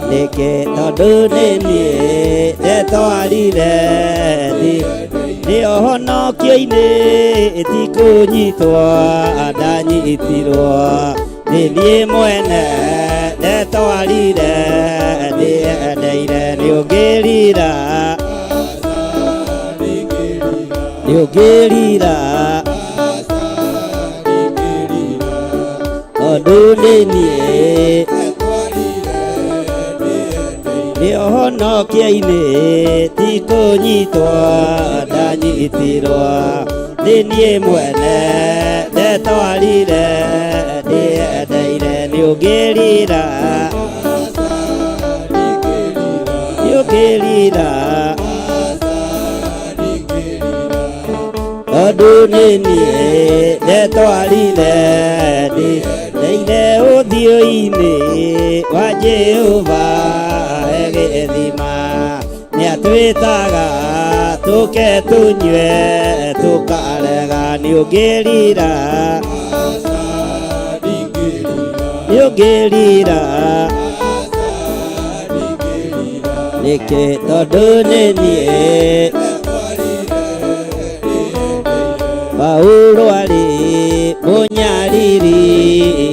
nĩkĩ tondũ nĩ niĩ ndetwarire nĩ ũhonokio-inĩ ti kũnyitwo ndanyitirwo nĩ niĩ mwene ndetwarire ndĩendeire nĩ ũngĩrira nĩ ũngĩrira tondũ nĩ niĩ Nĩohonokia-inĩ ti kũnyitwo ndanyitirwo nĩ niĩ mwene ndetwarire ndĩendeire nĩũngĩrira nĩũngĩrira tondũ nĩ niĩ ndetwarire ndĩendeire ũthiũ-inĩ wa Jehova gĩthima nĩatwĩtaga tũke tũnyue tũkarega nĩũngĩrira nĩũngĩrira nĩkĩ tondũ nĩ niĩ Paulo arĩ mũnyariri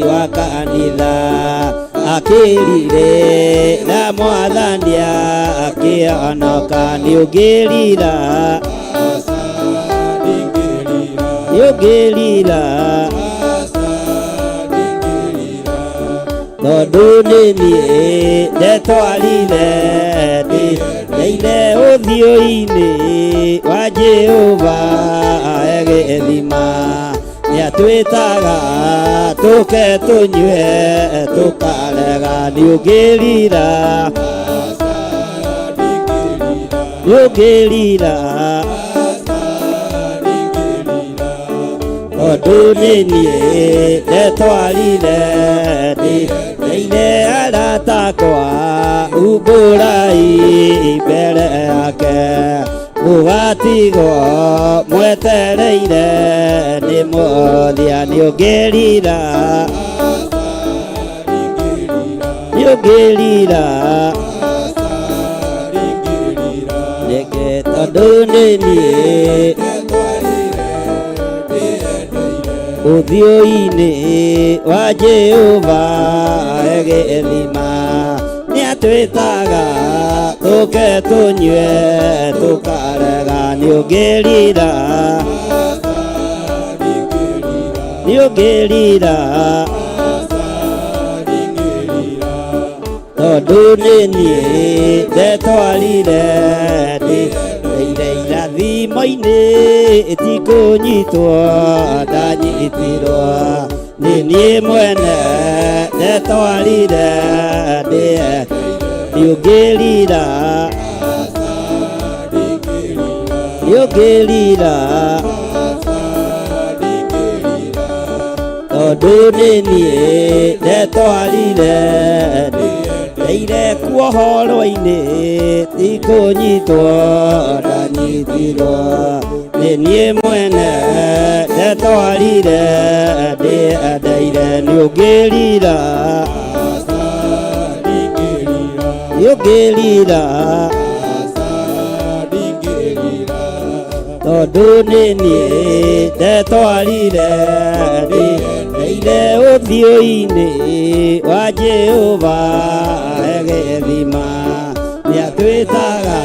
wa kanitha akĩrire na mwathani akĩhonoka nĩũngĩrira nĩũngĩrira tondũ nĩ niĩ ndetwarire ndĩndeire ũthiũ-inĩ wa Jehova gĩthima nĩatwĩtaga tũke tũnyue tũkarega nĩũngĩrira nĩũngĩrira tondũ nĩ niĩ ndetwarire ndĩndeire arata akwa umbũrai mbere yake mũgatigwo mwetereire nĩ mũthia nĩũngĩrira nĩũngĩrira nĩkĩ tondũ nĩ niĩ ũthiũ-inĩ wa Jehova gĩthima nĩatwĩtaga tũke tũnyue tũkarega nĩũngĩrira nĩũngĩrira tondũ nĩ niĩ ndetwarire ndĩire irathimo-inĩ ti kũnyitwo ndanyitirwo nĩ niĩ mwene ndetwarire nĩũngĩrira nĩũngĩrira tondũ nĩ niĩ ndetwarire ndeire kuohorwo-inĩ ti kũnyitwo ndanyitirwo nĩ niĩ mwene ndetwarire ndĩendeire nĩũngĩrira nĩũngĩrira tondũ nĩ niĩ ndetwarire ndĩndeire ũthiũ-inĩ wa Jehova gĩthima nĩatwĩtaga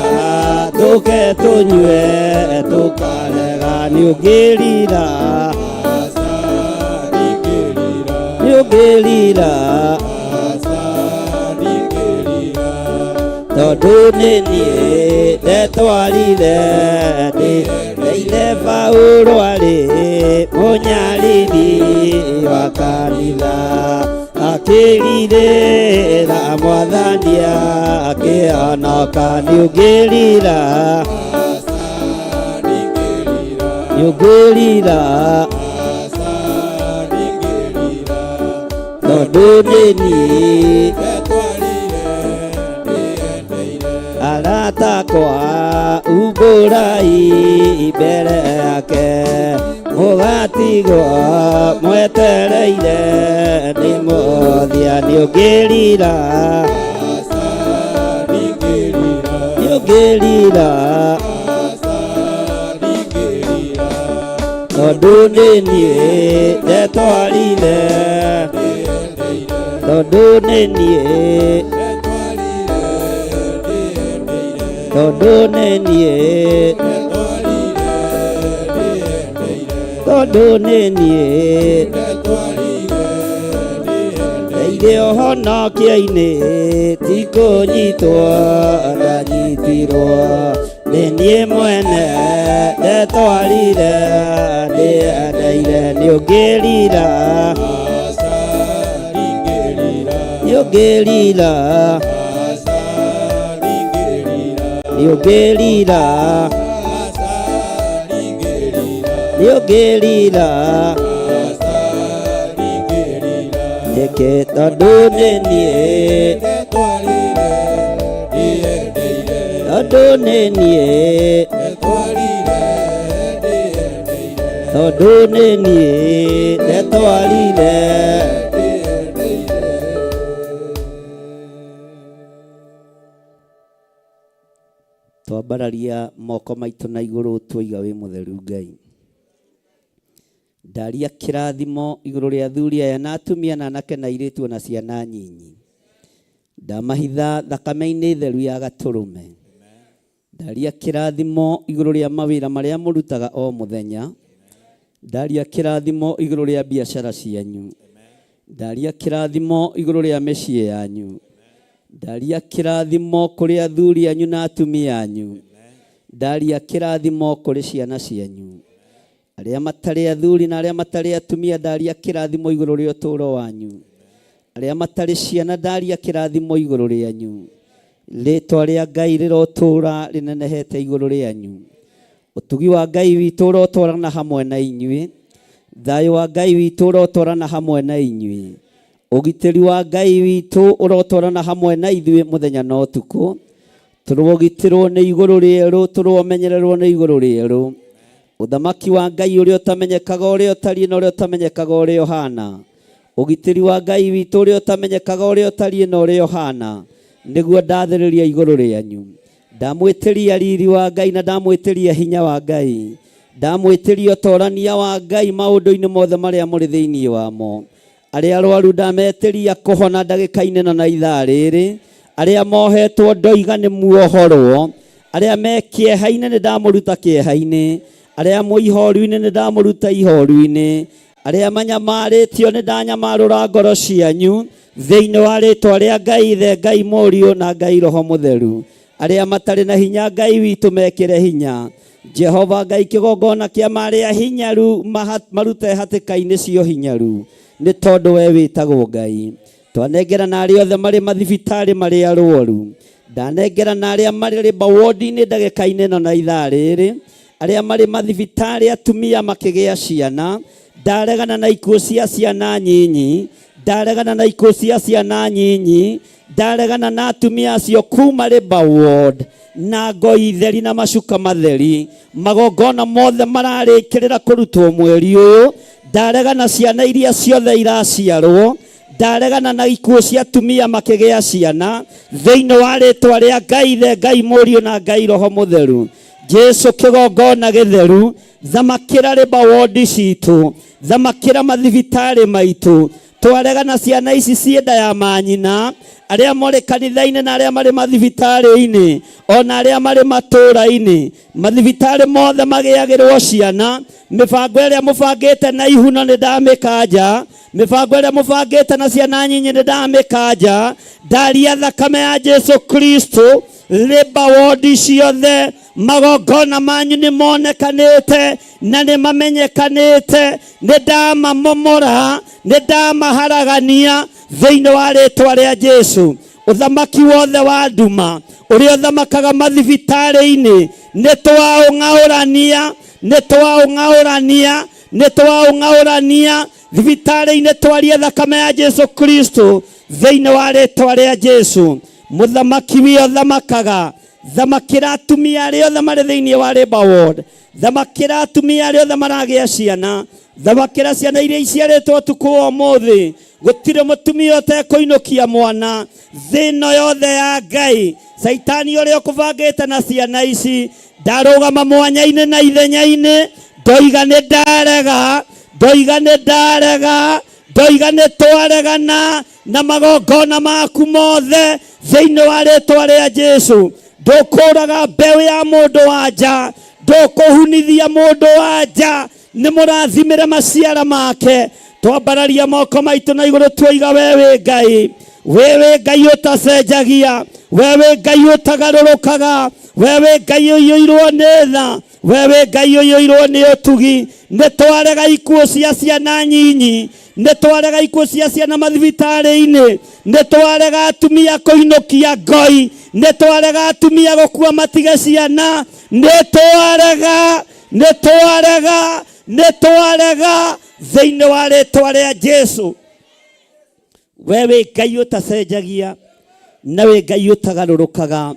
tũke tũnyue tũkarega nĩũngĩrira nĩũngĩrira tondũ nĩ niĩ ndetwarire ndĩndeire Paulo arĩ mũnyariri wa kanitha akĩrirĩra mwathani akĩhonoka nĩũngĩrira nĩũngĩrira tondũ nĩ niĩ arata akwa umbũrai mbere yake mũgatigwo mwetereire nĩ mũthia nĩũngĩrira nĩũngĩrira tondũ nĩ niĩ ndetwarire tondũ nĩ niĩ tondũ nĩ niĩ tondũ nĩ niĩ Ngereire ũhonokio-inĩ ti kũnyitwo ndanyitirwo nĩ niĩ mwene ndetwarire ndĩendeire nĩ ũngĩrira nĩ ũngĩrira nĩ ũngĩrira nĩ ũngĩrira nĩkĩ tondũ nĩ niĩ tondũ nĩ niĩ tondũ nĩ niĩ ndetwarire twambararia moko maitũ na igũrũ twoiga wĩ mũtheru Ngai. Ndaria kĩrathimo igũrũ rĩa athuri aya na atumia na anake na airĩtu ona ciana nyinyi. Ndamahitha thakame-inĩ theru ya gatũrũme. Ndaria kĩrathimo igũrũ rĩa mawĩra marĩa mũrutaga o mũthenya. Ndaria kĩrathimo igũrũ rĩa biacara cianyu. Ndaria kĩrathimo igũrũ rĩa mĩciĩ yanyu. Ndaria kĩrathimo kũrĩ athuri anyu na atumia anyu. Ndaria kĩrathimo kũrĩ ciana cianyu. Arĩa matarĩ athuri na arĩa matarĩ atumia ndaria kĩrathimo igũrũ rĩa ũtũũro wanyu. Arĩa matarĩ ciana ndaria kĩrathimo igũrũ rĩanyu. Rĩtwa rĩa Ngai rĩrotũũra rĩnenehete igũrũ rĩanyu. Ũtugi wa Ngai witũ ũrotwarana hamwe na inyuĩ. Thayũ wa Ngai witũ ũrotwarana hamwe na inyuĩ. Ũgitĩri wa Ngai witũ ũrotwarana hamwe na ithuĩ mũthenya na ũtukũ. Tũrogitĩrwo nĩ igũrũ rĩerũ, tũromenyererwo nĩ igũrũ rĩerũ. Ũthamaki wa Ngai ũrĩa ũtamenyekaga ũrĩa ũtariĩ na ũrĩa ũtamenyekaga ũrĩa ũhana. Ũgitĩri wa Ngai witũ ũrĩa ũtamenyekaga ũrĩa ũtariĩ na ũrĩa ũhana. Nĩguo ndathĩrĩria igũrũ rĩanyu. Ndamwĩtĩria riri wa Ngai na ndamwĩtĩria hinya wa Ngai. Ndamwĩtĩria ũtorania wa Ngai maũndũ-inĩ mothe marĩa mũrĩ thĩinĩ wamo. Arĩa arwaru ndametĩria kũhona ndagĩka-inĩ ĩno na ithaa rĩrĩ. Arĩa mohetwo ndoiga nĩ muohorwo. Arĩa me kĩeha-inĩ nĩ ndamũruta kĩeha-inĩ. Arĩa mwĩ ihoru-inĩ nĩ ndamũruta ihoru-inĩ. Arĩa manyamarĩtio nĩ ndanyamarũra ngoro cianyu thĩinĩ wa rĩtwa rĩa Ngai Ithe, Ngai Mũriũ na Ngai Roho Mũtheru. Arĩa matarĩ na hinya Ngai witũ mekĩre hinya. Jehova Ngai kĩgongona kĩa marĩa hinyaru marute hatĩka-inĩ cio hinyaru nĩ tondũ we wĩtagwo Ngai. Twanengera na arĩa othe marĩ mathibitarĩ marĩ arwaru. Ndanengera na arĩa marĩ rĩmba wodi-inĩ ndagĩka-inĩ ĩno na ithaa rĩrĩ. Arĩa marĩ mathibitarĩ atumia makĩgĩa ciana. Ndaregana na ikuũ cia ciana nyinyi. Ndaregana na ikuũ cia ciana nyinyi. Ndaregana na atumia acio kuma rĩmba ward na ngoi theri na macuka matheri. Magongona mothe mararĩkĩrĩra kũrutwo mweri ũyũ. Ndaregana ciana iria ciothe iraciarwo. Ndaregana na ikuũ cia atumia makĩgĩa ciana thĩinĩ wa rĩtwa rĩa Ngai Ithe, Ngai Mũriũ na Ngai Roho Mũtheru. Jesu kĩgongona gĩtheru, thamakĩra rĩmba wondi citũ, thamakĩra mathibitarĩ maitũ. Twaregana ciana ici ciĩ nda ya manyina, arĩa marĩ kanitha-inĩ na arĩa marĩ mathibitarĩ-inĩ, ona arĩa marĩ matũũra-inĩ. Mathibitarĩ mothe magĩagĩrwo ciana. Mĩbango ĩrĩa mũbangĩte na ihuno nĩ ndamĩkanja. Mĩbango ĩrĩa mũbangĩte na ciana nyinyi nĩ ndamĩkanja. Ndaria thakame ya Jesu Kristo rĩmba wondi ciothe. Magongona manyu nĩ monekanĩte na nĩ mamenyekanĩte. Nĩ ndamamomora, nĩ ndamaharagania thĩinĩ wa rĩtwa rĩa Jesu. Ũthamaki wothe wa nduma ũrĩa ũthamakaga mathibitarĩ-inĩ nĩ twaũng'aũrania, nĩ twaũng'aũrania, nĩ twaũng'aũrania thibitarĩ-inĩ. Twarie thakame ya Jesu Kristo thĩinĩ wa rĩtwa rĩa Jesu. Mũthamaki wĩ ũthamakaga, thamakĩra atumia arĩa othe marĩ thĩinĩ wa Labour Ward, thamakĩra atumia arĩa othe maragĩa ciana, thamakĩra ciana iria iciarĩtwo ũtukũ wa ũmũthĩ. Gũtirĩ mũtumia ũtekũinũkia mwana thĩ ĩno yothe ya Ngai. Caitani ũrĩa ũkũbangĩte na ciana ici ndarũgama mwanya-inĩ na ithenya-inĩ, ndoiga nĩ ndarega, ndoiga nĩ ndarega, ndoiga nĩ twaregana na magongona maku mothe thĩinĩ wa rĩtwa rĩa Jesu. Ndũkũraga mbeũ ya mũndũ wa nja, ndũkũhunithia mũndũ wa nja, nĩ mũrathimĩre maciara make. Twambararia moko maitũ na igũrũ, tuoiga we wĩ Ngai, we wĩ Ngai ũtacenjagia, we wĩ Ngai ũtagarũrũkaga, we wĩ Ngai ũiyũirwo nĩ tha, we wĩ Ngai ũiyũirwo nĩ ũtugi. Nĩ twarega ikuũ cia ciana nyinyi, nĩ twarega ikuũ cia ciana mathibitarĩ-inĩ, nĩ twarega atumia kũinũkia ngoi, nĩ twarega atumia gũkua matige ciana, nĩ twarega, nĩ twarega, nĩ twarega thĩinĩ wa rĩtwa rĩa Jesu. We wĩ Ngai ũtacenjagia na wĩ Ngai ũtagarũrũkaga.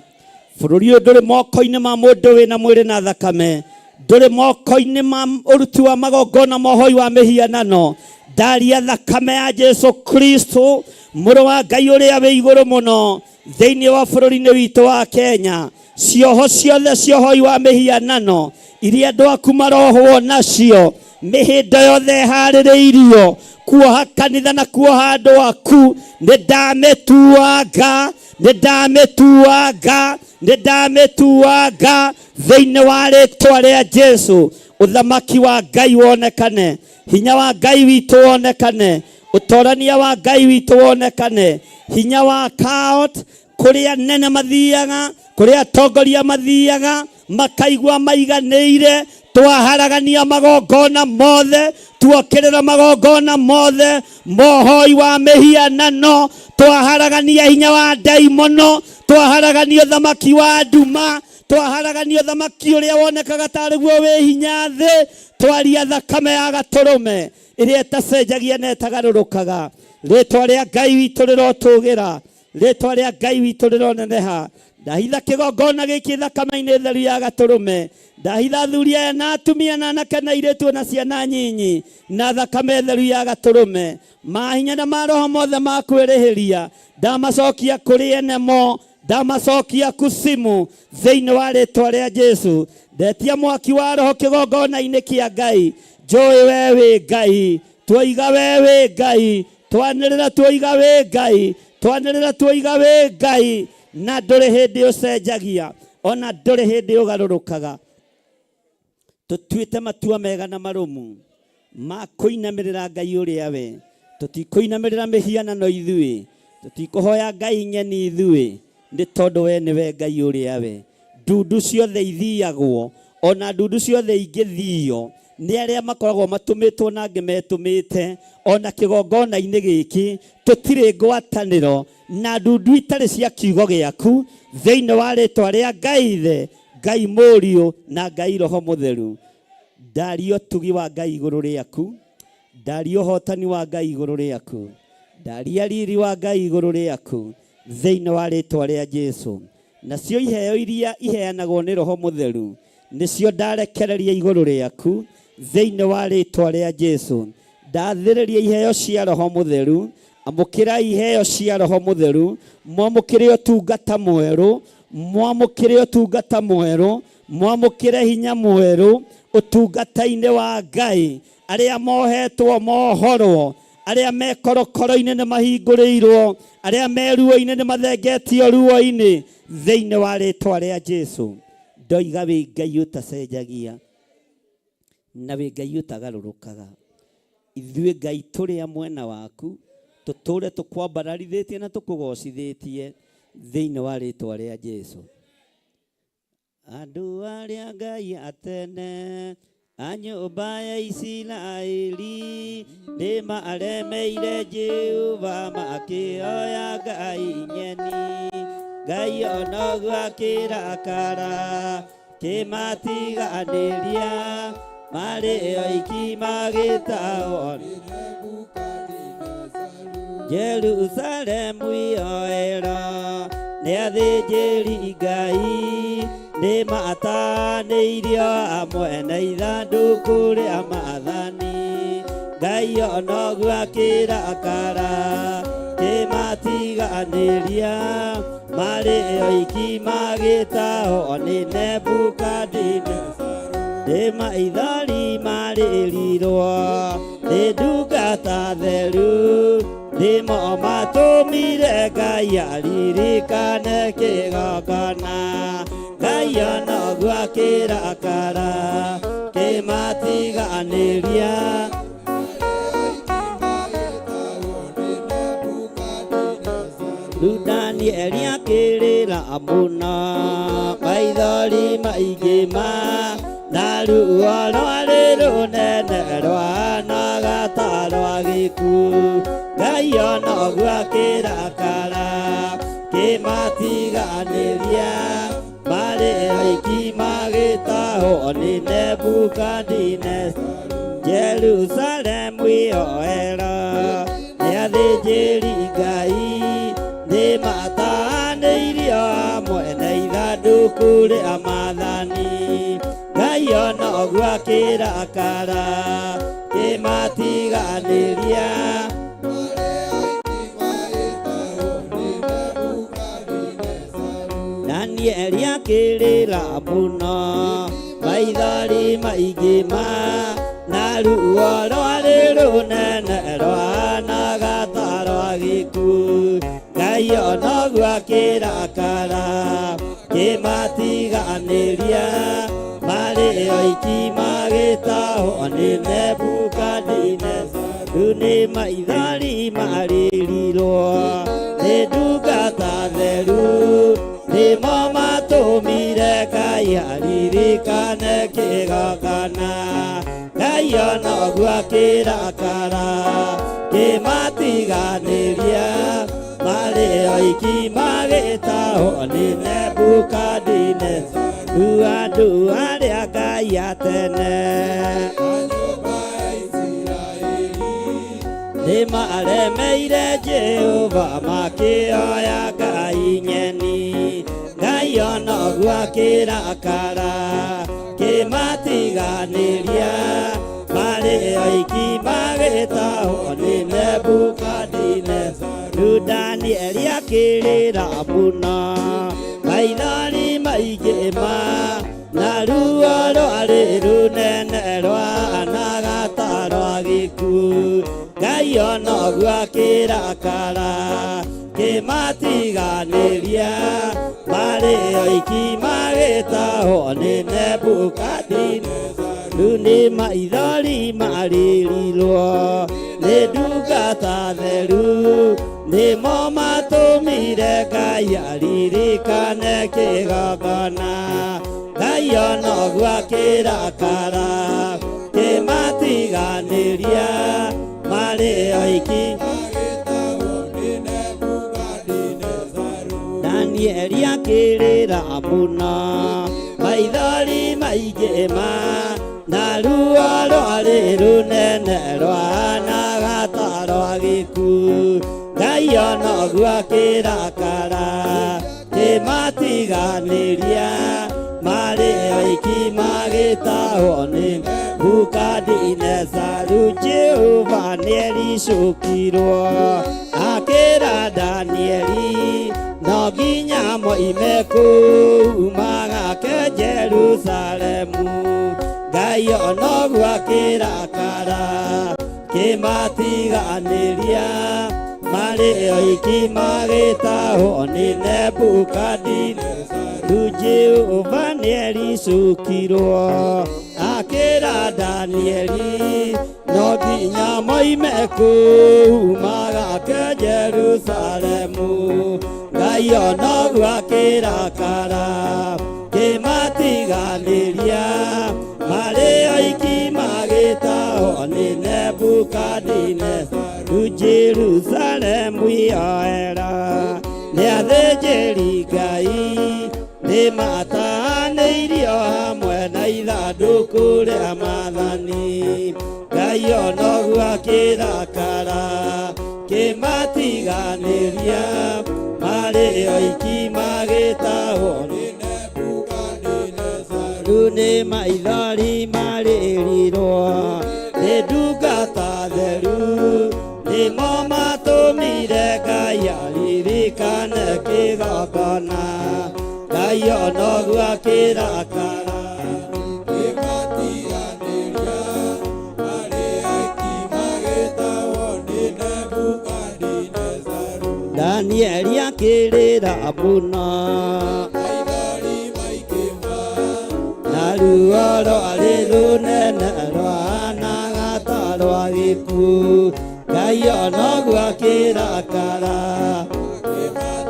Bũrũri ũyũ ndũrĩ moko-inĩ ma mũndũ wĩna mwĩrĩ na thakame, ndũrĩ moko-inĩ ma ũruti wa magongona ma ũhoi wa mĩhianano. Ndaria thakame ya Jesu Kristo mũrũ wa Ngai ũrĩa wĩ igũrũ mũno thĩinĩ wa bũrũri-inĩ witũ wa Kenya. Cioho ciothe cia ũhoi wa mĩhianano iria andũ aku marohwo nacio, mĩhĩndo yothe ĩharĩrĩirio kuoha kanitha na kuoha andũ aku, nĩ ndamĩtuanga, nĩ ndamĩtuanga, nĩ ndamĩtuanga thĩinĩ wa rĩtwa rĩa Jesu. Ũthamaki wa Ngai wonekane, hinya wa Ngai witũ wonekane, ũtorania wa Ngai witũ wonekane, hinya wa kaot kũrĩa nene mathiaga, kũrĩa atongoria mathiaga makaigua maiganĩire. Twaharagania magongona mothe, tuokĩrĩra magongona mothe mohoi wa mĩhianano, twaharagania hinya wa ndaimono, twaharagania ũthamaki wa nduma, twaharagania ũthamaki ũrĩa wonekaga tarĩ guo wĩ hinya thĩ. Twaria thakame ya gatũrũme ĩrĩa ĩtacenjagia na ĩtagarũrũkaga. Rĩtwa rĩa Ngai witũ rĩrotũgĩra, rĩtwa rĩa Ngai witũ rĩroneneha. Ndahitha kĩgongona gĩkĩ thakame-inĩ theru ya gatũrũme, ndahitha athuri aya na atumia na anake na airĩtu na ciana nyinyi na thakame theru ya gatũrũme. Mahinya na maroho mothe ma kwĩrĩhĩria ndamacokia kũrĩ enemo, ndamacokia kusimu thĩinĩ wa rĩtwa rĩa Jesu. Ndetia mwaki wa roho kĩgongona-inĩ kĩa Ngai. Njũĩ we wĩ Ngai, tuoiga we wĩ Ngai, twanĩrĩra tuoiga wĩ Ngai, twanĩrĩra tuoiga wĩ Ngai, na ndũrĩ hĩndĩ ũcenjagia ona ndũrĩ hĩndĩ ũgarũrũkaga. Tũtuĩte matua mega na marũmu ma kũinamĩrĩra Ngai ũrĩa we. Tũtikũinamĩrĩra mĩhianano ithuĩ, tũtikũhoya Ngai ng'eni ithuĩ, nĩ tondũ we nĩwe Ngai ũrĩa we. Ndundu ciothe ithiagwo, ona ndundu ciothe ingĩthio nĩ arĩa makoragwo matũmĩtwo na angĩ metũmĩte, ona kĩgongona-inĩ gĩkĩ tũtirĩ ngwatanĩro na ndundu itarĩ cia kiugo gĩaku thĩinĩ wa rĩtwa rĩa Ngai Ithe, Ngai Mũriũ na Ngai Roho Mũtheru. Ndaria ũtugi wa Ngai igũrũ rĩaku, ndaria ũhotani wa Ngai igũrũ rĩaku, ndaria riri wa Ngai igũrũ rĩaku thĩinĩ wa rĩtwa rĩa Jesu. Nacio iheo iria iheanagwo nĩ Roho Mũtheru nĩcio ndarekereria igũrũ rĩaku thĩinĩ wa rĩtwa rĩa Jesu. Ndathĩrĩria iheo cia Roho Mũtheru, amũkĩra iheo cia Roho Mũtheru, mwamũkĩre ũtungata mwerũ, mwamũkĩre ũtungata mwerũ, mwamũkĩre hinya mwerũ ũtungata-inĩ wa Ngai. Arĩa mohetwo mohorwo, arĩa me korokoro-inĩ nĩ mahingũrĩirwo, arĩa me ruo-inĩ nĩ mathengetio ruo-inĩ thĩinĩ wa rĩtwa rĩa Jesu. Ndoiga wĩ Ngai ũtacenjagia na wĩ Ngai ũtagarũrũkaga. Ithuĩ Ngai tũrĩ a mwena waku, tũtũre tũkwambararithĩtie na tũkũgocithĩtie thĩinĩ wa rĩtwa rĩa Jesu. Andũ arĩa Ngai atene a nyũmba ya Isiraeli nĩ maremeire Jehova makĩoya Ngai ng'eni. Ngai onoguo akĩrakara kĩmatiganĩria marĩ oiki magĩtahwo Jerusalemu yoero nĩ athĩnjĩri Ngai nĩ matanĩirio hamwe na ithandũkũ rĩa maathani. Ngai onoguo akĩrakara kĩmatiganĩria marĩ oiki magĩtahwo nĩ Nebukadineza. Nĩ maithori marĩrirwo nĩ ndungata theru, nĩmo matũmire Ngai aririkane kĩgongona. Ngai onoguo akĩrakara kĩmatiganĩria. Rĩu Danieli akĩrĩra mũno, maithori maingĩ ma na ruo rwarĩ rũnene rwahanaga ta rwa gĩkuũ. Ngai ona ũguo akĩrakara, kĩmatiganĩria marĩ oiki magĩtahwo nĩ Nebukadineza. Jerusalemu yoera nĩ athĩnjĩri Ngai nĩ mataanĩirio hamwe na ithandũkũ rĩa maathani. Ngai ona ũguo akĩrakara, kĩmatiganĩria Danieli akĩrĩra mũno, maithori maingĩ ma na ruo rwarĩ rũnene rwahanaga ta rwa gĩkuũ. Ngai ona ũguo akĩrakara, kĩmatiganĩria marĩ oiki magĩtahwo nĩ Nebukadineza. Rĩu nĩ maithori marĩrirwo nĩ ndungata theru, nĩmo matũmire Ngai aririkane kĩgongona. Ngai ona ũguo akĩrakara, kĩmatiganĩria marĩ oiki magĩtahwo nĩ Nebukadineza. Rĩu andũ arĩa Ngai a tene nĩ maremeire Jehova makĩoya ngai ng'eni. Ngai ona ũguo akĩrakara, kĩmatiganĩria marĩ oiki magĩtahwo nĩ Nebukadineza. Rĩu Danieli akĩrĩra mũno, maithori maingĩ ma na ruo rwarĩ rũnene rwahanaga ta rwa gĩkuũ. Ngai ona ũguo akĩrakara, kĩmatiganĩria marĩ oiki magĩtahwo nĩ Nebukadineza. Rĩu nĩ maithori marĩrirwo nĩ ndungata theru, nĩmo matũmire Ngai aririkane kĩgongona. Ngai ona ũguo akĩrakara, kĩmatiganĩria marĩ oiki. Danieli akĩrĩra mũno, maithori maingĩ ma na ruo rwarĩ rũnene rwahanaga ta rwa gĩkuũ. Ngai ona ũguo akĩrakara, kĩmatiganĩria marĩ oiki magĩtahwo nĩ Nebukadineza. Rĩu Jehova nĩericũkirwo akĩra Danieli no nginya moime kũu magake Jerusalemu. Ngai ona ũguo akĩrakara, kĩmatiganĩria marĩ oiki magĩtahwo nĩ Nebukadineza. Rĩu Jehova nĩericũkirwo akĩra Danieli no nginya moime kũu magake Jerusalemu. Ngai ona ũguo akĩrakara, kĩmatiganĩria marĩ oiki magĩtahwo nĩ Nebukadineza. Rĩu Jerusalemu yoera nĩ athĩnjĩri Ngai nĩ mataanĩirio hamwe na ithandũkũ rĩa maathani. Ngai ona ũguo akĩrakara, kĩmatiganĩria marĩ oiki magĩtahwo nĩ Rĩu nĩ maithori marĩrirwo nĩ ndungata theru, nĩmo matũmire Ngai aririkane kĩgongona. Ngai ona ũguo akĩrakara, Kĩmatiganĩria marĩ oiki magĩtahwo nĩ Nebukadinezaru. Danieli akĩrĩra mũno, Maithori maingĩ ma na ruo rwarĩ rũnene rwahanaga ta rwa gĩkuũ. Ngai ona ũguo akĩrakara, kĩmatiganĩria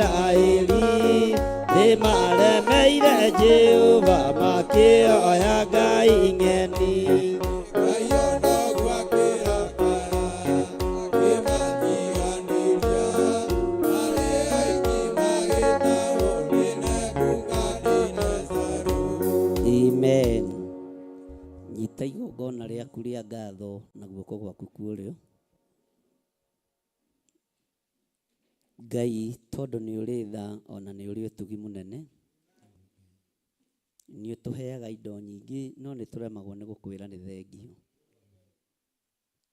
Isiraeli nĩmaremeire Jehova makĩoya ngai ng'eni. Amen. Nyita igongona rĩaku rĩa ngatho na guoko gwaku kwa ũrĩo. Ngai tondũ nĩ ũrĩ tha ona nĩ ũrĩ ũtugi mũnene, nĩ ũtũheaga indo nyingĩ no nĩ tũremagwo nĩ gũkwĩra nĩ thengio.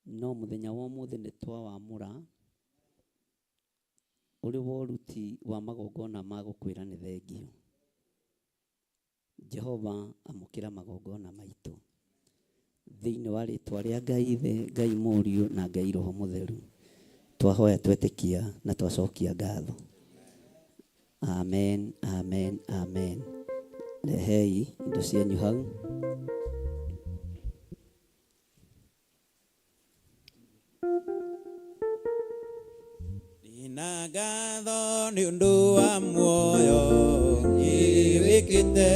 No mũthenya wa ũmũthĩ nĩ twawamũra ũrĩ wa ũruti wa magongona ma gũkwĩra nĩ thengio. Jehova amũkĩra magongona maitũ thĩinĩ wa rĩtwa rĩa Ngai Ithe, Ngai Mũriũ na Ngai Roho Mũtheru. Twahoya twetĩkia na twacokia ngatho. Amen, amen, amen. Rehei indo cianyu hau. Ndĩna ngatho nĩ ũndũ wa muoyo niĩ wĩkĩte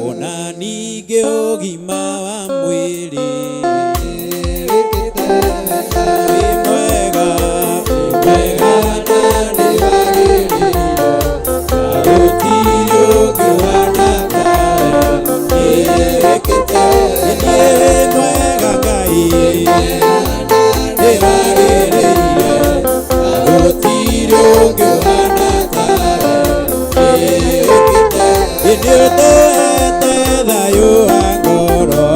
ona ningĩ ũgima wa mwĩrĩ. Wĩ mwega, wĩ mwega na nĩ wagĩrĩire, na gũtirĩ ũngĩ ũhaana tawe. Niĩ wĩkĩte, niĩ wĩ mwega Ngai, nĩ wagĩrĩire, na gũtirĩ ũngĩ ũhaana tawe. Niĩ wĩkĩte, nĩ ũtũhete thayũ wa ngoro,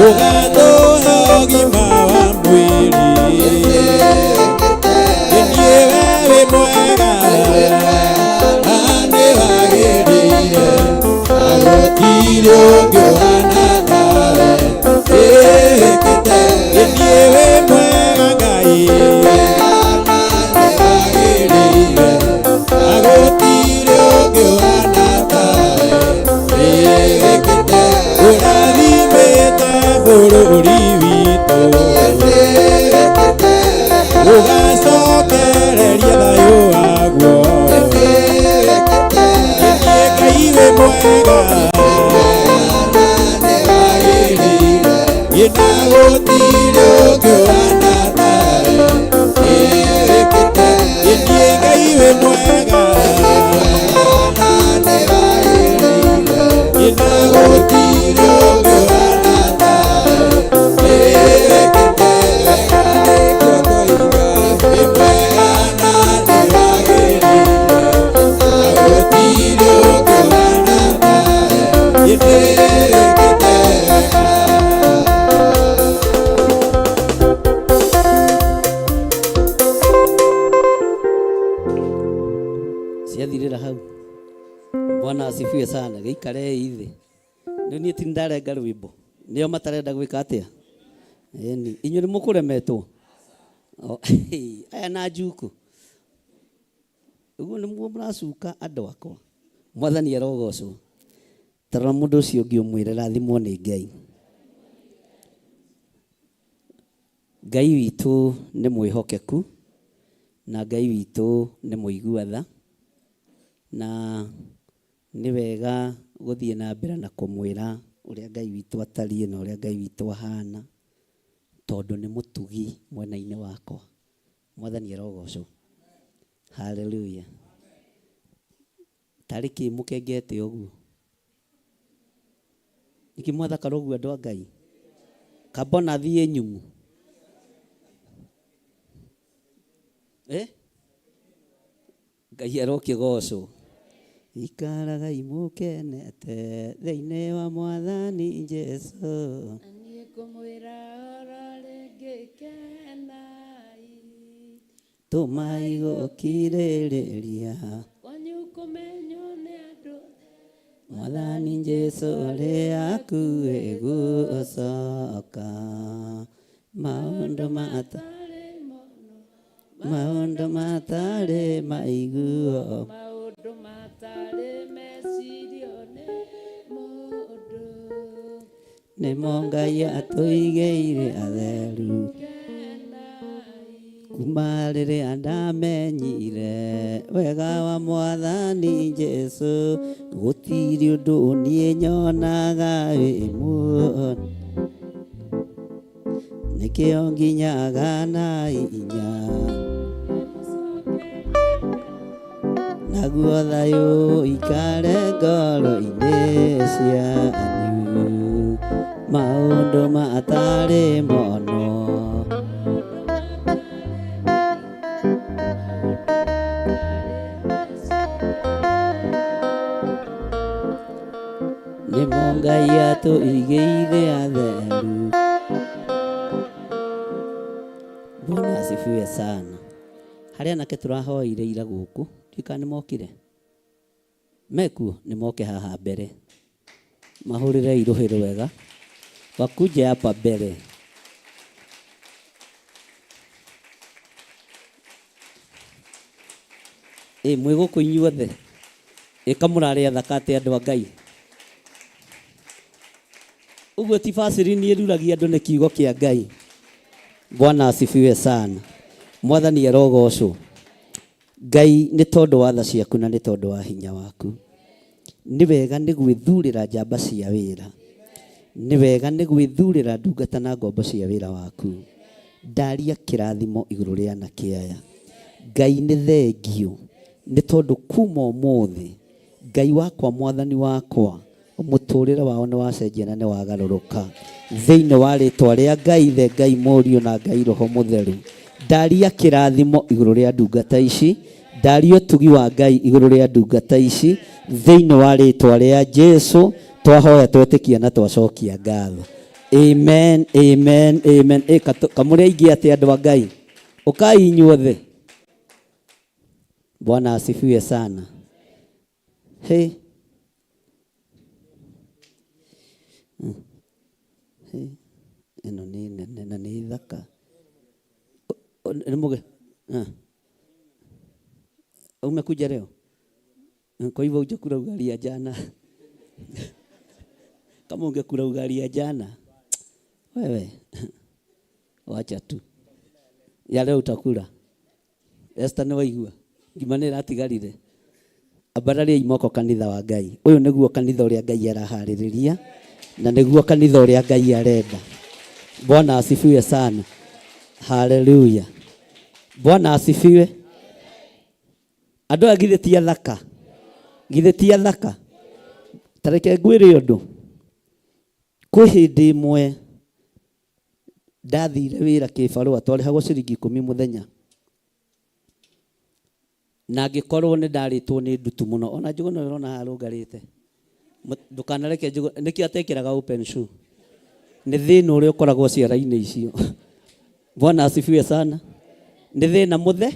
ũgatũhe ũgima wa mwĩrĩ. Niĩ we wĩ mwega, na nĩ wagĩrĩire, na gũtirĩ ũngĩ ũhaana tawe. Wĩkĩte, niĩ wĩ mwega Ngai, nĩ wagĩrĩire, na gũtirĩ ũngĩ ũhaana tawe. Wĩkĩte, ũrathimĩte bũrũri witũ, ũgacokereria thayũ waguo. Niĩ Ngai wĩ mwega, nĩ wagĩrĩire, na gũtirĩ ũngĩ ũhaana tawe. Wĩkĩte, niĩ Ngai wĩ mwega, nĩ wagĩrĩire, na gũtirĩ ũngĩ ũhaana tawe. Wĩkĩte, wĩ mwega na nĩ wagĩrĩire, na gũtirĩ ũngĩ ũhaana tawe. Wĩkĩte. Ciathirĩra hau. Bwana asifiwe sana. Gĩikarei thĩ. Rĩu niĩ ti ndarenga rwĩmbo. Nĩo matarenda gwĩka atĩa? Ĩni, inyuĩ nĩ mũkũremetwo. Aya na njuku. Ũguo nĩguo mũracuka andũ akwa. Mwathani arogocwo. Tarora mũndũ ũcio ũngĩ ũmwĩre rathimwo nĩ Ngai. Ngai witũ nĩ mwĩhokeku na Ngai witũ nĩ mũigua tha, na nĩ wega gũthiĩ na mbere na kũmwĩra ũrĩa Ngai witũ atariĩ na ũrĩa Ngai witũ ahana, tondũ nĩ mũtugi mwena-inĩ wakwa. Mwathani arogocwo. Haleluya. Tarĩ kĩ mũkengete ũguo? Nĩkĩ mwathakara ũguo andũ a Ngai? Kamba ona thiĩ nyumu. Ngai arokĩgocwo. Ikaragai mũkenete thĩinĩ wa Mwathani Jesũ. Na niĩ ngũmwĩra oro rĩngĩ kenai. Tũmai gũkirĩrĩria kwanyu kũmenywo nĩ andũ. Mwathani Jesũ arĩ hakuhĩ gũcoka. Maũndũ matarĩ mono, maũndũ matarĩ maiguo, maũndũ matarĩ mecirio nĩ mũndũ, nĩmo Ngai atũigĩire atheru. Kuma rĩrĩa ndamenyire wega wa mwathani Jesu, gũtirĩ ũndũ niĩ nyonaga wĩ muono. Nĩkĩo nginyaga na inya, naguo thayũ ikare ngoro-inĩ cianyu, maũndũ matarĩ mono. Nĩmo Ngai atũigĩire atheru. Bwana asifiwe sana. Harĩ anake tũrahoeire ira gũkũ, ndiũĩ kana nĩ mokire. Mekuo nĩ moke haha mbere. Mahũrĩre irũhĩ rwega. Wakuje hapa mbere. Ĩ mwĩ gũkũ inyuothe. Ĩ kamũrarĩ athaka atĩa andũ a Ngai. Ũguo ti bacĩrĩ ĩruragia andũ nĩ kiugo kĩa Ngai. Bwana asifiwe sana. Mwathani arogocwo. Ngai nĩ tondũ wa tha ciaku na nĩ tondũ wa hinya waku. Nĩ wega nĩ gwĩthurĩra njamba cia wĩra. Nĩ wega nĩ gwĩthurĩra ndungata na ngombo cia wĩra waku. Ndaria kĩrathimo igũrũ rĩa anake aya. Ngai nĩ thengio nĩ tondũ kuma ũmũthĩ Ngai wakwa mwathani wakwa mũtũrĩre wao nĩ wacenjia na nĩ wagarũrũka thĩinĩ wa rĩtwa rĩa Ngai Ithe, Ngai Mũriũ na Ngai Roho Mũtheru. Ndaria kĩrathimo igũrũ rĩa ndungata ici, ndaria ũtugi wa Ngai igũrũ rĩa ndungata ici thĩinĩ wa rĩtwa rĩa Jesu. Twahoya twetĩkia na twacokia ngatho. Amen, amen, amen. Ĩ, kamũrĩ aingĩ atĩa andũ a Ngai? Ũkai inyuothe. Bwana asifiwe sana. Hey. Hey. Ĩno nĩ nene na nĩ thaka. Nĩ mũge. Umekuja leo? Kwa hivyo hujakula ugali ya jana. Kama ungekula ugali ya jana, wewe wacha tu. Ya leo utakula. Esther nĩ waigua ngima nĩ ĩratigarire. Ambarariai moko kanitha wa Ngai. Ũyũ nĩguo kanitha ũrĩa Ngai araharĩrĩria na nĩguo kanitha ũrĩa Ngai arenda. Bwana asifiwe sana. Haleluya. Bwana asifiwe. Andũ aya githĩ ti athaka? Githĩ ti athaka? Ta reke ngwĩre ũndũ. Kwĩ hĩndĩ ĩmwe ndathire wĩra kĩbarũa, twarĩhagwo ciringi ikũmi mũthenya. Na ngĩkorwo nĩ ndarĩtwo nĩ ndutu mũno. Ona njũgũna ũyũ ũrona haha arũngarĩte. Ndũkanareke njũgũna, nĩkĩo atekĩraga open shoe. Nĩ thĩna ũrĩa ũkoragwo ciara-inĩ icio. Bwana asifiwe sana. Nĩ thĩna mũthe.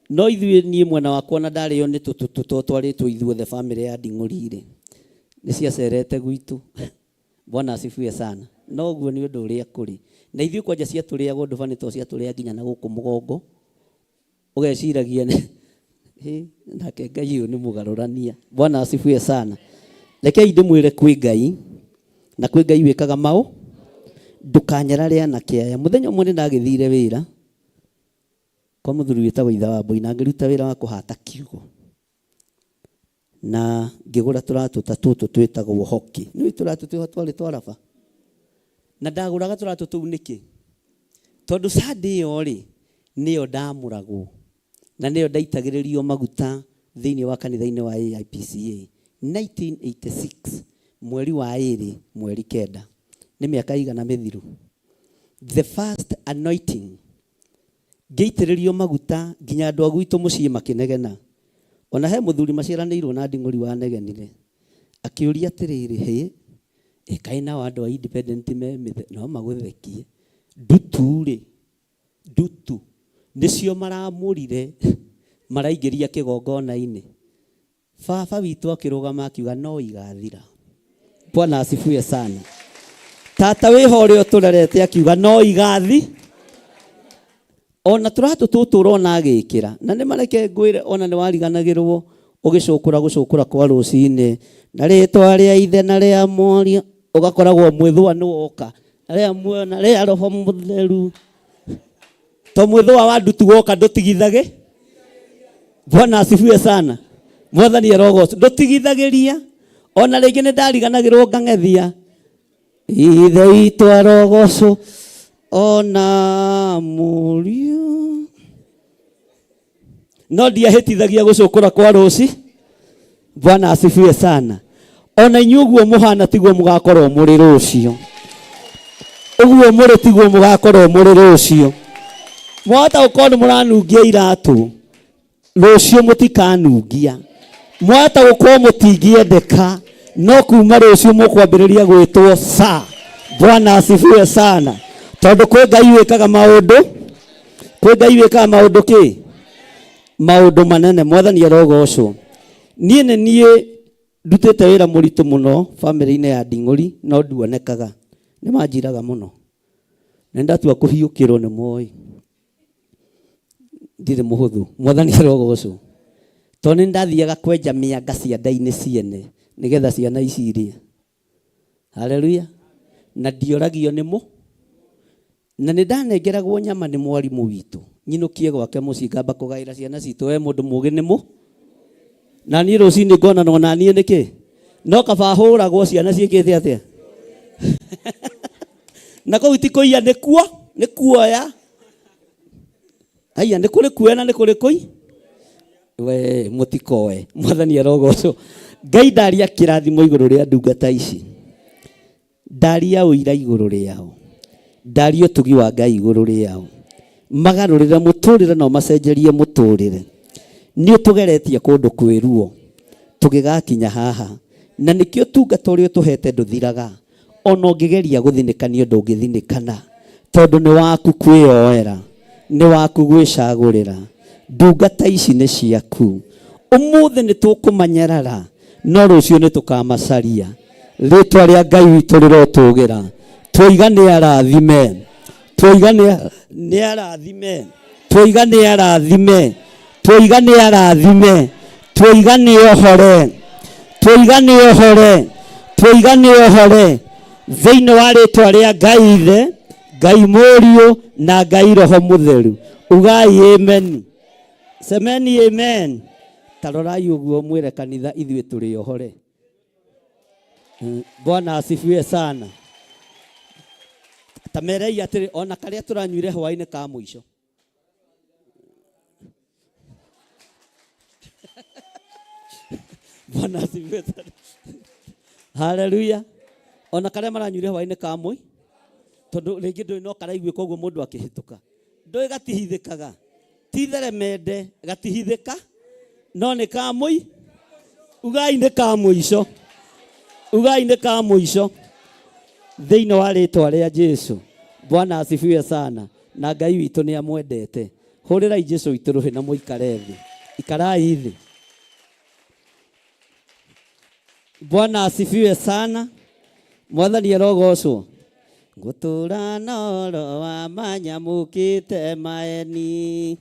No ithuĩ niĩ mwena wakwa na ndarĩo nĩ tũtũ twarĩtwo ithuothe bamĩrĩ ya Nding'ũri-rĩ, nĩ ciacerete gwitũ. Bwana asifiwe sana. No ũguo nĩ ũndũ ũrĩa kũrĩ. Na ithuĩ kwanja ciatũrĩagwo nduba nĩ tondũ ciatũrĩa nginya na gũkũ mũgongo. Ũgeciragia nĩ hĩ, nake Ngai ũyũ nĩ mũgarũrania. Bwana asifiwe sana. Rekei ndĩmwĩre kwĩ Ngai, na kwĩ Ngai wĩkaga maũ, ndũkanyarare anake aya. Mũthenya ũmwe nĩ ndagĩthire wĩra kwa mũthuri wĩtagwo Ithe wa Mbũi, na ngĩruta wĩra wa kũhata kiugo. Na ngĩgũra tũratũ ta tũtũ twĩtagwo hockey. Nĩũĩ tũratũ twĩho twarĩ twa raba? Na ndagũraga tũratũ tũu nĩkĩ? Tondũ Sunday ĩyo rĩ, nĩyo ndamũragwo na nĩyo ndaitagĩrĩrio maguta thĩinĩ wa kanitha-inĩ wa AIPCA 1986 mweri wa ĩrĩ mweri kenda. Nĩ mĩaka igana mĩthiru. The first anointing. Ngĩitĩrĩrio maguta nginya andũ a gwitũ mũciĩ makĩnegena. Ona he mũthuri maciaranĩirwo na Nding'ũri wanegenire. Akĩũria atĩrĩrĩ, hĩ, ĩ kaĩ nao andũ a independent me mĩthe, no magũthekie. Ndutu rĩ, ndutu, nĩcio maramũrire maraingĩria kĩgongona-inĩ. Baba witũ akĩrũgama akiuga no igathira. Bwana asifiwe sana. Tata wĩho ũrĩa ũtũrerete akiuga no igathi. Ona tũratũ tũtũ ũrona agĩkĩra, na nĩ mareke ngwĩre ona nĩ wariganagĩrwo ũgĩcũkũra gũcũkũra kwa rũcinĩ, na rĩtwa rĩa ithe na rĩa mũriũ, ũgakoragwo mwĩthũa nĩ woka, na rĩa muoyo na rĩa roho mũtheru. To mwĩthũa wa ndutu woka ndũtigithage. Bwana asifiwe sana. Mwathani arogocwo. Ndũtigithagĩria. Ona rĩngĩ nĩ ndariganagĩrwo ngang'ethia. Ithe witũ arogocwo ona mũriũ. No ndiahĩtithagia gũcũkũra kwa rũci. Bwana asifiwe sana. Ona inyuĩ ũguo mũhana tiguo mũgakorwo mũrĩ rũciũ. Ũguo mũrĩ tiguo mũgakorwo mũrĩ rũciũ. Mwahota gũkorwo nĩ mũranungia iratũ, rũciũ mũtikanungia. Mwahota gũkorwo mũtingĩendeka, no kuma rũciũ mũkwambĩrĩria gwĩtwo sa. Bwana asifiwe sana. Tondũ kwĩ Ngai wĩkaga maũndũ, kwĩ Ngai wĩkaga maũndũ kĩ? Maũndũ manene. Mwathani arogocwo. Niĩ nĩ niĩ ndutĩte wĩra mũritũ mũno bamĩrĩ-inĩ ya Nding'ũri, no nduonekaga. Nĩ manjiraga mũno. Na nĩndatua kũhiũkĩrwo nĩ moĩ. Ndirĩ mũhũthũ. Mwathani arogocwo. Tondũ nĩ ndathiaga kwenja mĩanga cianda-inĩ ciene nĩgetha ciana ici irie. Haleluya. Na ndioragio nĩ mũ. Na nĩ ndanengeragwo nyama nĩ mwarimũ witũ. Nyinũkie gwake mũciĩ ngamba kũgaĩra ciana citũ, we mũndũ mũgĩ nĩ mũ. Na niĩ rũcinĩ ngonanwo na niĩ nĩkĩ? No kaba hũragwo ciana ciĩkĩte atĩa? Na kũu ti kũiya nĩ kuo, nĩ kuoya. Haiya, nĩ kũrĩ kuoya na nĩ kũrĩ kũi. We mũtikoe. Mwathani arogocwo. Ngai ndaria kĩrathimo igũrũ rĩa ndungata ici. Ndaria ũira igũrũ rĩao. Ndaria ũtugi wa Ngai igũrũ rĩao. Magarũrĩre mũtũrĩre na ũmacenjerie mũtũrĩre. Nĩ ũtũgeretie kũndũ kwĩ ruo tũgĩgakinya haha. Na nĩkĩo ũtungata ũrĩa ũtũhete ndũthiraga. Ona ũngĩgeria gũthinĩkanio ndũngĩthinĩkana. Tondũ nĩ waku kwĩyoera. Nĩ waku gwĩcagũrĩra. Ndungata ici nĩ ciaku. Ũmũthĩ nĩ tũkũmanyarara, no rũciũ nĩ tũkamacaria. Rĩtwa rĩa Ngai witũ rĩrotũgĩra. Twoiga nĩ arathime. Twoiga nĩ arathime. Twoiga nĩ arathime. Twoiga nĩ arathime. Twoiga nĩ ohore. Twoiga nĩ ohore. Twoiga nĩ ohore. Thĩinĩ wa rĩtwa rĩa Ngai Ithe, Ngai Mũriũ na Ngai Roho Mũtheru. Ugai amen. Semeni amen. Ta rorai ũguo mwĩre kanitha ithuĩ tũrĩ ohore. Bwana asifiwe sana. Ta merei atĩrĩ ona karĩa tũranyuire hwaĩ-inĩ ka mũico. Bwana asifiwe sana. Haleluya. Ona karĩa maranyuire hwaĩ-inĩ ka mũi tondũ rĩngĩ ndũĩ no karaiguĩka ũguo mũndũ akĩhĩtũka. Ndũĩ gatihithĩkaga. Ti theremende gatihithĩka no nĩ ka mũi. Ugai nĩ ka mũico. Ugai nĩ ka mũico. Thĩinĩ wa rĩtwa rĩa Jesu. Bwana asifiwe sana. Na Ngai witũ nĩ amwendete. Hũrĩrai Jesu witũ rũhĩ na mũikare thĩ. Ikarai thĩ. Bwana asifiwe sana. Mwathani arogocwo. Ngũtũra na ũhoro wa manyamũkĩte maeni.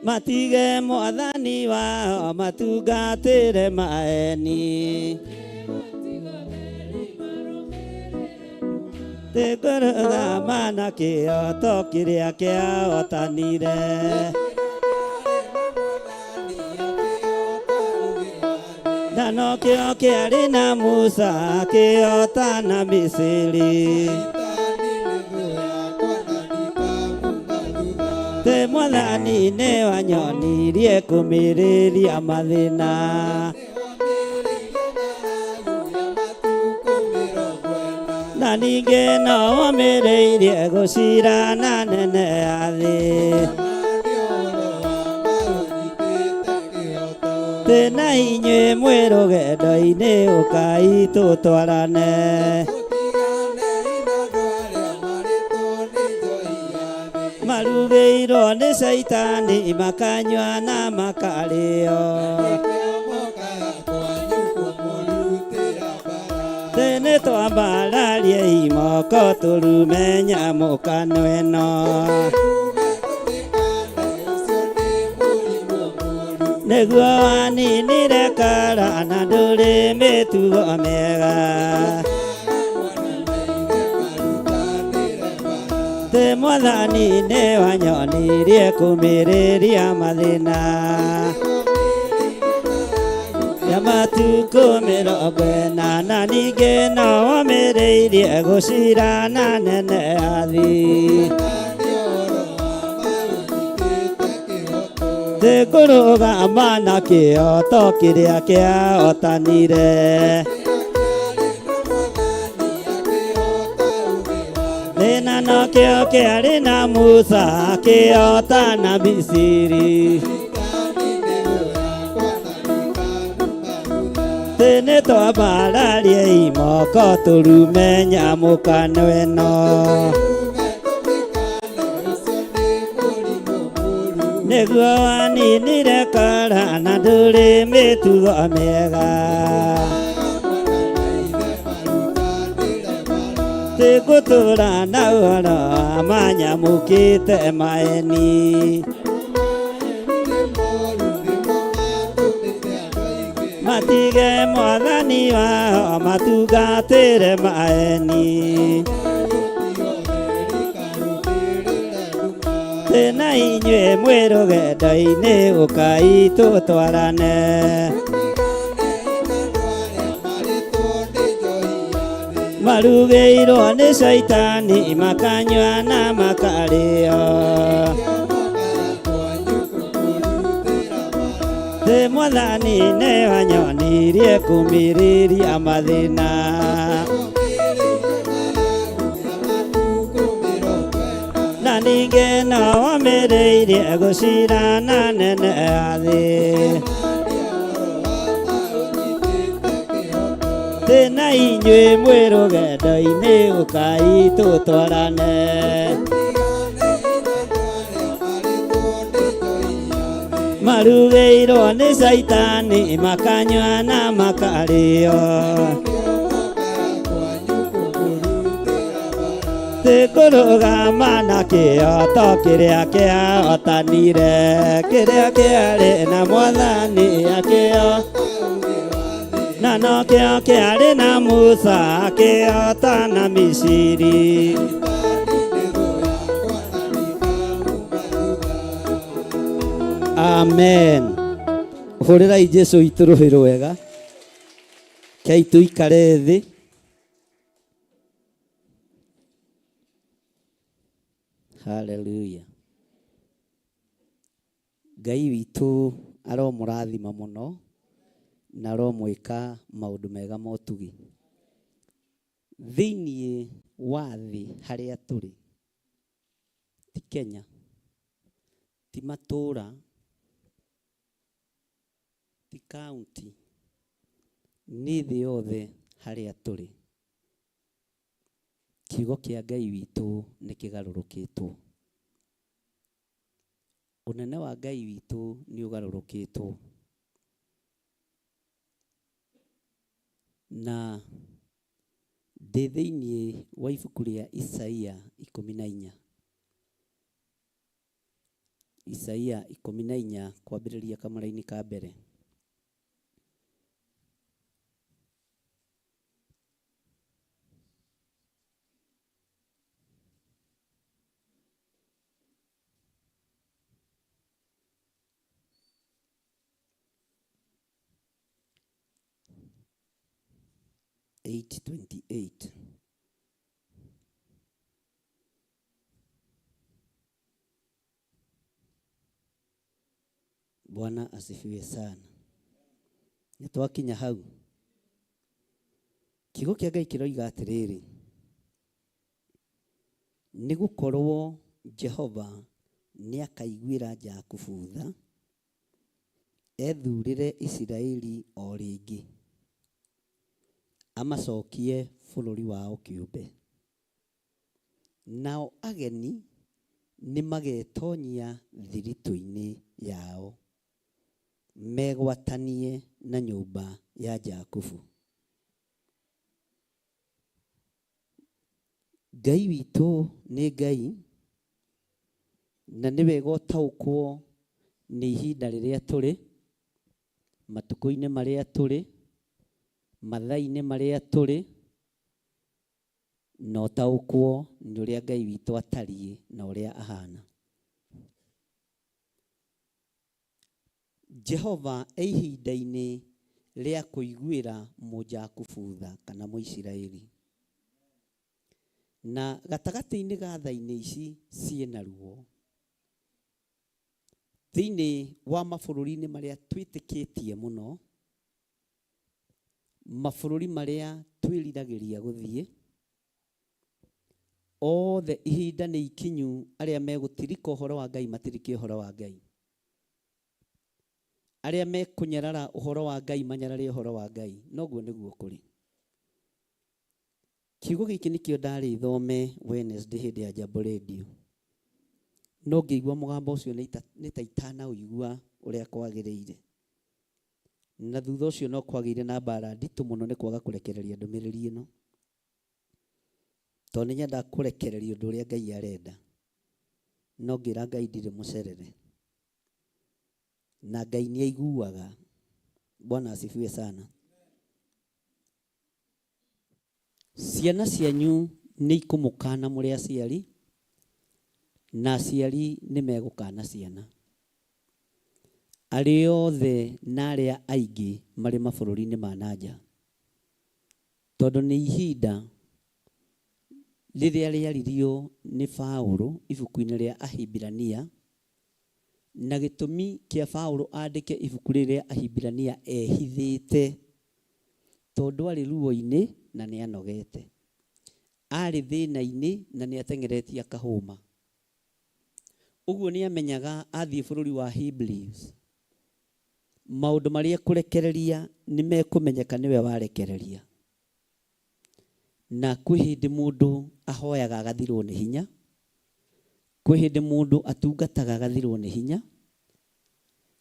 Matige mwathani wao matungatĩre maeni. Tĩngũrũgama na kĩoto kĩrĩa kĩahotanire. Na nokĩo kĩarĩ na Musa akĩhotana Misiri. Tĩ mwathani nĩ wanyonirie kũmĩrĩria mathĩna. Na ningĩ no womĩrĩirie gũcira na nene ya thĩ. Tĩ na inyuĩ mwĩ rũgendo-inĩ ũkai tũtwarane. Marugĩirwo nĩ caitani makanyua na makarĩo. Tĩ nĩ twambararie imoko tũrume nyamũkano ĩno. Nĩguo waninire kara na ndũrĩ mĩtugo mĩega. Mwathani nĩ wanyonirie kũmĩrĩria mathĩna ya matukũ 40, ningĩ no womĩrĩirie gũcira na nene ya thĩ. Thĩ kũrũgama na kĩoto kĩrĩa kĩahotanire. Thĩna nokĩo kĩarĩ na Musa akĩhotana Misiri. Thĩ nĩ twambararie imoko tũrume nyamũkano ĩno. Nĩguo waninire kora na ndũrĩ mĩtugo mĩega. Tĩgũtũra na ũhoro wa manyamũkĩte maeni. Matige mwathani wao matungatĩre maeni. Thĩ na inyuĩ mwĩ rũgendo-inĩ ũkai tũtwarane. Marugĩirwo nĩ caitani makanyua na makarĩo. Thĩ mwathani nĩ wanyonirie kũmĩrĩria mathĩna. Na ningĩ no womĩrĩirie gũcira na nene ya thĩ. Thĩ na inyuĩ mwĩ rũgendo-inĩ ũkai tũtwarane. Marugĩirwo nĩ caitani makanyua na makarĩo. Thĩ kũrũgama na kĩoto kĩrĩa kĩahotanire, kĩrĩa kĩarĩ na mwathani akĩo. Na nokĩo kĩarĩ na Musa akĩhotana Misiri. Amen. Hũrĩrai Jesũ witũ rũhĩ rwega. Kei tũikare thĩ. Hallelujah. Ngai witũ aromũrathima mũno na aromwĩka maũndũ mega ma ũtugi. Thĩinĩ wa thĩ harĩa tũrĩ, ti Kenya, ti matũũra, ti kaunti, nĩ thĩ yothe harĩa tũrĩ. Kiugo kĩa Ngai witũ nĩ kĩgarũrũkĩtwo. Ũnene wa Ngai witũ nĩ ũgarũrũkĩtwo. Na ndĩ thĩinĩ wa ibuku rĩa Isaia 14. Isaia 14 kwambĩrĩria kamũraini ka mbere. 8:28. Bwana asifiwe sana. Nĩ twakinya hau. Kiugo kĩa Ngai kĩroiga atĩrĩrĩ, nĩ gũkorwo Jehova nĩ akaiguĩra Jakubu tha, ethurĩre Isiraeli o rĩngĩ, amacokie bũrũri wao kĩũmbe. Nao ageni nĩ magetonyia thiritũ-inĩ yao, megwatanie na nyũmba ya Jakubu. Ngai witũ nĩ Ngai, na nĩ wega ũtaũkwo nĩ ihinda rĩrĩa tũrĩ, matukũ-inĩ marĩa tũrĩ, mathaa-inĩ marĩa tũrĩ, Na ũtaũkwo nĩ ũrĩa Ngai witũ atariĩ na ũrĩa ahana. Jehova e ihinda-inĩ rĩa kũiguĩra Mũjakubu tha kana Mũisiraeli. Na gatagatĩ-inĩ ga tha-inĩ ici ciĩna ruo, thĩinĩ wa mabũrũri-inĩ marĩa twĩtĩkĩtie mũno, mabũrũri marĩa twĩriragĩria gũthiĩ, othe ihinda nĩ ikinyu arĩa megũtirika ũhoro wa Ngai matirike ũhoro wa Ngai. Arĩa mekũnyarara ũhoro wa Ngai manyarare ũhoro wa Ngai. Noguo nĩguo kũrĩ. Kiugo gĩkĩ nĩkĩo ndarĩ thome Wednesday hĩndĩ ya Jambo Radio. No ngĩigua mũgambo ũcio nĩ ta itanaũigua ũrĩa kwagĩrĩire. Na thutha ũcio no kwagĩire na mbara nditũ mũno nĩ kwaga kũrekereria ndũmĩrĩri ĩno. Tondũ nĩ nyendaga kũrekereria ũndũ ũrĩa Ngai arenda. No ngĩra Ngai ndirĩ mũcerere. Na Ngai nĩ aiguaga. Bwana asifiwe sana. Ciana cianyu nĩ ikũmũkana mũrĩ aciari, na aciari nĩ megũkana ciana. Arĩa othe na arĩa aingĩ marĩ mabũrũri-inĩ ma na nja. Tondũ nĩ ihinda rĩrĩa rĩaririo nĩ Paulo ibuku-inĩ rĩa Ahibirania, na gĩtũmi kĩa Paulo andĩke ibuku rĩrĩ rĩa Ahibirania ehithĩte, tondũ arĩ ruo-inĩ na nĩ anogete. Arĩ thĩna-inĩ na nĩ ateng'eretie akahũma. Ũguo nĩ amenyaga athiĩ bũrũri wa Hebrews, maũndũ marĩa ekũrekereria nĩ mekũmenyeka nĩwe warekereria. Na kwĩ hĩndĩ mũndũ ahoyaga agathirwo nĩ hinya, kwĩ hĩndĩ mũndũ atungataga agathirwo nĩ hinya,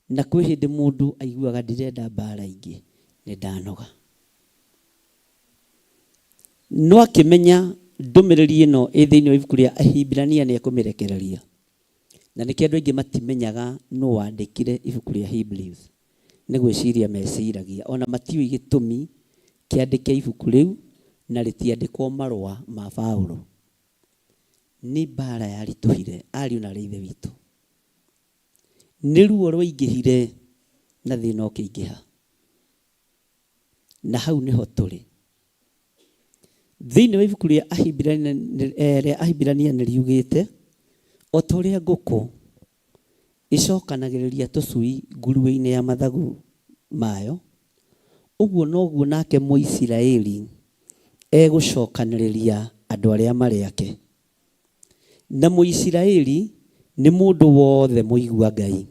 na kwĩ hĩndĩ mũndũ aiguaga ndirenda mbara ingĩ, nĩ ndanoga. No akĩmenya ndũmĩrĩri ĩno ĩ thĩinĩ wa ibuku rĩa Ahibirania nĩ ekũmĩrekereria. Na nĩkĩo andũ aingĩ matimenyaga nũ wandĩkire ibuku rĩa Hebrews. Nĩ gwĩciria meciragia. Ona matiũĩ gĩtũmi kĩandĩke ibuku rĩu na rĩtiandĩkwo marũa ma Paulo. Nĩ mbara yaritũhire ariũ na aarĩ a Ithe witũ. Nĩ ruo rwaingĩhire na thĩna ũkĩingĩha. Na hau nĩho tũrĩ. Thĩinĩ wa ibuku rĩa Ahibirania, rĩa Ahibirania nĩ riugĩte, o ta ũrĩa ngũkũ ĩcokanagĩrĩria tũcui nguruĩ-inĩ ya mathagu mayo, ũguo noguo nake Mũisiraeli egũcokanĩrĩria andũ arĩa marĩ ake. Na Mũisiraeli nĩ mũndũ wothe mũigua Ngai.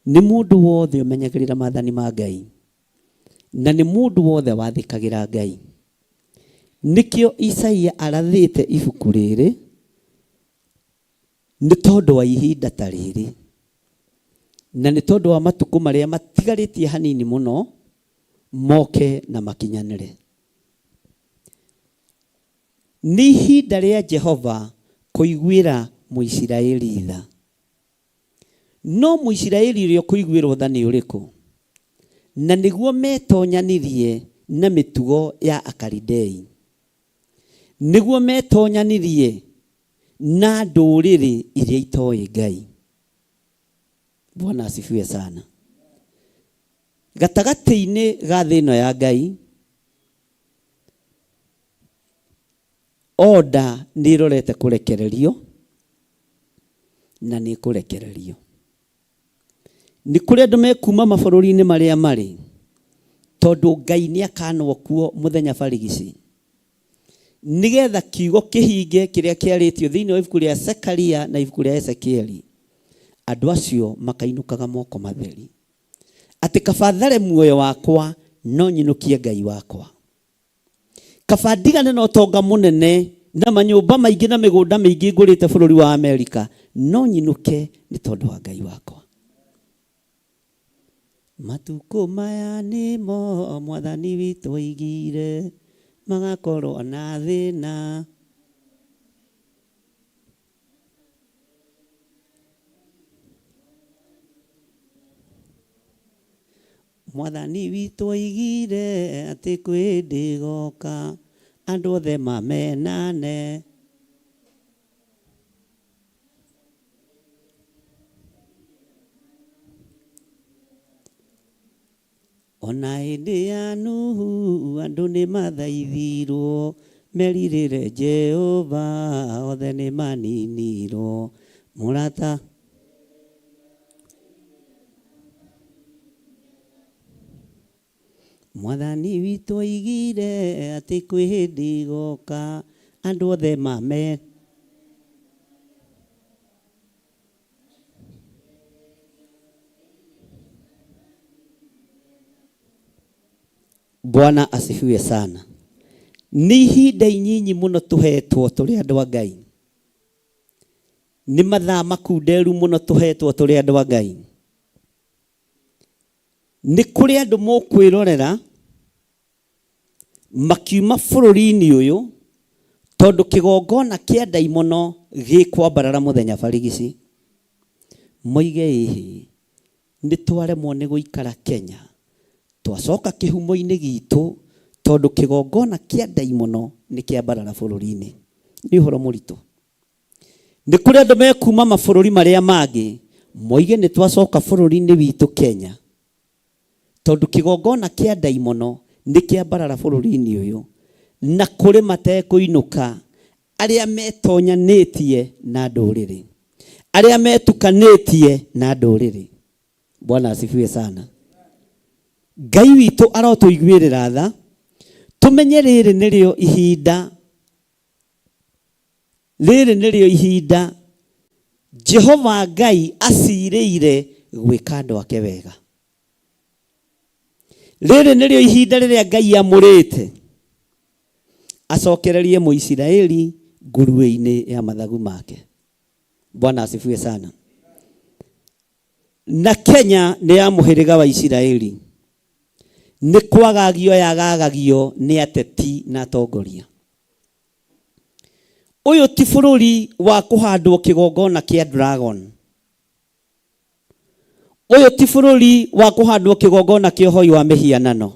Nĩ mũndũ wothe ũmenyagĩrĩra maathani ma Ngai. Na nĩ mũndũ wothe wathĩkagĩra Ngai. Nĩkĩo Isaia arathĩte ibuku rĩrĩ, nĩ tondũ wa ihinda ta rĩrĩ. Na nĩ tondũ wa matukũ marĩa matigarĩtie hanini mũno moke na makinyanĩre. Nĩ ihinda rĩa Jehova kũiguĩra Mũisiraeli tha. No Mũisiraeli ũrĩa ũkũiguĩrwo tha nĩ ũrĩkũ? Na nĩguo metonyanirie na mĩtugo ya Akalidei, nĩguo metonyanirie na ndũrĩrĩ iria itoĩ Ngai. Bwana asifiwe sana. Gatagatĩ-inĩ ga thĩ ĩno ya Ngai, Order nĩ ĩrorete kũrekererio na nĩ ĩkũrekererio. Nĩ kũrĩ andũ mekuma mabũrũri-inĩ marĩa marĩ tondũ Ngai nĩ akanwo kuo mũthenya barigici nĩgetha kiugo kĩhinge kĩrĩa kĩarĩtio thĩinĩ wa ibuku rĩa Zekaria na ibuku rĩa Ezekieli, andũ acio makainũkaga moko matheri, atĩ kaba thare muoyo wakwa no nyinũkie Ngai wakwa. Kaba ndigane na ũtonga mũnene na manyũmba maingĩ na mĩgũnda mĩingĩ ngũrĩte bũrũri wa Amerika, no nyinũke nĩ tondũ wa Ngai wakwa. Matukũ maya nĩmo Mwathani witũ oigire magakorwo na thĩna. Mwathani witũ oigire atĩ kwĩ hĩndĩ ĩgoka Andũ othe mamenane. Ona hĩndĩ ya Nuhu andũ nĩ mathaithirwo merirĩre Jehova othe nĩ maninirwo mũrata Mwathani witũ oigire atĩ kwĩ hĩndĩ igoka andũ othe mame Bwana asifiwe sana. Nĩ ihinda inyinyi mũno tũhetwo tũrĩ andũ a Ngai. Nĩ mathaa makunderu mũno tũhetwo tũrĩ andũ a Ngai. Nĩ kũrĩ andũ mũkwĩrorera makiuma bũrũri-inĩ ũyũ tondũ kĩgongona kĩa ndaimono gĩkwambarara mũthenya barigici. Moige ĩhĩ, nĩ twaremwo nĩ gũikara Kenya, twacoka kĩhumo-inĩ gitũ tondũ kĩgongona kĩa ndaimono nĩ kĩambarara bũrũri-inĩ. Nĩ ũhoro mũritũ. Nĩ kũrĩ andũ mekuma mabũrũri marĩa mangĩ moige nĩ twacoka bũrũri-inĩ witũ Kenya tondũ kĩgongona kĩa ndaimono nĩ kĩambarara bũrũri-inĩ ũyũ na kũrĩ matekũinũka arĩa metonyanĩtie na ndũrĩrĩ arĩa metukanĩtie na ndũrĩrĩ. Bwana asifiwe sana. Ngai witũ arotũiguĩrĩra tha tũmenye rĩrĩ nĩrĩo ihinda Rĩrĩ nĩrĩo ihinda Jehova Ngai acirĩire gwĩka andũ ake wega. Rĩrĩ nĩrĩo ihinda rĩrĩa Ngai amũrĩte acokererie Mũisiraeli nguruĩ-inĩ ya mathagu make. Bwana asifiwe sana. Na Kenya nĩ ya mũhĩrĩga wa Isiraeli. Nĩ kwagagio yagagagio nĩ ateti na atongoria. Ũyũ ti bũrũri wa kũhandwo kĩgongona kĩa dragon. Ũyũ ti bũrũri wa kũhandwo kĩgongona kĩa ũhoi wa mĩhianano.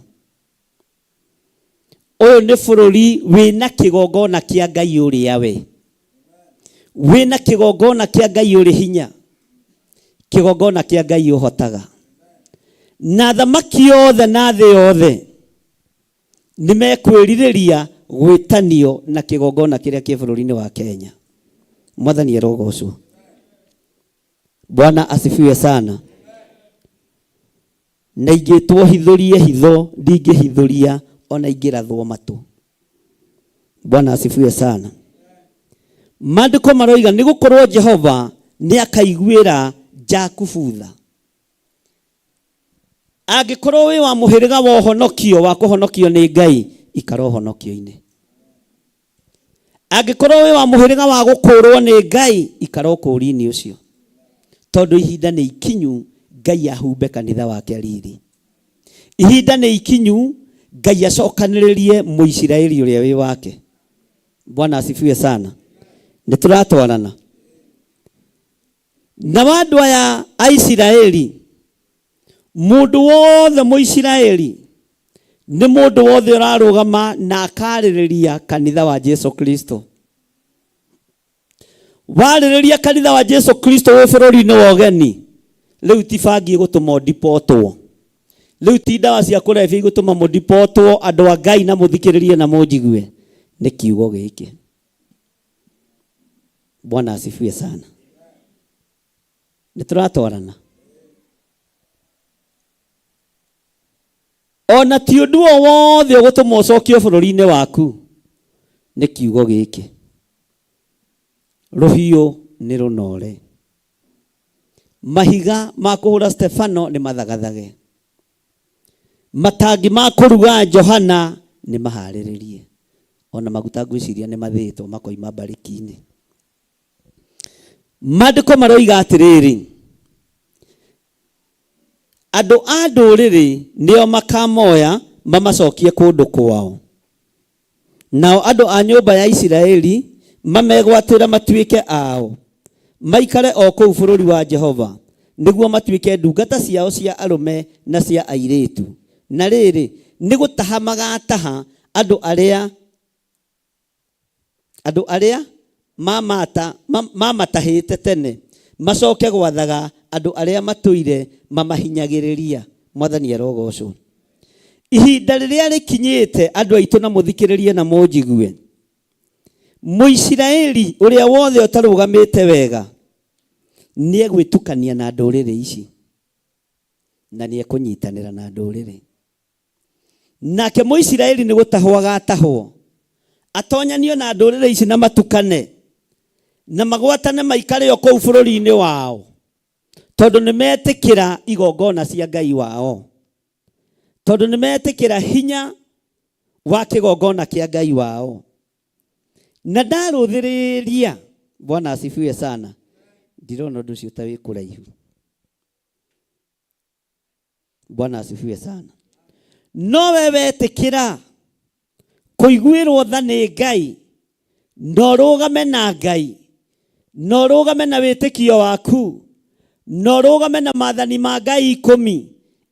Ũyũ nĩ bũrũri wĩna kĩgongona kĩa Ngai ũrĩa we. Wĩna kĩgongona kĩa Ngai ũrĩ hinya. Kĩgongona kĩa Ngai ũhotaga. Na thamaki yothe na thĩ yothe nĩ mekwĩrirĩria gwĩtanio na kĩgongona kĩrĩa kĩ bũrũri-inĩ wa Kenya. Mwathani arogocwo. Bwana asifiwe sana. Na ingĩtwo hithũrie hitho ndingĩhithũria ona ingĩrathwo matũ. Bwana asifiwe sana. Maandĩko maroiga nĩ gũkorwo Jehova nĩ akaiguĩra Jakubu tha. Angĩkorwo wĩ wa mũhĩrĩga wa ũhonokio wa kũhonokio nĩ Ngai, ikara ũhonokio-inĩ. Angĩkorwo wĩ wa mũhĩrĩga wa gũkũrwo nĩ Ngai, ikara ũkũũri-inĩ ũcio. Tondũ ihinda nĩ ikinyu Ngai ahumbe kanitha wake riri. Ihinda nĩ ikinyu Ngai acokanĩrĩrie Mũisiraeli ũrĩa wĩ wake. Bwana asifiwe sana. Nĩ tũratwarana. Nao andũ aya a Isiraeli, mũndũ wothe Mũisiraeli nĩ mũndũ wothe ũrarũgama na akarĩrĩria kanitha wa Jesu Kristo. Warĩrĩria kanitha wa Jesu Kristo wĩ bũrũri-inĩ wa ũgeni, rĩu ti bangi ĩgũtũma ũndipotwo. Rĩu ti ndawa cia kũrebia igũtũma mũndipotwo andũ a Ngai na mũthikĩrĩrie na mũnjigue. Nĩ kiugo gĩkĩ. Bwana asifiwe sana. Nĩ tũratwarana. Ona ti ũndũ o wothe ũgũtũma ũcokio bũrũri-inĩ waku nĩ kiugo gĩkĩ. Rũhiũ nĩ rũnore. Mahiga ma kũhũra Stefano nĩ mathagathage. Matangi ma kũruga Johana nĩ maharĩrĩrie. Ona maguta ngwĩciria nĩ mathĩĩtwo makoima mbarĩki-inĩ. Maandĩko maroiga atĩrĩrĩ, andũ a ndũrĩrĩ nĩo makamoya mamacokie kũndũ kwao. Nao andũ a nyũmba ya Isiraeli mamegwatĩre matuĩke ao, maikare o kũu bũrũri wa Jehova, nĩguo matuĩke ndungata ciao cia arũme na cia airĩtu. Na rĩrĩ, nĩ gũtaha magataha andũ arĩa Andũ arĩa mamata mamatahĩte tene macoke gwathaga andũ arĩa matũire mamahinyagĩrĩria. Mwathani arogocwo. Ihinda rĩrĩa rĩkinyĩte andũ aitũ na mũthikĩrĩrie na mũnjigue, Mũisiraeli ũrĩa wothe ũtarũgamĩte wega nĩ egwĩtukania na ndũrĩrĩ ici na nĩ ekũnyitanĩra na ndũrĩrĩ. Nake Mũisiraeli nĩ gũtahwo agatahwo, atonyanio na ndũrĩrĩ ici na matukane na magwatane maikare o kũu bũrũri-inĩ wao, tondũ nĩ metĩkĩra igongona cia Ngai wao, tondũ nĩ metĩkĩra hinya wa kĩgongona kĩa Ngai wao. Na ndarũthĩrĩria, Bwana asifiwe sana, ndirona ũndũ ũcio ta wĩ kũraihu. Bwana asifiwe sana. No we wetĩkĩra kũiguĩrwo tha nĩ Ngai, na ũrũgame na Ngai, na ũrũgame na wĩtĩkio waku, na ũrũgame na maathani ma Ngai 10,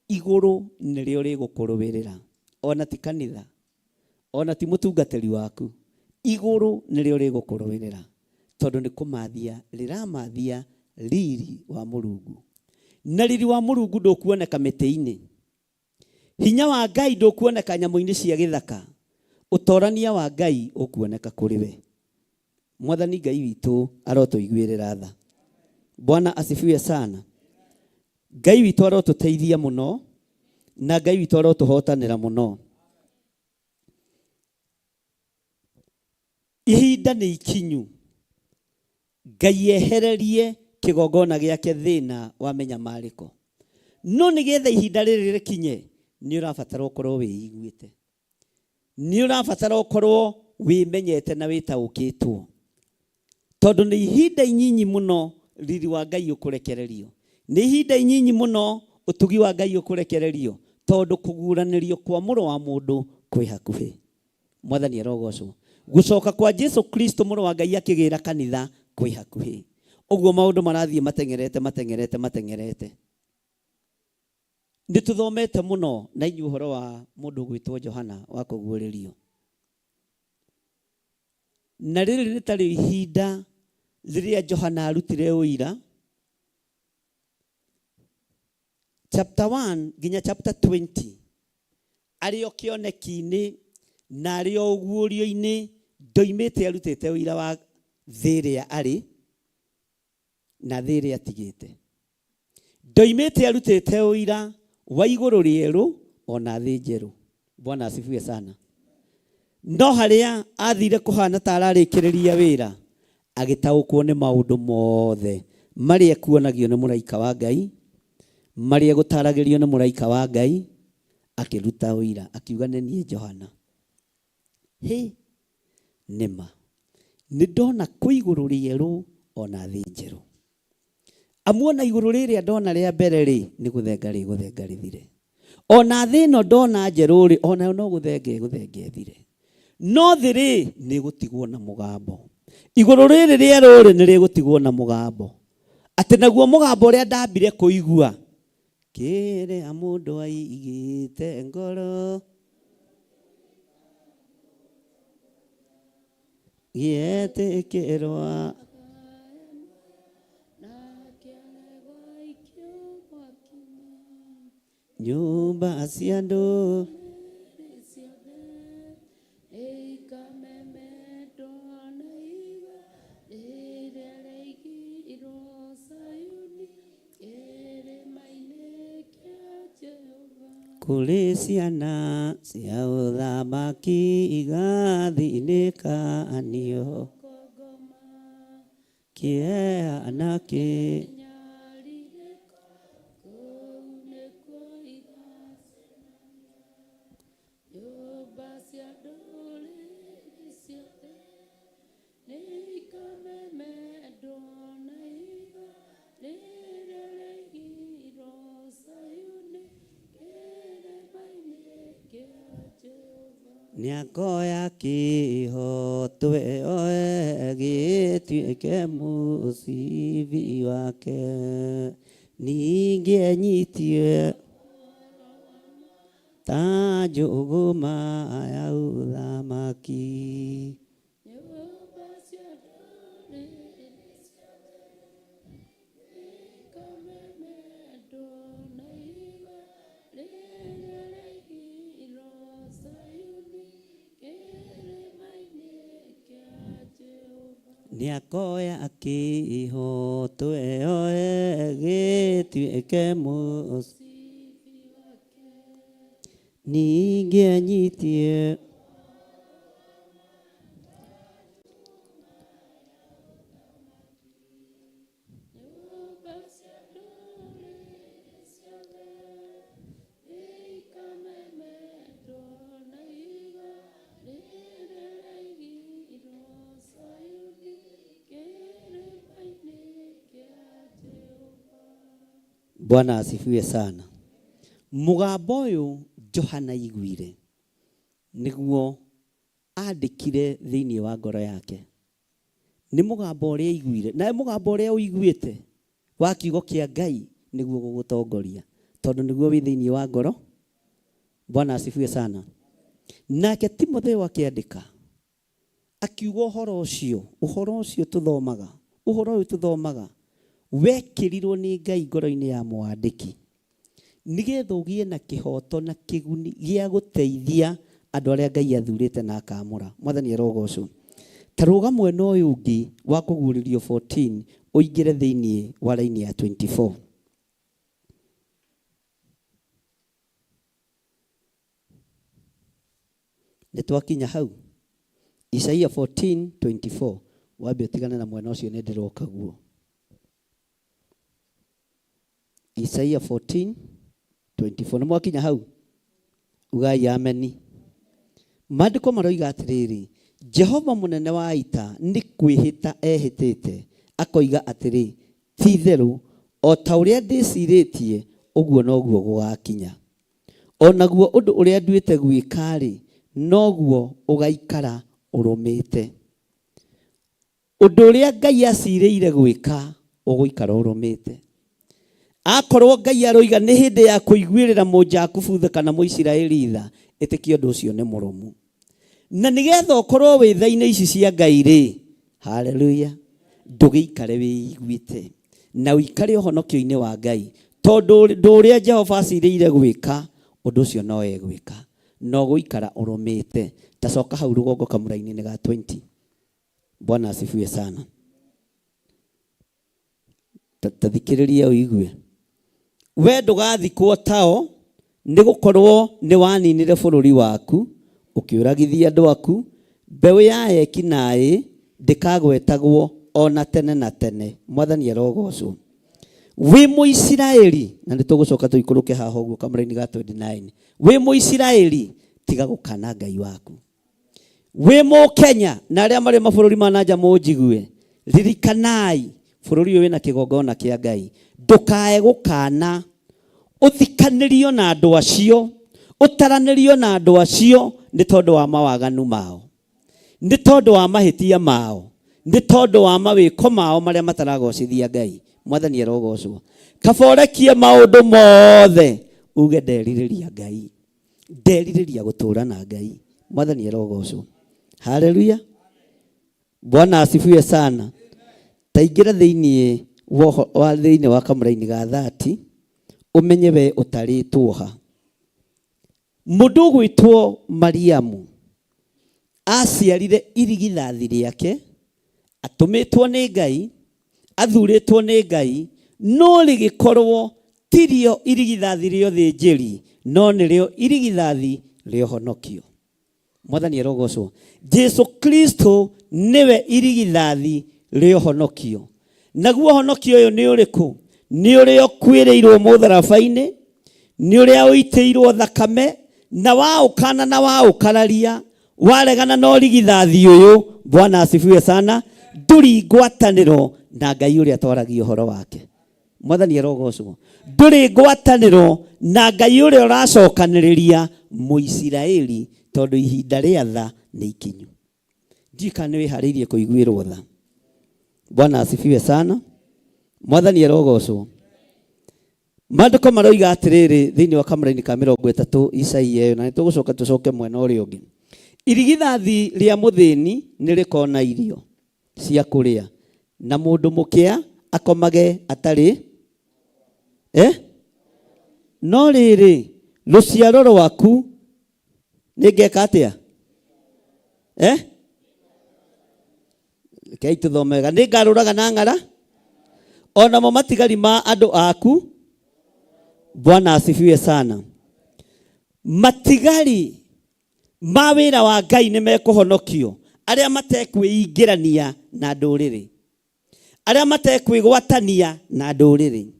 igũrũ nĩrĩo rĩgũkũrũĩrĩra. Ona ti kanitha, ona ti mũtungatĩri waku, igũrũ nĩrĩo rĩgũkũrũĩrĩra, tondũ nĩ kũmathia rĩramathia riri wa Mũrungu. Na riri wa Mũrungu ndũkuoneka mĩtĩ-inĩ, hinya wa Ngai ndũkuoneka nyamũ-inĩ cia gĩthaka, ũtorania wa Ngai ũkuoneka kũrĩ we. Mwathani Ngai witũ arotũiguĩrĩra tha. Bwana asifiwe sana. Ngai witũ arotũteithia mũno, na Ngai witũ arotũhotanĩra mũno. Ihinda nĩ ikinyu Ngai ehererie kĩgongona gĩake thĩna wa mĩnyamarĩko. No nĩgetha ihinda rĩrĩ rĩkinye, nĩ ũrabatara ũkorwo wĩiguĩte, nĩ ũrabatara ũkorwo wĩmenyete na wĩtaũkĩtwo, tondũ nĩ ihinda inyinyi mũno riri wa Ngai ũkũrekererio, nĩ ihinda inyinyi mũno ũtugi wa Ngai ũkũrekererio, tondũ kũguũranĩrio kwa mũrũ wa mũndũ kwĩ hakuhĩ. Mwathani arogocwo. Gũcoka kwa Jesu Kristo mũrũ wa Ngai akĩgĩra kanitha kwĩ hakuhĩ. Ũguo maũndũ marathiĩ mateng'erete mateng'erete mateng'erete. Nĩ tũthomete mũno na inyuĩ ũhoro wa mũndũ ũgwĩtwo Johana wa kũguũrĩrio. Na rĩrĩ nĩ tarĩo ihinda rĩrĩa Johana arutire ũira, chapter 1 nginya chapter 20, arĩ o kĩoneki-inĩ na arĩ o ũguũrio-inĩ, ndoimĩte arutĩte ũira wa thĩ ĩrĩa arĩ na thĩ ĩrĩa atigĩte. Ndoimĩte arutĩte ũira wa igũrũ rĩerũ ona thĩ njerũ. Bwana asifiwe sana. No harĩa athire kũhana ta ararĩkĩrĩria wĩra, agĩtaũkwo nĩ maũndũ mothe marĩa ekuonagio nĩ mũraika wa Ngai, marĩa egũtaragĩrio nĩ mũraika wa Ngai, akĩruta ũira, akiuga nĩ niĩ Johana. Hĩ, nĩma nĩ ndona kwĩ igũrũ rĩerũ ona thĩ njerũ. Amu ona igũrũ rĩrĩa ndona rĩa mbere rĩ, nĩ gũthenga rĩgũthenga rĩthire. Ona thĩ ĩno ndona njerũ rĩ, onayo no gũthenga ĩgũthenga ĩthire. No thĩ rĩ, nĩ ĩgũtigwo na mũgambo. Igũrũ rĩrĩ rĩerũ rĩ, nĩ rĩgũtigwo na mũgambo. Atĩ naguo mũgambo ũrĩa ndambire kũigua, kĩrĩa mũndũ aigĩte ngoro, gĩetĩkĩrwa. Nyũmba cia andũ kũrĩ ciana cia ũthamaki igathinĩkanio kĩeha na kĩ Nĩakoya kĩhotwe oe gĩtuĩke mũcibi wake, ningĩ enyitie ta njũgũma ya ũthamaki. Nĩakoya kĩhooto eoe gĩtuĩke mũcibi ningĩ anyitie Bwana asifiwe sana. Mũgambo ũyũ Johana aiguire nĩguo andĩkire thĩinĩ wa ngoro yake. Nĩ mũgambo ũrĩa aiguire, nawe mũgambo ũrĩa ũiguĩte wa kiugo kĩa Ngai nĩguo gũgũtongoria, tondũ nĩguo wĩ thĩinĩ wa ngoro. Bwana asifiwe sana. Nake Timotheo akĩandĩka akiuga ũhoro ũcio, ũhoro ũcio tũthomaga, ũhoro ũyũ tũthomaga wekĩrirwo nĩ Ngai ngoro-inĩ ya mwandĩki nĩgetha ũgĩe na kĩhoto na kĩguni gĩa gũteithia andũ arĩa Ngai athurĩte na akamũra. Mwathani arogocwo. Ta rũga mwena ũyũ ũngĩ wa kũguũrĩrio 14 ũingĩre thĩinĩ wa raini ya 24. Nĩ twakinya hau Isaia 14:24 wambe ũtigane na mwena ũcio nĩ ndĩroka guo. Isaia 14:24 nĩ mwakinya hau ugai ameni. Maandĩko maroiga atĩrĩrĩ, Jehova mũnene wa ita nĩ kwĩhĩta ehĩtĩte akoiga atĩrĩ, ti itherũ o ta ũrĩa ndĩcirĩtie ũguo noguo gũgakinya, o naguo ũndũ ũrĩa nduĩte gwĩka-rĩ, noguo ũgaikara ũrũmĩte. Ũndũ ũrĩa Ngai acirĩire gwĩka ũgũikara ũrũmĩte. Akorwo Ngai aroiga nĩ hĩndĩ ya kũiguĩrĩra Mũjakubu tha kana Mũisiraeli tha, ĩtĩkia ũndũ ũcio nĩ mũrũmu. Na nĩgetha ũkorwo wĩ tha-inĩ ici cia Ngai rĩ, haleluya, ndũgĩikare wĩiguĩte na ũikare ũhonokio-inĩ wa Ngai, tondũ ũndũ ũrĩa Jehova acirĩire gwĩka, ũndũ ũcio no egwĩka, na ũgũikara ũrũmĩte. Ta coka hau rũgongo kamũraini-inĩ ga 20. Bwana asifiwe sana. Ta thikĩrĩria ũigue. We ndũgathikwo tao, nĩ gũkorwo nĩ waninire bũrũri waku, ũkĩũragithia andũ aku. Mbeũ ya eki naĩ ndĩkagwetagwo o na tene na tene. Mwathani arogocwo. Wĩ Mũisiraeli, na nĩ tũgũcoka tũikũrũke haha ũguo kamũraini ga 29. Wĩ Mũisiraeli, tiga gũkana Ngai waku. Wĩ Mũkenya na arĩa marĩ mabũrũri ma nanja mũnjigue, ririkanai bũrũri ũyũ wĩna kĩgongona kĩa Ngai. Ndũkae gũkana, ũthikanĩrio na andũ acio, ũtaranĩrio na andũ acio nĩ tondũ wa mawaganu mao, nĩ tondũ wa mahĩtia mao, nĩ tondũ wa mawĩko mao marĩa mataragocithia Ngai. Mwathani arogocwo. Kaba ũrekie maũndũ mothe uge nderirĩria Ngai, nderirĩria gũtũũra na Ngai. Mwathani arogocwo. Haleluya. Bwana asifiwe sana. Taingĩra thĩinĩ wa thĩinĩ wa kamũraini ga 30 ũmenye we ũtarĩtwo ha. Mũndũ ũgwĩtwo Mariamu aciarire irigithathi rĩake, atũmĩtwo nĩ Ngai, athurĩtwo nĩ Ngai, no rĩgĩkorwo tirio irigithathi rĩa ũthĩnjĩri, no nĩrĩo irigithathi rĩa ũhonokio. Mwathani arogocwo. Jesu Kristo nĩwe irigithathi rĩa ũhonokio. Naguo ũhonokio ũyũ nĩ ũrĩkũ? Nĩ ũrĩa ũkuĩrĩirwo mũtharaba-inĩ, nĩ ũrĩa ũitĩirwo thakame, na waũkana na waũkararia, waregana na ũrigithathi ũyũ. Bwana asifiwe sana. Ndũri ngwatanĩro na Ngai ũrĩa twaragia ũhoro wake. Mwathani arogocwo. Ndũrĩ ngwatanĩro na Ngai ũrĩa ũracokanĩrĩria Mũisiraeli, tondũ ihinda rĩa tha nĩ ikinyu. Ndiũĩ kana nĩ wĩharĩirie kũiguĩrwo tha. Bwana asifiwe sana. Mwathani arogocwo. Maandĩko maroiga atĩrĩrĩ thĩinĩ wa kamũraini ka 30 Isaia ĩyo, na nĩ tũgũcoka tũcoke mwena ũrĩa ũngĩ. Irigithathi rĩa mũthĩni nĩ rĩkona irio cia kũrĩa, na mũndũ mũkĩa akomage atarĩ No rĩrĩ, rũciaro rwaku nĩ ngeka atĩa? Rekei tũthome wega. Nĩ ngarũraga na ng'ara onamo matigari ma andũ aku. Bwana asifiwe sana. Matigari ma wĩra wa Ngai nĩ mekũhonokio, arĩa matekwĩingĩrania na ndũrĩrĩ, arĩa matekwĩgwatania na ndũrĩrĩ.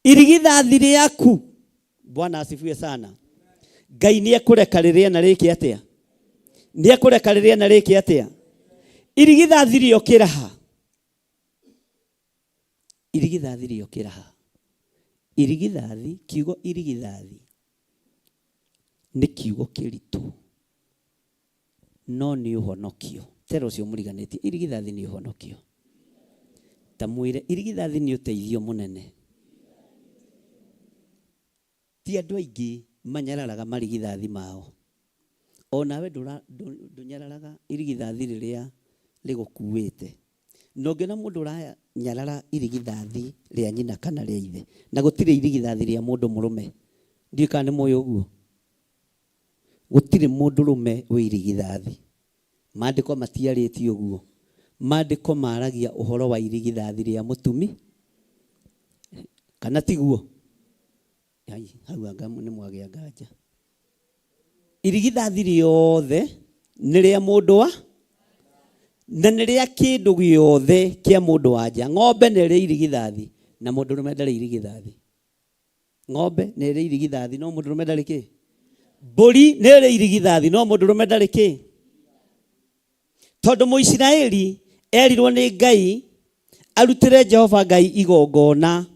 Irigithathi rĩaku, Bwana asifiwe sana, Ngai nĩ ekũreka rĩrĩe na rĩke atĩa? Nĩ ekũreka rĩrĩe na rĩke atĩa? Irigithathi rĩokĩra ha? Irigithathi rĩokĩra ha? Irigithathi, kiugo irigithathi nĩ kiugo kĩritũ, no nĩ ũhonokio. Tera ũcio mũriganĩtie, irigithathi nĩ ũhonokio. Ta mwĩre irigithathi nĩ ũteithio mũnene. Ti andũ aingĩ manyararaga marigithathi mao. Onawe ndũnyararaga irigithathi rĩrĩa rĩgũkuĩte. Na ũngĩona mũndũ ũranyarara irigithathi rĩa nyina kana rĩa ithe, na gũtirĩ irigithathi rĩa mũndũ mũrũme. Ndiũĩ kana nĩ mũĩ ũguo. Gũtirĩ mũndũrũme wĩ irigithathi. Maandĩko matiarĩtie ũguo. Maandĩko maragia ũhoro wa irigithathi rĩa mũtumi, kana tiguo? Ai, hau anga nĩ mwagĩa nganja. Irigithathi rĩothe nĩ rĩa mũndũ wa na nĩ rĩa kĩndũ gĩothe kĩa mũndũ wa nja. Ng'ombe nĩ ĩrĩ irigithathi na mũndũrũme ndarĩ irigithathi. Ng'ombe nĩ ĩrĩ irigithathi no mũndũrũme ndarĩ kĩ? Mbũri nĩ ĩrĩ irigithathi no mũndũrũme ndarĩ kĩ? Tondũ Mũisiraeli erirwo nĩ Ngai arutĩre Jehova Ngai igongona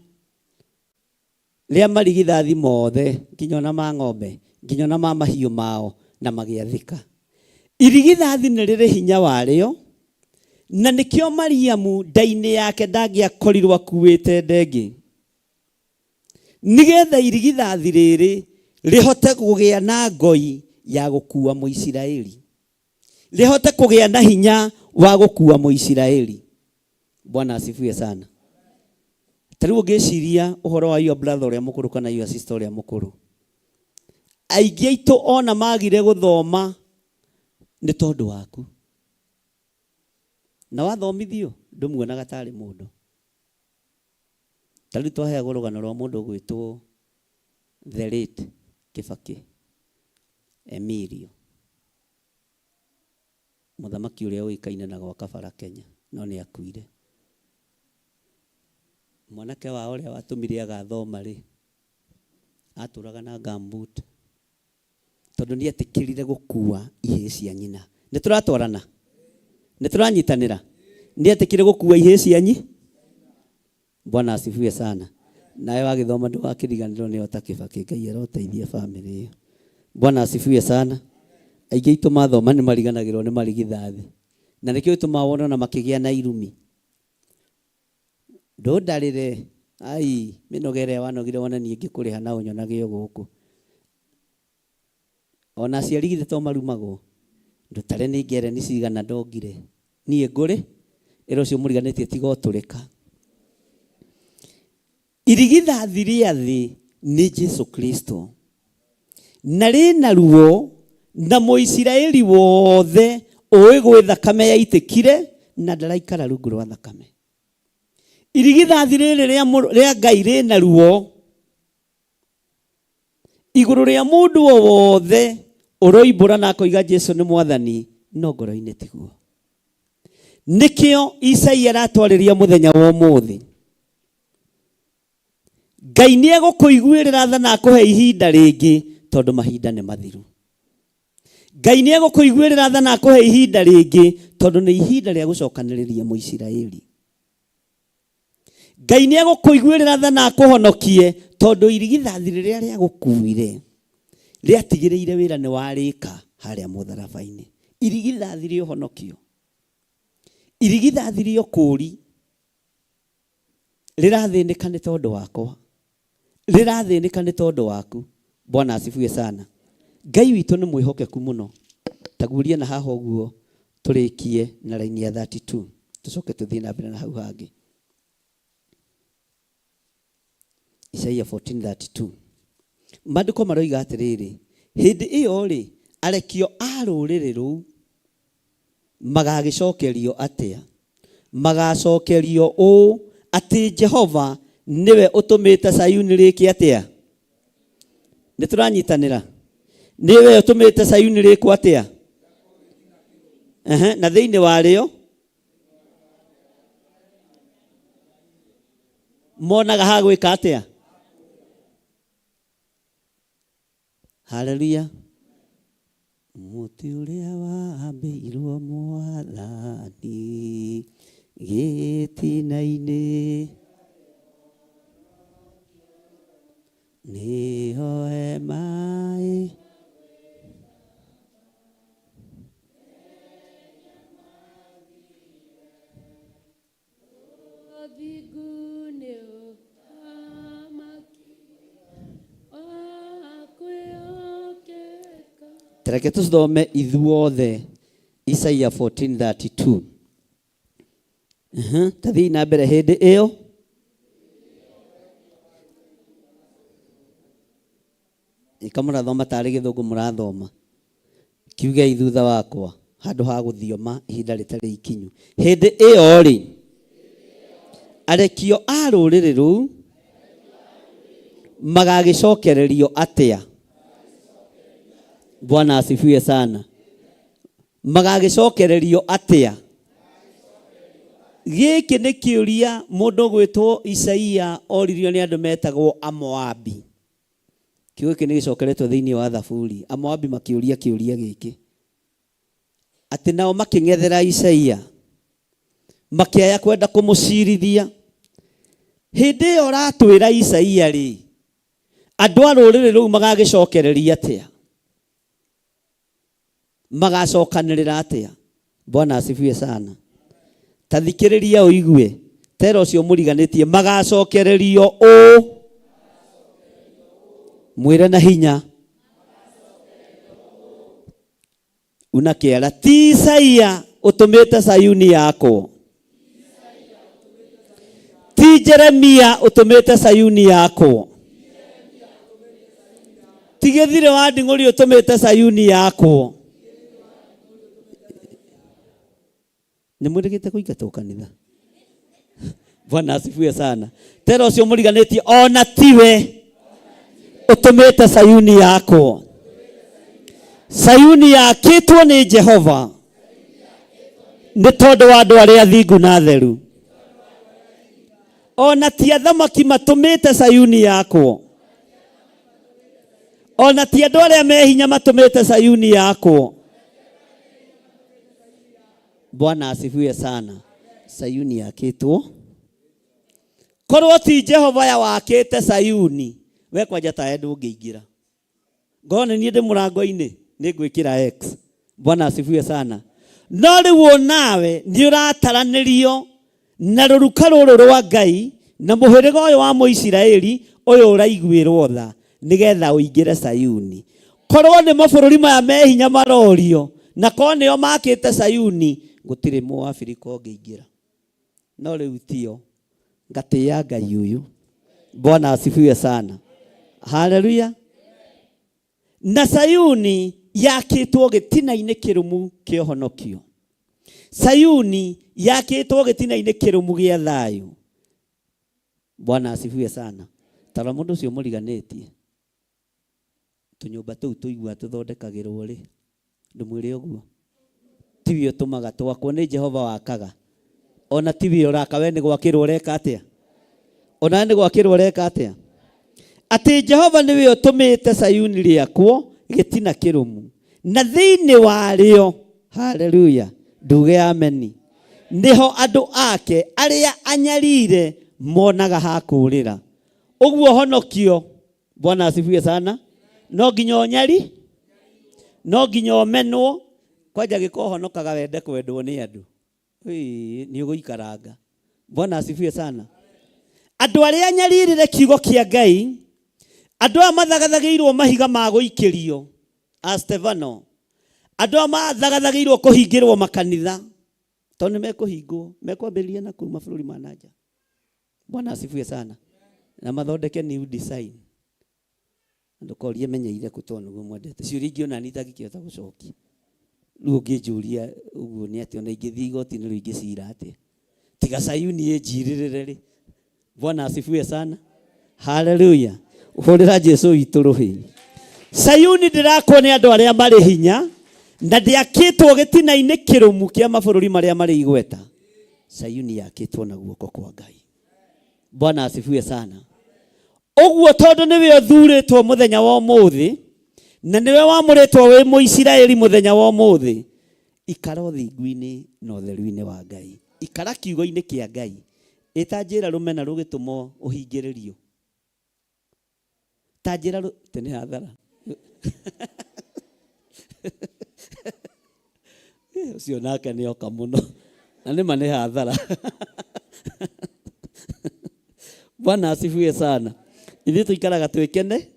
rĩa marigithathi mothe, nginya ona ma ng'ombe, nginya ona ma mahiũ mao, na magĩathĩka. Irigithathi nĩ rĩrĩ hinya warĩo, na nĩkĩo Mariamu nda-inĩ yake ndangĩakorirwo akuĩte ndengĩ, nĩgetha irigithathi rĩrĩ rĩhote kũgĩa na ngoi ya gũkua Mũisiraeli, rĩhote kũgĩa na hinya wa gũkua Mũisiraeli. Bwana asifiwe sana. Ta rĩu ũngĩciria ũhoro wa your brother ũrĩa mũkũrũ kana your sister ũrĩa mũkũrũ, aingĩ aitũ ona magire gũthoma nĩ tondũ waku, na wathomithio ndũmuonaga tarĩ mũndũ. Ta rĩu twaheagwo rũgano rwa mũndũ ũgwĩtwo the late Kibaki Emilio, mũthamaki ũrĩa ũĩkaine na gwaka bara Kenya, no nĩ akuire. Mwanake wao ũrĩa watũmire agathoma rĩ, atũraga na gumboot tondũ nĩ etĩkĩrire gũkua ihĩĩ cia nyina. Nĩ tũratwarana? Nĩ tũranyitanĩra? Nĩ etĩkĩrire gũkua ihĩĩ cia nyi? Bwana asifiwe sana. Nawe wagĩthoma ndũgakĩriganĩrwo nĩ ota Kibaki. Ngai aroteithia bamĩrĩ ĩyo. Bwana asifiwe sana. Aingĩ aitũ mathoma nĩ mariganagĩrwo nĩ marigithathi, na nĩkĩo gĩtũmaga wone ona makĩgĩa na irumi. Ndũndarĩre, ai mĩnoga ĩrĩa wanogire wona niĩ ngĩkũrĩha na ũnyonage o gũkũ. Ona aciari githĩ to marumagwo, ndũtare nĩ ngereni cigana ndongire, niĩ ngũrĩ ĩra ũcio mũriganĩtie tiga ũtũrĩka. Irigithathi rĩa thĩ nĩ Jesu Kristo, na rĩna ruo, na Mũisiraeli wothe ũĩ gwĩ thakame yaitĩkire na ndaraikara rungu rwa thakame. Irigithathi rĩrĩ rĩa Ngai rĩna ruo igũrũ rĩa mũndũ o wothe ũroimbũra na akoiga Jesu nĩ mwathani, no ngoro-inĩ tiguo. Nĩkĩo Isaia aratwarĩria mũthenya wa ũmũthĩ. Ngai nĩ egũkũiguĩrĩra tha na akũhe ihinda rĩngĩ, tondũ mahinda nĩ mathiru. Ngai nĩ egũkũiguĩrĩra tha na akũhe ihinda rĩngĩ, tondũ nĩ ihinda rĩa gũcokanĩrĩria Mũisiraeli. Ngai nĩ egũkũiguĩrĩra tha na akũhonokie, tondũ irigithathi rĩrĩa rĩagũkuire rĩatigĩrĩire wĩra nĩ warĩka harĩa mũtharaba-inĩ. Irigithathi rĩa ũhonokio, irigithathi rĩa ũkũũri rĩrathĩnĩka nĩ tondũ wakwa, rĩrathĩnĩka nĩ tondũ waku. Bwana asifiwe sana. Ngai witũ nĩ mwĩhokeku mũno. Taguũria na haha ũguo tũrĩkie na raini ya 32, tũcoke tũthiĩ na mbere na hau hangĩ. Isaia 14:32. Maandĩko maroiga atĩrĩrĩ, hĩndĩ ĩyo rĩ, arekio a rũrĩrĩ rũu magagĩcokerio atĩa? Magacokerio ũũ atĩ Jehova nĩwe ũtũmĩte Sayuni rĩke atĩa? Nĩ tũranyitanĩra? Nĩwe ũtũmĩte Sayuni rĩkwo atĩa? Ehe, na thĩinĩ warĩo monaga ha gwĩka atĩa? Haleluya. Mũtĩ ũrĩa wambĩirwo mwathani gĩtina-inĩ nĩho hema ĩ. Ũthingu nĩ ũthamaki wa kwĩhokeka. Tareke tũthome ithuothe Isaia 14:32. Tathiĩ na mbere hĩndĩ ĩyo ĩka mũrathoma tarĩ gĩthũngũ mũrathoma kiugei thutha wakwa handũ ha gũthioma ihinda rĩtarĩ ikinyu. Hĩndĩ ĩyo rĩ, arekio a rũrĩrĩ rũu magagĩcokererio atĩa? Bwana asifiwe sana. Magagĩcokererio atĩa? Gĩkĩ nĩ kĩũria mũndũ ũgwĩtwo Isaia oririo nĩ andũ metagwo Amoabi. Kiugo gĩkĩ nĩ gĩcokeretwo thĩinĩ wa Thaburi. Amoabi makĩũria kĩũria gĩkĩ atĩ nao makĩng'ethera Isaia makĩaya kwenda kũmũcirithia. Hĩndĩ ĩyo ũratwĩra Isaia rĩ, andũ a rũrĩrĩ rũu magagĩcokereria atĩa? Magacokanĩrĩra atĩa? Bwana asifiwe sana. Ta thikĩrĩria ũigue tera ũcio mũriganĩtie magacokererio ũũ mwĩre na hinya una kĩara ti Isaia ũtũmĩte Sayuni yakwo, ti Jeremia ũtũmĩte Sayuni yakwo, ti Gĩthirĩ wa Nding'ũri ũtũmĩte Sayuni yakwo. Nĩ mwĩrĩgĩte kũingatwo kanitha? Bwana asifiwe sana. Tera ũcio mũriganĩtie ona tiwe ũtũmĩte Sayuni yakwo. Sayuni yakĩtwo nĩ Jehova nĩ tondũ wa andũ arĩa athingu na atheru. Ona ti athamaki matũmĩte Sayuni yakwo, ona ti andũ arĩa me hinya matũmĩte Sayuni yakwo. Bwana asifiwe sana. Sayuni yakĩtwo korwo ti Jehova ya wakĩte Sayuni, we kwanja tawe ndũngĩingĩra. Ngorwo nĩ niĩ ndĩ mũrango-inĩ nĩ ngwĩkĩra X. Bwana asifiwe sana. No rĩu onawe nĩ ũrataranĩrio na rũruka rũrũ rwa Ngai na mũhĩrĩga ũyũ wa Mũisiraeli ũyũ ũraiguĩrwo tha nĩgetha ũingĩre Sayuni. Korwo nĩ mabũrũri maya me hinya marorio na korwo nĩo makĩte Sayuni, gũtirĩ Mũabirika ũngĩingĩra. No rĩu tio, ngatĩĩa Ngai ũyũ. Bwana asifiwe sana. Haleluya. Na Sayuni yakĩtwo gĩtina-inĩ kĩrũmu kĩa ũhonokio. Sayuni yakĩtwo gĩtina-inĩ kĩrũmu gĩa thayũ. Bwana asifiwe sana. Tara mũndũ ũcio mũriganĩtie tũnyũmba tũu tũigua tũthondekagĩrwo rĩ, ndũmwĩre ũguo tiwe ũtũmaga twakwo nĩ Jehova wakaga, ona tiwe ũraka, we nĩ gwakĩrwo ũreka atĩa? Ona we nĩ gwakĩrwo ũreka atĩa? Atĩ Jehova nĩwe ũtũmĩte Sayuni rĩakwo gĩtina kĩrũmu na thĩinĩ warĩo, haleluya, nduge ameni, nĩho andũ ake arĩa anyarire monaga ha kũũrĩra. Ũguo honokio. Bwana asifiwe sana. No nginya ũnyari, no nginya ũmenwo. Kwanja gĩko ũhonokaga wende kwendwo nĩ andũ, nĩ ũgũikaranga. Bwana asifiwe sana. Andũ arĩa anyaririre kiugo kĩa Ngai, andũ aya mathagathagĩirwo mahiga ma gũikĩrio a Stefano, andũ aya mathagathagĩirwo kũhingĩrwo makanitha, tondũ nĩ mekũhingwo, mekwambĩrĩria na kũu mabũrũri ma na nja. Bwana asifiwe sana. Na mathondeke new design. Ndũkorie menyeire kũ tondũ nĩguo mwendete. Ciũria ingĩ ona niĩ itangĩkĩhota gũcokia. Rĩu ũngĩnjũria ũguo nĩ atĩa, ona ingĩthiĩ igoti-inĩ rĩu ingĩcira atĩa? Tiga Sayuni ĩnjirĩrĩre rĩ. Bwana asifiwe sana. Haleluya. Hũrĩra Jesu witũ rũhĩ. Sayuni ndĩrakwo nĩ andũ arĩa marĩ hinya na ndĩakĩtwo gĩtina-inĩ kĩrũmu kĩa mabũrũri marĩa marĩ igweta. Sayuni yakĩtwo na guoko kwa Ngai. Bwana asifiwe sana. Ũguo tondũ nĩwe ũthurĩtwo mũthenya wa ũmũthĩ na nĩwe wamũrĩtwo wĩ Mũisiraeli mũthenya wa ũmũthĩ, ikara ũthingu-inĩ na ũtheru-inĩ wa Ngai. Ikara kiugo-inĩ kĩa Ngai. Ĩ ta njĩra rũmena rũgĩtũma ũhingĩrĩrio. Ta njĩra rũ... Tene hathara. Ũcio nake nĩ oka mũno. Na nĩ ma nĩ hathara. Bwana asifiwe sana. Ithuĩ tũikaraga twĩkene.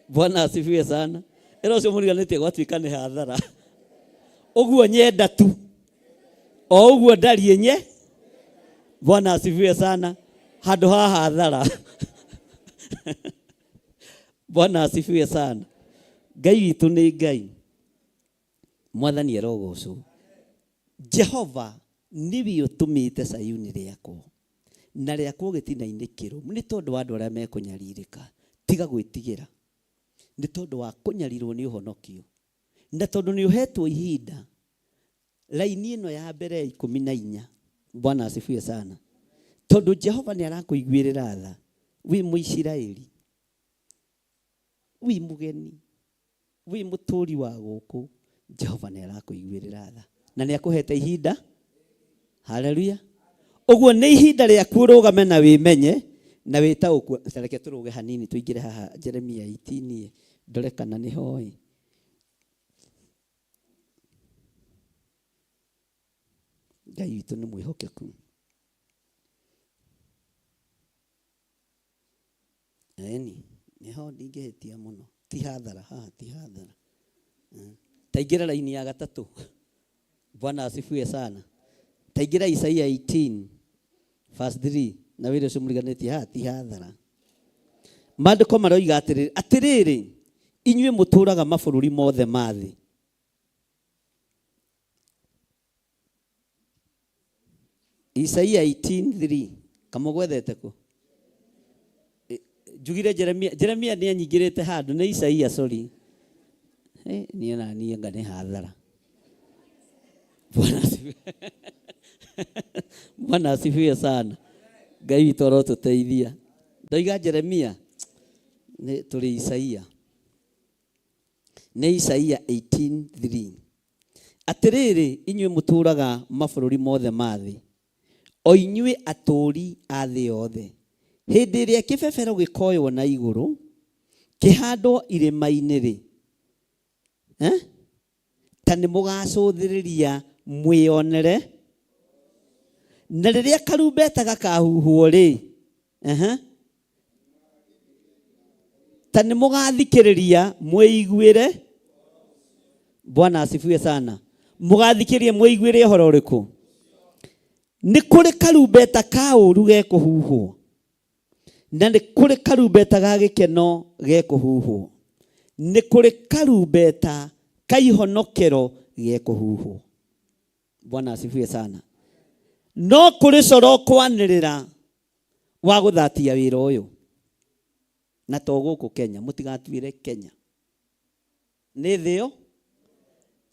Bwana asifiwe sana. Ĩra ũcio mũriganĩtie gwatuĩka nĩ hathara. Ũguo nyenda tu. O ũguo ndariĩ nye. Bwana asifiwe sana. Handũ ha hathara. Bwana asifiwe sana. Ngai witũ nĩ Ngai. Mwathani arogocwo. Jehova nĩwe ũtũmĩte Sayuni rĩakwo na rĩakwo gĩtina-inĩ kĩrũmu nĩ tondũ wa andũ arĩa mekũnyarirĩka. Tiga gwĩtigĩra nĩ tondũ wa kũnyarirwo nĩ ũhonokio na tondũ nĩ ũhetwo ihinda raini ĩno ya mbere ya 14. Bwana asifiwe sana. Tondũ Jehova nĩ arakũiguĩrĩra tha wĩ Mũisiraeli, wĩ mũgeni, wĩ mũtũri wa gũkũ, Jehova nĩ arakũiguĩrĩra tha na nĩ akũhete ihinda. Haleluya. Ũguo nĩ ihinda rĩaku ũrũgame na wĩmenye na wĩtaũkwo. Ta reke tũrũge hanini tũingĩre haha Jeremia 18 ndore kana nĩ hoĩ. Ngai witũ nĩ mwĩhokeku. Eni, nĩho ndingĩhĩtia mũno. Ti hathara, haha ti hathara. Taingĩra raini ya gatatũ. Bwana asifiwe sana. Taingĩra Isaia 18 verse 3 na wĩra ũcio mũriganĩtie haha ti hathara. Maandĩko maroiga atĩrĩrĩ, atĩrĩrĩ inyuĩ mũtũraga mabũrũri mothe ma thĩ. Isaia 18:3 kamũgwethete kũ? Njugire Jeremia, Jeremia nĩ anyingĩrĩte handũ nĩ Isaia, sorry. Niĩ na niĩ anga nĩ hathara. Bwana asifiwe. Bwana asifiwe sana. Ngai witũ arotũteithia. Ndoiga Jeremia nĩ tũrĩ Isaia. Nĩ Isaia 18:3. Atĩrĩrĩ inyuĩ mũtũraga mabũrũri mothe ma thĩ, o inyuĩ atũũri a thĩ yothe, hĩndĩ ĩrĩa kĩbebero gĩkoywo na igũrũ kĩhandwo irĩma-inĩ rĩ, ta nĩ mũgacũthĩrĩria mwĩonere, na rĩrĩa karumbeta gakahuhwo rĩ, ta nĩ mũgathikĩrĩria mwĩiguĩre. Bwana asifiwe sana. Mũgathikĩrĩria mwĩiguĩre ũhoro ũrĩkũ? Nĩ kũrĩ karumbeta ka ũũru gekũhuhwo na nĩ kũrĩ karumbeta ga gĩkeno gekũhuhwo, nĩ kũrĩ karumbeta ka ihonokero gekũhuhwo. Bwana asifiwe sana. No kũrĩ coro kwanĩrĩra wa gũthatia wĩra ũyũ na to gũkũ Kenya, mũtigatuĩre Kenya nĩ thĩ ĩyo.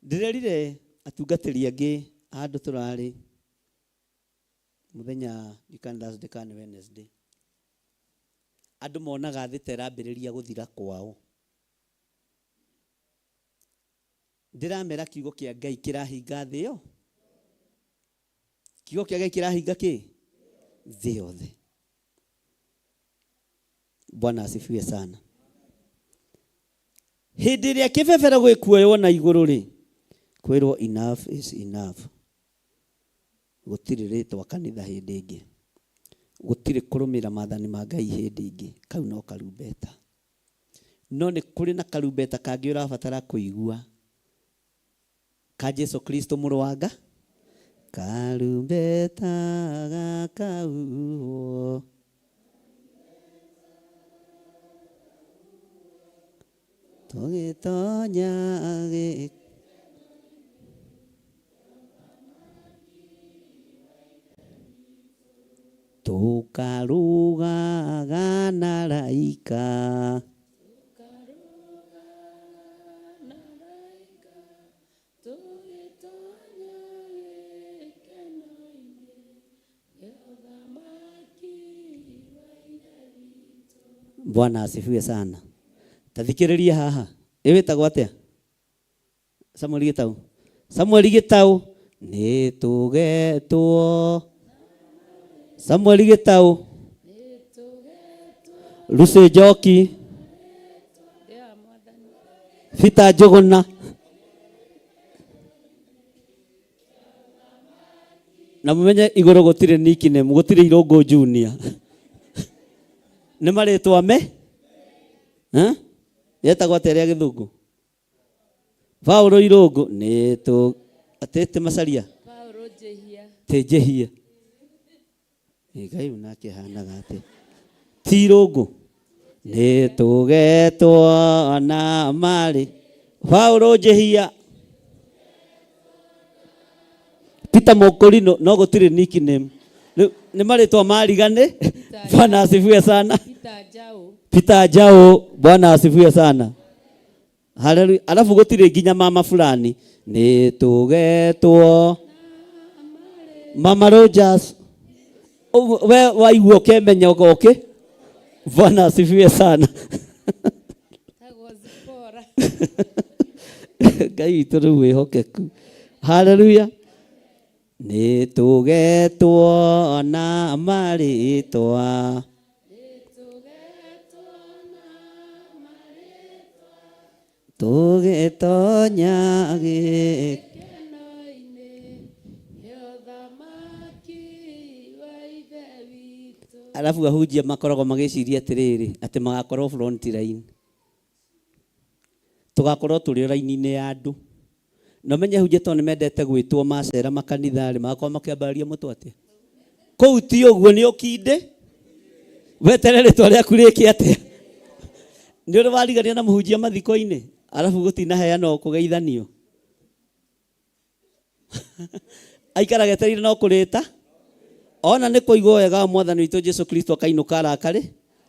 Ndĩrerire atungatĩri angĩ handũ tũrarĩ mũthenya ndikana Thursday kana Wednesday, andũ monaga thĩ ta ĩrambĩrĩria gũthira kwao. Ndĩramera kiugo kĩa Ngai kĩrahinga thĩ ĩyo. Kiugo kĩa Ngai kĩrahinga kĩ? Thĩ yothe. Bwana asifiwe sana. Hĩndĩ ĩrĩa kĩbebero gĩkuoywo na igũrũ rĩ, kwĩrwo enough is enough. Gũtirĩ rĩtwa kanitha hĩndĩ ĩngĩ, gũtirĩ kũrũmĩrĩra maathani ma Ngai hĩndĩ ĩngĩ, kau no karumbeta. No nĩ kũrĩ na karumbeta kangĩ ũrabatara kũigua ka Jesu Kristo mũrũ wa Ngai. Karumbeta gakahuhwo tũgĩtonya gĩ Tũkarũgaga na araika. Bwana asifiwe sana. Tathikĩrĩria haha. Ĩ wĩtagwo atĩa? Samuel Gĩtaũ. Samuel Gĩtaũ nĩ tũgetwo. Samuel Gĩtaũ. Lucy Njoki. Peter Njũgũna. Na mũmenye igũrũ gũtirĩ nickname, gũtirĩ Irũngũ Junior. Nĩ marĩtwa me? Eh? Yetagwo atĩa rĩa gĩthũngũ? Paulo Irũngũ nĩ tũ atĩ ti Macharia? Paulo Njĩhia. Ti Njĩhia. Ĩ Ngai ũyũ nake ahanaga atĩa? Ti Irũngũ. Nĩ tũgetwo na marĩ. Paulo Njĩhia. Peter Mũkũrinũ no gũtirĩ nickname. Rĩu nĩ marĩtwa marigane. Bwana asifiwe sana. Peter Njaũ. Peter Njaũ, Bwana asifiwe sana. Haleluya. Alafu gũtirĩ nginya mama fulani. Nĩ tũgetwo Mama Rogers. Ũguo we waigua ũkemenya ũgoke. Bwana asifiwe sana. Tagwo Zipporah. Ngai witũ rĩu wĩhokeku. Haleluya. Nĩ tũgetwo na marĩtwa. Tũgĩtonya gĩ Alafu ahunjia makoragwo magĩciria atĩrĩrĩ, atĩ magakorwo front line. Tũgakorwo tũrĩ o raini-inĩ ya andũ. Na ũmenye ahunjia tondũ nĩ mendete gwĩtwo macera makanitha-rĩ, magakorwo makĩambararia mũtwe atĩa? Kũu ti ũguo, nĩ ũkinde. Weterere rĩtwa rĩaku rĩke atĩa? Nĩ ũrĩ warigania na mũhunjia mathiko-inĩ, arabu gũtinaheanwo kũgeithanio. Aikaraga etereire no kũrĩta. Ona nĩ kũigwo wega wa Mwathani witũ Jesu Kristo akainũka arakarĩ,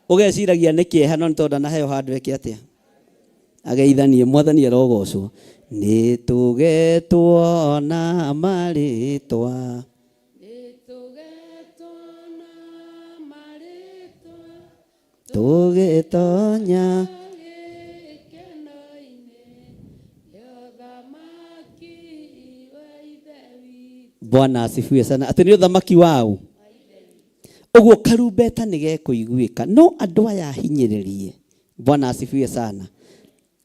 ũgeciragia nĩ kĩeha no nĩ tondũ ndanaheo handũ eke atĩa? Ageithanie. Mwathani arogocwo. Nĩ tũgetwo na marĩtwa. Tũgĩtonya. Bwana asifiwe sana. Atĩ nĩ ũthamaki waũ? Ũguo karumbeta nĩ gekũiguĩka. No andũ aya ahinyĩrĩrie. Bwana asifiwe sana.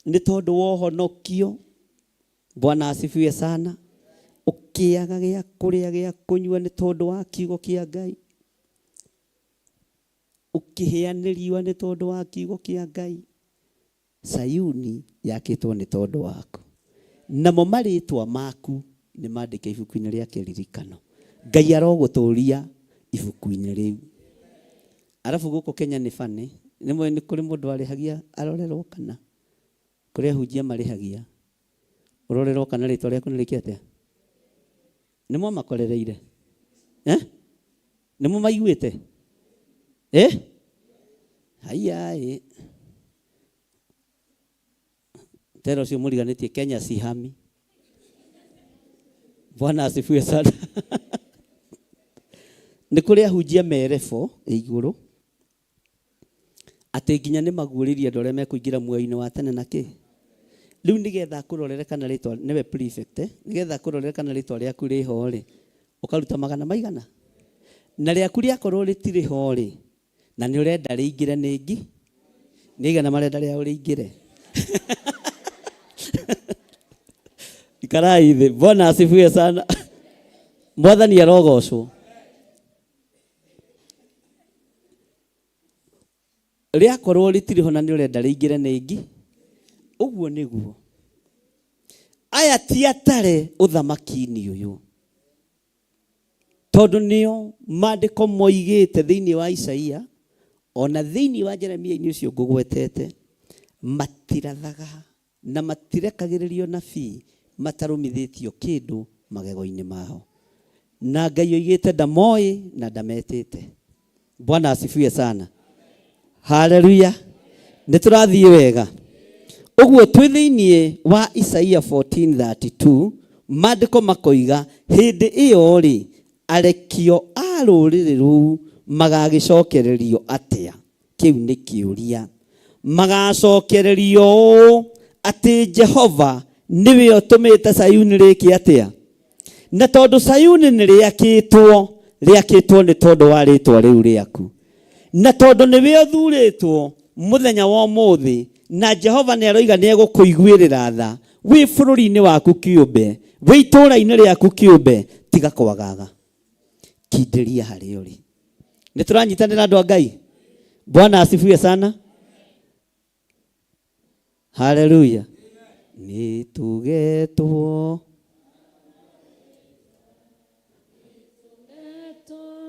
Nĩ tondũ wa ũhonokio. Bwana asifiwe sana. Ũkĩaga gĩa kũrĩa gĩa kũnyua nĩ tondũ wa kiugo kĩa Ngai. Ũkĩhĩanĩrio nĩ tondũ wa kiugo kĩa Ngai. Sayuni yakĩtwo nĩ tondũ waku. Namo marĩtwa maku nĩ mandĩke ibuku-inĩ rĩa kĩririkano. Ngai arogũtũria ibuku-inĩ rĩu. Arabu gũkũ Kenya nĩ funny. Nĩ mũĩ nĩ kũrĩ mũndũ arĩhagia arorerwo kana? Kũrĩ ahunjia marĩhagia. Ũrorerwo kana rĩtwa rĩaku nĩ rĩke atĩa? Nĩ mwamakorereire? Eh? Nĩ mũmaiguĩte? Eh? Haiya ĩ. Tera ũcio mũriganĩtie Kenya sihami. Bwana asifiwe sana. Nĩ kũrĩ ahunjia merebo igũrũ atĩ nginya nĩ maguũrĩrie andũ arĩa mekũingĩra muoyo-inĩ wa tene na kĩ. Rĩu nĩgetha akũrorere kana rĩtwa, nĩwe prefect, nĩgetha akũrorere kana rĩtwa rĩaku rĩho rĩ, ũkaruta magana maigana? Na rĩaku rĩakorwo rĩtirĩ ho rĩ, na nĩ ũrenda rĩingĩre nĩ ngi? Nĩ igana marenda rĩao rĩingĩre? Ikarai thĩ. Bwana asifiwe sana. Mwathani arogocwo. Rĩakorwo rĩtirĩ ho na nĩ ũrenda rĩingĩre nĩ ngi? Ũguo nĩguo. Aya ti atare ũthamaki-inĩ ũyũ. Tondũ nĩo maandĩko moigĩte thĩinĩ wa Isaia, ona thĩinĩ wa Jeremia-inĩ ũcio ngũgwetete, matirathaga na matirekagĩrĩrio nabii matarũmithĩtio kĩndũ magego-inĩ mao. Na Ngai oigĩte ndamoĩ na ndametĩte. Bwana asifiwe sana. Haleluya. Nĩ tũrathiĩ wega. Ũguo twĩ thĩinĩ wa Isaia 14:32 maandĩko makoiga hĩndĩ ĩyo rĩ arekio a rũrĩrĩ rũu magagĩcokererio atĩa? Kĩu nĩ kĩũria. Magacokererio ũũ atĩ Jehova nĩwe ũtũmĩte Sayuni rĩke atĩa? Na tondũ Sayuni nĩ rĩakĩtwo, rĩakĩtwo nĩ tondũ wa rĩtwa rĩu rĩaku. Na tondũ nĩwe ũthurĩtwo mũthenya wa ũmũthĩ, na Jehova nĩ aroiga nĩ egũkũiguĩrĩra tha, wĩ bũrũri-inĩ waku kĩũmbe, wĩ itũũra-inĩ rĩaku kĩũmbe, tiga kwagaga. Kindĩria harĩa ũrĩ. Nĩ tũranyitanĩra andũ a Ngai? Bwana asifiwe sana. Haleluya. Nĩ tũgetwo.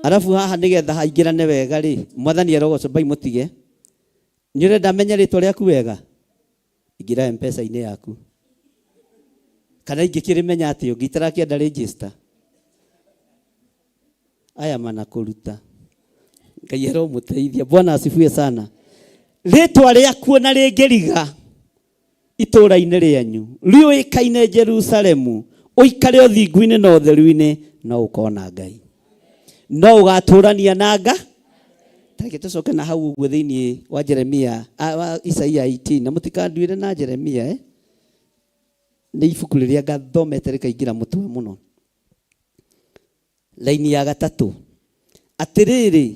Arabu haha nĩgetha haingĩrane wega rĩ, Mwathani arogocwo mbai mũtige. Nĩ ũrenda menye rĩtwa rĩaku wega? Ingĩra M-Pesa-inĩ yaku. Kana ingĩkĩrĩmenya atĩ ũngĩ itarakĩenda register. Aya manakũruta. Ngai aromũteithia. Bwana asifiwe sana. Rĩtwa rĩaku ona rĩngĩriga itũũra-inĩ rĩanyu, rĩũĩkaine Jerusalemu, ũikare ũthingu-inĩ na ũtheru-inĩ, no ũkona Ngai. No ũgatũrania na Nga. Tareke tũcoke na hau ũguo thĩinĩ wa Jeremia, wa Isaia 18, na mũtikanduĩre na Jeremia, eh? Nĩ ibuku rĩrĩa ngathomete rĩkaingĩra mũtwe mũno. Laini ya gatatũ. Atĩrĩrĩ,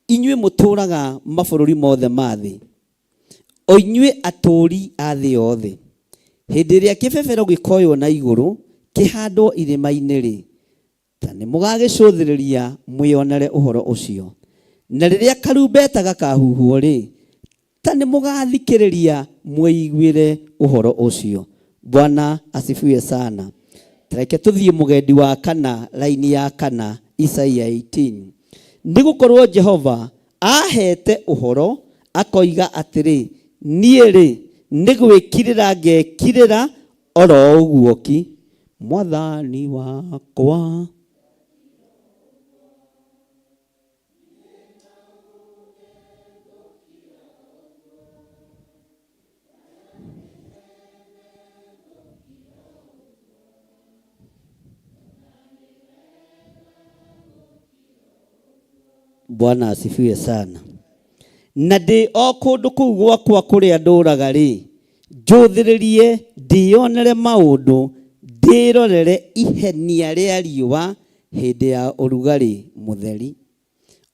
inyuĩ mũtũũraga mabũrũri mothe ma thĩ, o inyuĩ atũũri a thĩ yothe, hĩndĩ ĩrĩa kĩbebero gĩkoywo na igũrũ kĩhandwo irĩma-inĩ-rĩ, ta nĩ mũgagĩcũthĩrĩria mwĩonere ũhoro ũcio. Na rĩrĩa karumbeta gakahuhwo-rĩ, ta nĩ mũgathikĩrĩria mwĩiguĩre ũhoro ũcio. Bwana asifiwe sana. Reke tũthiĩ mũgendi wa kana, laini ya kana, Isaia 18. Nĩ gũkorwo Jehova ahete ũhoro akoiga atĩrĩ, niĩ-rĩ, nĩ gwĩkirĩra ngekirĩra oro ũguo ki. Mwathani wakwa. Bwana asifiwe sana. Na ndĩ o kũndũ kũu gwakwa kũrĩa ndũraga rĩ, njũthĩrĩrie ndĩyonere maũndũ, ndĩrorere ihenia rĩa riũa hĩndĩ ya ũrugarĩ mũtheri,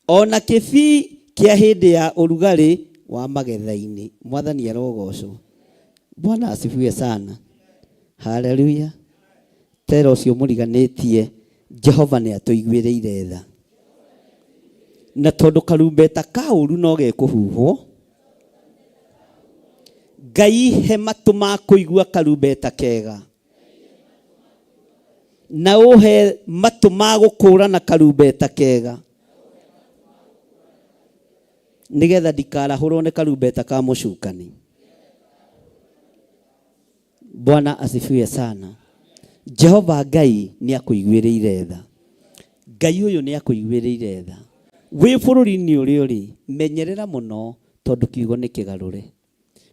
o na kĩbii kĩa hĩndĩ ya ũrugarĩ wa magetha-inĩ. Mwathani arogocwo. Bwana asifiwe sana. Haleluya. Tera ũcio mũriganĩtie, Jehova nĩ atũiguĩrĩire tha. Na tondũ karumbeta ka ũru no gekũhuhwo, Ngai he matũ ma kũigua karumbeta kega, na ũhe matũ ma gũkũũrana karumbeta kega, nĩgetha ndikarahũrwo nĩ karumbeta ka mũcukani. Bwana asifiwe sana. Jehova Ngai nĩ akũiguĩrĩire tha. Ngai ũyũ nĩ akũiguĩrĩire tha. Wĩ bũrũri-inĩ ũrĩa ũrĩ, menyerera mũno tondũ kiugo nĩ kĩgarũre.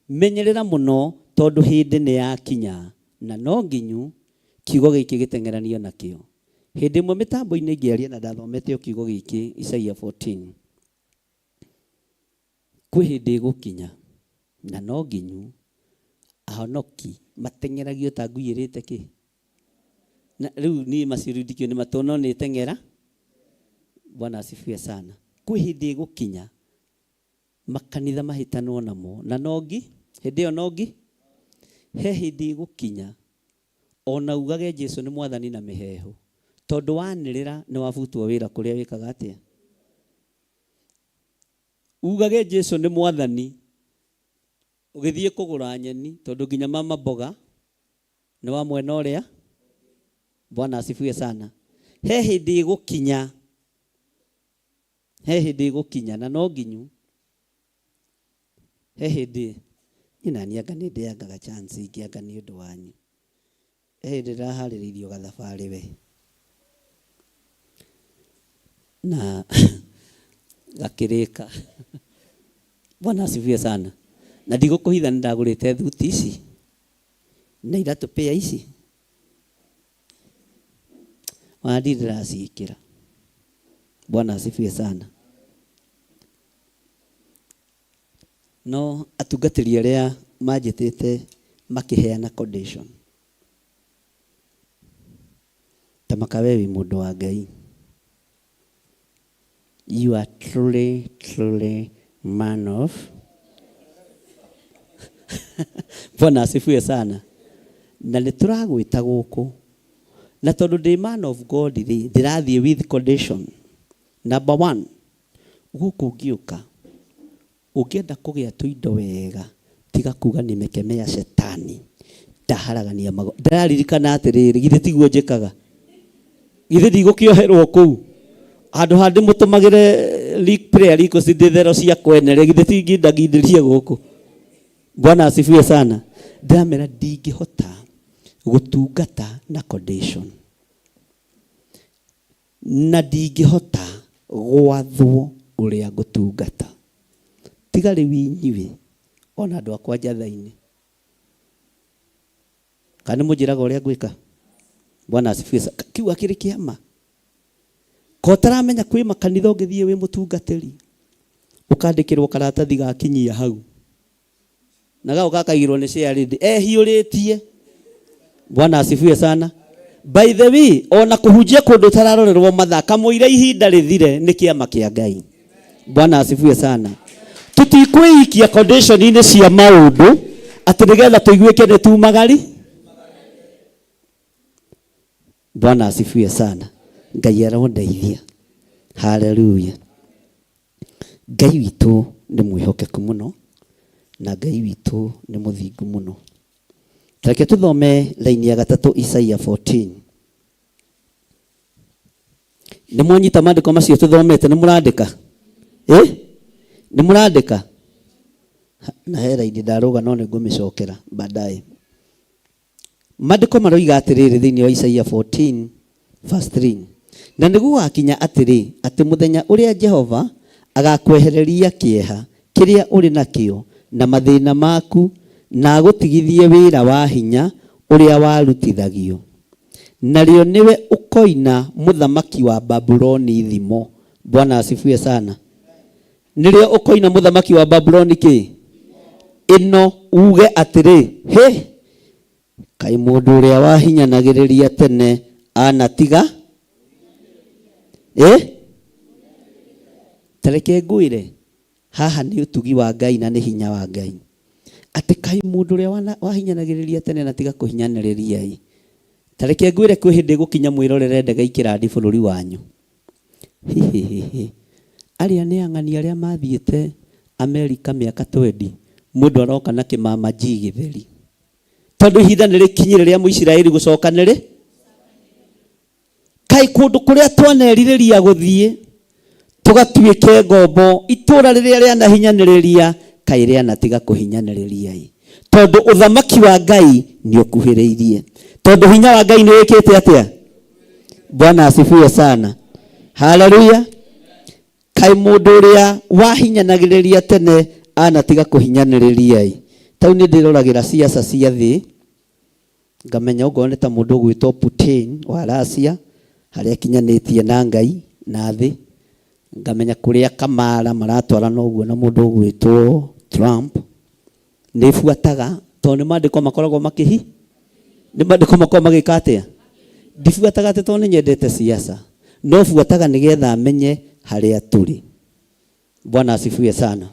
Menyerera mũno tondũ hĩndĩ nĩ yakinya na no nginyu kiugo gĩkĩ gĩteng'eranio nakĩo. Hĩndĩ ĩmwe mĩtambo-inĩ ngĩaria na ndathomete o kiugo gĩkĩ Isaia 14. Kwĩ hĩndĩ ĩgũkinya na no nginyu ahonoki mateng'eragio ta ngui ĩrĩte kĩ? Na rĩu niĩ macio rĩu ndikĩũĩ nĩ matũ no nĩ teng'era. Bwana asifiwe sana. Kwĩ hĩndĩ ĩgũkinya makanitha mahĩtanwo namo na no ngi hĩndĩ ĩyo no ngi he hĩndĩ ĩgũkinya ona ugage Jesu nĩ mwathani na mĩheehũ tondũ wanĩrĩra nĩ wabutwo wĩra kũrĩa wĩkaga atĩa? Ugage Jesu nĩ mwathani ũgĩthiĩ kũgũra nyeni tondũ nginya mama mboga nĩ wa mwena ũrĩa. Bwana asifiwe sana. He hĩndĩ ĩgũkinya, he hĩndĩ ĩgũkinya na no nginyu he hĩndĩ niĩ nani anga nĩ ndeangaga chance ingĩ anga nĩ ũndũ wanyu. He hĩndĩ ndĩraharĩrĩirio gathabarĩ we na Gakĩrĩka. Bwana asifiwe sana. Na ndigũkũhitha nĩ ndagũrĩte thuti ici na iratũ pĩa ici, ona ndirĩ ndĩraciĩkĩra. Bwana asifiwe sana. No atungatĩri arĩa manjĩtĩte makĩheana condition ta makawe wĩ mũndũ wa Ngai, you are truly truly man of. Bwana asifiwe sana. Na nĩ tũragwĩta gũkũ, na tondũ ndĩ man of God rĩ, ndĩrathiĩ with condition number one. Gũkũ ũngĩũka ũngĩenda kũgĩa tũindo wega, tiga kuga nimekemea shetani, ndaharagania mago. Ndĩraririkana atĩrĩrĩ, githĩ tiguo njĩkaga? Githĩ ndigũkĩoherwo kũu handũ ha ndĩmũtũmagĩre prayer request ndĩthero cia kwene rĩ, githĩ tingindagindĩrie gũkũ? Bwana asifiwe sana. Ndĩramera ndingĩhota gũtungata na condition, na ndingĩhota gwathwo ũrĩa ngũtungata. Tiga rĩu inyuĩ ona andũ akwa njatha-inĩ, kana nĩ mũnjĩraga ũrĩa ngwĩka? Bwana asifiwe sana. Kiu akĩrĩ kĩama ko ũtaramenya kwĩ makanitha ũngĩthiĩ wĩ mũtungatĩri ũkandĩkĩrwo karatathi gakinyia hau na gao gakaigĩrwo nĩ chairlady ehiũrĩtie. Bwana asifiwe sana. By the way, ona kũhunjia kũndũ ũtararorerwo mathaa kamũira ihinda rĩthire nĩ kĩama kĩa Ngai. Bwana asifiwe sana. Tũtikwĩikia condition-inĩ cia maũndũ atĩ nĩgetha tũiguĩke nĩ tumagari. Bwana asifiwe sana. Ngai arondeithia. Haleluya. Ngai witũ nĩ mwĩhokeku mũno na Ngai witũ nĩ mũthingu mũno. Reke tũthome laini ya gatatũ, Isaia 14. Nĩ mwanyita maandĩko macio tũthomete? Nĩ mũrandĩka? Nĩ mũrandĩka? Na he raini ndarũga no nĩ ngũmĩcokera baadaye. Maandĩko maroiga atĩrĩrĩ thĩinĩ wa Isaia 14 verse 3: na nĩ gũgakinya atĩrĩ, atĩ mũthenya ũrĩa Jehova agakwehereria kĩeha kĩrĩa ũrĩ nakĩo na mathĩna maku, na agũtigithie wĩra wa hinya ũrĩa warutithagio, narĩo nĩwe ũkoina mũthamaki wa Babuloni thimo. Bwana asifiwe sana. Nĩrĩo ũkoina mũthamaki wa Babuloni kĩ ĩno, uge atĩrĩ, hĩ, kaĩ mũndũ ũrĩa wahinyanagĩrĩria tene anatiga. Tareke ngwĩre, haha nĩ ũtugi wa Ngai na nĩ hinya wa Ngai, atĩ kaĩ mũndũ ũrĩa wahinyanagĩrĩria tene na tiga kũhinyanĩrĩria. Ĩ tareke ngwĩre, kwĩ hĩndĩ gũkinya mwĩrorere ndege ikĩrandi bũrũri wanyu. Hihihihi, arĩa nĩ ang'ani arĩa mathiĩte Amerika mĩaka 20, mũndũ aroka na kĩmama G gĩtheri, tondũ ihinda nĩ rĩkinyire rĩa Mũisiraeli gũcokanĩrĩ. Kaĩ kũndũ kũrĩa twanerirĩria gũthiĩ tũgatuĩke ngombo, itũũra rĩrĩa rĩanahinyanĩrĩria, kaĩ rĩanatiga kũhinyanĩrĩria. Ĩ tondũ ũthamaki wa Ngai nĩ ũkuhĩrĩirie, tondũ hinya wa Ngai nĩ wĩkĩte atĩa? Bwana asifiwe sana. Haleluya. Kaĩ mũndũ ũrĩa wahinyanagĩrĩria tene anatiga kũhinyanĩrĩria. Ĩ tau nĩ ndĩroragĩra ciaca cia thĩ, ngamenya okorwo nĩ ta mũndũ ũgwĩtwo Putin wa Russia, harĩa akinyanĩtie na Ngai na thĩ, ngamenya kũrĩa Kamara maratwarana ũguo na mũndũ ũgwĩtwo Trump. Nĩ buataga tondũ nĩ maandĩko makoragwo makĩhi, nĩ maandĩko makoragwo magĩka atĩa. Ndibuataga atĩ tondũ nĩ nyendete siasa, no buataga nĩgetha menye harĩa tũrĩ. Bwana asifiwe sana.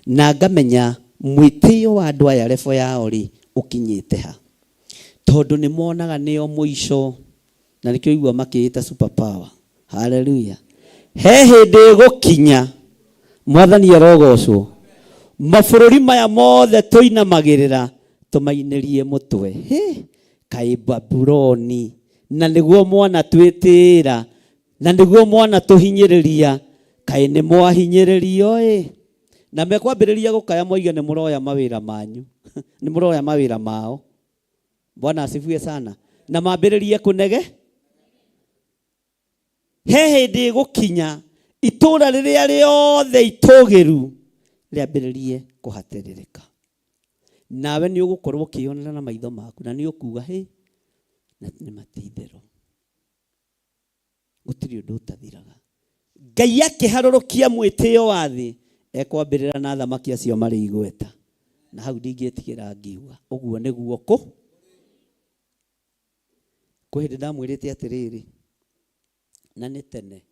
Na ngamenya mwĩtĩo wa andũ aya, level yao rĩ ũkinyĩte ha, tondũ nĩ monaga nĩo mũico na nĩkĩo igua makĩĩta super power. Haleluya. He hĩndĩ ĩgũkinya, Mwathani arogocwo, mabũrũri maya mothe tũinamagĩrĩra tũmainĩrie mũtwe. Hĩ, kaĩ Babuloni na nĩguo mwana twĩtĩĩra na nĩguo mwana tũhinyĩrĩria, kaĩ nĩ mwahinyĩrĩrio. Ĩ na mekwambĩrĩria gũkaya moige nĩ mũroya mawĩra manyu, nĩ mũroya mawĩra mao. Bwana asifiwe sana. Na mambĩrĩrie kũnege. He hĩndĩ ĩgũkinya Itũũra rĩrĩa rĩothe itũgĩru rĩambĩrĩrie kũhatĩrĩrĩka. Nawe nĩ ũgũkorwo ũkĩyonera na maitho maku na nĩ ũkuga hĩ na nĩ matitherũ. Gũtirĩ ũndũ ũtathiraga. Ngai akĩharũrũkia mwĩtĩo wa thĩ ekwambĩrĩra na athamaki acio marĩ igweta. Na hau ndingĩtigĩra ngiuga ũguo nĩguo kũ. Kwĩ hĩndĩ ndamwĩrĩte atĩrĩrĩ, na nĩ tene,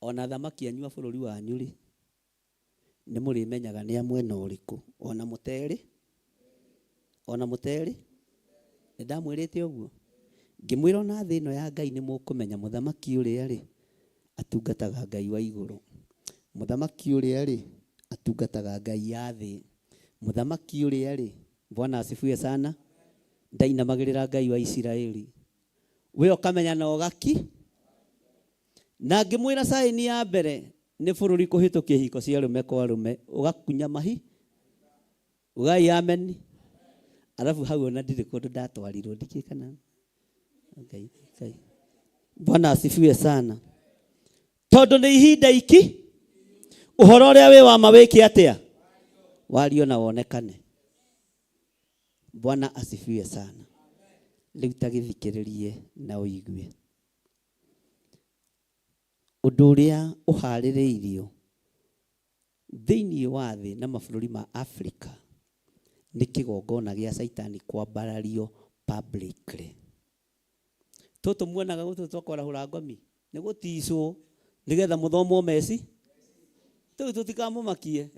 ona athamaki anyu a bũrũri wanyu rĩ, nĩ mũrĩmenyaga nĩ a mwena ũrĩkũ, ona mũterĩ, ona mũterĩ, nĩ ndamwĩrĩte ũguo. Ngĩmwĩra ona thĩ ĩno ya Ngai nĩ mũkũmenya mũthamaki ũrĩa rĩ, atungataga Ngai wa igũrũ. Mũthamaki ũrĩa rĩ, atungataga Ngai ya thĩ. Mũthamaki ũrĩa rĩ, Bwana asifiwe sana, ndainamagĩrĩra Ngai wa Isiraeli. We ũkamenya na ũgaki. Na ngĩmwĩra saini ya mbere nĩ bũrũri kũhĩtũkia ihiko cia arũme kwa arũme, ũgakunya mahi. Ugai amen. Alafu hau ona ndirĩ kũndũ ndatwarirwo ndikĩ kana Ngai Ngai. Bwana asifiwe sana. Tondũ nĩ ihinda iki ũhoro ũrĩa wĩ wa ma wĩke atĩa? Wario na wonekane. Bwana asifiwe sana. Rĩu ta gĩthikĩrĩrie na ũigue. Ũndũ ũrĩa ũharĩrĩirio thĩinĩ wa thĩ na mabũrũri ma Afrika nĩ kĩgongona gĩa Caitani kwambarario publicly. Tũtũ muonaga gũtũ twa kwarahũra ngomi nĩ gũticwo nĩgetha mũthomwo meci tũu tũtikamũmakie.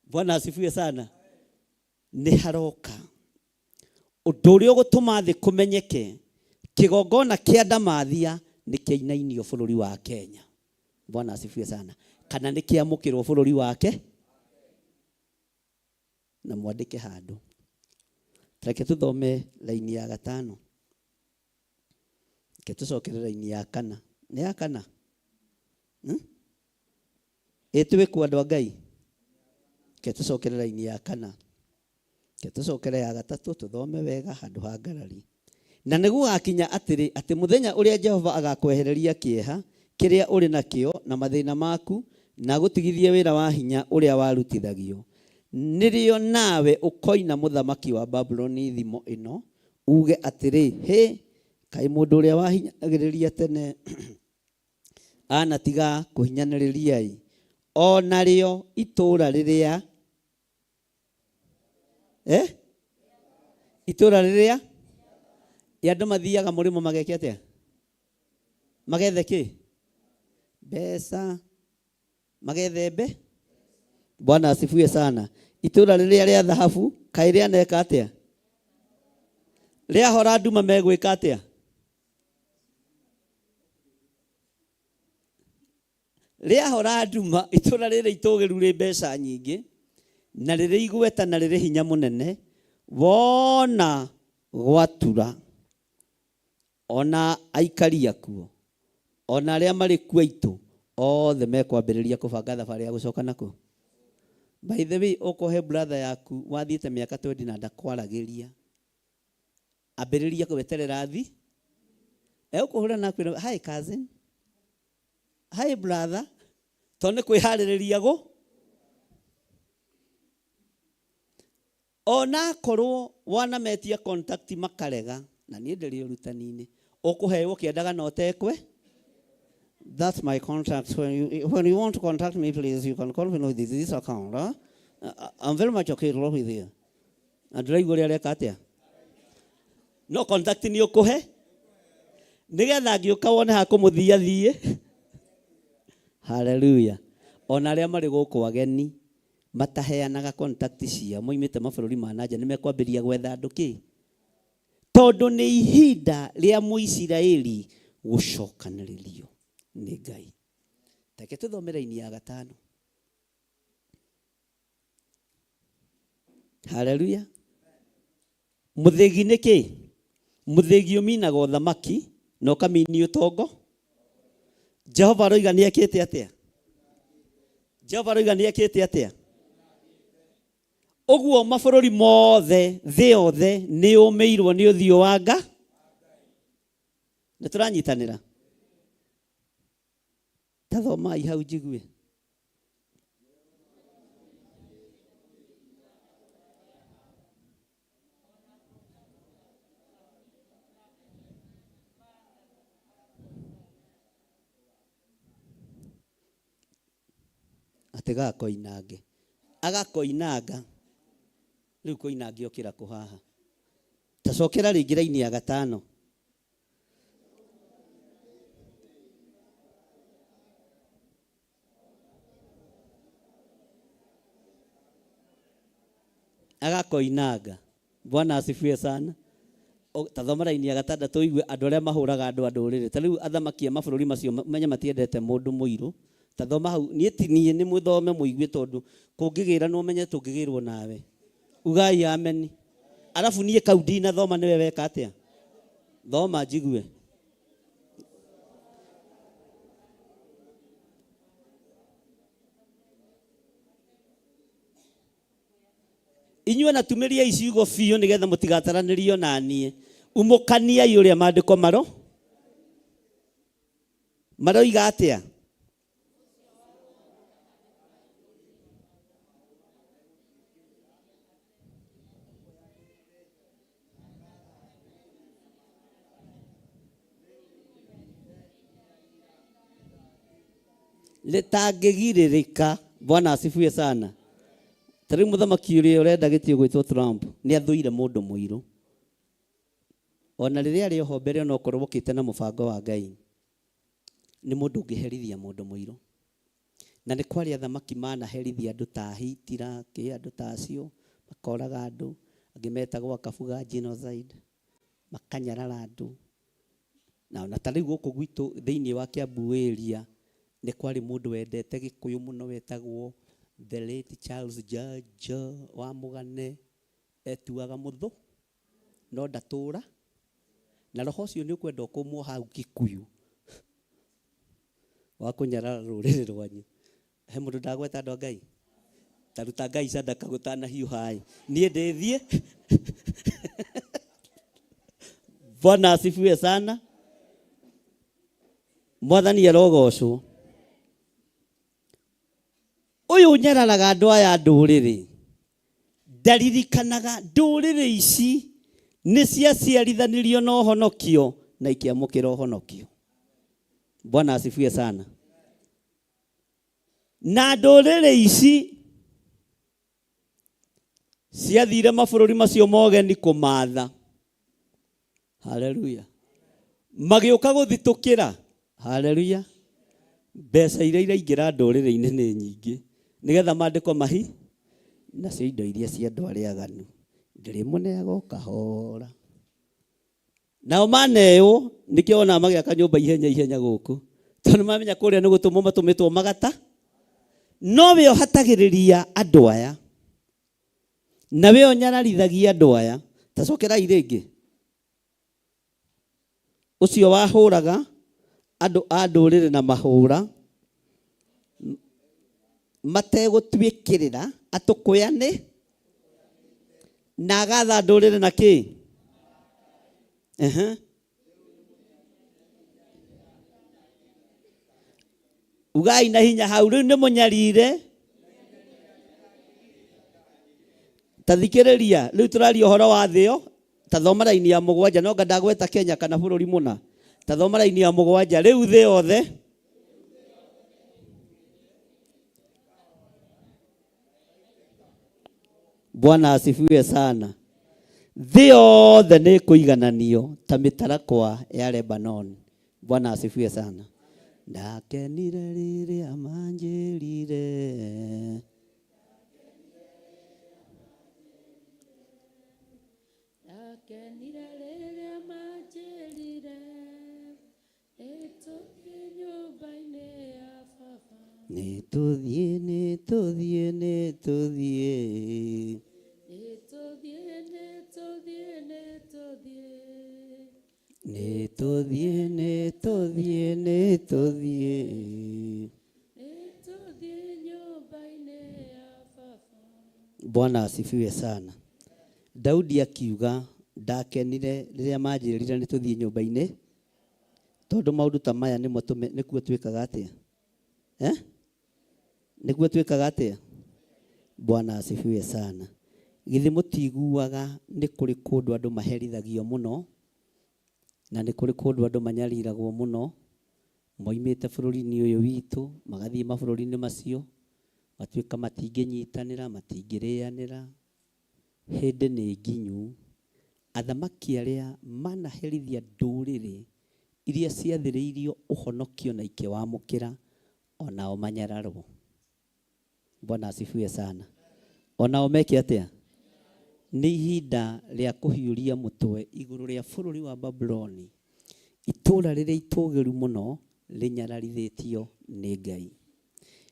Bwana asifiwe sana. Nĩ haroka ũndũ ũrĩa ũgũtũma thĩ kũmenyeke kĩgongona kĩa ndamathia nĩ kĩainainio bũrũri wa Kenya. Bwana asifiwe sana. Kana nĩ kĩamũkĩrwo bũrũri wake na mwandĩke handũ. Reke tũthome raini ya gatano. Reke tũcokere raini ya kana. Nĩ ya kana? Ĩ twĩ kũ andũ a Ngai? Reke tũcokere raini ya kana. Reke tũcokere ya gatatũ tũthome wega handũ ha ngarari. Na nĩ gũgakinya atĩrĩ, atĩ mũthenya ũrĩa Jehova agakwehereria kĩeha kĩrĩa ũrĩ nakĩo na mathĩna maku, na agũtigithie wĩra wa hinya ũrĩa warutithagio, nĩrĩo nawe ũkoina mũthamaki wa Babuloni thimo ĩno, uuge atĩrĩ, Hĩ, kaĩ mũndũ ũrĩa wahinyanagĩrĩria tene anatiga kũhinyanĩrĩria-ĩ! O narĩo itũũra rĩrĩa eh? Itũũra rĩrĩa andũ mathiaga mũrĩmo mageke atĩa? Magethe kĩ? Mbeca. Magethe mbe? Bwana asifiwe sana. Itũũra rĩrĩa rĩa thahabu kaĩ rĩaneka atĩa? Rĩahora nduma megwĩka atĩa? Rĩahora nduma, itũũra rĩrĩ itũũgĩru rĩ mbeca nyingĩ, na rĩrĩ igweta na rĩrĩ hinya mũnene, wona gwatura, o na aikari akuo, o na arĩa marĩ kuo aitũ, othe mekwambĩrĩria kũbanga thabarĩ ya gũcoka na kũ? By the way, ũkohe brother yaku wathiĩte mĩaka 20 na ndakwaragĩria, ambĩrĩria gweterera thi, egũkũhũrĩra na akwĩre, hi cousin, hi brother, tondũ nĩ kwĩharĩrĩria gũ ona akorwo wanametia contact makarega, na niĩ ndĩrĩ ũrutani-inĩ, ũkũheo ũkĩendaga na ũtekwe. That's my contact. When you want to contact me, please, you can call me with this account. Huh? I'm very much okay to work with you. Na ndĩraigua ũrĩa areka atĩa? No contact nĩ ũkũhe nĩgetha angĩũka wone ha kũmũthia thiĩ. Hallelujah. Ona arĩa marĩ gũkũ ageni mataheanaga contact ciao moimĩte mabũrũri ma na nja nĩ mekwambĩrĩria gwetha andũ kĩ? Tondũ nĩ ihinda rĩa Mũisiraeli gũcokanĩrĩrio nĩ Ngai. Reke tũthome raini ya gatano. Haleluya. Mũthĩgi nĩ kĩ? Mũthĩgi ũminaga ũthamaki na ũkaminia ũtongo. Jehova aroiga nĩ ekĩte atĩa? Jehova aroiga nĩ ekĩte atĩa? Ũguo mabũrũri mothe, thĩ yothe nĩ yũmĩirwo nĩ ũthiũ wa nga. Nĩ tũranyitanĩra. Ta thomai hau njigue. Atĩ gakoinange agakoinanga rĩu koinange okĩra kũ haha ta cokera rĩngĩ raini ya gatano. Agakoinanga. Bwana asifiwe sana. Ta thoma raini ya gatandatũ ũigue andũ arĩa mahũraga andũ a ndũrĩrĩ. Ta rĩu athamaki a mabũrũri macio menye matiendete mũndũ mũirũ. Ta thoma hau, niĩ ti niĩ nĩ mũthome mũigue tondũ kũngĩgĩranwo menye tũngĩgĩrwo nawe. Ugai ameni. Arabu niĩ kau ndinathoma nĩwe weka atĩa? Thoma njigue. Inyuĩ na tumĩriai ciugo biũ nĩgetha mũtigataranĩrio na niĩ. Umũkaniai ũrĩa maandĩko maro maroiga atĩa? Rĩtangĩgirĩrĩka. Bwana asifiwe sana. Ta rĩu mũthamaki ũrĩa ũrenda gĩtĩo gwĩtwo Trump nĩ athũire mũndũ mũirũ. Ona rĩrĩa arĩ oho mbere onokorwo okĩte na mũbango wa Ngai, nĩ mũndũ ũngĩherithia mũndũ mũirũ. Na nĩ kwarĩ athamaki manaherithia andũ ta Hitler, kĩ andũ ta acio, makoraga andũ, angĩ metagwo akabuga genocide, makanyarara andũ. Na ona ta rĩu gũkũ gwitũ thĩinĩ wa Kiambu area nĩ kwarĩ mũndũ wendete Gĩkũyũ mũno wetagwo the late Charles Judge wa Mũgane, etuaga mũthũ no ndatũra, na roho ũcio nĩ ũkwenda ũkũmwo hau Kikuyu wa kũnyarara rũrĩrĩ rwanyu. He mũndũ ndagweta andũ a Ngai? Ta ruta Ngai sadaka gũtanahiũha ĩ. Niĩ ndĩthiĩ. Bwana asifiwe sana. Mwathani arogocwo. Ũyũ ũnyararaga andũ aya ndũrĩrĩ ndaririkanaga ndũrĩrĩ ici nĩ ciaciarithanirio na ũhonokio na ikĩamũkĩra ũhonokio. Bwana asifiwe sana. Na ndũrĩrĩ ici ciathire mabũrũri macio mogeni kũmatha. Haleluya. Magĩũka gũthitũkĩra. Haleluya. Mbeca iria iraingĩra ndũrĩrĩ-inĩ nĩ nyingĩ nĩgetha maandĩko mahi nacio indo iria cia andũ arĩa aganu ndĩrĩmũneaga o kahora. Nao maneo nĩkĩo wonaga magĩaka nyũmba ihenya ihenya gũkũ, tondũ mamenya kũrĩa nĩ gũtũmwo matũmĩtwo magata. No we ũhatagĩrĩria andũ aya na we ũnyararithagia andũ aya. Ta cokerai rĩngĩ. Ũcio wahũraga andũ a ndũrĩrĩ na mahũra mategũtuĩkĩrĩra atũkũyane na agatha ndũrĩrĩ na kĩ? Ehe. Ugai na hinya hau rĩu nĩ mũnyarire. Ta thikĩrĩria, rĩu tũraria ũhoro wa thĩ ĩyo. Ta thoma raini ya mũgwanja, no nga ndagweta Kenya kana bũrũri mũna. Ta thoma raini ya mũgwanja, rĩu thĩ yothe Bwana asifiwe sana. Thĩ yothe nĩ ĩkũigananio ta mĩtarakwa ya Lebanon. Bwana asifiwe sana. Ndakenire rĩrĩa manjĩrire. Ndakenire rĩrĩa manjĩrire, nĩtũthiĩ nyũmba-inĩ ya baba. Nĩtũthiĩ, nĩtũthiĩ, nĩtũthiĩ. Nĩtũthiĩ, nĩtũthiĩ, nĩtũthiĩ. Nĩtũthiĩ, nĩtũthiĩ, nĩtũthiĩ. Nĩtũthiĩ nyũmba-inĩ ya baba. Bwana asifiwe sana. Daudi akiuga ndakenire rĩrĩa manjĩrire nĩtũthiĩ nyũmba-inĩ, tondũ maũndũ ta maya nĩmo nĩkuo twĩkaga atĩa? Eh? Nĩguo twĩkaga atĩa? Bwana asifiwe sana. Githĩ mũtiguaga nĩ kũrĩ kũndũ andũ maherithagio mũno na nĩ kũrĩ kũndũ andũ manyariragwo mũno moimĩte bũrũri-inĩ ũyũ witũ magathiĩ mabũrũri-inĩ macio matuĩka matingĩnyitanĩra matingĩrĩanĩra. Hĩndĩ nĩ nginyu athamaki arĩa manaherithia ndũrĩrĩ iria ciathĩrĩirio ũhonokio na ikĩwamũkĩra onao manyararwo. Bwana asifiwe sana. Onao meke atĩa? Nĩ ihinda rĩa kũhiũria mũtwe igũrũ rĩa bũrũri wa Babuloni, itũũra rĩrĩa itũgĩru mũno rĩnyararithĩtio nĩ Ngai.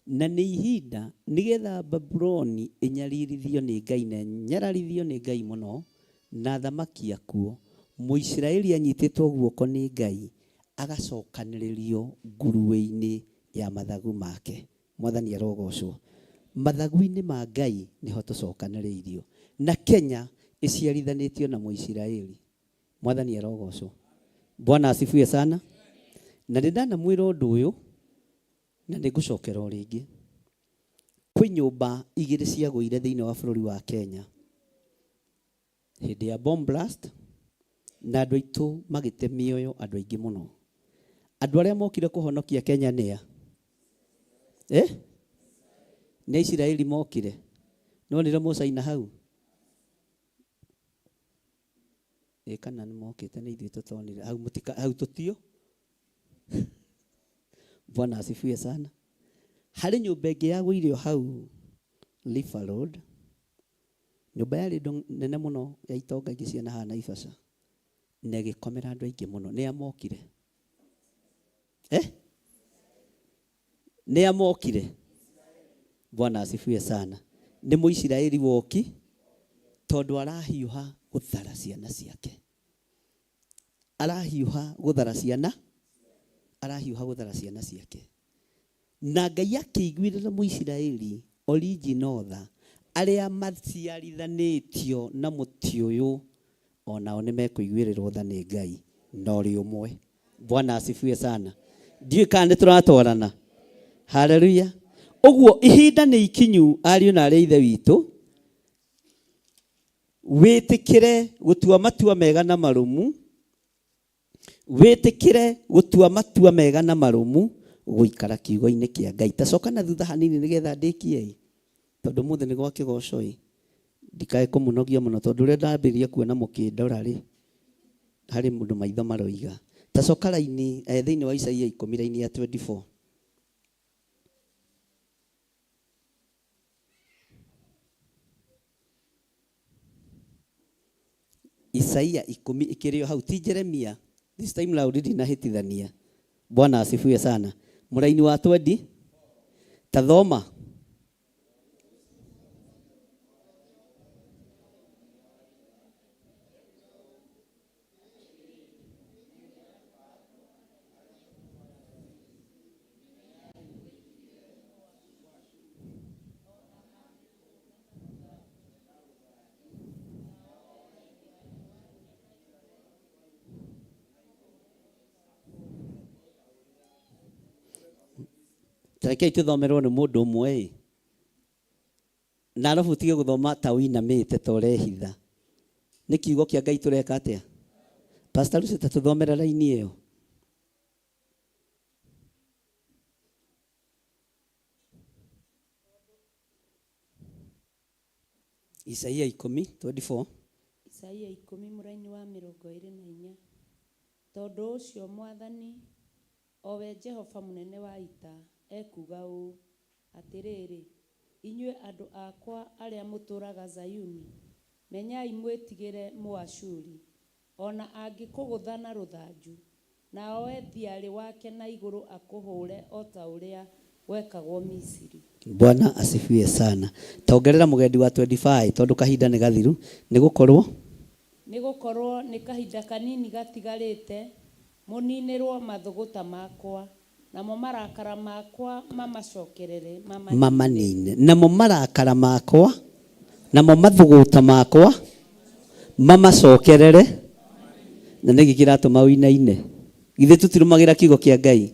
Na nĩ ihinda nĩgetha Babuloni ĩnyaririthio nĩ Ngai na ĩnyararithio nĩ Ngai mũno na athamaki akuo, Mũisiraeli anyitĩtwo guoko nĩ Ngai agacokanĩrĩrio nguruwe-inĩ ya mathagu make. Mwathani arogocwo. Mathagu-inĩ ma Ngai nĩho tũcokanĩrĩirio. Na Kenya ĩciarithanĩtio na Mũisiraeli. Mwathani arogocwo. Bwana asifiwe sana. Na nĩ ndanamwĩra ũndũ ũyũ na nĩ ngũcokera o rĩngĩ. Kwĩ nyũmba igĩrĩ ciagũire thĩinĩ wa bũrũri wa Kenya hĩndĩ ya bomb blast na andũ aitũ magĩte mĩoyo andũ aingĩ mũno. Andũ arĩa mokire kũhonokia Kenya nĩa? Eh? Nĩ Aisiraeli mokire. Nĩwonire Mũcaina hau? Ĩ kana nĩ mokĩte nĩ ithuĩ tũtonire. Hau mũtika hau tũtio. Bwana asifiwe sana. Harĩ nyũmba ĩngĩ yagũire o hau River Road. Nyũmba yarĩ nene mũno ya itonga ingĩ cia haha Naivasha. Na ĩgĩkomera andũ aingĩ mũno. Nĩa mokire? Eh? Nĩa mokire? Bwana asifiwe sana. Nĩ Mũisiraeli woki tondũ arahiũha gũthara ciana ciake. Arahiũha gũthara ciana, arahiũha gũthara ciana ciake. Na Ngai akĩiguĩrĩra Mũisiraeli original tha arĩa maciarithanĩtio na mũtĩ ũyũ onao nĩ mekũiguĩrĩrwo tha nĩ Ngai na ũrĩ ũmwe. Bwana asifiwe sana. Ndiũĩ kana nĩ tũratwarana. Haleluya. Ũguo ihinda nĩ ikinyu ariũ na arĩ a ithe witũ wĩtĩkĩre gũtua matua mega na marũmu, wĩtĩkĩre gũtua matua mega na marũmu gũikara kiugo-inĩ kĩa Ngai. Tacoka na thutha hanini nĩgetha ndĩkie tondũ mũthĩ nĩ gwa kĩgoco ĩ ndikae kũmũnogia mũno tondũ ũrĩa ndambĩrĩria kuona mũkĩndora rĩ harĩ mũndũ maitho maroiga. Tacoka raini thĩinĩ wa Isaia ikũmi raini ya 24. Isaia ikũmi ĩkĩrĩ o hau ti Jeremia. This time round ndinahĩtithania. Bwana asifiwe sana. Mũraini wa 20 tathoma. Tarekei tũthomerwo nĩ mũndũ ũmwe ĩ na arabu ũtige gũthoma ta ũinamĩte ta ũrehitha. Nĩ kiugo kĩa Ngai tũreka atĩa? Pastor Lucy ta tũthomere raini ĩyo. Isaia ikũmi 24. Isaia ikũmi mũraini wa mĩrongo ĩrĩ na inya. Tondũ ũcio Mwathani o we Jehova mũnene wa ita ekuuga ũũ, atĩrĩrĩ, inyuĩ andũ akwa arĩa mũtũũraga Zayuni, menyai mwĩtigĩre Mũashuri, ona angĩkũgũtha na rũthanju, na oe thiarĩ wake na igũrũ akũhũre o ta ũrĩa gwekagwo Misiri. Bwana asifiwe sana. Tongerera mũgendi wa 25 tondũ kahinda nĩ gathiru nĩ gũkorwo Nĩ gũkorwo nĩ kahinda kanini gatigarĩte mũninĩrwo mathũgũta makwa, namo marakara makwa mamacokerere mamanine. Mamanine. Namo marakara makwa namo mathũgũta makwa mamacokerere. Na nĩkĩ kĩratũma ũinaine? Githĩ tũtirũmagĩra kiugo kĩa Ngai?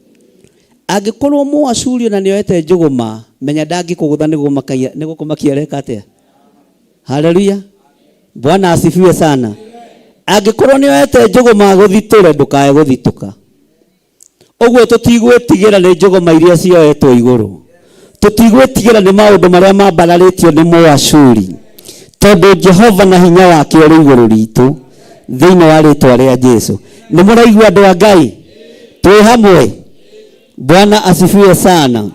Angĩkorwo Mũashuri ona nĩoete njũgũma, menya ndangĩkũgũtha nĩ gũkũmakia areka atĩa? Haleluya. Bwana asifiwe sana. Angĩkorwo nĩoete njũgũma gũthitũre, ndũkae gũthitũka. Ũguo tũtigwĩtigĩra nĩ njũgũma iria cioetwo igũrũ. Tũtigwĩtigĩra nĩ maũndũ marĩa mambararĩtio nĩ Mũashuri. Tondũ Jehova na hinya wake ũrĩ igũrũ ritũ thĩinĩ wa rĩtwa rĩa Jesu. Nĩ mũraigua andũ a Ngai? Twĩ hamwe. Bwana asifiwe sana.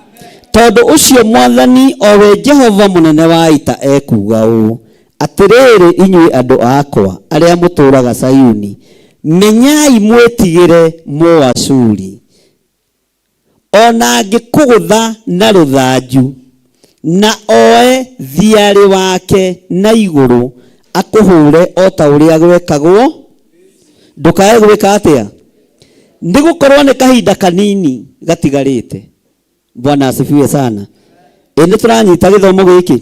Tondũ ũcio Mwathani o we Jehova mũnene wa ita ekuuga ũũ, atĩrĩrĩ inyuĩ andũ akwa arĩa mũtũũraga Sayuni, menyai mwĩtigĩre Mũashuri. Ona angĩkũgũtha na rũthanju na oe thiarĩ wake na igũrũ akũhũre o ta ũrĩa gwekagwo, ndũkae gwĩka atĩa? Nĩ gũkorwo nĩ kahinda kanini gatigarĩte. Bwana asifiwe sana. Ĩ nĩ tũranyita gĩthomo gĩkĩ?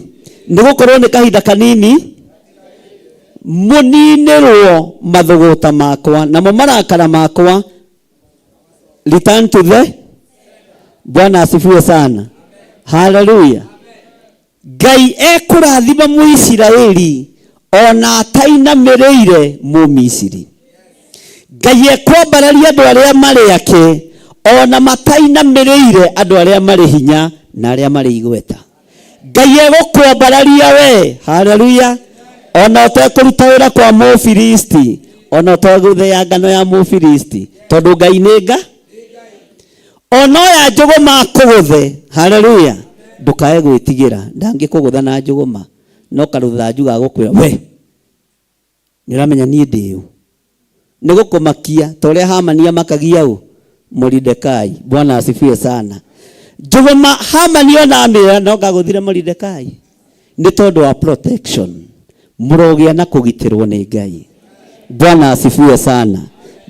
Nĩ gũkorwo nĩ kahinda kanini mũninĩrwo mathũgũta makwa namo marakara makwa. Return to the. Bwana asifiwe sana. Haleluya. Ngai ekũrathima Mũisiraeli ona atainamĩrĩire Mũmisiri. Ngai ekwambararia andũ arĩa marĩ ake ona matainamĩrĩire andũ arĩa marĩ hinya na arĩa marĩ igweta. Ngai egũkwambararia we. Haleluya. Ona ũtekũruta wĩra kwa Mũfilisti, ona ũtegũthĩa ngano ya Mũfilisti, tondũ Ngai nĩ nga. Ona oya njũgũma akũgũthe. Haleluya. Ndũkae gwĩtigĩra, ndangĩkũgũtha na njũgũma, no karũthanju ga gũkwĩra we nĩ ũramenya niĩ ndĩ ũ. Nĩ gũkũmakia ta ũrĩa Hamani amakagia ũ Moridekai. Bwana asifiwe sana. Njũgũma Hamani ona amĩoya no ngagũthire Moridekai nĩ tondũ wa protection. Mũrogĩa na kũgitĩrwo nĩ Ngai. Bwana asifiwe sana.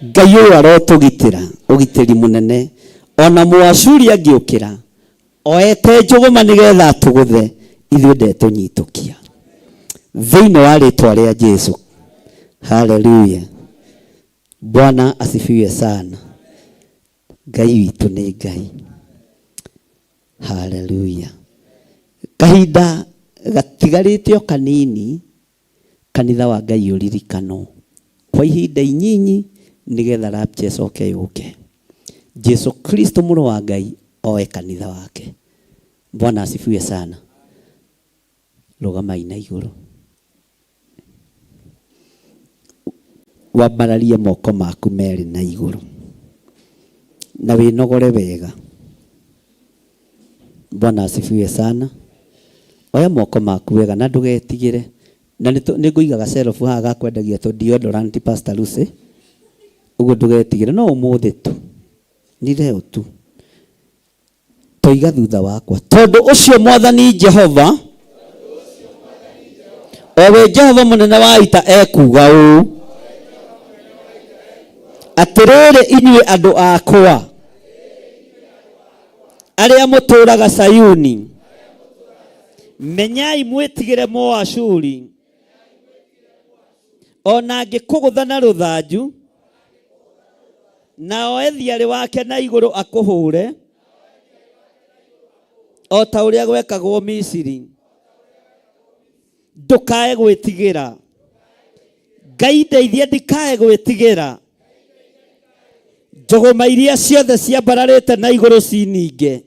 Ngai ũyũ arotũgitĩra ũgitĩri mũnene. Ona Mũashuri angĩũkĩra oete njũgũma nĩgetha atũgũthe, ithuĩ ndetũnyitũkia thĩinĩ wa rĩtwa rĩa Jesu. Haleluya. Bwana asifiwe sana. Ngai witũ nĩ Ngai. Haleluya. Kahinda gatigarĩte o kanini kanitha wa Ngai ũririkanwo kwa ihinda inyinyi nĩgetha rapture ĩcoke yũke. Jesu Kristo mũrũ wa Ngai oe kanitha wake. Bwana asifiwe sana. Rũgamai na igũrũ. Wambararie moko maku merĩ na igũrũ na wĩnogore wega. Bwana asifiwe sana. Oya moko maku wega na ndũgetigĩre. Na nĩ ngũiga gacerobu haha ga kwendagia tũ deodorant Pastor Lucy. Ũguo ndũgetigĩre, no ũmũthĩ tu. Ni leo tu. Toiga thutha wakwa. Tondũ ũcio Mwathani Jehova, o we Jehova mũnene wa ita ekuuga ũũ, atĩrĩrĩ inyuĩ andũ akwa arĩa mũtũũraga Sayuni, menyai mwĩtigĩre Mũashuri, ona angĩkũgũtha na rũthanju na oe thiarĩ wake na igũrũ akũhũre o ta ũrĩa gwekagwo Misiri, ndũkae gwĩtigĩra. Ngai ndeithie ndikae gwĩtigĩra. Njũgũma iria ciothe ciambararĩte na igũrũ cininge,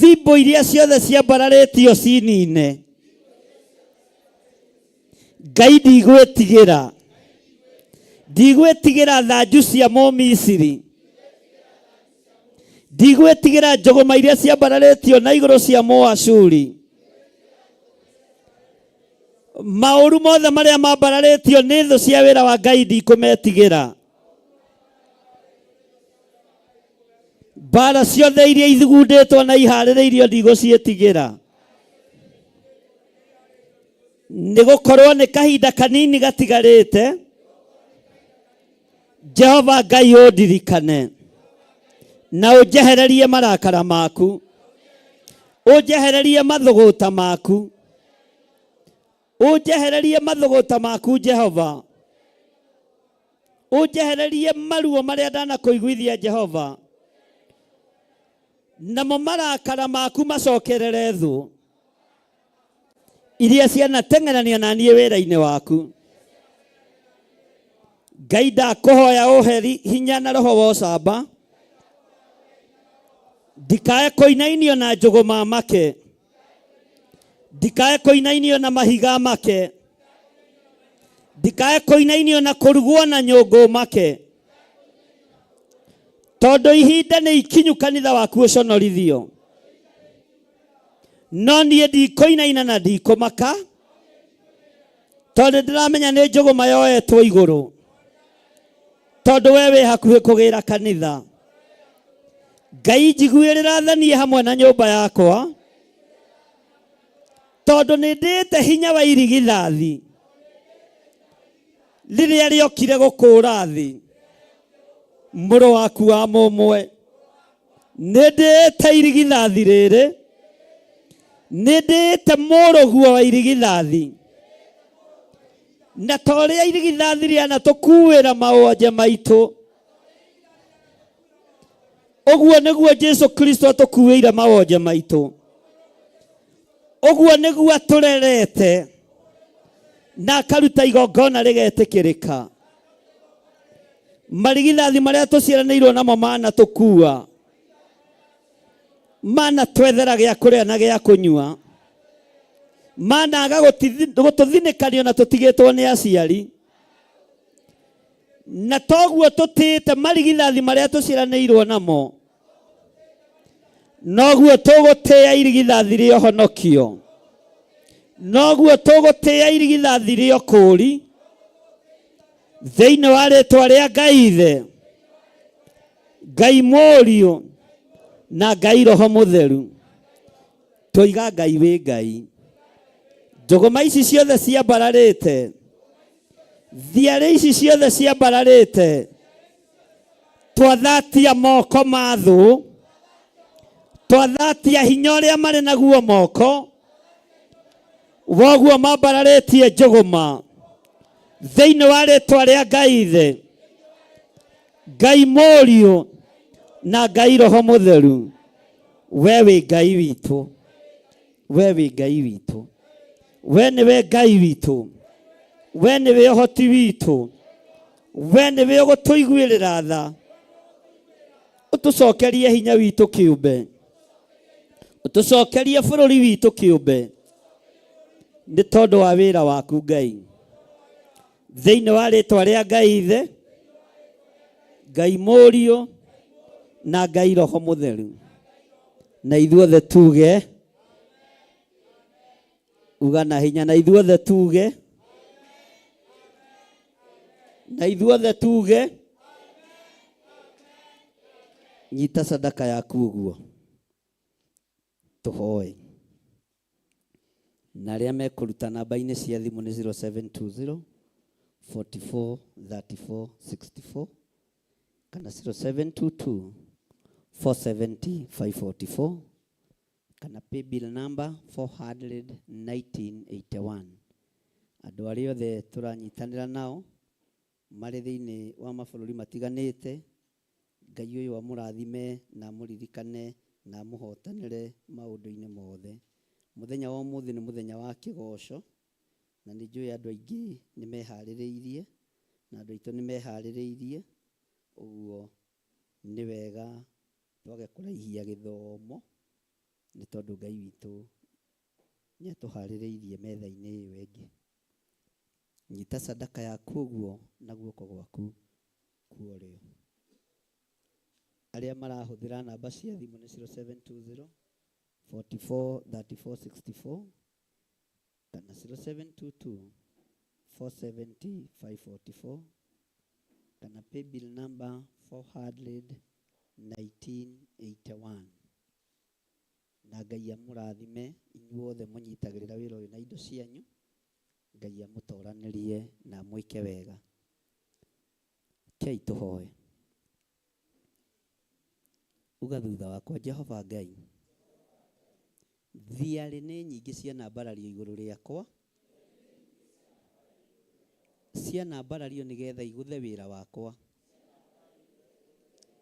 thimbo iria ciothe ciambararĩtio cinine. Ngai ndigwĩtigĩra, ndigwĩtigĩra thanju cia Mũmisiri, ndigwĩtigĩra njũgũma iria ciambararĩtio na igũrũ cia Mũashuri. Maũru mothe marĩa mambararĩtio nĩ thũ cia wĩra wa Ngai ndikũmetigĩra. Mbara ciothe iria ithugundĩtwo na iharĩrĩirio ndigũciĩtigĩra. Nĩ gũkorwo nĩ kahinda kanini gatigarĩte, Jehova Ngai ũndirikane na ũnjehererie marakara maku, ũnjehererie mathũgũta maku, ũnjehererie mathũgũta maku Jehova, Ũnjehererie maruo marĩa ndanakũiguithia Jehova, namo marakara maku macokerere thũ iria cianateng'erania na niĩ wĩra-inĩ waku. Ngai ndakũhoya ũhe hinya na roho wa ũcamba, ndikae kũinainio na njũgũma make, ndikae kũinainio na mahiga make, ndikae kũinainio na kũrugwo na nyũngũ make, tondũ ihinda nĩ ikinyu kanitha waku ũconorithio. No niĩ ndikũinaina na ndikũmaka, tondũ ndĩramenya nĩ njũgũma yoetwo igũrũ, tondũ we wĩ hakuhĩ kũgĩra kanitha. Ngai njiguĩrĩra tha niĩ hamwe na nyũmba yakwa, tondũ nĩ ndĩĩte hinya wa irigithathi rĩrĩa rĩokire gũkũũra thĩ mũrũ waku wa mũmwe. Nĩ ndĩĩte irigithathi rĩrĩ, nĩ ndĩĩte mũrũguo wa irigithathi, na ta ũrĩa irigithathi rĩanatũkuĩra mawonje maitũ, ũguo nĩguo Jesu Kristo atũkuĩire mawonje maitũ, ũguo nĩguo atũrerete na akaruta igongona rĩgetĩkĩrĩka. Marigithathi marĩa tũciaranĩirwo namo manatũkua, manatwethera gĩa kũrĩa na gĩa kũnyua, managa gũtũthinĩkanio na tũtigĩtwo nĩ aciari, na toguo tũtĩĩte marigithathi marĩa tũciaranĩirwo namo, noguo tũgũtĩĩa irigithathi rĩa ũhonokio, noguo tũgũtĩĩa irigithathi rĩa ũkũũri, thĩinĩ wa rĩtwa rĩa Ngai Ithe, Ngai Mũriũ na Ngai Roho Mũtheru. Twoiga Ngai wĩ Ngai. Njũgũma ici ciothe ciambararĩte, thiarĩ ici ciothe ciambararĩte, twathatia moko ma thũ, twathatia hinya ũrĩa marĩ naguo moko, woguo mambararĩtie njũgũma, thĩinĩ wa rĩtwa rĩa Ngai Ithe, Ngai Mũriũ na Ngai Roho Mũtheru. We wĩ Ngai witũ, we wĩ Ngai witũ, we nĩwe Ngai witũ, we nĩwe ũhoti witũ, we nĩwe ũgũtũiguĩrĩra tha, ũtũcokerie hinya witũ kĩũmbe, ũtũcokerie bũrũri witũ kĩũmbe, nĩ tondũ wa wĩra waku Ngai. Thĩinĩ wa rĩtwa rĩa Ngai Ithe, Ngai Mũriũ na Ngai Roho Mũtheru, na ithuothe tuge, uga na hinya, na ithuothe tuge, na ithuothe tuge, nyita sadaka yaku ũguo tũhoe. Na arĩa mekũruta namba-inĩ cia thimũ nĩ 0720 44 34 64 kana 0722 470 544 kana paybill number 41981. Andũ arĩa othe tũranyitanĩra nao marĩ thĩinĩ wa mabũrũri matiganĩte, Ngai ũyũ amũrathime na amũririkane na amũhotanĩre maũndũ-inĩ mothe. Mũthenya wa ũmũthĩ nĩ mũthenya wa kĩgoco, na nĩ njũĩ andũ aingĩ nĩ meharĩrĩirie, na andũ aitũ nĩ meharĩrĩirie, ũguo nĩ wega twage kũraihia gĩthomo, nĩ tondũ Ngai witũ nĩ atũharĩrĩirie metha-inĩ ĩyo ĩngĩ. Nyita sadaka yaku ũguo na guoko gwaku kwa ũrĩo. Arĩa marahũthĩra namba cia thimũ nĩ 0720 44 34 64 kana 0722 470 544 kana paybill number 41981. Na Ngai amũrathime inyuothe mũnyitagĩrĩra wĩra ũyũ na indo cianyu. Ngai amũtoranĩrie na amwĩke wega. Kei tũhoe. Uga thutha wakwa, Jehova Ngai, thiarĩ nĩ nyingĩ cianambarario igũrũ rĩakwa, Cianambarario nĩgetha igũthe wĩra wakwa.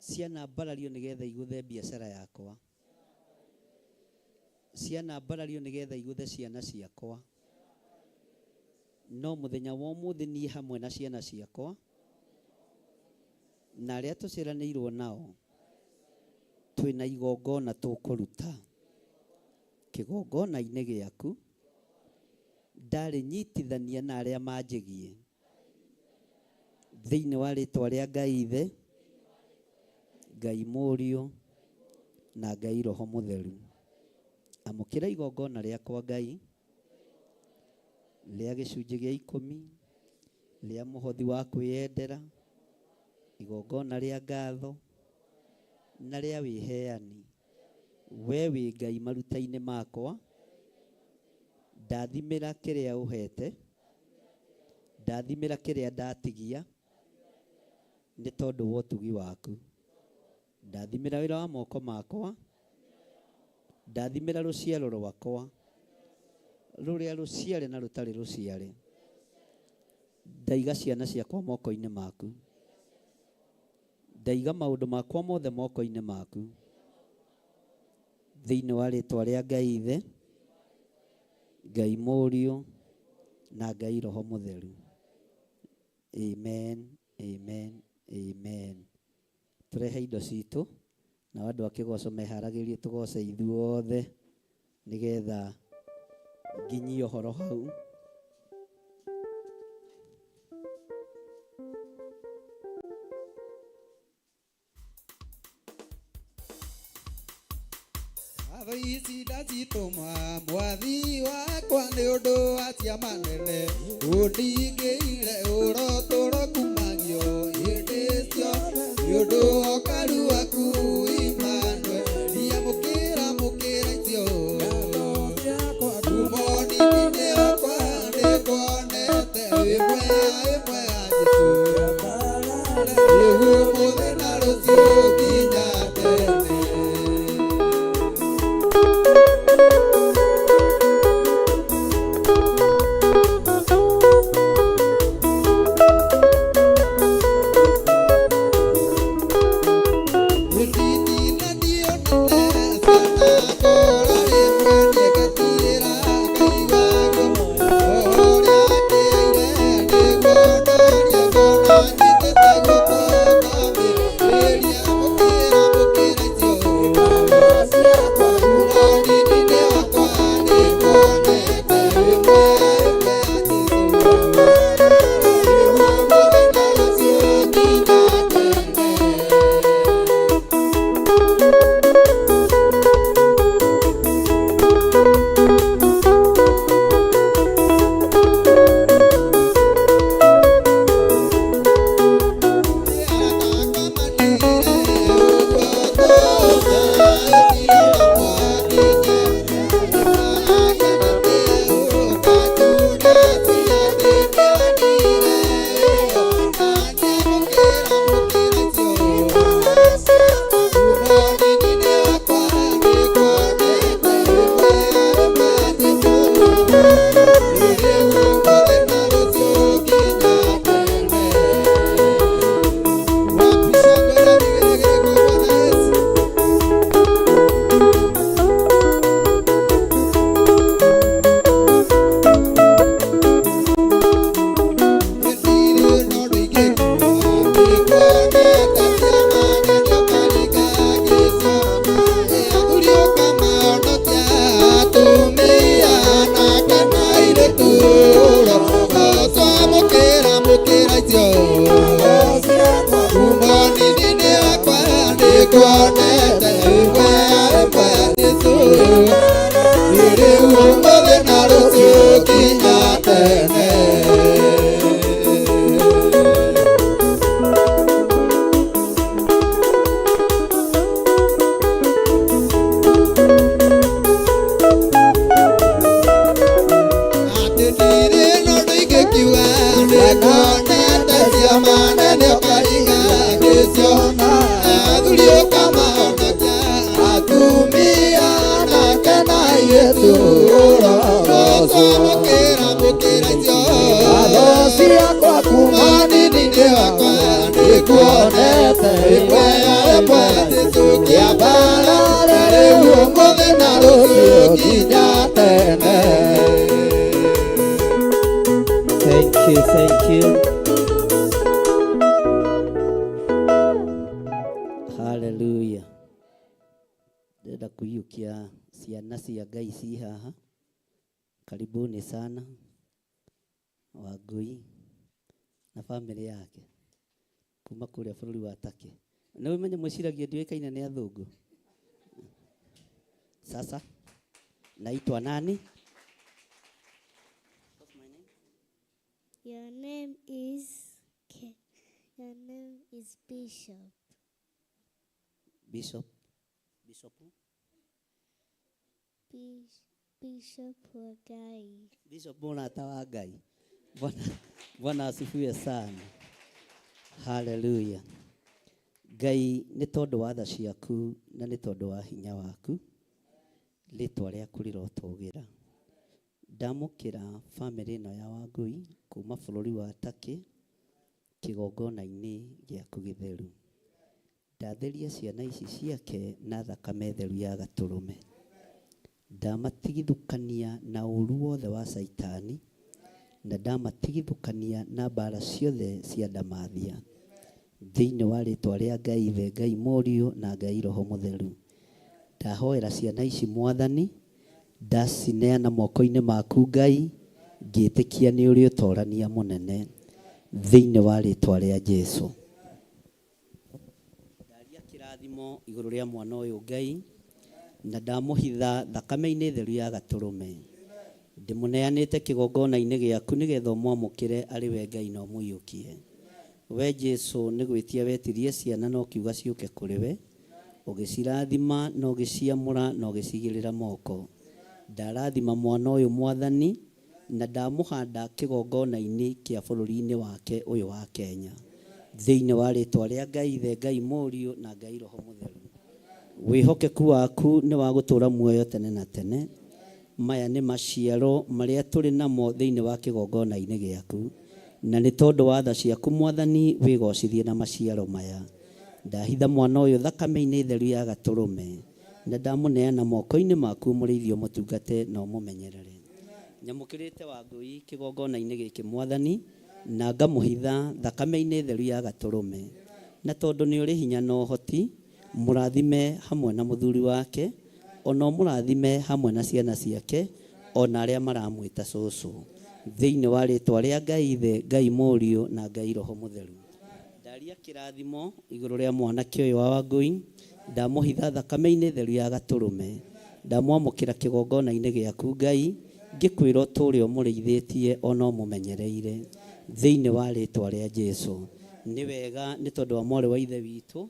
Cianambarario nĩgetha igũthe biacara yakwa. Cianambarario nĩgetha igũthe ciana ciakwa. No mũthenya wa ũmũthĩ niĩ hamwe na ciana ciakwa na arĩa tũciaranĩirwo nao twĩna igongona tũkũruta kĩgongona-inĩ gĩaku. Ndarĩnyitithania na arĩa manjĩgie thĩinĩ wa rĩtwa rĩa Ngai Ithe, Ngai Mũriũ na Ngai Roho Mũtheru. Amũkĩra igongona rĩakwa Ngai rĩa gĩcunjĩ gĩa 10, rĩa mũhothi wa kwĩyendera, igongona rĩa ngatho na rĩa wĩheani. We wĩ Ngai maruta-inĩ makwa, ndathimĩra kĩrĩa ũhete, ndathimĩra kĩrĩa ndatigia nĩ tondũ wa ũtugi waku. Ndathimĩra wĩra wa moko makwa, ndathimĩra rũciaro rwakwa rũrĩa rũciare na rũtarĩ rũciare. Ndaiga ciana ciakwa moko-inĩ maku, ndaiga maũndũ makwa mothe moko-inĩ maku thĩinĩ wa rĩtwa rĩa Ngai Ithe, Ngai Mũriũ na Ngai Roho Mũtheru. Amen, amen, amen. Tũrehe indo citũ na andũ a kĩgoco meharagĩrie tũgoce ithuothe nĩgetha nginyie ũhoro hau. Ngatho ici ndacitũma mwathi wakwa nĩ ũndũ wa ciama nene ũndingĩire ũrotũro kumagio hĩndĩ ciothe nĩ ũndũ wa ũkaru waku Emmanuel. Ndiamũkĩra mũkĩra icio kumo nini wakwa nĩnguonete wĩ mwega wĩ mwega Jesũ rĩu ũmũthĩ na rũciũ nginya tene. tuonete ĩmwe ya ĩmwe Jesũ kĩambarara rĩu ũmũthĩ na rũciũ nginya tene. Thank you, thank you. Hallelujah. Ndĩrenda kũiyũkia ciana cia Ngai ci haha. Karibuni sana Wangui na family yake kuma kũrĩa bũrũri wa Turkey. Na ũmenye mwĩciragia ndiũĩkaine nĩ athũngũ. Sasa naitwa nani? Your name is Ke- Your name is Bishop. Bishop. Bishop. Bishop Wagai. Bishop mũrata wa Ngai. Bwana Bwana asifiwe sana. Hallelujah. Ngai nĩ tondũ wa tha ciaku na nĩ tondũ wa hinya waku rĩtwa rĩaku rĩrotũgĩra. Ndamũkĩra bamĩrĩ ĩno ya Wangui kuma bũrũri wa Turkey kĩgongona-inĩ gĩaku gĩtheru. Ndatheria ciana ici ciake na thakame theru ya gatũrũme. Ndamatigithũkania na ũru wothe wa Caitani na ndamatigithũkania na mbara ciothe cia ndamathia. Thĩinĩ wa rĩtwa rĩa Ngai Ithe, Ngai Mũriũ na Ngai Roho Mũtheru. Ndahoera ciana ici Mwathani, ndacineana moko-inĩ maku Ngai, ngĩtĩkia nĩ ũrĩ ũtorania mũnene thĩinĩ wa rĩtwa rĩa Jesu. Ndaria kĩrathimo igũrũ rĩa mwana ũyũ Ngai, na ndamũhitha thakame-inĩ theru ya gatũrũme. Ndĩmũneanĩte kĩgongona-inĩ gĩaku nĩgetha ũmwamũkĩre arĩ we Ngai na ũmũiyũkie. We Jesu nĩ gwĩtia wetirie ciana na ũkiuga ciũke kũrĩ we, ũgĩcirathima na ũgĩciamũra na ũgĩcigĩrĩra moko. Ndarathima mwana ũyũ Mwathani na ndamũhanda kĩgongona-inĩ kĩa bũrũri-inĩ wake ũyũ wa Kenya. Thĩinĩ wa rĩtwa rĩa Ngai Ithe, Ngai Mũriũ na Ngai Roho Mũtheru. Wĩhokeku waku nĩ wa gũtũũra muoyo tene na tene. Maya nĩ maciaro marĩa tũrĩ namo thĩinĩ wa kĩgongona-inĩ gĩaku. Na nĩ tondũ wa tha ciaku Mwathani wĩgocithie na maciaro maya. Ndahitha mwana ũyũ thakame-inĩ theru ya gatũrũme na ndamũneana moko-inĩ maku mũrĩithie ũmũtungate na ũmũmenyerere. Nyamũkĩrĩte Wangui kĩgongona-inĩ gĩkĩ Mwathani na ngamũhitha thakame-inĩ theru ya gatũrũme. Na tondũ nĩ ũrĩ hinya na ũhoti, mũrathime hamwe na mũthuri wake, ona ũmũrathime hamwe na ciana ciake, ona arĩa maramwĩta cũcũ. Thĩinĩ wa rĩtwa rĩa Ngai Ithe, Ngai Mũriũ na Ngai Roho Mũtheru. Ndaria kĩrathimo igũrũ rĩa mwanake ũyũ wa Wangui, ndamũhitha thakame-inĩ theru ya gatũrũme, ndamwamũkĩra kĩgongona-inĩ gĩaku Ngai, ngĩkwĩra ũtũũre ũmũrĩithĩtie ona ũmũmenyereire thĩinĩ wa rĩtwa rĩa Jesu. Nĩ wega nĩ tondũ wa mwarĩ wa ithe witũ,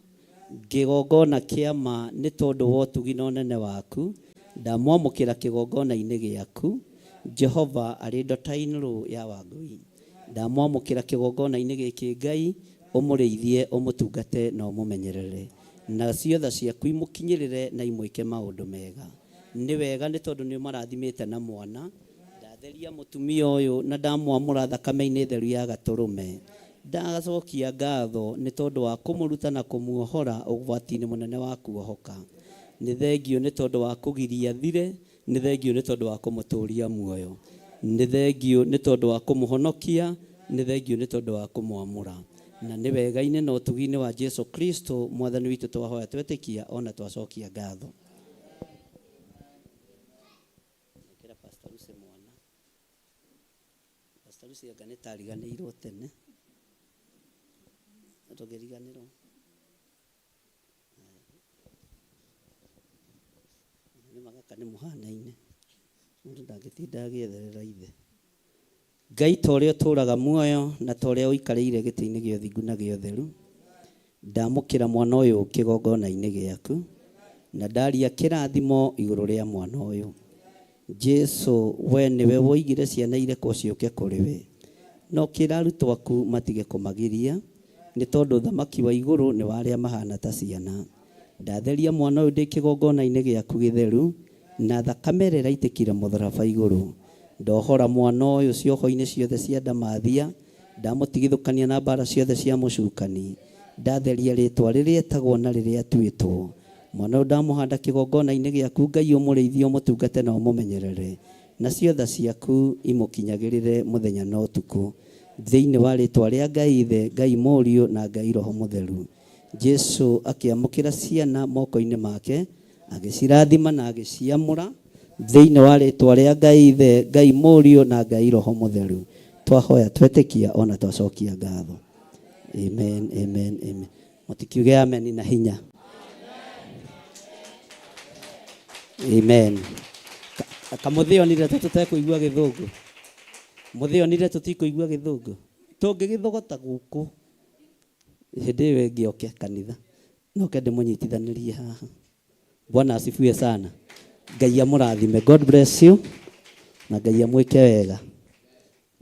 kĩgongona kĩa ma nĩ tondũ wa ũtugi na ũnene waku, ndamwamũkĩra kĩgongona-inĩ gĩaku, Jehova arĩ daughter-in-law ya Wangui. Ndamwamũkĩra kĩgongona-inĩ gĩkĩ Ngai, ũmũrĩithie, ũmũtungate na ũmũmenyerere. Nacio tha ciaku imũkinyĩrĩre na imwĩke maũndũ mega. Nĩ wega nĩ tondũ nĩ ũmarathimĩte na mwana. Ndatheria mũtumia ũyũ na ndamwamũra thakame-inĩ theru ya gatũrũme. Ndacokia ngatho nĩ tondũ wa kũmũruta na kũmuohora ũgwati-inĩ mũnene wa kuohoka. Nĩ thengio nĩ tondũ wa kũgiria thire, nĩ thengio nĩ tondũ wa kũmũtũria muoyo. Nĩ thengio nĩ tondũ wa kũmũhonokia, nĩ thengio nĩ tondũ wa kũmwamũra. Na nĩ wega-inĩ na ũtugi-inĩ wa Jesu Kristo Mwathani witũ twahoya twetĩkia ona twacokia ngatho. Nengera Pastor Lucy mwana. Pastor Lucy anga nĩ tariganĩirwo tene. Ndũngĩriganĩrwo. Nĩ magaka nĩ mũhanaine. Mũndũ ndangĩtinda agĩetherera ithe. Ngai ta ũrĩa ũtũũraga muoyo na ta ũrĩa ũikarĩire gĩtĩ-inĩ gĩa ũthingu na gĩa ũtheru, ndamũkĩra mwana ũyũ kĩgongona-inĩ gĩaku na ndaria kĩrathimo igũrũ rĩa mwana ũyũ. Jesu we nĩwe woigire ciana irekwo ciũke kũrĩ we, no kĩra arutwo aku matige kũmagiria nĩ tondũ ũthamaki wa igũrũ nĩ wa arĩa mahana ta ciana. Ndatheria mwana ũyũ ndĩ kĩgongona-inĩ gĩaku gĩtheru na thakame ĩrĩa ĩraitĩkire mũtharaba igũrũ. Ndohora mwana ũyũ cioho-inĩ ciothe cia ndamathia, ndamũtigithũkania na mbara ciothe cia mũcukani. Ndatheria rĩtwa rĩrĩa etagwo na rĩrĩa atuĩtwo. Mwana ũyũ ndamũhanda kĩgongona-inĩ gĩaku Ngai ũmũrĩithie ũmũtungate na ũmũmenyerere. Nacio tha ciaku imũkinyagĩrĩre mũthenya na ũtukũ. Thĩinĩ wa rĩtwa rĩa Ngai Ithe, Ngai Mũriũ na Ngai Roho Mũtheru. Jesu akĩamũkĩra ciana moko-inĩ make, agĩcirathima na agĩciamũra thĩinĩ wa rĩtwa rĩa Ngai Ithe, Ngai Mũriũ na Ngai Roho Mũtheru. Twahoya twetĩkia ona twacokia ngatho. Amen, amen, amen. Mũtikiuge amen na hinya. Amen. Kamũthĩonire tũtekũigua gĩthũngũ. Mũthĩonire tũtikũigua gĩthũngũ. Tũngĩgĩthogota gũkũ hĩndĩ ĩyo ĩngĩ oke kanitha. Noke ndĩmũnyitithanĩrie haha. Bwana asifiwe sana. Ngai amũrathime. God bless you. Na Ngai amwĩke wega.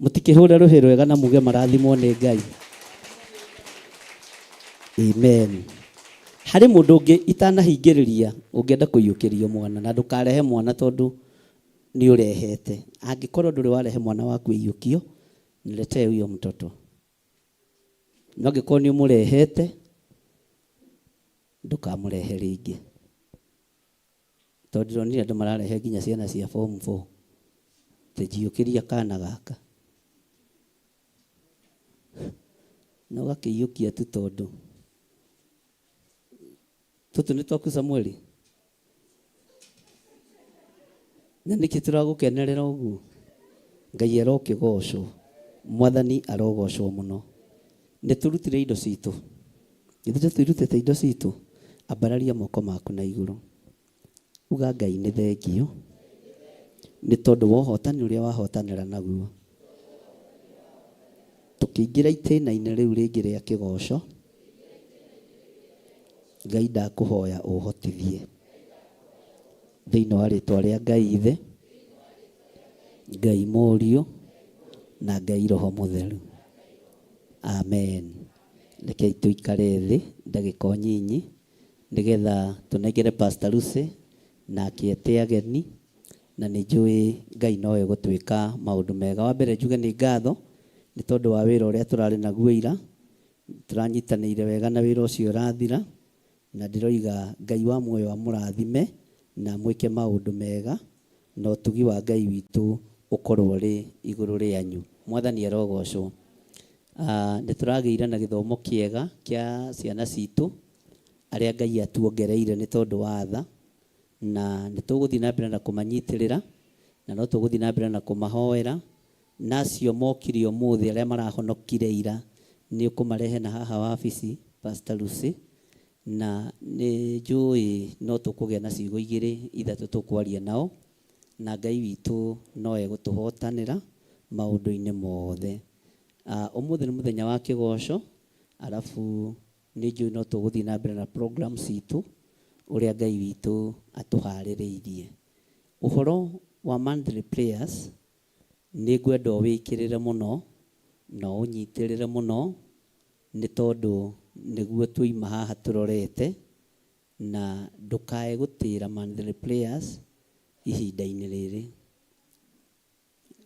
Mũtikĩhũre rũhĩ rwega na muge marathimwo nĩ Ngai. Amen. Harĩ mũndũ ũngĩ itanahingĩrĩria ũngĩenda kũiyũkĩrio mwana na ndũkarehe mwana tondũ nĩ ũrehete. Angĩkorwo ndũrĩ warehe mwana waku ĩiyũkio, niletee huyo mtoto. No angĩkorwo nĩ ũmũrehete, ndũkamũrehe rĩngĩ. Tondũ ndĩronire andũ mararehe nginya ciana cia form 4. Tĩnjiyũkĩria kana gaka. Na ũgakĩiyũkia tu tondũ tũtũ nĩ twaku Samueli. Na nĩkĩ tũragũkenerera ũguo? Ngai arokĩgocwo. Mwathani arogocwo mũno. Nĩ tũrutire indo citũ. Ithuĩ tũtirutĩte indo citũ. Ambararia moko maku na igũrũ. Uga Ngai nĩ thengio. Nĩ tondũ wa ũhotani ũrĩa wahotanĩra naguo. Tũkĩingĩra itĩna-inĩ rĩu rĩngĩ rĩa kĩgoco. Ngai ndakũhoya ũhotithie. Thĩinĩ wa rĩtwa rĩa Ngai Ithe, Ngai Mũriũ na Ngai Roho Mũtheru. Amen. Rekei tũikare thĩ ndagĩka o nyinyi nĩgetha tũnengere Pastor Lucy na akĩete ageni na nĩ njũĩ Ngai no egũtwĩka maũndũ mega. Wa mbere njuge nĩ ngatho nĩ tondũ wa wĩra ũrĩa tũrarĩ naguo ira, tũranyitanĩire wega na wĩra ũcio ũrathira na ndĩroiga Ngai wa muoyo amũrathime na mwĩke maũndũ mega na ũtugi wa Ngai witũ ũkorwo ũrĩ igũrũ rĩanyu. Mwathani arogocwo. Nĩ tũragĩire na gĩthomo kĩega kĩa ciana citũ arĩa Ngai atuongereire nĩ tondũ wa tha na nĩ tũgũthiĩ na mbere na kũmanyitĩrĩra na no tũgũthiĩ na mbere na kũmahoera na acio mokire ũmũthĩ arĩa marahonokire ira nĩ ũkũmarehe na haha wabici Pastor Lucy na nĩ njũĩ no tũkũgĩa na ciugo igĩrĩ ithatũ tũkwaria nao na Ngai witũ no egũtũhotanĩra maũndũ-inĩ mothe. Ũmũthĩ nĩ mũthenya wa kĩgoco arabu nĩ njũĩ no tũgũthiĩ na mbere na program citũ ũrĩa Ngai witũ atũharĩrĩirie. Ũhoro wa monthly prayers nĩ ngwenda ũwĩkĩrĩre mũno na ũnyitĩrĩre mũno nĩ tondũ nĩguo tũima haha tũrorete na ndũkae gũtĩra monthly prayers ihinda-inĩ rĩrĩ.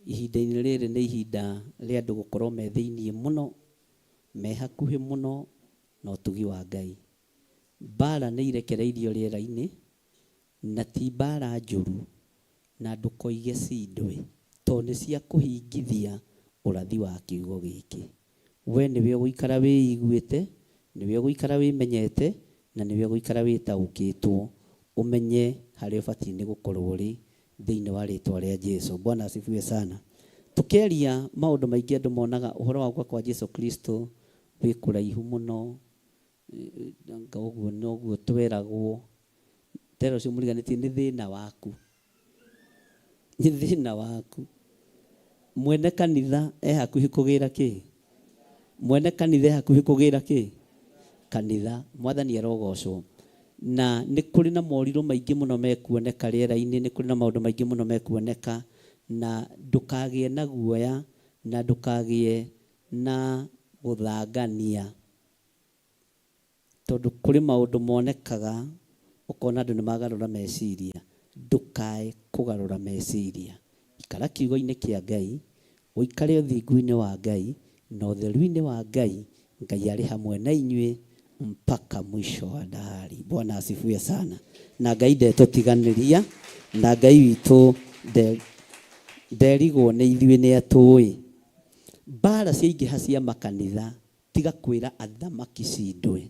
Ihinda-inĩ rĩrĩ nĩ ihinda rĩa andũ gũkorwo me thĩiniĩ mũno, me hakuhĩ mũno na ũtugi wa Ngai. Mbara nĩ irekereirio rĩera-inĩ na ti mbara njũru na ndũkoige cindwe tondũ nĩ cia kũhingithia ũrathi wa kiugo gĩkĩ. We nĩwe ũgũikara wĩiguĩte, nĩwe ũgũikara wĩmenyete na nĩwe ũgũikara wĩtaũkĩtwo ũmenye harĩa ũbatiĩ nĩ gũkorwo ũrĩ thĩinĩ wa rĩtwa rĩa Jesu. Bwana asifiwe sana. Tũkĩaria maũndũ maingĩ andũ monaga ũhoro wa gũka kwa Jesu Kristo wĩ kũraihu mũno, anga ũguo noguo tweragwo. Tera ũcio mũriganĩtie nĩ thĩna waku. Nĩ thĩna waku. Mwene kanitha e hakuhĩ kũgĩra kĩ? Mwene kanitha e hakuhĩ kũgĩra kĩ? Kanitha. Mwathani arogocwo. Na nĩ kũrĩ na morirũ maingĩ mũno mekuoneka rĩera-inĩ, nĩ kũrĩ na maũndũ maingĩ mũno mekuoneka, na ndũkagĩe na guoya, na ndũkagĩe na gũthangania. Tondũ kũrĩ maũndũ monekaga ũkona andũ nĩ magarũra meciria. Ndũkae kũgarũra meciria. Ikara kiugo-inĩ kĩa Ngai, ũikare ũthingu-inĩ wa Ngai, na ũtheru-inĩ wa Ngai. Ngai arĩ hamwe na inyuĩ, Mpaka mwisho wa dahari. Bwana asifiwe sana. Na Ngai ndetũtiganĩria, na Ngai witũ nderigwo nĩ ithuĩ, nĩ atũĩ. Mbara ciaingĩha cia makanitha, tiga kwĩra athamaki cindwe,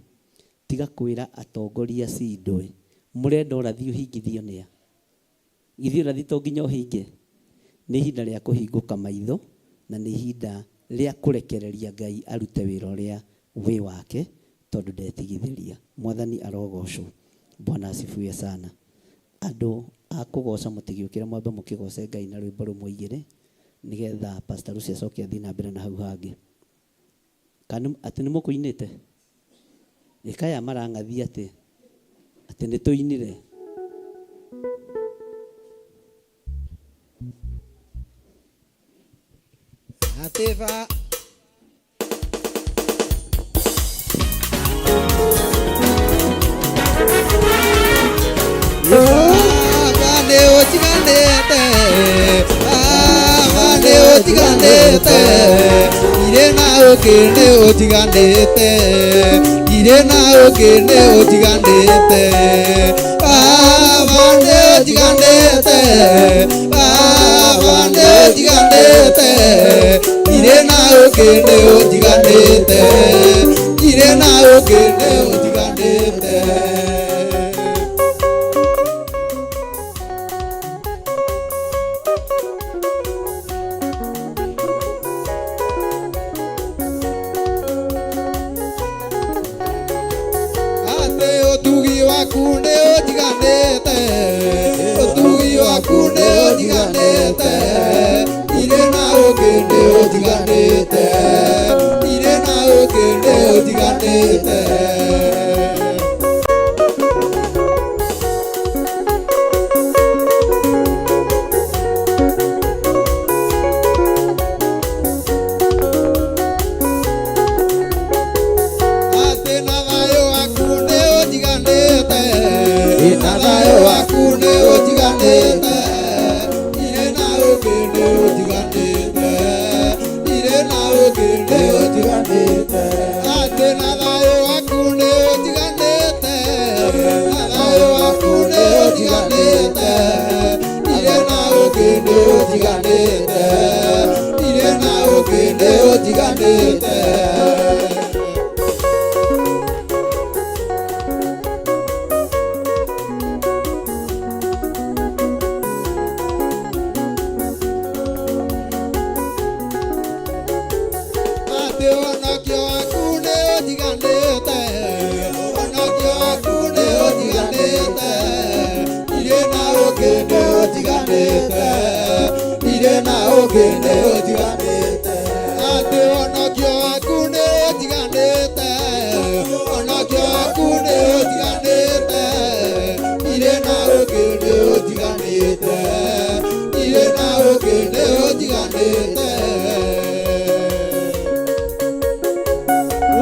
tiga kwĩra atongoria cindwe. Mũrenda ũrathi ũhingithio nĩa? Githĩ ũrathi to nginya ũhinge? Nĩ ihinda rĩa kũhingũka maitho na nĩ ihinda rĩa kũrekereria Ngai arute wĩra ũrĩa wĩ wake, tondũ ndetigithĩria. Mwathani arogocwo. Bwana asifiwe sana. Andũ a kũgoca mũtigĩũkĩre mwambe mũkĩgoce Ngai na rwĩmbo rũmwe igĩrĩ, nĩgetha Pastor Lucy acoke athiĩ na mbere na hau hangĩ. Kana atĩ nĩ mũkũinĩte? Ĩkaya marang'athia atĩ nĩ tũinire. Ateva. Baba nĩ ũnjiganĩte, Baba nĩ ũnjiganĩte, irĩ na ũkĩ nĩ ũnjiganĩte, irĩ na ũkĩ nĩ ũnjiganĩte, Baba nĩ ũnjiganĩte, Baba nĩ ũnjiganĩte, irĩ na ũkĩ nĩ ũnjiganĩte, irĩ na ũkĩ nĩ ũnjiganĩte. Atĩ ũtugi waku nĩ ũnjiganĩte, ũtugi waku nĩ ũnjiganĩte, irĩ na ũkĩ nĩ ũnjiganĩte, irĩ na ũkĩ nĩ ũnjiganĩte. Atĩ na thayũ waku nĩ ũnjiganĩte, na thayũ waku nĩ ũnjiganĩte, irĩ na ũkĩ nĩ ũnjiganĩte, irĩ na ũkĩ nĩ ũnjiganĩte. Atĩ na thayũ waku nĩ ũnjiganĩte, na thayũ waku nĩ ũnjiganĩte, irĩ na ũkĩ nĩ ũnjiganĩte, irĩ na ũkĩ nĩ ũnjiganĩte. Atĩ ũhonokio waku nĩ ũnjiganĩte, ũhonokio waku nĩ ũnjiganĩte, irĩ na ũkĩ nĩ ũnjiganĩte, irĩ na ũkĩ nĩ ũnjiganĩte. Atĩ ũhonokio waku nĩ ũnjiganĩte, ũhonokio waku nĩ ũnjiganĩte, irĩ na ũkĩ nĩ ũnjiganĩte, irĩ na ũkĩ nĩ ũnjiganĩte.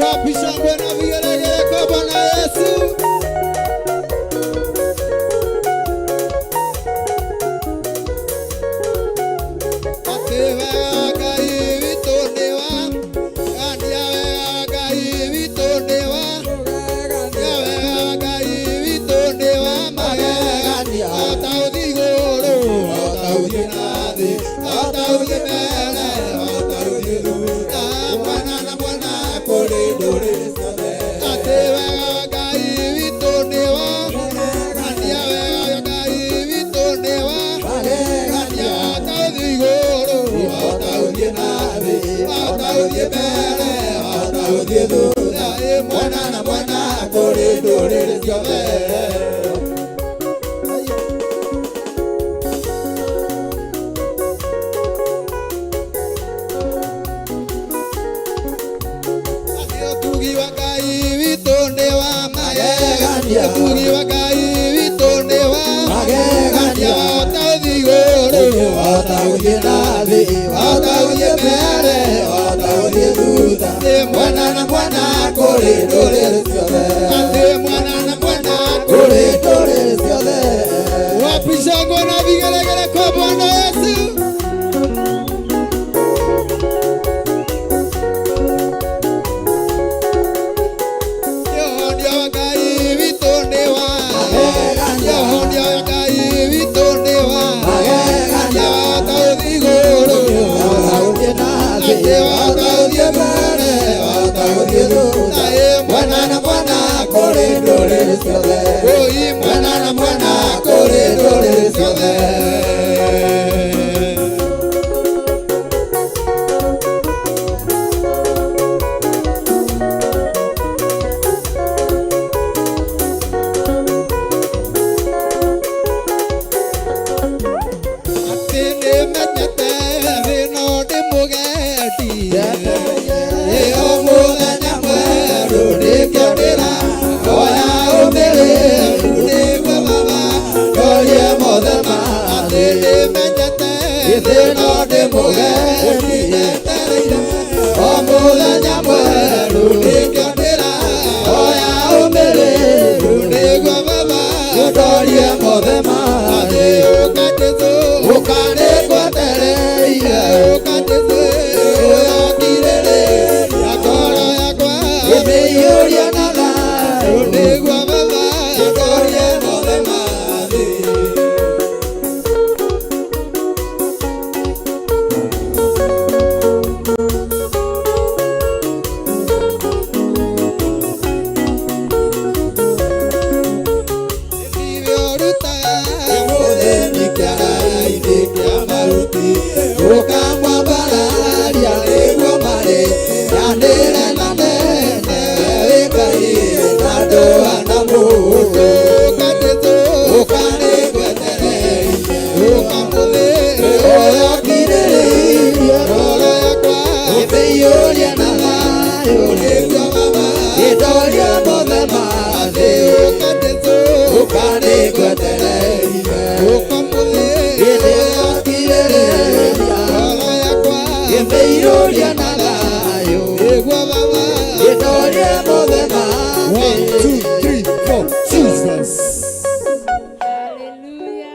Wapi shangwe na vigelegele kwa Bwana Yesu? Atĩ wega wa Ngai witũ nĩ wa, gania wega wa Ngai witũ nĩ wa, gania wega wa Ngai witũ nĩ wa magegania. O ta ũthiĩ igũrũ, o ta ũthiĩ na thĩ, o ta ũthiĩ mbere, o ta ũthiĩ thutha, mwana na mwana kũrĩ ndũrĩrĩ ciothe. Atĩ wega wa Ngai witũ nĩ wa, gania wega wa Ngai witũ nĩ wa, gania o ta ũthiĩ igũrũ, o ta ũthiĩ na thĩ, o ta ũthiĩ mbere, o ta ũthiĩ thutha, ĩ mwana na mwana kũrĩ ndũrĩrĩ ciothe. Ũtugi wa Ngai witũ nĩ wa magegania, ũtugi wa Ngai witũ nĩ wa magegania, o ta ũthiĩ igũrũ, o ta ũthiĩ na thĩ, o ta ũthiĩ mbere, o ta ũthiĩ thutha, nĩ mwana na mwana kũrĩ ndũrĩrĩ ciothe. Atĩ mwana na mwana kũrĩ ndũrĩrĩ ciothe. Wapi shangwe na vigelegele kwa Bwana Yesu? Wahota gũthiĩ mbere, wahota gũthiĩ thutha, mwena na mwena kũrĩ ndũrĩrĩ ciothe, mwena na mwena kũrĩ ndũrĩrĩ ciothe. Atĩ nĩmenyete thĩ no ndĩmũgendi, ĩyo mũthenya mwerũ nĩkĩo ndĩrahoya ũmĩrĩru nĩguo Baba ndorie mothe ma thĩ. Nĩmenyete thĩ no ndĩmũgendi, njetereire o mũthenya mwerũ nĩkĩo ndĩrahoya ũmĩrĩru nĩguo Baba ndorie mothe ma thĩ. Ũka Jesũ, ũka nĩngwetereire, ũka Jesũ ũyokirĩrĩria ngoro yakwa ĩmĩiyũrie na thayũ nĩguo Baba ndorie mothe ma thĩ. Mũthĩni kĩara-inĩ kĩa mahuti, ũkamwambararia nĩguo marĩ yanĩre na nene wĩ Ngai na ndũhana mũndũ. Ũka Jesũ, ũka nĩngwetereire, ũka mũthĩni ũyokirĩrĩirie ngoro yakwa ĩmĩiyũrie na thayũ nĩguo Baba ĩndorie mothe ma thĩ. Ũka Jesũ, ũka nĩngwetereire, ũka mũthĩni ũyokirĩrĩria ngoro yakwa ĩmĩiyũrie na thayũ nĩguo Baba ĩndorie mothe ma thĩ. 1, 2, 3, 4, Jesus. Haleluya.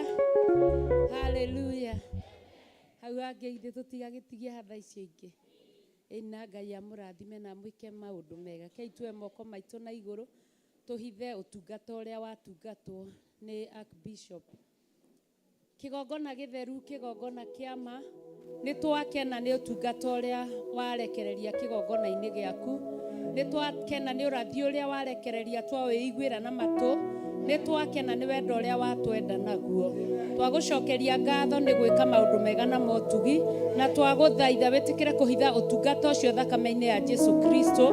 Haleluya. Hau angĩ ithe tũtigagĩtigie hatha icio ingĩ. Ĩna Ngai amũrathime na amwĩke maũndũ mega. Kei tuoe moko maitũ na igũrũ tũhithe ũtungata ũrĩa watungatwo nĩ Archbishop. Kĩgongona gĩtheru, kĩgongona kĩa ma, nĩ twakena nĩ ũtungata ũrĩa warekereria kĩgongona-inĩ gĩaku. Nĩ twakena nĩ ũrathi ũrĩa warekereria twawĩiguĩra na matũ. Nĩ twakena nĩ wendo ũrĩa watwenda naguo. Twagũcokeria ngatho nĩ gwĩka maũndũ mega na motugi, na twagũthaitha wĩtĩkĩre kũhitha ũtungata ũcio thakame-inĩ ya Jesu Kristo.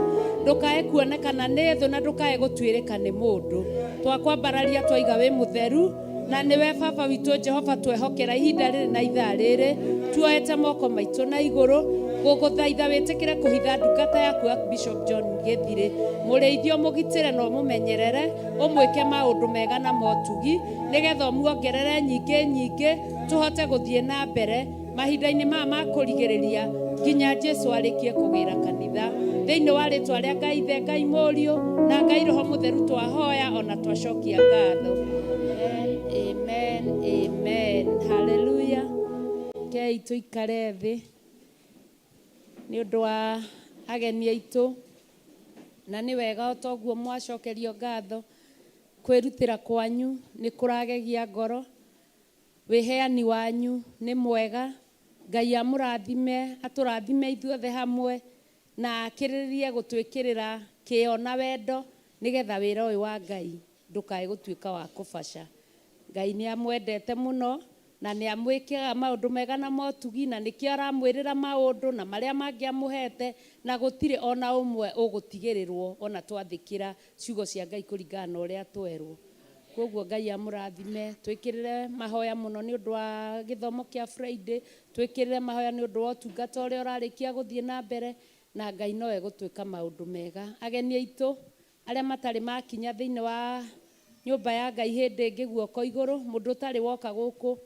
Ndũkae kuonekana nĩ thũ na ndũkae gũtuĩrĩka nĩ mũndũ. Twakwambararia twaiga wĩ mũtheru, na nĩwe Baba witũ Jehova twehokera ihinda rĩrĩ na ithaa rĩrĩ. Tuoete moko maitũ na igũrũ gũgũthaitha wĩtĩkĩre kũhitha ndungata yaku Archbishop John Gĩthirĩ. Mũrĩithio mũgitĩre na ũmũmenyerere, ũmwĩke maũndũ mega na motugi, nĩgetha ũmuongerere nyingĩ nyingĩ tũhote gũthiĩ na mbere mahinda-inĩ maya ma kũrigĩrĩria nginya Jesu arĩkie kũgĩra kanitha. Thĩinĩ wa rĩtwa rĩa Ngai Ithe, Ngai Mũriũ na Ngai Roho Mũtheru twahoya ona twacokia ngatho. Amen, amen, haleluya. Kei tũikare thĩ nĩ ũndũ wa ageni aitũ, na nĩ wega o toguo mwacokerio ngatho. Kwĩrutĩra kwanyu nĩ kũragegia ngoro, wĩheani wanyu nĩ mwega. Ngai amũrathime, atũrathime ithuothe hamwe, na akĩrĩrĩrie gũtwĩkĩrĩra kĩo na wendo nĩgetha wĩra ũyũ wa Ngai ndũkae gũtuĩka wa kũbaca. Ngai nĩ amwendete mũno na nĩ amwĩkaga maũndũ mega na motugi, na nĩkĩo aramwĩrĩra maũndũ na marĩa mangĩ amũhete, na gũtirĩ ona ũmwe ũgũtigĩrĩrwo ona twathĩkĩra ciugo cia Ngai kũringana na ũrĩa twerwo. Koguo Ngai amũrathime, twĩkĩrĩre mahoya mũno nĩ ũndũ wa gĩthomo kĩa Friday, twĩkĩrĩre mahoya nĩ ũndũ wa ũtungata ũrĩa ũrarĩkia gũthiĩ na mbere, na Ngai no egũtwĩka maũndũ mega. Ageni aitũ arĩa matarĩ makinya thĩinĩ wa nyũmba ya Ngai hĩndĩ ĩngĩ guoko igũrũ, mũndũ ũtarĩ woka gũkũ.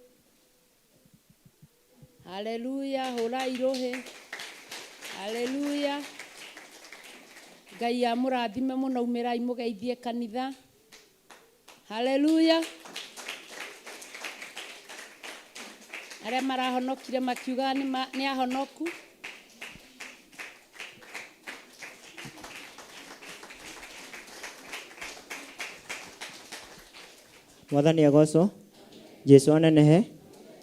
Haleluya, hũrai rũhĩ. Haleluya. Ngai amũrathime mũno, umĩrai mũgeithie kanitha. Haleluya. Arĩa marahonokire makiuga nĩ ahonoku. Mwathani agocwo, Jesu anenehe.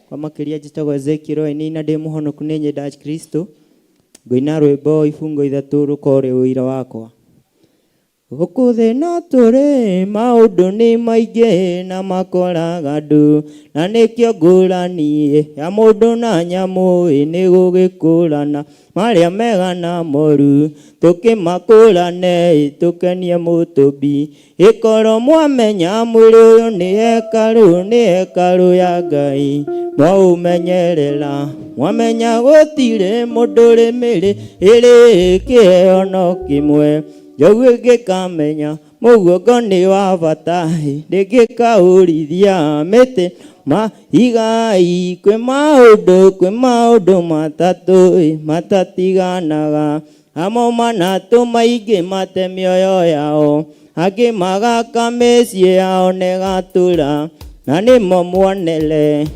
Kwa makĩria njĩtagwo Ezekiel Wainaina, ndĩ mũhonoku, nĩ nyendaga Kristo. Ngũina rwĩmbo ibungo ithatũ rũkorwo rwĩ ũira wakwa. Gũkũ thĩ no tũrĩ maũndũ nĩ maingĩ na makoraga andũ, na nĩkĩo ngũrani ya mũndũ na nyamũ nĩ gũgĩkũrana marĩa mega na moru, tũkĩmakũrane tũkenie mũtũmbi. Ĩkorwo mwamenya mwĩrĩ ũyũ nĩ hekarũ, nĩ hekarũ ya Ngai, mwaũmenyerera mwamenya gũtirĩ mũndũ ũrĩ mĩrĩ ĩrĩ kĩheo no kĩmwe. Njogu ĩngĩkamenya mũguongo nĩ wa bata, ndĩngĩkaũrithia mĩtĩ mahigai. Kwĩ maũndũ, kwĩ maũndũ matatũ matatiganaga, amo manatũma aingĩ mate mĩoyo yao, angĩ magaka mĩciĩ yao na ĩgatũra, na nĩmo muonere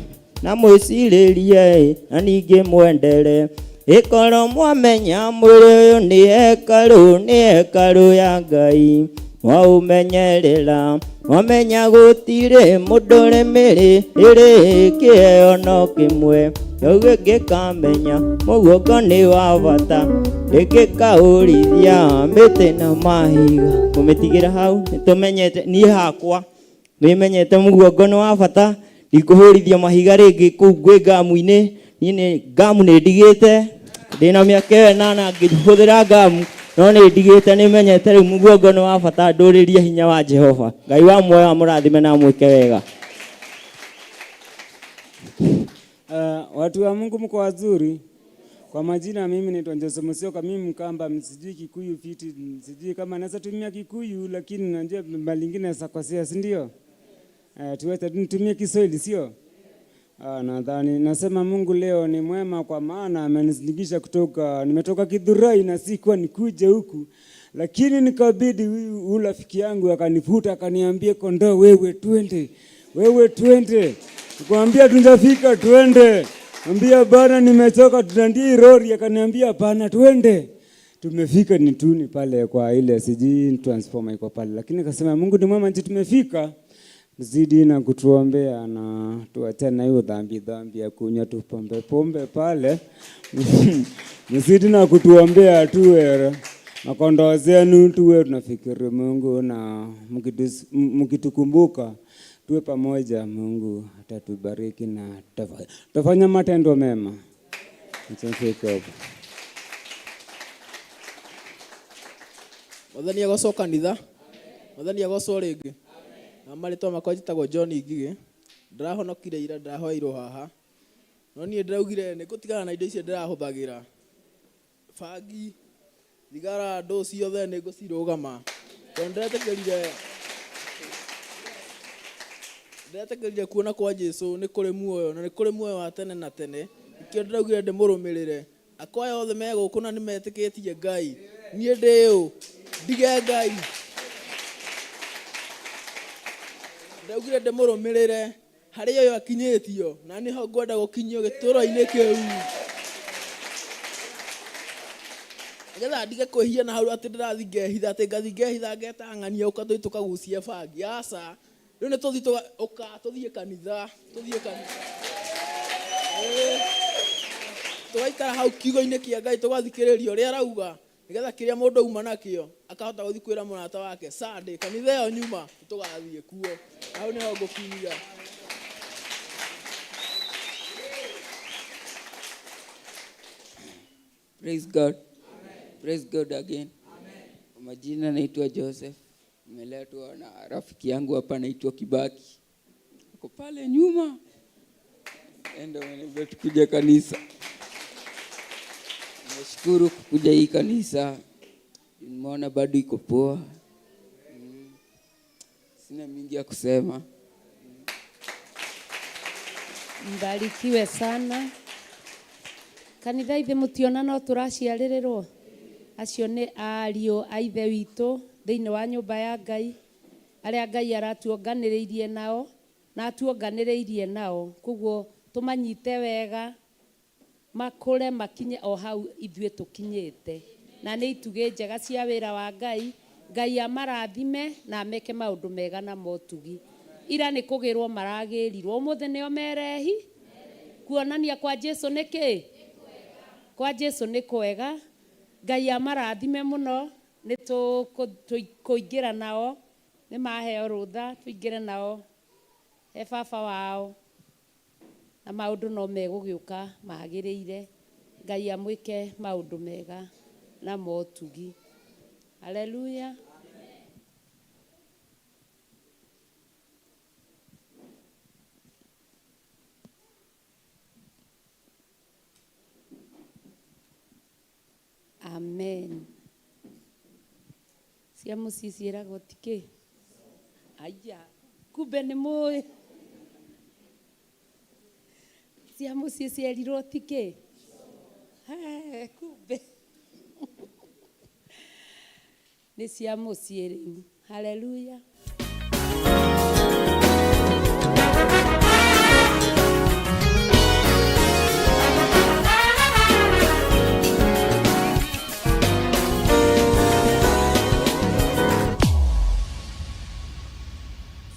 na mwĩcirĩrie na ningĩ mwendere. Ĩkorwo mwamenya mwĩrĩ ũyũ nĩ hekarũ, nĩ hekarũ ya Ngai, mwaũmenyerera mwamenya gũtirĩ mũndũ ũrĩ mĩrĩ ĩrĩ kĩheo no kĩmwe. Njogu ĩngĩkamenya mũguongo nĩ wa bata, ndĩngĩkaũrithia mĩtĩ na mahiga. Kũmĩtigĩra hau nĩtũmenyete, niĩ hakwa nĩmenyete mũguongo nĩ wa bata, ndikũhũrithia mahiga rĩngĩ kũu ngwĩ ngamu-inĩ. Niĩ nĩ ngamu nĩ ndigĩte, ndĩna mĩaka ĩyo ĩnana ngĩhũthĩra ngamu, no nĩ ndigĩte, nĩmenyete rĩu mũguongo nĩ wa bata, ndũrĩrie hinya wa Jehova. Ngai wa muoyo amũrathime na amwĩke wega. Watu wa Mungu mko wazuri. Kwa majina mimi naitwa Jose Musyoka, mimi Mkamba, sijui Kikuyu fiti, sijui kama naweza tumia Kikuyu, lakini najua mbali lingine naweza kosea, si ndio? Tuweze nitumie Kiswahili, sio? Nadhani nasema Mungu leo ni mwema kwa maana amenisindikisha kutoka, nimetoka Githurai na sikuwa nikuje huku, lakini nikabidi huyu rafiki yangu akanivuta akaniambia, kondoo wewe twende, wewe twende. Nikamwambia tunafika twende. Ambia bana nimechoka tunandii rori, akaniambia hapana twende. Tumefika ni tuni pale kwa ile sijui transformer iko pale, lakini akasema Mungu ni mwema, nchi tumefika. Zidi na kutuombea na tuachane na hiyo dhambi dhambi ya kunywa tupombe pombe pale. Mzidi na kutuombea tuwe makondoo zenu, tuwe tunafikiri Mungu na mkitukumbuka tuwe pamoja, Mungu atatubariki na tutafanya matendo mema. Mwathani agocwo kanitha. Mwathani agocwo rĩngĩ. Na marĩtwa makwa njĩtagwo John Ngigĩ. Ndĩrahonokire ira, ndĩrahoeirwo haha. No niĩ ndĩraugire nĩ ngũtigana na indo icio ndĩrahũthagĩra. Bangi, thigara, ndũ ciothe nĩ ngũcirũgama. Tondũ ndĩretĩkĩrire kuona kwa Jesũ nĩ kũrĩ muoyo na nĩ kũrĩ muoyo wa tene na tene. Nĩkĩo ndĩraugire ndĩmũrũmĩrĩre. Akwa aya othe me gũkũ na nĩmetĩkĩtie Ngai. Niĩ ndĩ ũ? Ndige Ngai. Ndaugire ndĩmũrũmĩrĩre harĩa ũyũ akinyĩtio, na nĩho ngwenda gũkinyio gĩtũũro-inĩ kĩu. Nĩgetha ndige kwĩhia na hau atĩ ndĩrathiĩ ngehitha, atĩ ngathiĩ ngehitha ngetang'ania ũka tũthiĩ tũkagucie bangi. Aca. Rĩu nĩ tũthiĩ ũka tũthiĩ kanitha, tũthiĩ kanitha. Tũgaikara hau kiugo-inĩ kĩa Ngai tũgathikĩrĩria ũrĩa arauga, nĩgetha kĩrĩa mũndũ auma nakĩo akahota gũthiĩ kwĩra mũrata wake Sunday kanitha ĩyo nyuma tũgathiĩ kuo. Hau nĩho ngũkinyia. Praise God. Amen. Praise God again. Amen. Kwa majina naitwa Joseph. Nimeletwa na rafiki yangu hapa anaitwa Kibaki. Ako pale nyuma. Endo ameniambia tukuje kanisa. Nimeshukuru kukuja hii kanisa. Nimeona bado iko poa. Sina mingi ya kusema. Mbarikiwe sana. Kanitha ithe mutiona no tũraciarĩrĩrwo. Acio nĩ ariũ a ithe witũ thĩinĩ wa nyũmba ya Ngai, arĩa Ngai aratuonganĩrĩirie nao na atuonganĩrĩirie nao, koguo tũmanyite wega makũre makinye o hau ithuĩ tũkinyĩte, na nĩ itugĩ njega cia wĩra wa Ngai. Ngai amarathime na ameke maũndũ mega na motugi. Ira nĩ kũgĩrwo maragĩrirwo, ũmũthĩ nĩo merehi kuonania kwa Jesu nĩ kĩ. Kwa Jesu nĩ kwega. Ngai amarathime mũno. Nĩ tũkũingĩra nao. Nĩ maheo rũtha tũingĩre nao he baba wao. Na maũndũ no megũgĩũka magĩrĩire. Ngai amwĩke maũndũ mega na motugi. Haleluya. Amen. Cia mũciĩ ciĩragwo ti kĩ? Aya, kumbe nĩ mũĩ. Cia mũciĩ cierirwo ti kĩ? Kumbe. Nĩ cia mũciĩ rĩu. Haleluya.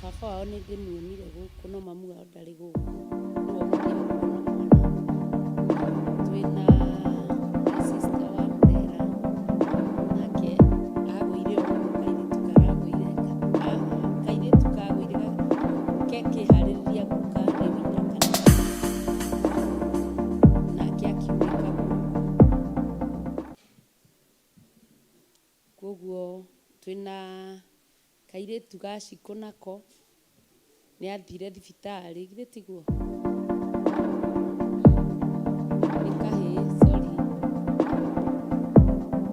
Baba wao nĩ ndĩmuonire gũkũ no mamu wao ndarĩ gũkũ. Nĩwe ũgũthiĩ kuona mwana. Twĩna my sister wa Murera nake agũire o ũguo kairĩtu karagũire kairĩtu kagũire kekĩharĩrĩria gũka rĩu ira kana nake akiunĩka guoko. Koguo twĩna kairĩtu ga Cikũ nako nĩ athire thibitarĩ, githĩ tiguo? Nĩ kahĩĩ, sorry.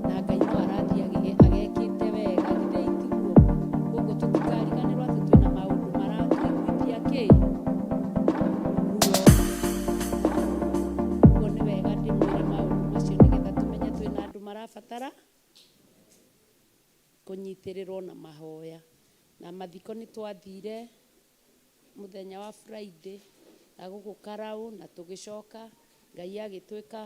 Na Ngai no arathiĩ agekĩte wega, githĩ tiguo? Koguo tũtikariganĩrwo atĩ twĩna maũndũ maratũiguithia kĩ? Ruo. Koguo nĩ wega ndĩmwĩre maũndũ macio nĩgetha tũmenye twĩna andũ marabatara kũnyitĩrĩrwo na mahoya. Na mathiko nĩ twathire mũthenya wa Friday na gũkũ Karau na tũgĩcoka Ngai agĩtwĩka